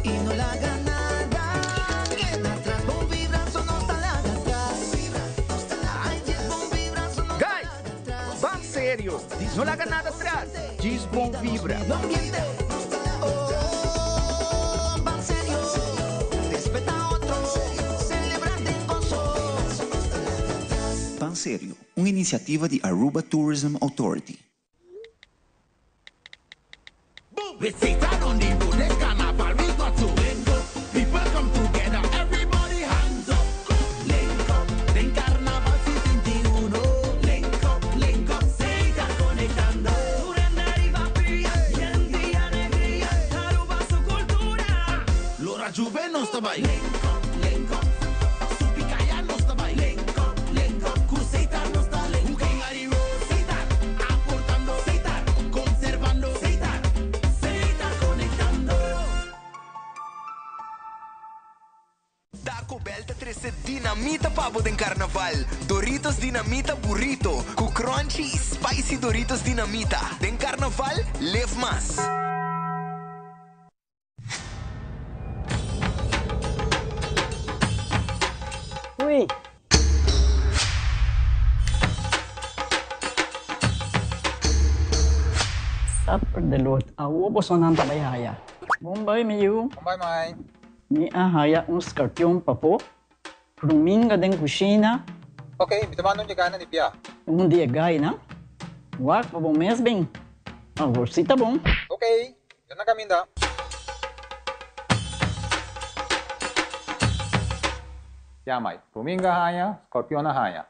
y no la haga nada. Queda atrás, bon vibra, no está la atrás. Ay, yes, bon vibra, no Guys, van serio. No la haga nada atrás. Gis bon vibra. Oh, van serio. Respeta a otro, celebra den gozo. Ban Serio, una iniciativa di Aruba Tourism Authority. We sit down on the road, this carnival, we got to link up. People come together, everybody hands up. Link up, den carnaval 71. Link up, link up, se está conectando. Aruba su cultura. Lora Juve no está bailando. Link up, link up, Supicaya no está bailando. Link up, link up, Cruceta no está link up. Seitar, aportando, Seitar, conservando, Seitar. Seitar conectando. Taco Bell ta trece dinamita pa bo den carnaval. Doritos Dinamita Burrito. Cu crunchy y spicy Doritos Dinamita. Den carnaval, live mas. Ui. Supper de lot. Awo bosonan tabay haya. Bombay mi yu. Bombay mai. Mi a haya un scorpion papo. Ruminga den cucina. Ok, mi tomando un gana di pia. Un dia gai na. Wak pa bom mes bem. A bolsita bom. Ok, yo na caminda. Ya mai, ruminga haya, scorpiona haya.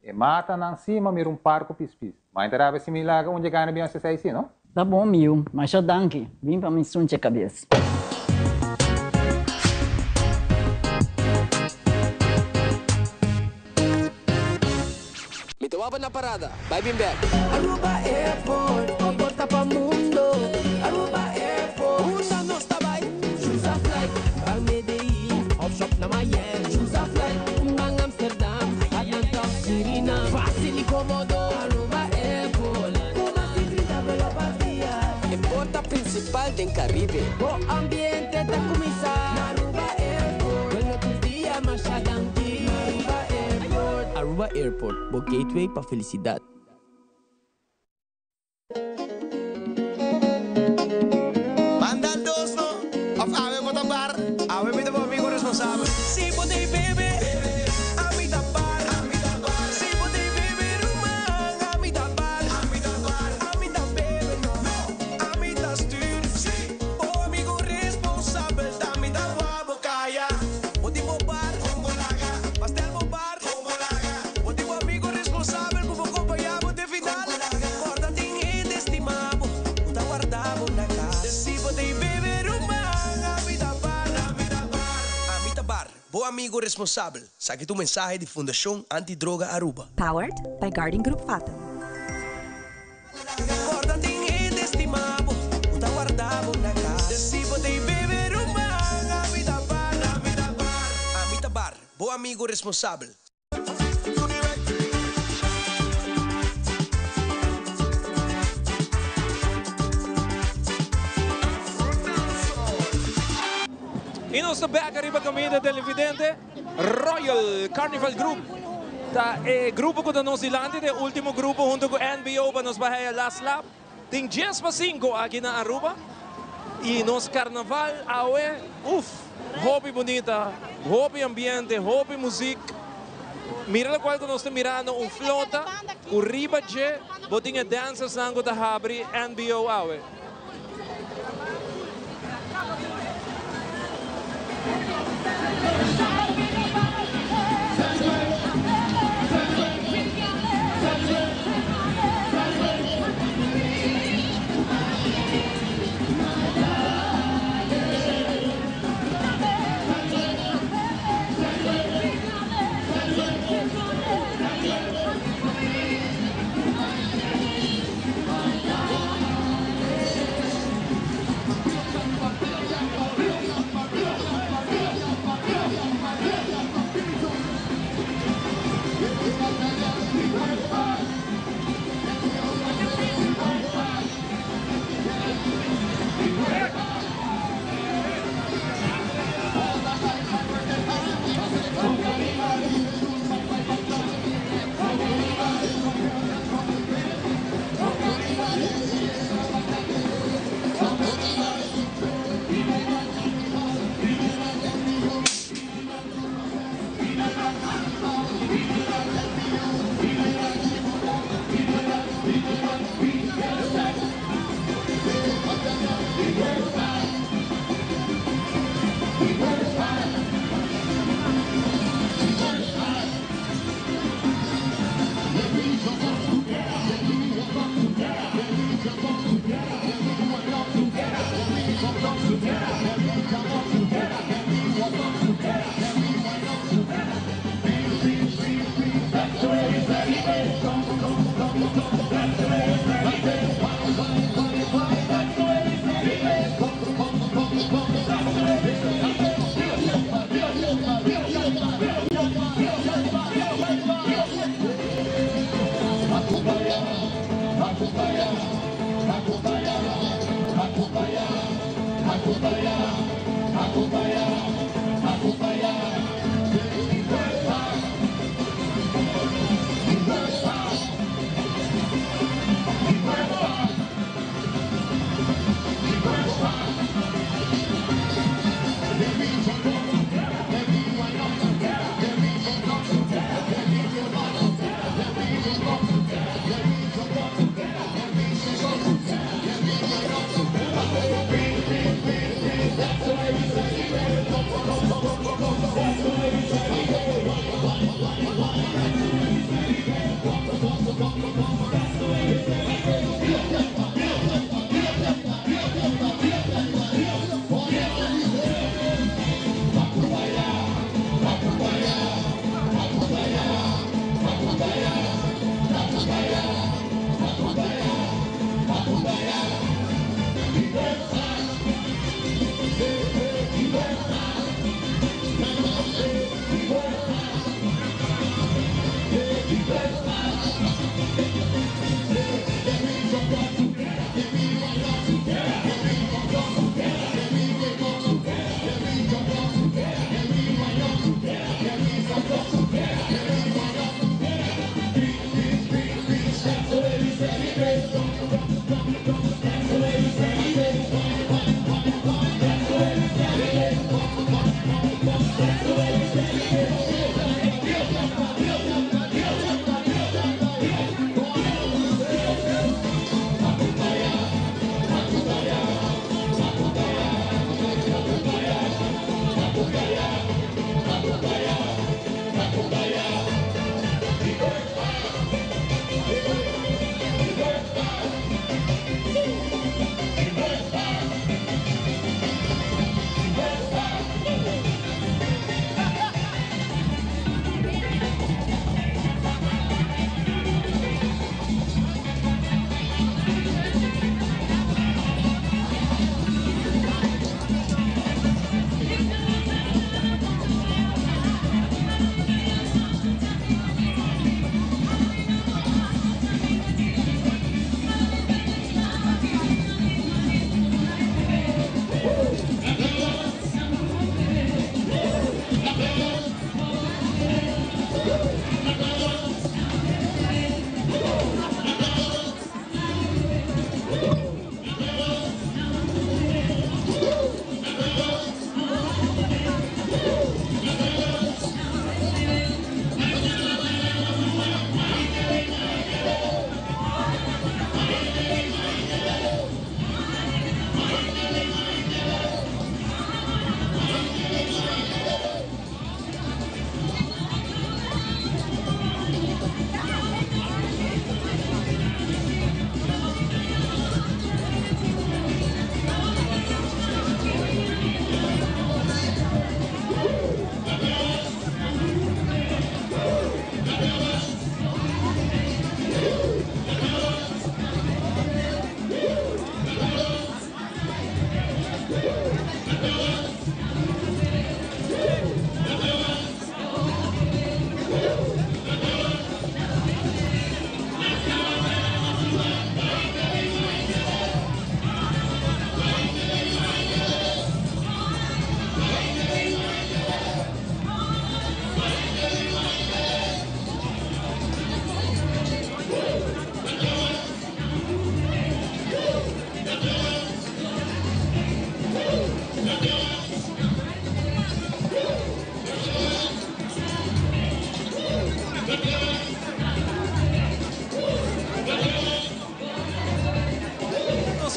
E mata nan cima mir un parco pis pis. Ma interabe similaga un gana bien se sei no? Tá bom, miu. Mas já danke. Vim pa mi sunche cabeça. Mi tawaba na parada. Bye, bim back. Aruba Airport, o porta pa mundo. Aruba Airport, una no está by. Choose a flight, bang Medellín, hop shop na Miami. Choose a flight, bang Amsterdam, Atlanta, Suriname. Fácil y cómodo, Aruba Airport. Kuma si 30 pelo partida. E porta principal den Caribe. O ambiente te comienza. Aruba Airport, bueno tus días más adelante. Aruba Airport. Aruba Airport, bo gateway pa felicidad. Manda dos, no? Of amigo responsabel. Esaki ta un mensahe di Fundacion Anti Droga Aruba. Powered by Guardian Group Fatum. Corda tin hende stima bo, cu ta warda bo na cas. Si bo t'ey bebe ruman, ami ta bar, ami ta bar. Ami ta bar, bo amigo responsabel. Y nos ta bek ariba caminda televidente. Royal Carnival Group ta e grupo cu ta nos dilanti, ta e ultimo grupo hunto cu NBO pa nos bahaya last lap. Tin dies pa cinco aki na Aruba y nos carnaval awe, uf, hopi bunita, hopi ambiente, hopi muziek. Mira locual cu nos ta mirando, un flota cu riba dje bo tin e dancersnan cu ta habri NBO awe.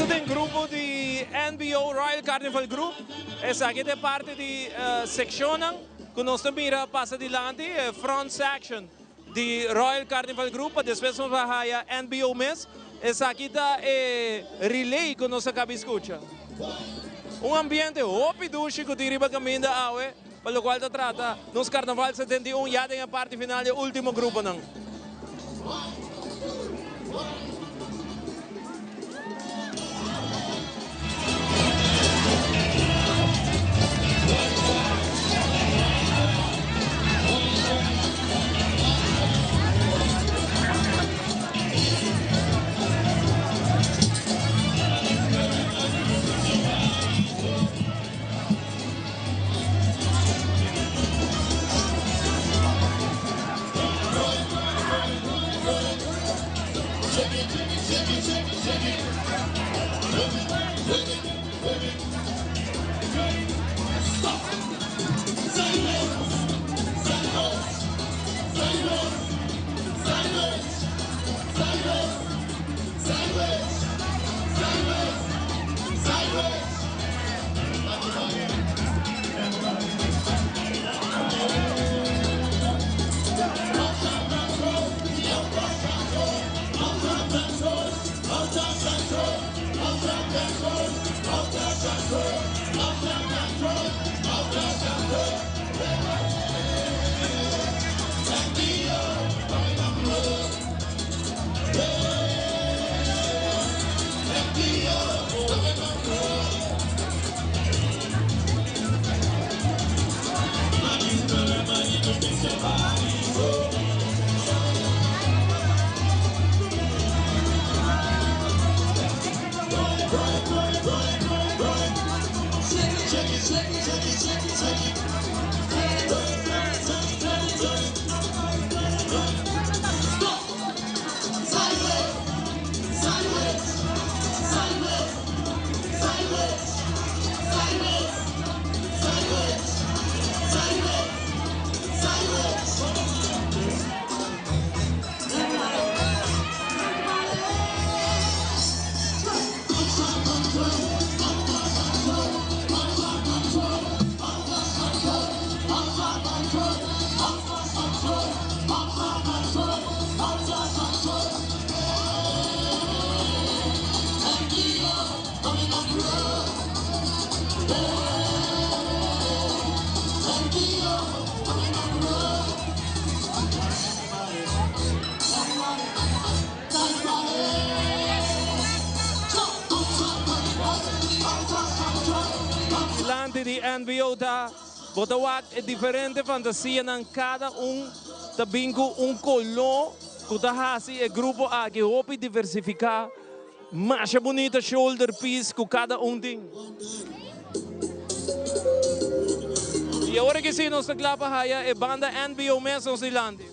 Nos ta den grupo di NBO Royal Carnival Group. Esaki ta e parti di seccionnan cu nos ta mira pasa dilanti, e front section di Royal Carnival Group pa despues nos a haya NBO mes. Esaki ta e relay cu nos a caba scucha. Un ambiente hopi dushi cu tin riba caminda awe pa locual ta trata nos Carnaval 71 ya den e parti final di e ultimo gruponan. Dilanti di NBO ta bo ta wak e diferente fantasianan cada un ta bin cu un color cu ta haci e grupo aki hopi diversifica. Masha bunita shoulder piece cu cada un tin. Y awor aki si nos ta cla pa haya e banda NBO mes nos dilanti.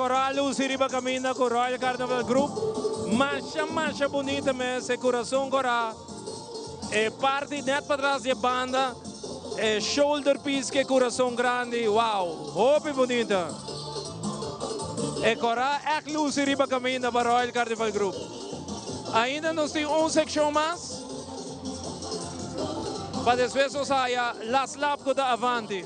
kòrá a lusi riba kaminda ku Royal Carnival Group. Masha masha bunita mes e kurason kòrá. E parti net patras di e banda, e shoulder piece ku e kurason grandi, wow, hopi bunita. E kòrá ègt lusi riba kaminda pa Royal Carnival Group. Ainda nos tin un sekshon mas pa despues nos haya Last Lap ku ta Avanti.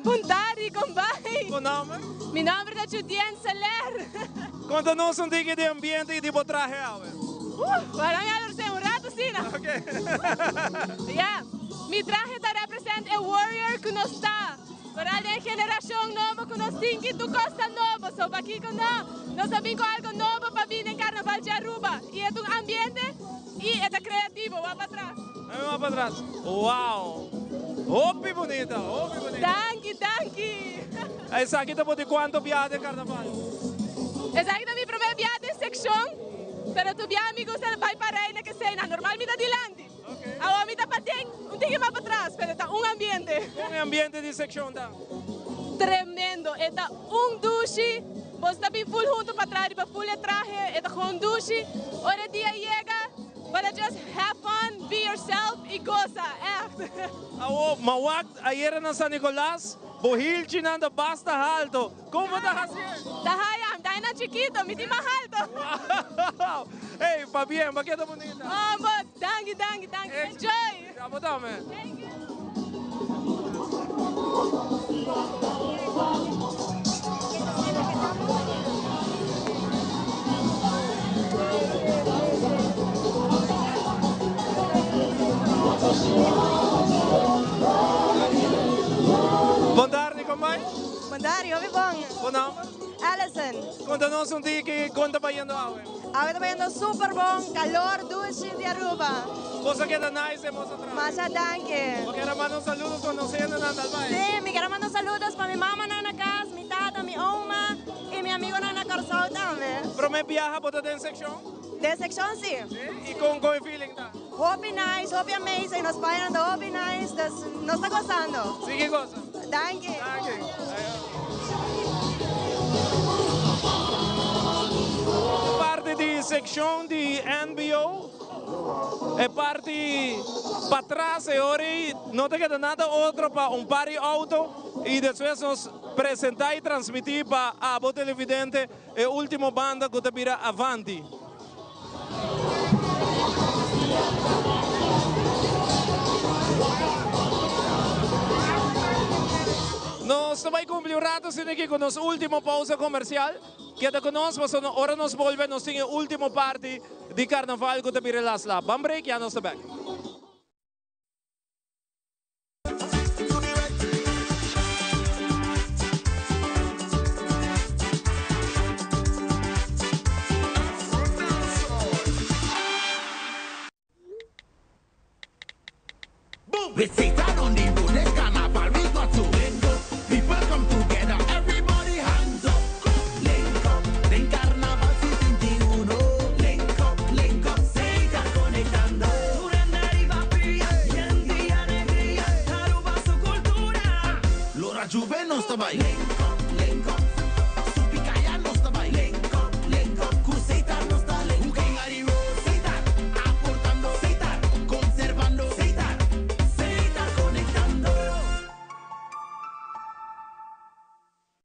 Bon tardi, kon bai? Bo nomber? Mi nomber ta Judien Seler. Konta nos un tiki di ambiente i di bo trahe awe. Wara mi a lorse un rato asina. Ok. Ya, mi trahe ta represent e warrior ku nos ta. Foral den generashon nobo ku nos tin ki tur kos ta nobo, so pakiko no? Nos a bin ku algo nobo pa bin den Karnaval di Aruba i e ta un ambiente i e ta kreativo. Wak patras. Ami wak patras. Wow! Hopi bunita, hopi bunita. Danki, danki. Esaki ta bo di kuantu biaha den Karnaval? Esaki ta mi promé biaha den sekshon, pero tur biaha mi gusta bai pa Reina Kesena. Normal mi ta dilanti. Awor mi ta paden un tiki mas patras, pero ta un ambiente. Kon e ambiente di sekshon ta? Tremendo, e ta un dushi, boso ta bin ful hunto pa traha riba ful e trahe, e ta gewoon dushi. Ora e dia yega, bo ta just have fun, be yourself y gosa, echt. Awor, ma wak ayera na San Nicolas, bo hilchinan ta basta halto. Kon bo ta hasi e? Ta haya, mi ta haya nan chikito, mi tin mas halto. Wow! Ey, pabien, bo a keda bunita. Oh, bo, danki, danki, danki. Enjoy! Ya bo tambe. Thank you. Bon tardi, kon bai? Bon tardi, hopi bon. Bo nomber? Alison. Konta nos un tiki kon ta bayendo awe. Awe ta bayendo super bon, kalor dushi di Aruba. Boso a keda nice den boso trahe. Masha danki. Bo kier a manda un saludos pa nos hendenan tal bai? Si, mi kier a manda un saludos pa mi mamanan na kas, mi tata, mi oma y mi amigonan na Kòrsou tambe. Promé biaha bo ta den sekshon? Den sekshon si. Si? Y kon kon e feeling ta? Hopi nice, hopi amazing, nos payanan ta hopi nice, dus nos ta gozando. Sigui goza. Danki. Danki. Parti di seccion di NBO, e parti patras e ora ei no ta keda nada otro pa un par di auto y despues nos presenta y transmiti pa abo televidente e ultimo banda cu ta bira Avanti. Nos ta bai cumpli un rato asina aki cu nos ultimo pausa comercial. Keda cu nos pasobra ora nos bolbe nos tin e ultimo parti di carnaval cu ta bira las lap. Ban break ya nos ta bek. With Satan on the road, this carnival we got to link up. People come together, everybody hands up. Link up, den carnaval 71. Link up, link up, Satan conectando. Lora Juve nos ta bai. Link up, link up, Supicaya nos ta bai. Link up, link up, cu Satan nos ta link up. King Ari Road, Satan, aportando. Satan, conservando. Satan, Satan conectando.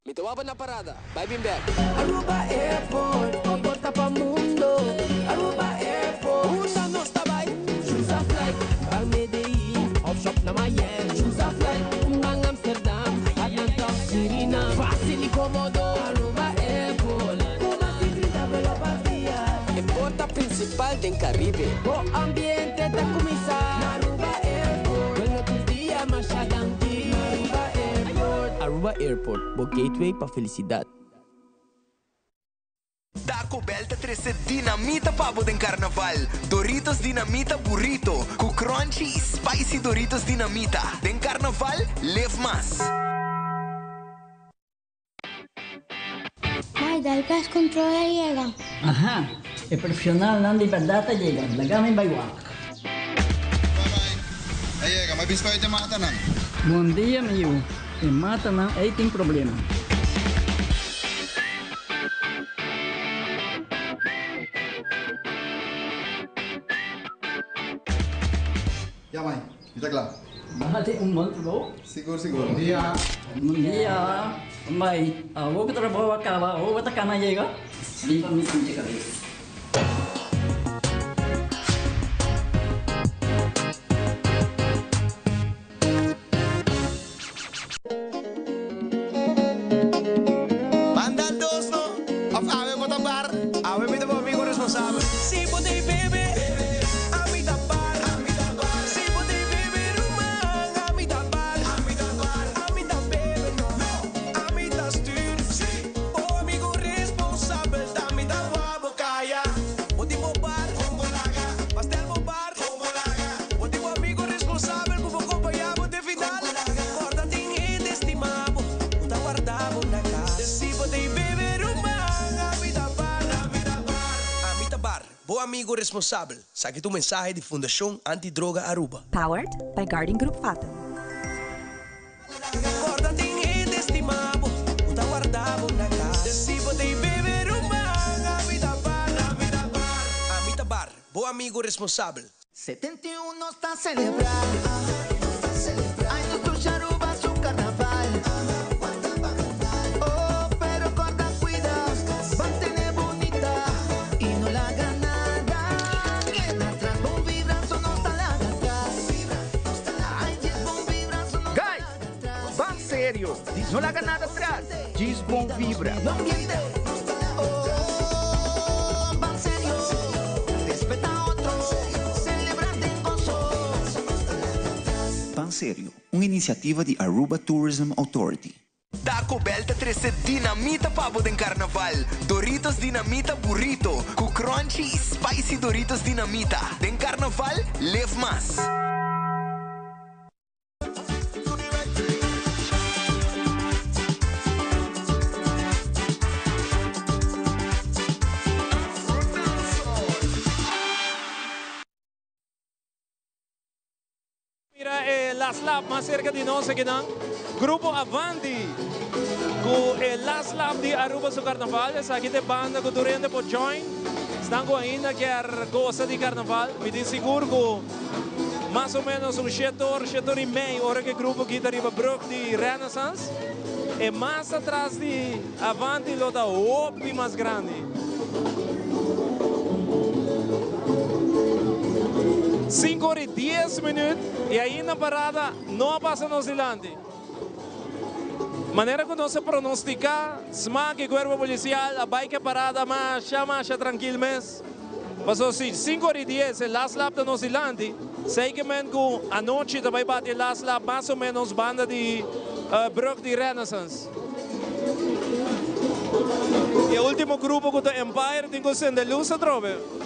Mi ta waba na parada, bai bin bek. Aruba Airport, bo porta pa mundo. Aruba Airport, unda nos ta bai? Choose a flight, ban Medellin, of shop na Miami. Choose a flight, ban Amsterdam, Atlanta of Suriname. Facil y comodo, Aruba Airport. Cu mas di 30 vuelo pa dia. E porta principal den Caribe. Bo ambiente ta cuminsa na Aruba Airport. Aruba Airport, bo gateway pa felicidad. Taco Bell ta trece dinamita pa bo den Carnaval. Doritos Dinamita Burrito cu crunchy y spicy Doritos Dinamita. Den Carnaval, live mas. Mai, dal pest control a yega. Aha, e profesionalnan di berdad a yega, laga mi bai wak. A yega, ma biscoit e matanan. Bon dia mi yu, e matanan ei tin problema. Ya mai, mi ta kla. Bati un bon trabou. Sigur sigur. Bon dia. Bon dia. Mai, awor ku trabou a kaba, awor bo ta kana yega? Bin pa mi sinti kabes. Banda dos no, of awe bo ta bar? Awe mi ta bo amigo responsabel. Si bo tin bebe, ami ta bar. Si bo tin bebe ruman, ami ta bar. Ami ta bebe no, ami ta stuur. Bo amigo responsabel ta mi ta wou bo kaya. Bo tin bo bar, pastel bo bar. Bo tin bo amigo responsabel ku bo kompañá bo te final. Kòrda tin hende stimá bo ku ta warda bo na kas. Si bo tin bebe ruman, ami ta bar. Ami ta bar, bo amigo responsabel. Saki ta un mensahe di Fundashon Anti Droga Aruba. Powered by Guarding Group Fatum. Corda tin hende stima bo cu ta warda bo na cas. Si bo tin bebe ruman, ami ta bar. Ami ta bar, bo amigo responsabel. 71 nos ta celebra Ay nos dushi Aruba su carnaval Oh pero corda cuida Mantene bunita Y no laga nada Keda atras Bon vibra so nos ta laga atras Guys, ban serio, no laga nada atras, djis bon vibra. Ban Serio, un iniciativa di Aruba Tourism Authority. Taco Bell ta trece dinamita pa bo den Carnaval. Doritos Dinamita Burrito cu crunchy y spicy Doritos Dinamita. Den Carnaval, live mas. Mira e last lap mas cerca di nos akinan. Grupo Avanti cu e last lap di Aruba su carnaval. Esaki ta e banda cu tur hende por join. Esnan cu ainda kier goza di carnaval. Mi tin sigur cu mas o menos un shete or, shete or y mei ora cu e grupo aki ta riba brug di Renaissance. E mas atras di Avanti lo ta hopi mas grandi. Sinku ora i dies minüt i ainda parada no a pasa nos dilanti. Manera ku nos a pronostiká, smak i kuerpo polisial a bai ku e parada masha masha trankil mes. Pasobra si sinku ora i dies e last lap ta nos dilanti, seikerment ku anochi ta bai bati e last lap mas o ménos banda di brug di Renaissance. E ultimo grupo cu ta Empire tin cu sende luz atrobe.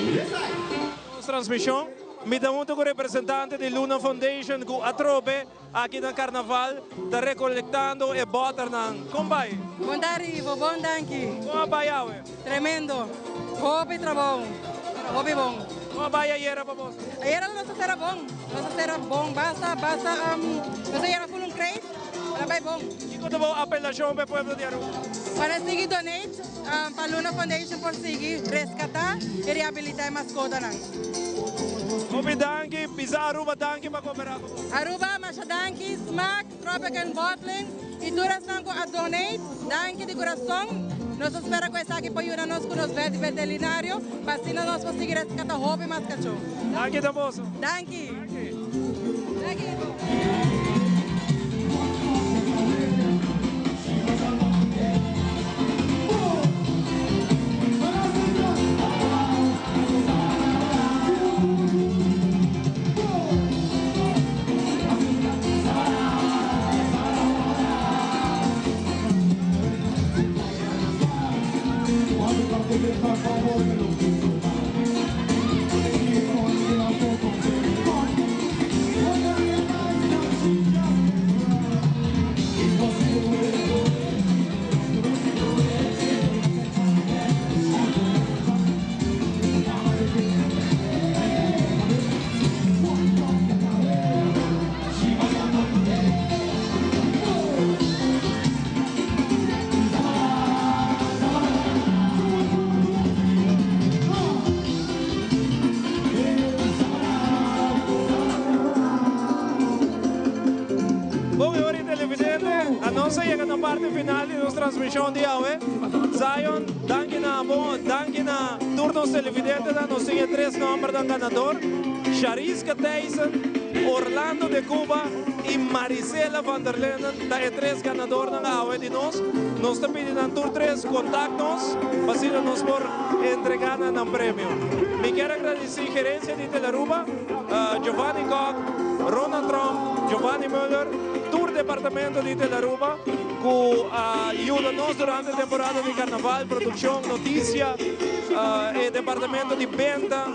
Nos transmishon, mi ta hunto ku representante di Luna Foundation ku atrobe aki na Karnaval ta rekolektando e bòternan. Kon bai? Bon tardi Ivo, bon danki. Kon a bai awe? Tremendo. Hopi trabou, pero hopi bon. Kon a bai ayera pa boso? Ayera nos a sera bon. Nos a sera bon, basta, basta, nos a yera ful un crate, pero a bai bon. Kiko ta bo apelashon pa e pueblo di Aruba? Pa nan sigui donate pa Luna Foundation por sigui rescata y rehabilita e mascotanan. Hopi danki, bisa Aruba danki pa cooperá cu nos. Aruba masha danki, Smaak, Tropican Bottling y tur esnan cu a donate, danki di curason. Nos ta spera cu esaki por yuda nos cu nos vet veterinario pa asina nos por sigui rescata hopi mas cacho. Danki ta boso. Danki. Danki. Bon e ora televidente, a nos a yega na parti final di nos transmision di awe. Zion, danki na abo, danki na tur nos televidentenan. Nos tin e tres nombernan ganador, Shariska Thijssen, Orlando de Cuba y Marisela van der Linden ta e tres ganadornan awe di nos. Nos ta pidi nan tur tres contact nos pa asina nos por entrega nan nan premio. Mi kier a gradici gerencia di Telaruba, Giovanni Kok, Ronald Tromp, Giovanni Muller, tur departamento di Telaruba cu a yuda nos durante temporada di carnaval, produccion, noticia, e departamento di benta.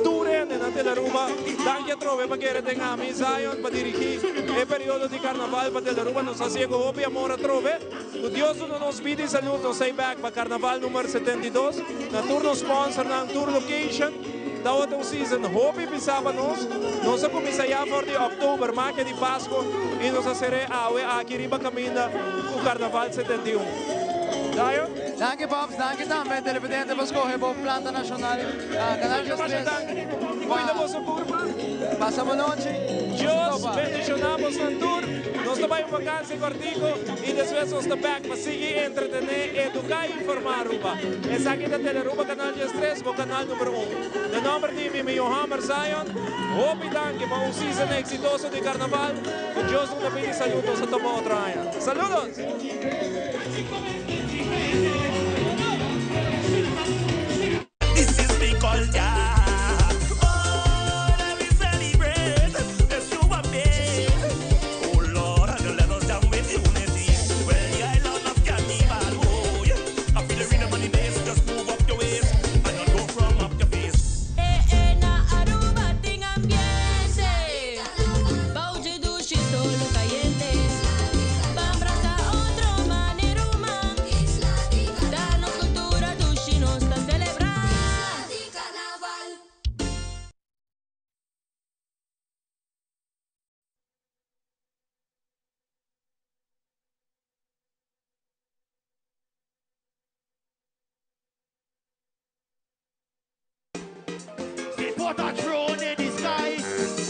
Tur hende na Telaruba, danki atrobe pa kere den ami, Zion, pa dirigi e periodo di Carnaval pa Telaruba. Nos hacié cu hopi amor atrobe. Cu Dios duna nos bida y salud, nos ta back pa Carnaval numero 72. Na tur nos sponsornan, tur location, tawata un season hopi pisa pa nos. Nos a cuminsa ya for di october, makia di Pasco, y nos a cer'é awe aki riba caminda cu Carnaval 71. Zion? Danki Pops, danki tambe televidente pa scoge bo planta nacional. Canal 13. Cuida boso curpa. Pasa bo nochi. Dios bendiciona bosnan tur. Nos ta bay un vakantie cortico y despues nos ta back pa sigui entretene, educa y informa Aruba. Esaki ta Telearuba Canal 13, bo canal numero un. Den nomber di mi mi Johammer Zion, hopi danki pa un season exitoso di Carnaval. Cu Dios duna bida y salud nos ta topa otro aña. Saludos! This is me culture. Oh, let me celebrate. Yes, you are made. Oh Lord, and let us down with unity. Well, the island of Carnival. Oh, yeah. I feel the rhythm on the bass. Just move up your waist and not go from up your face. Eh, eh, na Aruba tin ambiente. Bouwje dushi solo cayente. Ban brasa otro manera man. Ta nos cultura dushi nos ta celebra. They put a drone in the sky.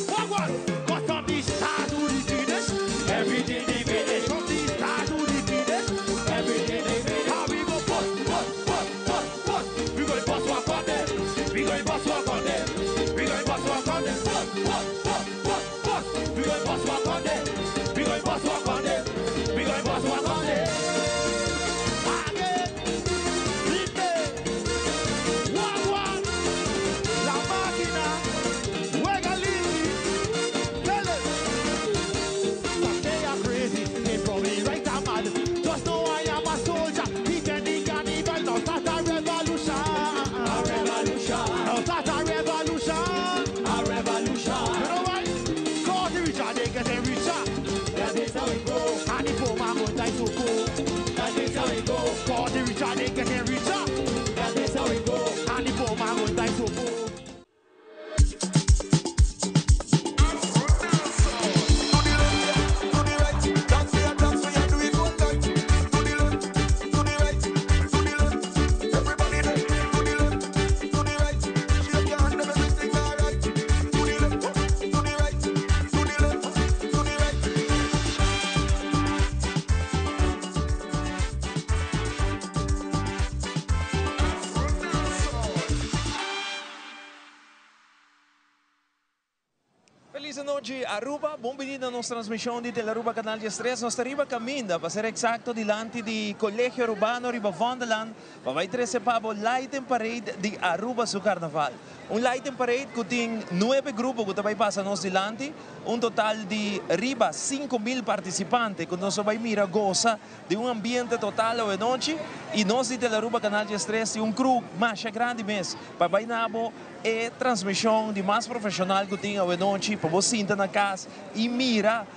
What what? Got from the start to the finish. Everything they finish. From the start to the finish. Everything they finish. How we go bust, bust, bust, bust, bust. We go bust one on them. We go bust one on them. We go bust one on them. Bust, bust, bust, bust, bust. We go bust one on them. We go bust one on them. We go bust one on them. Again. Lipe. One, one. La máquina. Felis anochi Aruba, bon bini na nos transmision di Telearuba Canal 13. Nos ta riba caminda, pa ser exacto dilanti di Colegio Arubano riba Vondellaan pa bay trece pa bo Lighting Parade di Aruba su Carnaval. Un Lighting Parade cu tin nuebe grupo cu ta bay pasa nos dilanti, un total di riba 5000 participante cu nos lo bay mira goza di un ambiente total awenochi y nos di Telearuba Canal 13 tin un crew masha grandi mes pa bay na bo E transmision di mas profesional cu tin awenochi pa bo sinta na cas y mira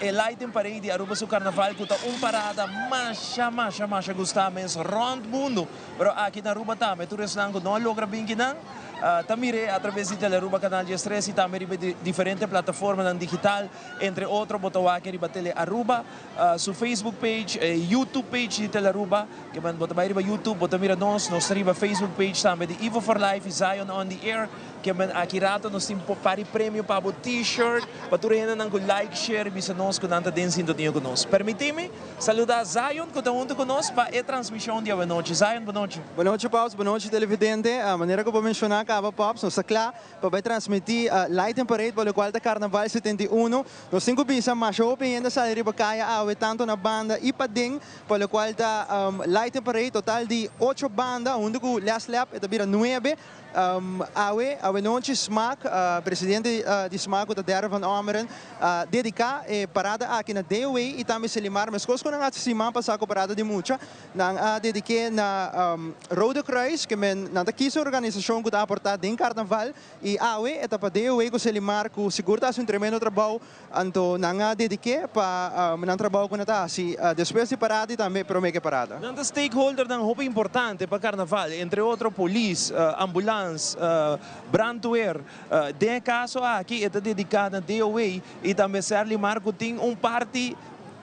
e Lighting Parade di Aruba su Carnaval cu ta un parada masha masha masha gusta mes rond mundo pero aki na Aruba tambe tur esnan cu no a logra bin kinan ta mir'e a traves di Telearuba Canal 13 y tambe riba e diferente plataformanan digital entre otro bo ta wak riba Telearuba su Facebook page, e YouTube page di Telearuba. Ke men bo ta bai riba YouTube, bo ta mira nos. Nos ta riba Facebook page tambe di Ivo for Life y Zion on the Air. Ke men aki rato nos tin par di premio pa bo T-shirt, pa tur e hendenan ku like, share y bisa nos ku nan ta den sintonia ku nos. Permiti mi saluda Zion ku ta hunto ku nos pa e transmision di awenochi. Zion, bonochi. Bonochi Pops, bonochi televidente. Manera ku bo menshoná kaba Pops, nos ta kla pa bai transmití Light and Parade pa lokual ta Karnaval 71. Nos tin ku bisa masha hopi hende a sali riba kaya awe tantu na banda i paden pa lokual ta Light and Parade total di ocho banda huntu ku Last Lap e ta bira nuebe. Awe awenochi Smaak presidente di Smaak ku ta Darryl van Ommeren a dediká e parada aki na DOW i tambe Selimar meskos ku nan a hasi siman pasá ku parada di mucha. Nan a dedik'é na Rode Kruis, ke men nan ta kisa organisashon ku ta aportá den karnaval i awe e ta pa DOW ku Selimar ku sigur ta hasi un tremendo trabou, anto nan a dedik'é pa nan trabou ku nan ta hasi despues di parada i tambe promé ku e parada. Nan ta stakeholdernan hopi importante pa karnaval, entre otro polis, ambulans, brandweer. Den e kaso aki e ta dediká na DOW i tambe Serlimar ku tin un parti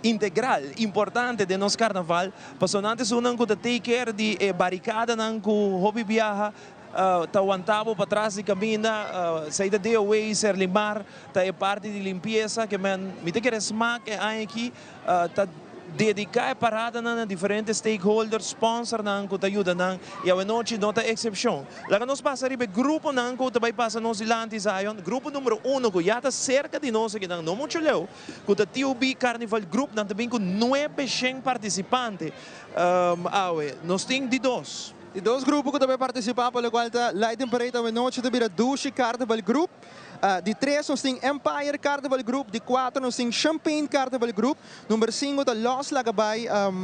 integral importante den nos carnaval, pasobra nan ta esunnan cu ta take care di e baricadanan cu hopi biaha ta wanta bo patras di caminda, esey ta DOW, Serlimar, ta e parti di limpieza ke men mi ta kere smak e aña aki ta dedica e paradanan na diferente stakeholders, sponsornan cu ta yuda nan y awenochi no ta excepcion. Laga nos pasa riba e gruponan cu ta bay pasa nos dilanti Zion, grupo numero uno cu ya ta cerca di nos akinan no mucho leu, Ku ta TUB Carnival Group nan ta bin ku 900 partisipante awe. Nos tin di dos. Di dos grupo ku ta bai partisipá pa lokual ta Lighting Parade awe nochi ta bira Dushi Carnival Group. Di tres nos tin Empire Carnival Group, di kuater nos tin Champagne Carnival Group, number sinku ta Los Laga Bai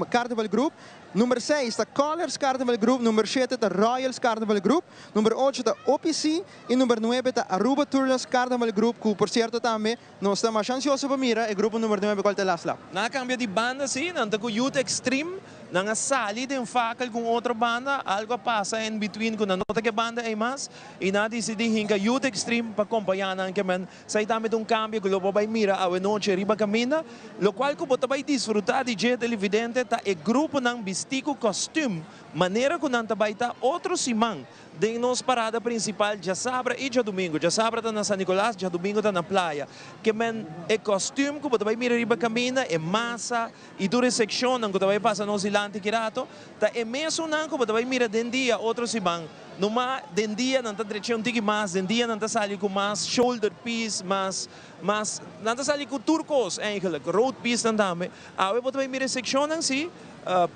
Carnival Group, number seis ta Colors Carnival Group, number shete ta Royals Carnival Group, number ocho ta OPC i number nuebe ta Aruba Tourist Carnival Group ku por sierto tambe Nos ta masha ansioso pa mira e grupo number nuebe cual ta e Last Lap. Nan a cambia di banda si, nan ta cu Youth Extreme, nan a sali den fakel cu un otro banda, algo a pasa in between cu nan no ta cu e banda ey mas, y nan a dicidi hinca Youth Extreme pa compaña nan ke men. Esey tambe ta un cambio cu lo bo bay mira awe nochi riba caminda. Locual cu bo ta bay disfruta di dje televidente ta e gruponan bisti cu costume, manera cu nan ta bay ta otro siman. Den nos parada principal djasabra y djadumingo. Djasabra ta na San Nicolas, djadumingo ta na Playa. Ke men e costume cu bo ta bay mira riba caminda, e masa y tur e seccionnan cu ta bay pasa nos dilanti ki rato, ta e mesunnan cu bo ta bay mira den dia otro siman. Numa den dia nan ta drecha un tiki mas, den dia nan ta sali cu mas shoulder piece, mas, mas, nan ta sali cu tur cos eigenlijk, road piece nan tambe. Awe bo ta bay mira e seccionnan si,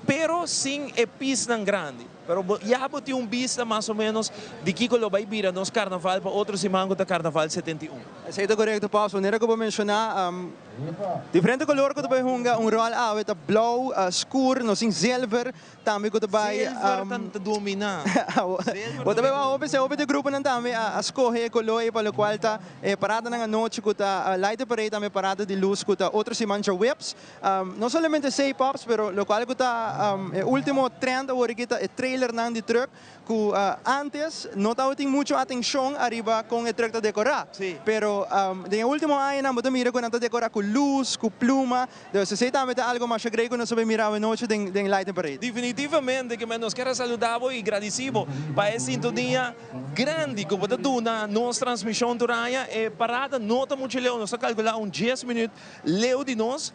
pero sin e piecenan grandi. Pero bo ya bo tin un bista mas o menos di kiko lo bai bira nos karnaval pa otro siman ku ta Karnaval 71. Esei ta korekto Paus, manera ku bo menshoná diferente kolor ku ta bai hunga un ròl awe ta blou, skur, nos tin zilver tambe ku ta bai. Zilver ta dominá. Bo ta bai wak hopi esei hopi di gruponan tambe a skohe e kolor ei pa lokual ta e paradanan anochi ku ta Light the Parade tambe parada di lus ku ta otro siman djaweps. No solamente esey Pops, pero locual cu ta e ultimo trend awor aki ta e trailernan di truck cu antes no tabatin mucho atencion ariba con e truck ta decora. Pero den e ultimo añanan bo ta mira cu nan ta decora cu luz, cu pluma. Dus esey tambe ta algo masha grey cu nos a bay mira awenochi den Lighting Parade. Definitivamente ke nos kier a saluda bo y gradici bo pa e sintonia grandi cu bo ta duna nos transmision tur aña. E parada no ta mucho leu, nos ta calcula un dies minuut Leu di nos,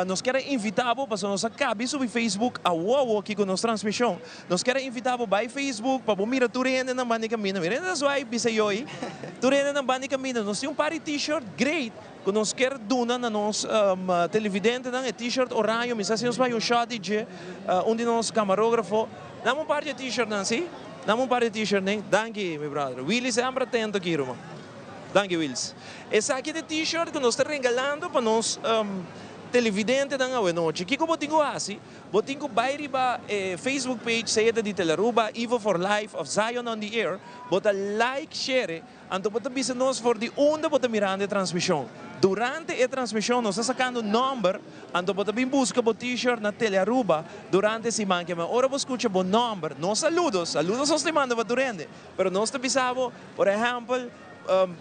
nos kier a invita bo pasobra nos a cabi subi Facebook awo awo aki cu nos transmision. Nos kier a. invitá bo bai Facebook pa bo mira tur hendenan banda di kaminda. Mira hende ta swipe bisa yoi. Tur hendenan banda di kaminda. Nos tin un par di t-shirt great ku nos kier duna na nos televidentenan. E t-shirt oraño, mi sa si nos bai un shot di dje, un di nos kamarógrafo. Dame un par di e t-shirtnan, si? Dame un par di e t-shirtnan. Danki, mi brother. Willy semper atento aki, ruman. Danki, Wills. Esaki ta e t-shirt ku nos ta regalando pa nos televidentenan awenochi. Kiko bo tin ku hasi? Bo tin ku bai riba e Facebook page, sea ta di Telearuba, Ivo for Life of Zion on the Air. Bo ta like, share, anto bo ta bisa nos for di unda bo ta mirando e transmishon. Durante e transmishon nos ta sakando nòmber, anto bo ta bin buska bo t-shirt na Telearuba durante e siman ke. Ora bo skucha bo nòmber, no saludos, saludos nos ta manda pa tur hende, pero nos ta bisa bo, por ehèmpel,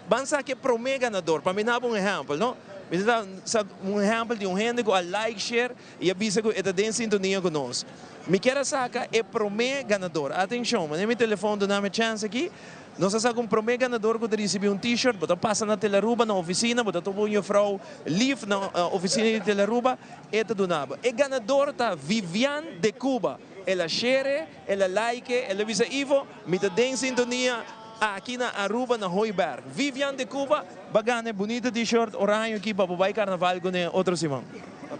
Ban sa ke prome ganador. Pa mi naba un ehèmpel, no? Mi ta sa un ehèmpel di un hende ku a like, share i a bisa ku e ta den sintonia ku nos. Mi kier a saka e prome ganador. Atenshon, mane mi telefòn duna mi chèns aki. Nos a saka un prome ganador ku ta risibí un t-shirt. Bo ta pasa na Telaruba na ofisina, bo ta topa un jufrou lief na ofisina di Telaruba, e ta duna bo. E ganador ta Vivian de Cuba. El a share, el a like, el a bisa Ivo, mi ta den sintonia aki na Aruba na Hooiberg. Vivian de Cuba ba gana e bunita t-shirt oraño aki pa bo bai carnaval cune otro siman.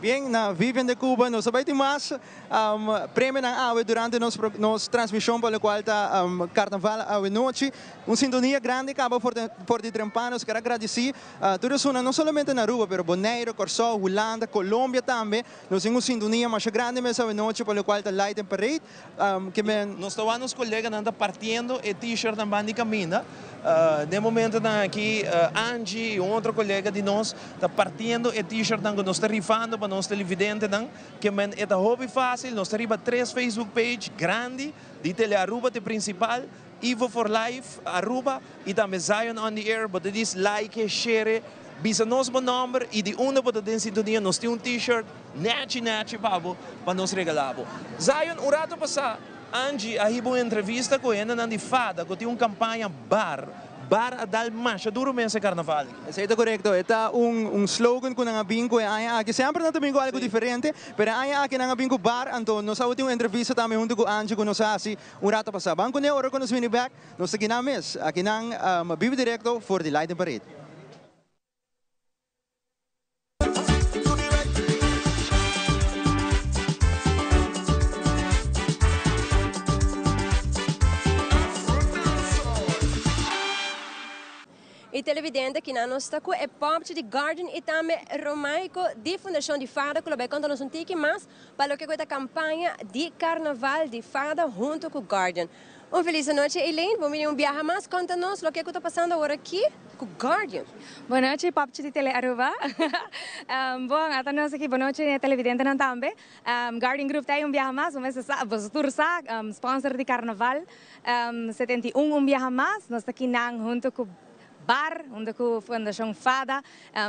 Bien na Vivian de Cuba nos a bai tin mas premionan awe durante nos nos transmision pa locual ta carnaval awe nochi. Un sintonia grandi caba for for di Trempan. Nos kier a gradici tur esunnan no solamente na Aruba pero Bonaire, Corsou, Hulanda, Colombia tambe. Nos tin un sintonia masha grandi mes awe nochi pa locual ta Light and Parade. Ke men. Nos ta wak nos coleganan ta partiendo e t-shirtnan ban di caminda. Den momentonan aki Angie y un otro colega di nos ta partiendo e t-shirtnan cu nos ta rifando pa nos televidentenan. Ke men e ta hopi facil. Nos ta riba tres Facebook page grandi di Telearuba t'e principal, Ivo for Life Aruba y tambe Zion on the Air. Bo ta dis like, share, bisa nos bo nomber y di unda bo ta den sintonia. Nos tin un t-shirt nechi nechi pa bo pa nos regala bo. Zion, un rato pasa Angie a hiba un entrevista cu hendenan di fada cu tin un campaña bar. Bar a dal masha duro mes e carnaval aki. Esey ta corecto. E ta un un slogan cu nan a bin cu e aña aki. Semper nan ta bin cu algo diferente, pero e aña aki nan a bin cu bar. Anto nos a tin un entrevista tambe hunto cu Angie cu nos a haci Un rato pasá. Ban kuné ora ku nos bini bèk, nos ta kinan mes. Akinan bibi direkto for di Lighting Parade. E televidente kinan nos ta ku e popchi di Guardian i tambe Romaico di Fundashon di Fada ku lo bai konta nos un tiki mas Pa loke ku e ta kampaña di Karnaval di Fada huntu ku Guardian. Un felis anochi Elaine, bon bini un biaha mas konta nos loke ku ta pasando awor aki ku Guardian. Bon nochi popchi di Tele Aruba. Bon ata nos aki, bon nochi e televidentenan tambe. Guardian Group ta ei un biaha mas, bo mester sa, boso tur sa, sponsor di Karnaval 71 un biaha mas. Nos ta kinan huntu ku Bar, huntu ku Fundashon Fada,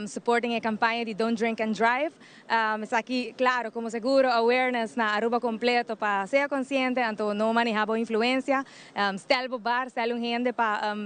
supporting e kampaña di Don't Drink and Drive. Esaki, claro, como seguro awareness na Aruba completo pa sea consciente, anto no maneha bo influencia. Stel bo bar, stel un hende pa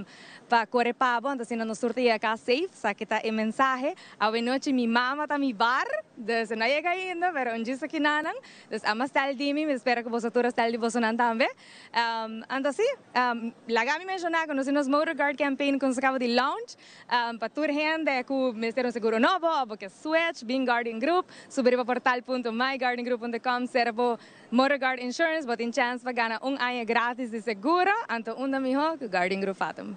pa core pa bo, anto asina nos tur ta yega cas safe. Esaki ta e mensahe. Awe nochi mi mama ta mi bar, dus e no a yega ainda, pero un djis aki nanan. Dus ama stel di mi, mi ta spera cu boso tur a stel di bosonan tambe. Anto si, laga mi menciona cu nos tin nos Motor Guard Campaign cu nos a caba di launch. Pa tur hende ku mester un seguro nobo òf bo ke switch, bin Guardian Group. Subi riba portal punto myguardiangroup punto com, sera bo Motorguard Insurance, bo tin chèns pa gana un aña gratis di seguro. Anto unda mihó ku Guardian Group Fatum.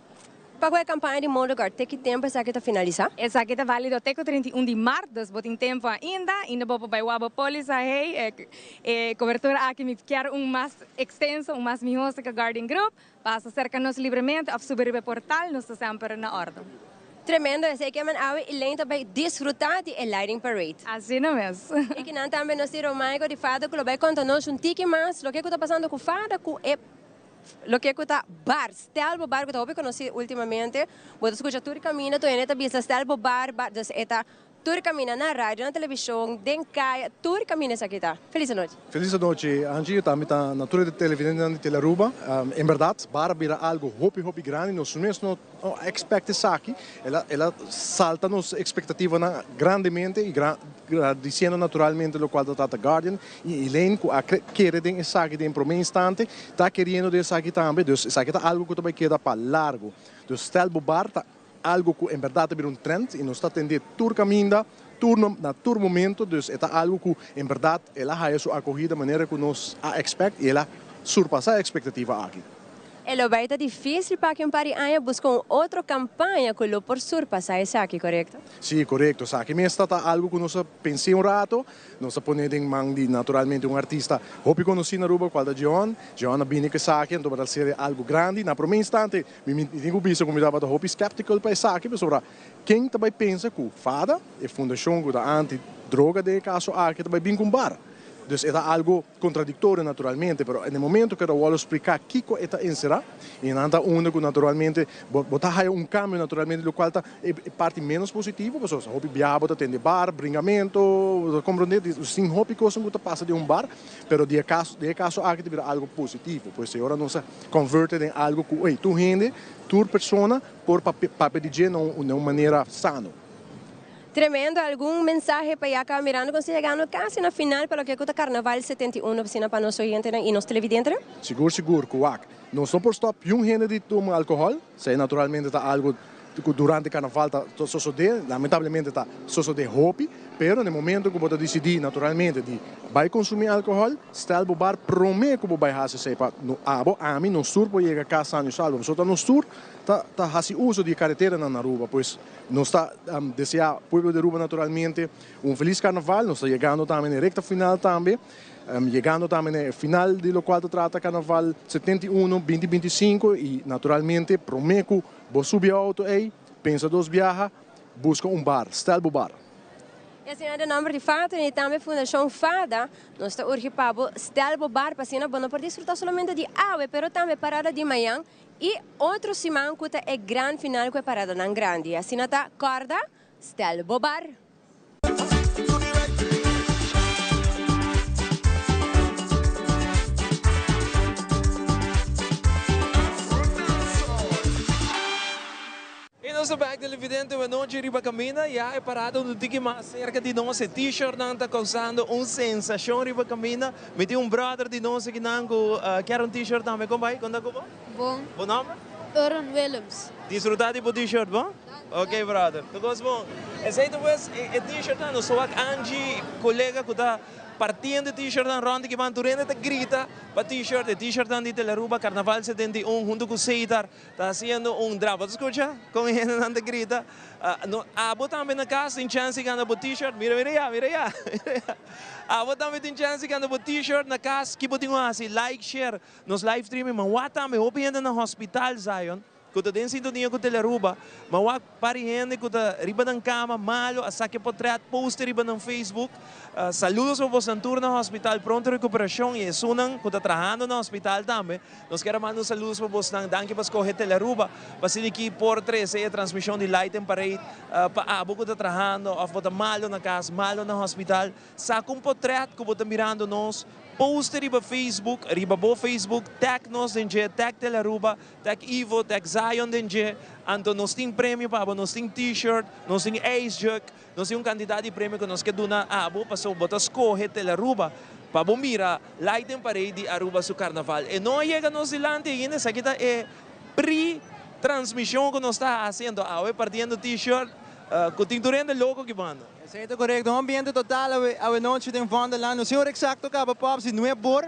Pa ku e kampaña di Motorguard, te ki tempu esaki ta finalisá? Esaki ta válido te ku 31 di mart, dus bo tin tempu ainda. Inda bo por bai wak bo pólisa, hey, e kobertura aki mi kier un mas ekstenso, un mas mihó serka Guardian Group. Pasa serka nos libremente of subi riba e portal, nos ta semper na ordo. Tremendo, esey ke men awe y Leen ta bay disfruta di e lighting parade. Asina mes. Y kinan tambe nos tin Romaico di Fada cu lo bay conta nos un tiki mas loke cu ta pasando cu Fada cu e loke cu ta bar, stel bo bar cu ta hopi conoci ultimamente. Bo ta scucha tur caminda tur hende ta bisa stel bo bar, bar, dus e ta Tur camina na radio, na television, den caya, tur camina esaki ta. Feliz anochi. Feliz anochi Angie, yo tambe ta na tur e televidentenan di Telearuba. En berdad bar a bira algo hopi hopi grandi, nos mes no a expect esaki, el a el a salta nos expectativanan grandemente y. Gradiciendo naturalmente locual ta trata Guardian y Elaine cu a kere den esaki den prome instante, ta keriendo den esaki tambe, dus esaki ta algo cu ta bay keda pa largo. Dus stel bo bar ta algo cu en berdad ta bira un trend y nos ta atende tur caminda, tur na tur momento, dus e ta algo cu en berdad el a haya su acogida manera cu nos a expect y el a surpasa e expectativa aki. E lo bay ta dificil pa aki un par di aña busca un otro campaña cu lo por surpasa esaki, corecto? Sí, corecto. Esaki mes ta ta algo cu nos a pens'é un rato. Nos a pone den man di naturalmente un artista hopi conoci na Aruba, cual ta Jeon. Jeon a bini cu esaki, anto ta ser algo grandi. Na prome instante mi mi tin cu bisa cu mi tabata hopi skeptical pa esaki, pasobra ken ta bay pensa cu fada, e fundacion cu ta anti droga den e caso aki, ta bay bin cu un bar? Dus e ta algo. Contradictorio naturalmente, pero en e momento cu e ta worde splica kico e ta encera, y nan ta unda cu naturalmente bo bo ta haya un cambio naturalmente locual ta e parti menos positivo, pasobra hopi biaha bo ta tende bar, bringamento, bo ta comprende, sin hopi cosnan cu ta pasa den un bar, pero di e caso den e caso aki ta bira algo positivo, pues e ora nos a converte den algo cu ey tur hende, tur persona por papia di dje na un manera sano. Tremendo, algun mensahe pa ya caba mirando con si yegando casi na final pa loke cu ta Carnaval 71 asina pa nos oyentenan y nos televidentenan? Sigur sigur cu wak. Nos no por stop yun hende di tuma alcohol, esey naturalmente ta algo cu durante carnaval ta sosode, lamentablemente ta sosode hopi, pero na e momento cu bo ta dicidi naturalmente di bay consumi alcohol, stel bo bar prome cu bo bay haci esey pa abo, ami, nos tur por yega cas sano y salvo, pasobra nos tur ta ta haci uso di e careteranan na Aruba, pues nos ta desea pueblo di Aruba naturalmente un feliz carnaval, nos ta yegando tambe na e recta final tambe, yegando tambe na e final di locual ta trata carnaval 71, 2025 y naturalmente prome cu bo subi e auto ey, pensa dos biaha, busca un bar, stel bo bar. E asina den nomber di Fato y tambe Fundacion Fada, nos ta urgi pa bo stel bo bar pa asina bo no por disfruta solamente di awe pero tambe parada di mayan I otro siman ku ta e gran final ku e paradanan grandi. Asina ta kòrda, stel bo bar! I nos ta bek televidente wenochi riba kaminda ya e parada un tiki mas serka di nos e t-shirtnan ta kousando un sensashon riba kaminda mi tin un brother di nos akinan ku kier un t-shirt tambe kon bai kon ta ku bo? Bon. Bo nomber? Erwin Willems. Disfruta di bo t-shirt bon? Ok brother tur kos bon esei ta pues e t-shirtnan nos ta wak Angie kolega ku ta partiendo e t-shirtnan rond di kiman tur hende ta grita pa t-shirt e t-shirtnan di Telearuba Carnaval 71 hunto ku Seitar Ta haciendo un drama. Bo ta scucha con e hendenan ta grita? No, abo tambe na cas tin chance di gana bo t-shirt. Mira, mira ya, mira ya, mira ya. Abo tambe tin chance di gana bo t-shirt na cas. Ki bo tin cu haci? Like, share nos live streaming. Ma wak tambe hopi hende na hospital, Zion, cu ta den sintonia cu Telearuba. Ma wak par di hende cu ta riba nan cama malo a saca e potret, post riba nan Facebook. Saludos pa boso nan tur na hospital. Pronto recuperacion y esunnan cu ta trahando na hospital tambe. Nos kier a manda un saludos pa bosnan. Danki pa scoge Telearuba pa asina ki por trece e transmision di Light and Parade pa abo cu ta trahando of bo ta malo na cas, malo na hospital. Saca un potret cu bo ta mirando nos, poste riba Facebook, riba bo Facebook, tag nos den dje, tag Telearuba, tag Ivo, tag Zion den dje. Anto nos tin premio pa abo, nos tin t-shirt, nos tin ijsjuk, Nos tin un kantidat di premio ku nos ke duna abo pasobra bo ta skohe Telaruba pa bo mira Light den Parade di Aruba su karnaval. E no a yega nos dilanti ainda, esaki ta e pre-transmishon ku nos ta hasi, anto awe partiendo t-shirt ku tin tur hende loko ki banda. Esei ta korekto, un ambiente total awe awe nochi den Vondelland. No si ora eksakto kaba pòp, si nuebor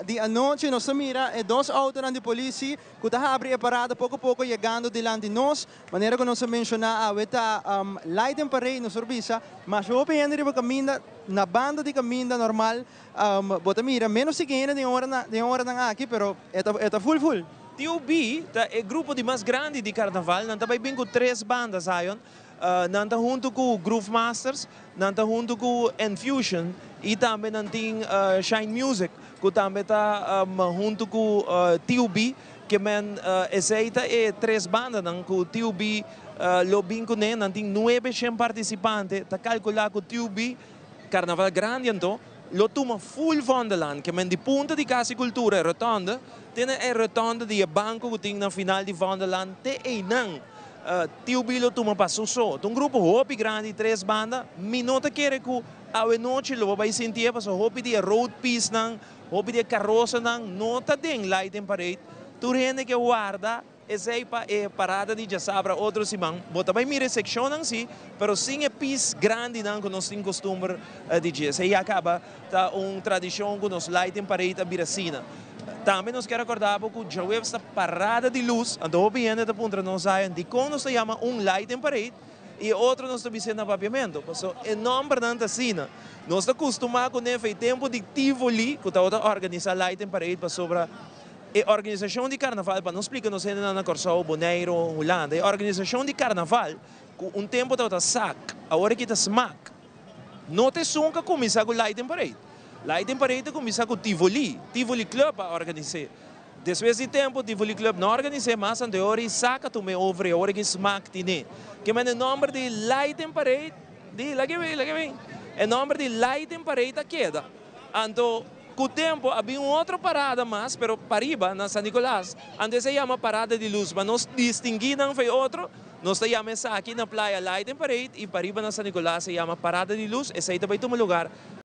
Di anochi nos ta mira e dos autonan di polici cu ta habri e parada poco poco yegando dilanti nos. Manera cu nos a menciona awe ta light en parade nos por bisa masha hopi hende riba caminda na banda di caminda normal bo ta mira menos sigui hende den ora den oranan aki pero e ta e ta full full. TOB ta e grupo di mas grandi di carnaval nan ta bay bin cu tres banda Zion. Nan ta huntu ku Groove Masters, nan ta huntu ku Enfusion i tambe nan tin Shine Music ku tambe ta huntu ku TUB. Ke men esei ta e tres bandanan ku TUB lo bin kuné. Nan tin nuebe shen partisipante. Ta kalkulá ku TUB, Karnaval Grandi anto, lo tuma full Vondelland. Ke men di punta di Kas di Kultura, e rotonde, te na e rotonde di e banko ku tin na final di Vondelland te einan. Tio Bilo tuma pa su so. Ta un grupo hopi grandi, tres banda. Mi no ta kere ku awe nochi lo bo bai sintié pasobra hopi di e road piecenan, hopi di e karosanan no ta den Lighting Parade. Tur hende ke warda esei pa e parada di djasabra otro siman. Bo ta bai mira e sekshonnan si, pero sin e piece grandinan ku nos tin kustumber di dje. Esei ya kaba ta un tradishon ku nos Lighting Parade a bira asina. Tambe nos kier acorda bo cu djaweps ta parada di luz, anto hopi hende ta puntra nos Zion dicon nos ta yama un Lighting Parade y e otro nos ta bis'e na Papiamento, paso e nombernan ta asina. Nos ta custuma cu nefe e tempo di Tivoli cu tabata organisa Lighting Parade pasobra e organisacion di Carnaval, pa no splica nos hendenan na Corsou, Boneiro, Hulanda, e organisacion di Carnaval cu un tempo tabata sac, awor aki ta smac. No ta esun ku a kuminsá ku Lighting Parade. Lighting Parade a kuminsá ku Tivoli. Tivoli Club a organis'é. Despues di tempu Tivoli Club no a organis'é mas, anto e ora i Sac a tum'é over i awor aki Smaak tin'é. Ke men e nòmber di Lighting Parade, di, laga e bin, laga e bin. E nòmber di Lighting Parade a keda. Anto ku tempu a bin un otro parada mas, pero pariba na San Nicolas. Anto esei yama Parada di Lus. Pa nos distinguí nan for e otro, Nos ta yama esaki na Playa Lighting Parade y pariba na San Nicolas se yama Parada di Luz. Esey ta bay tuma lugar.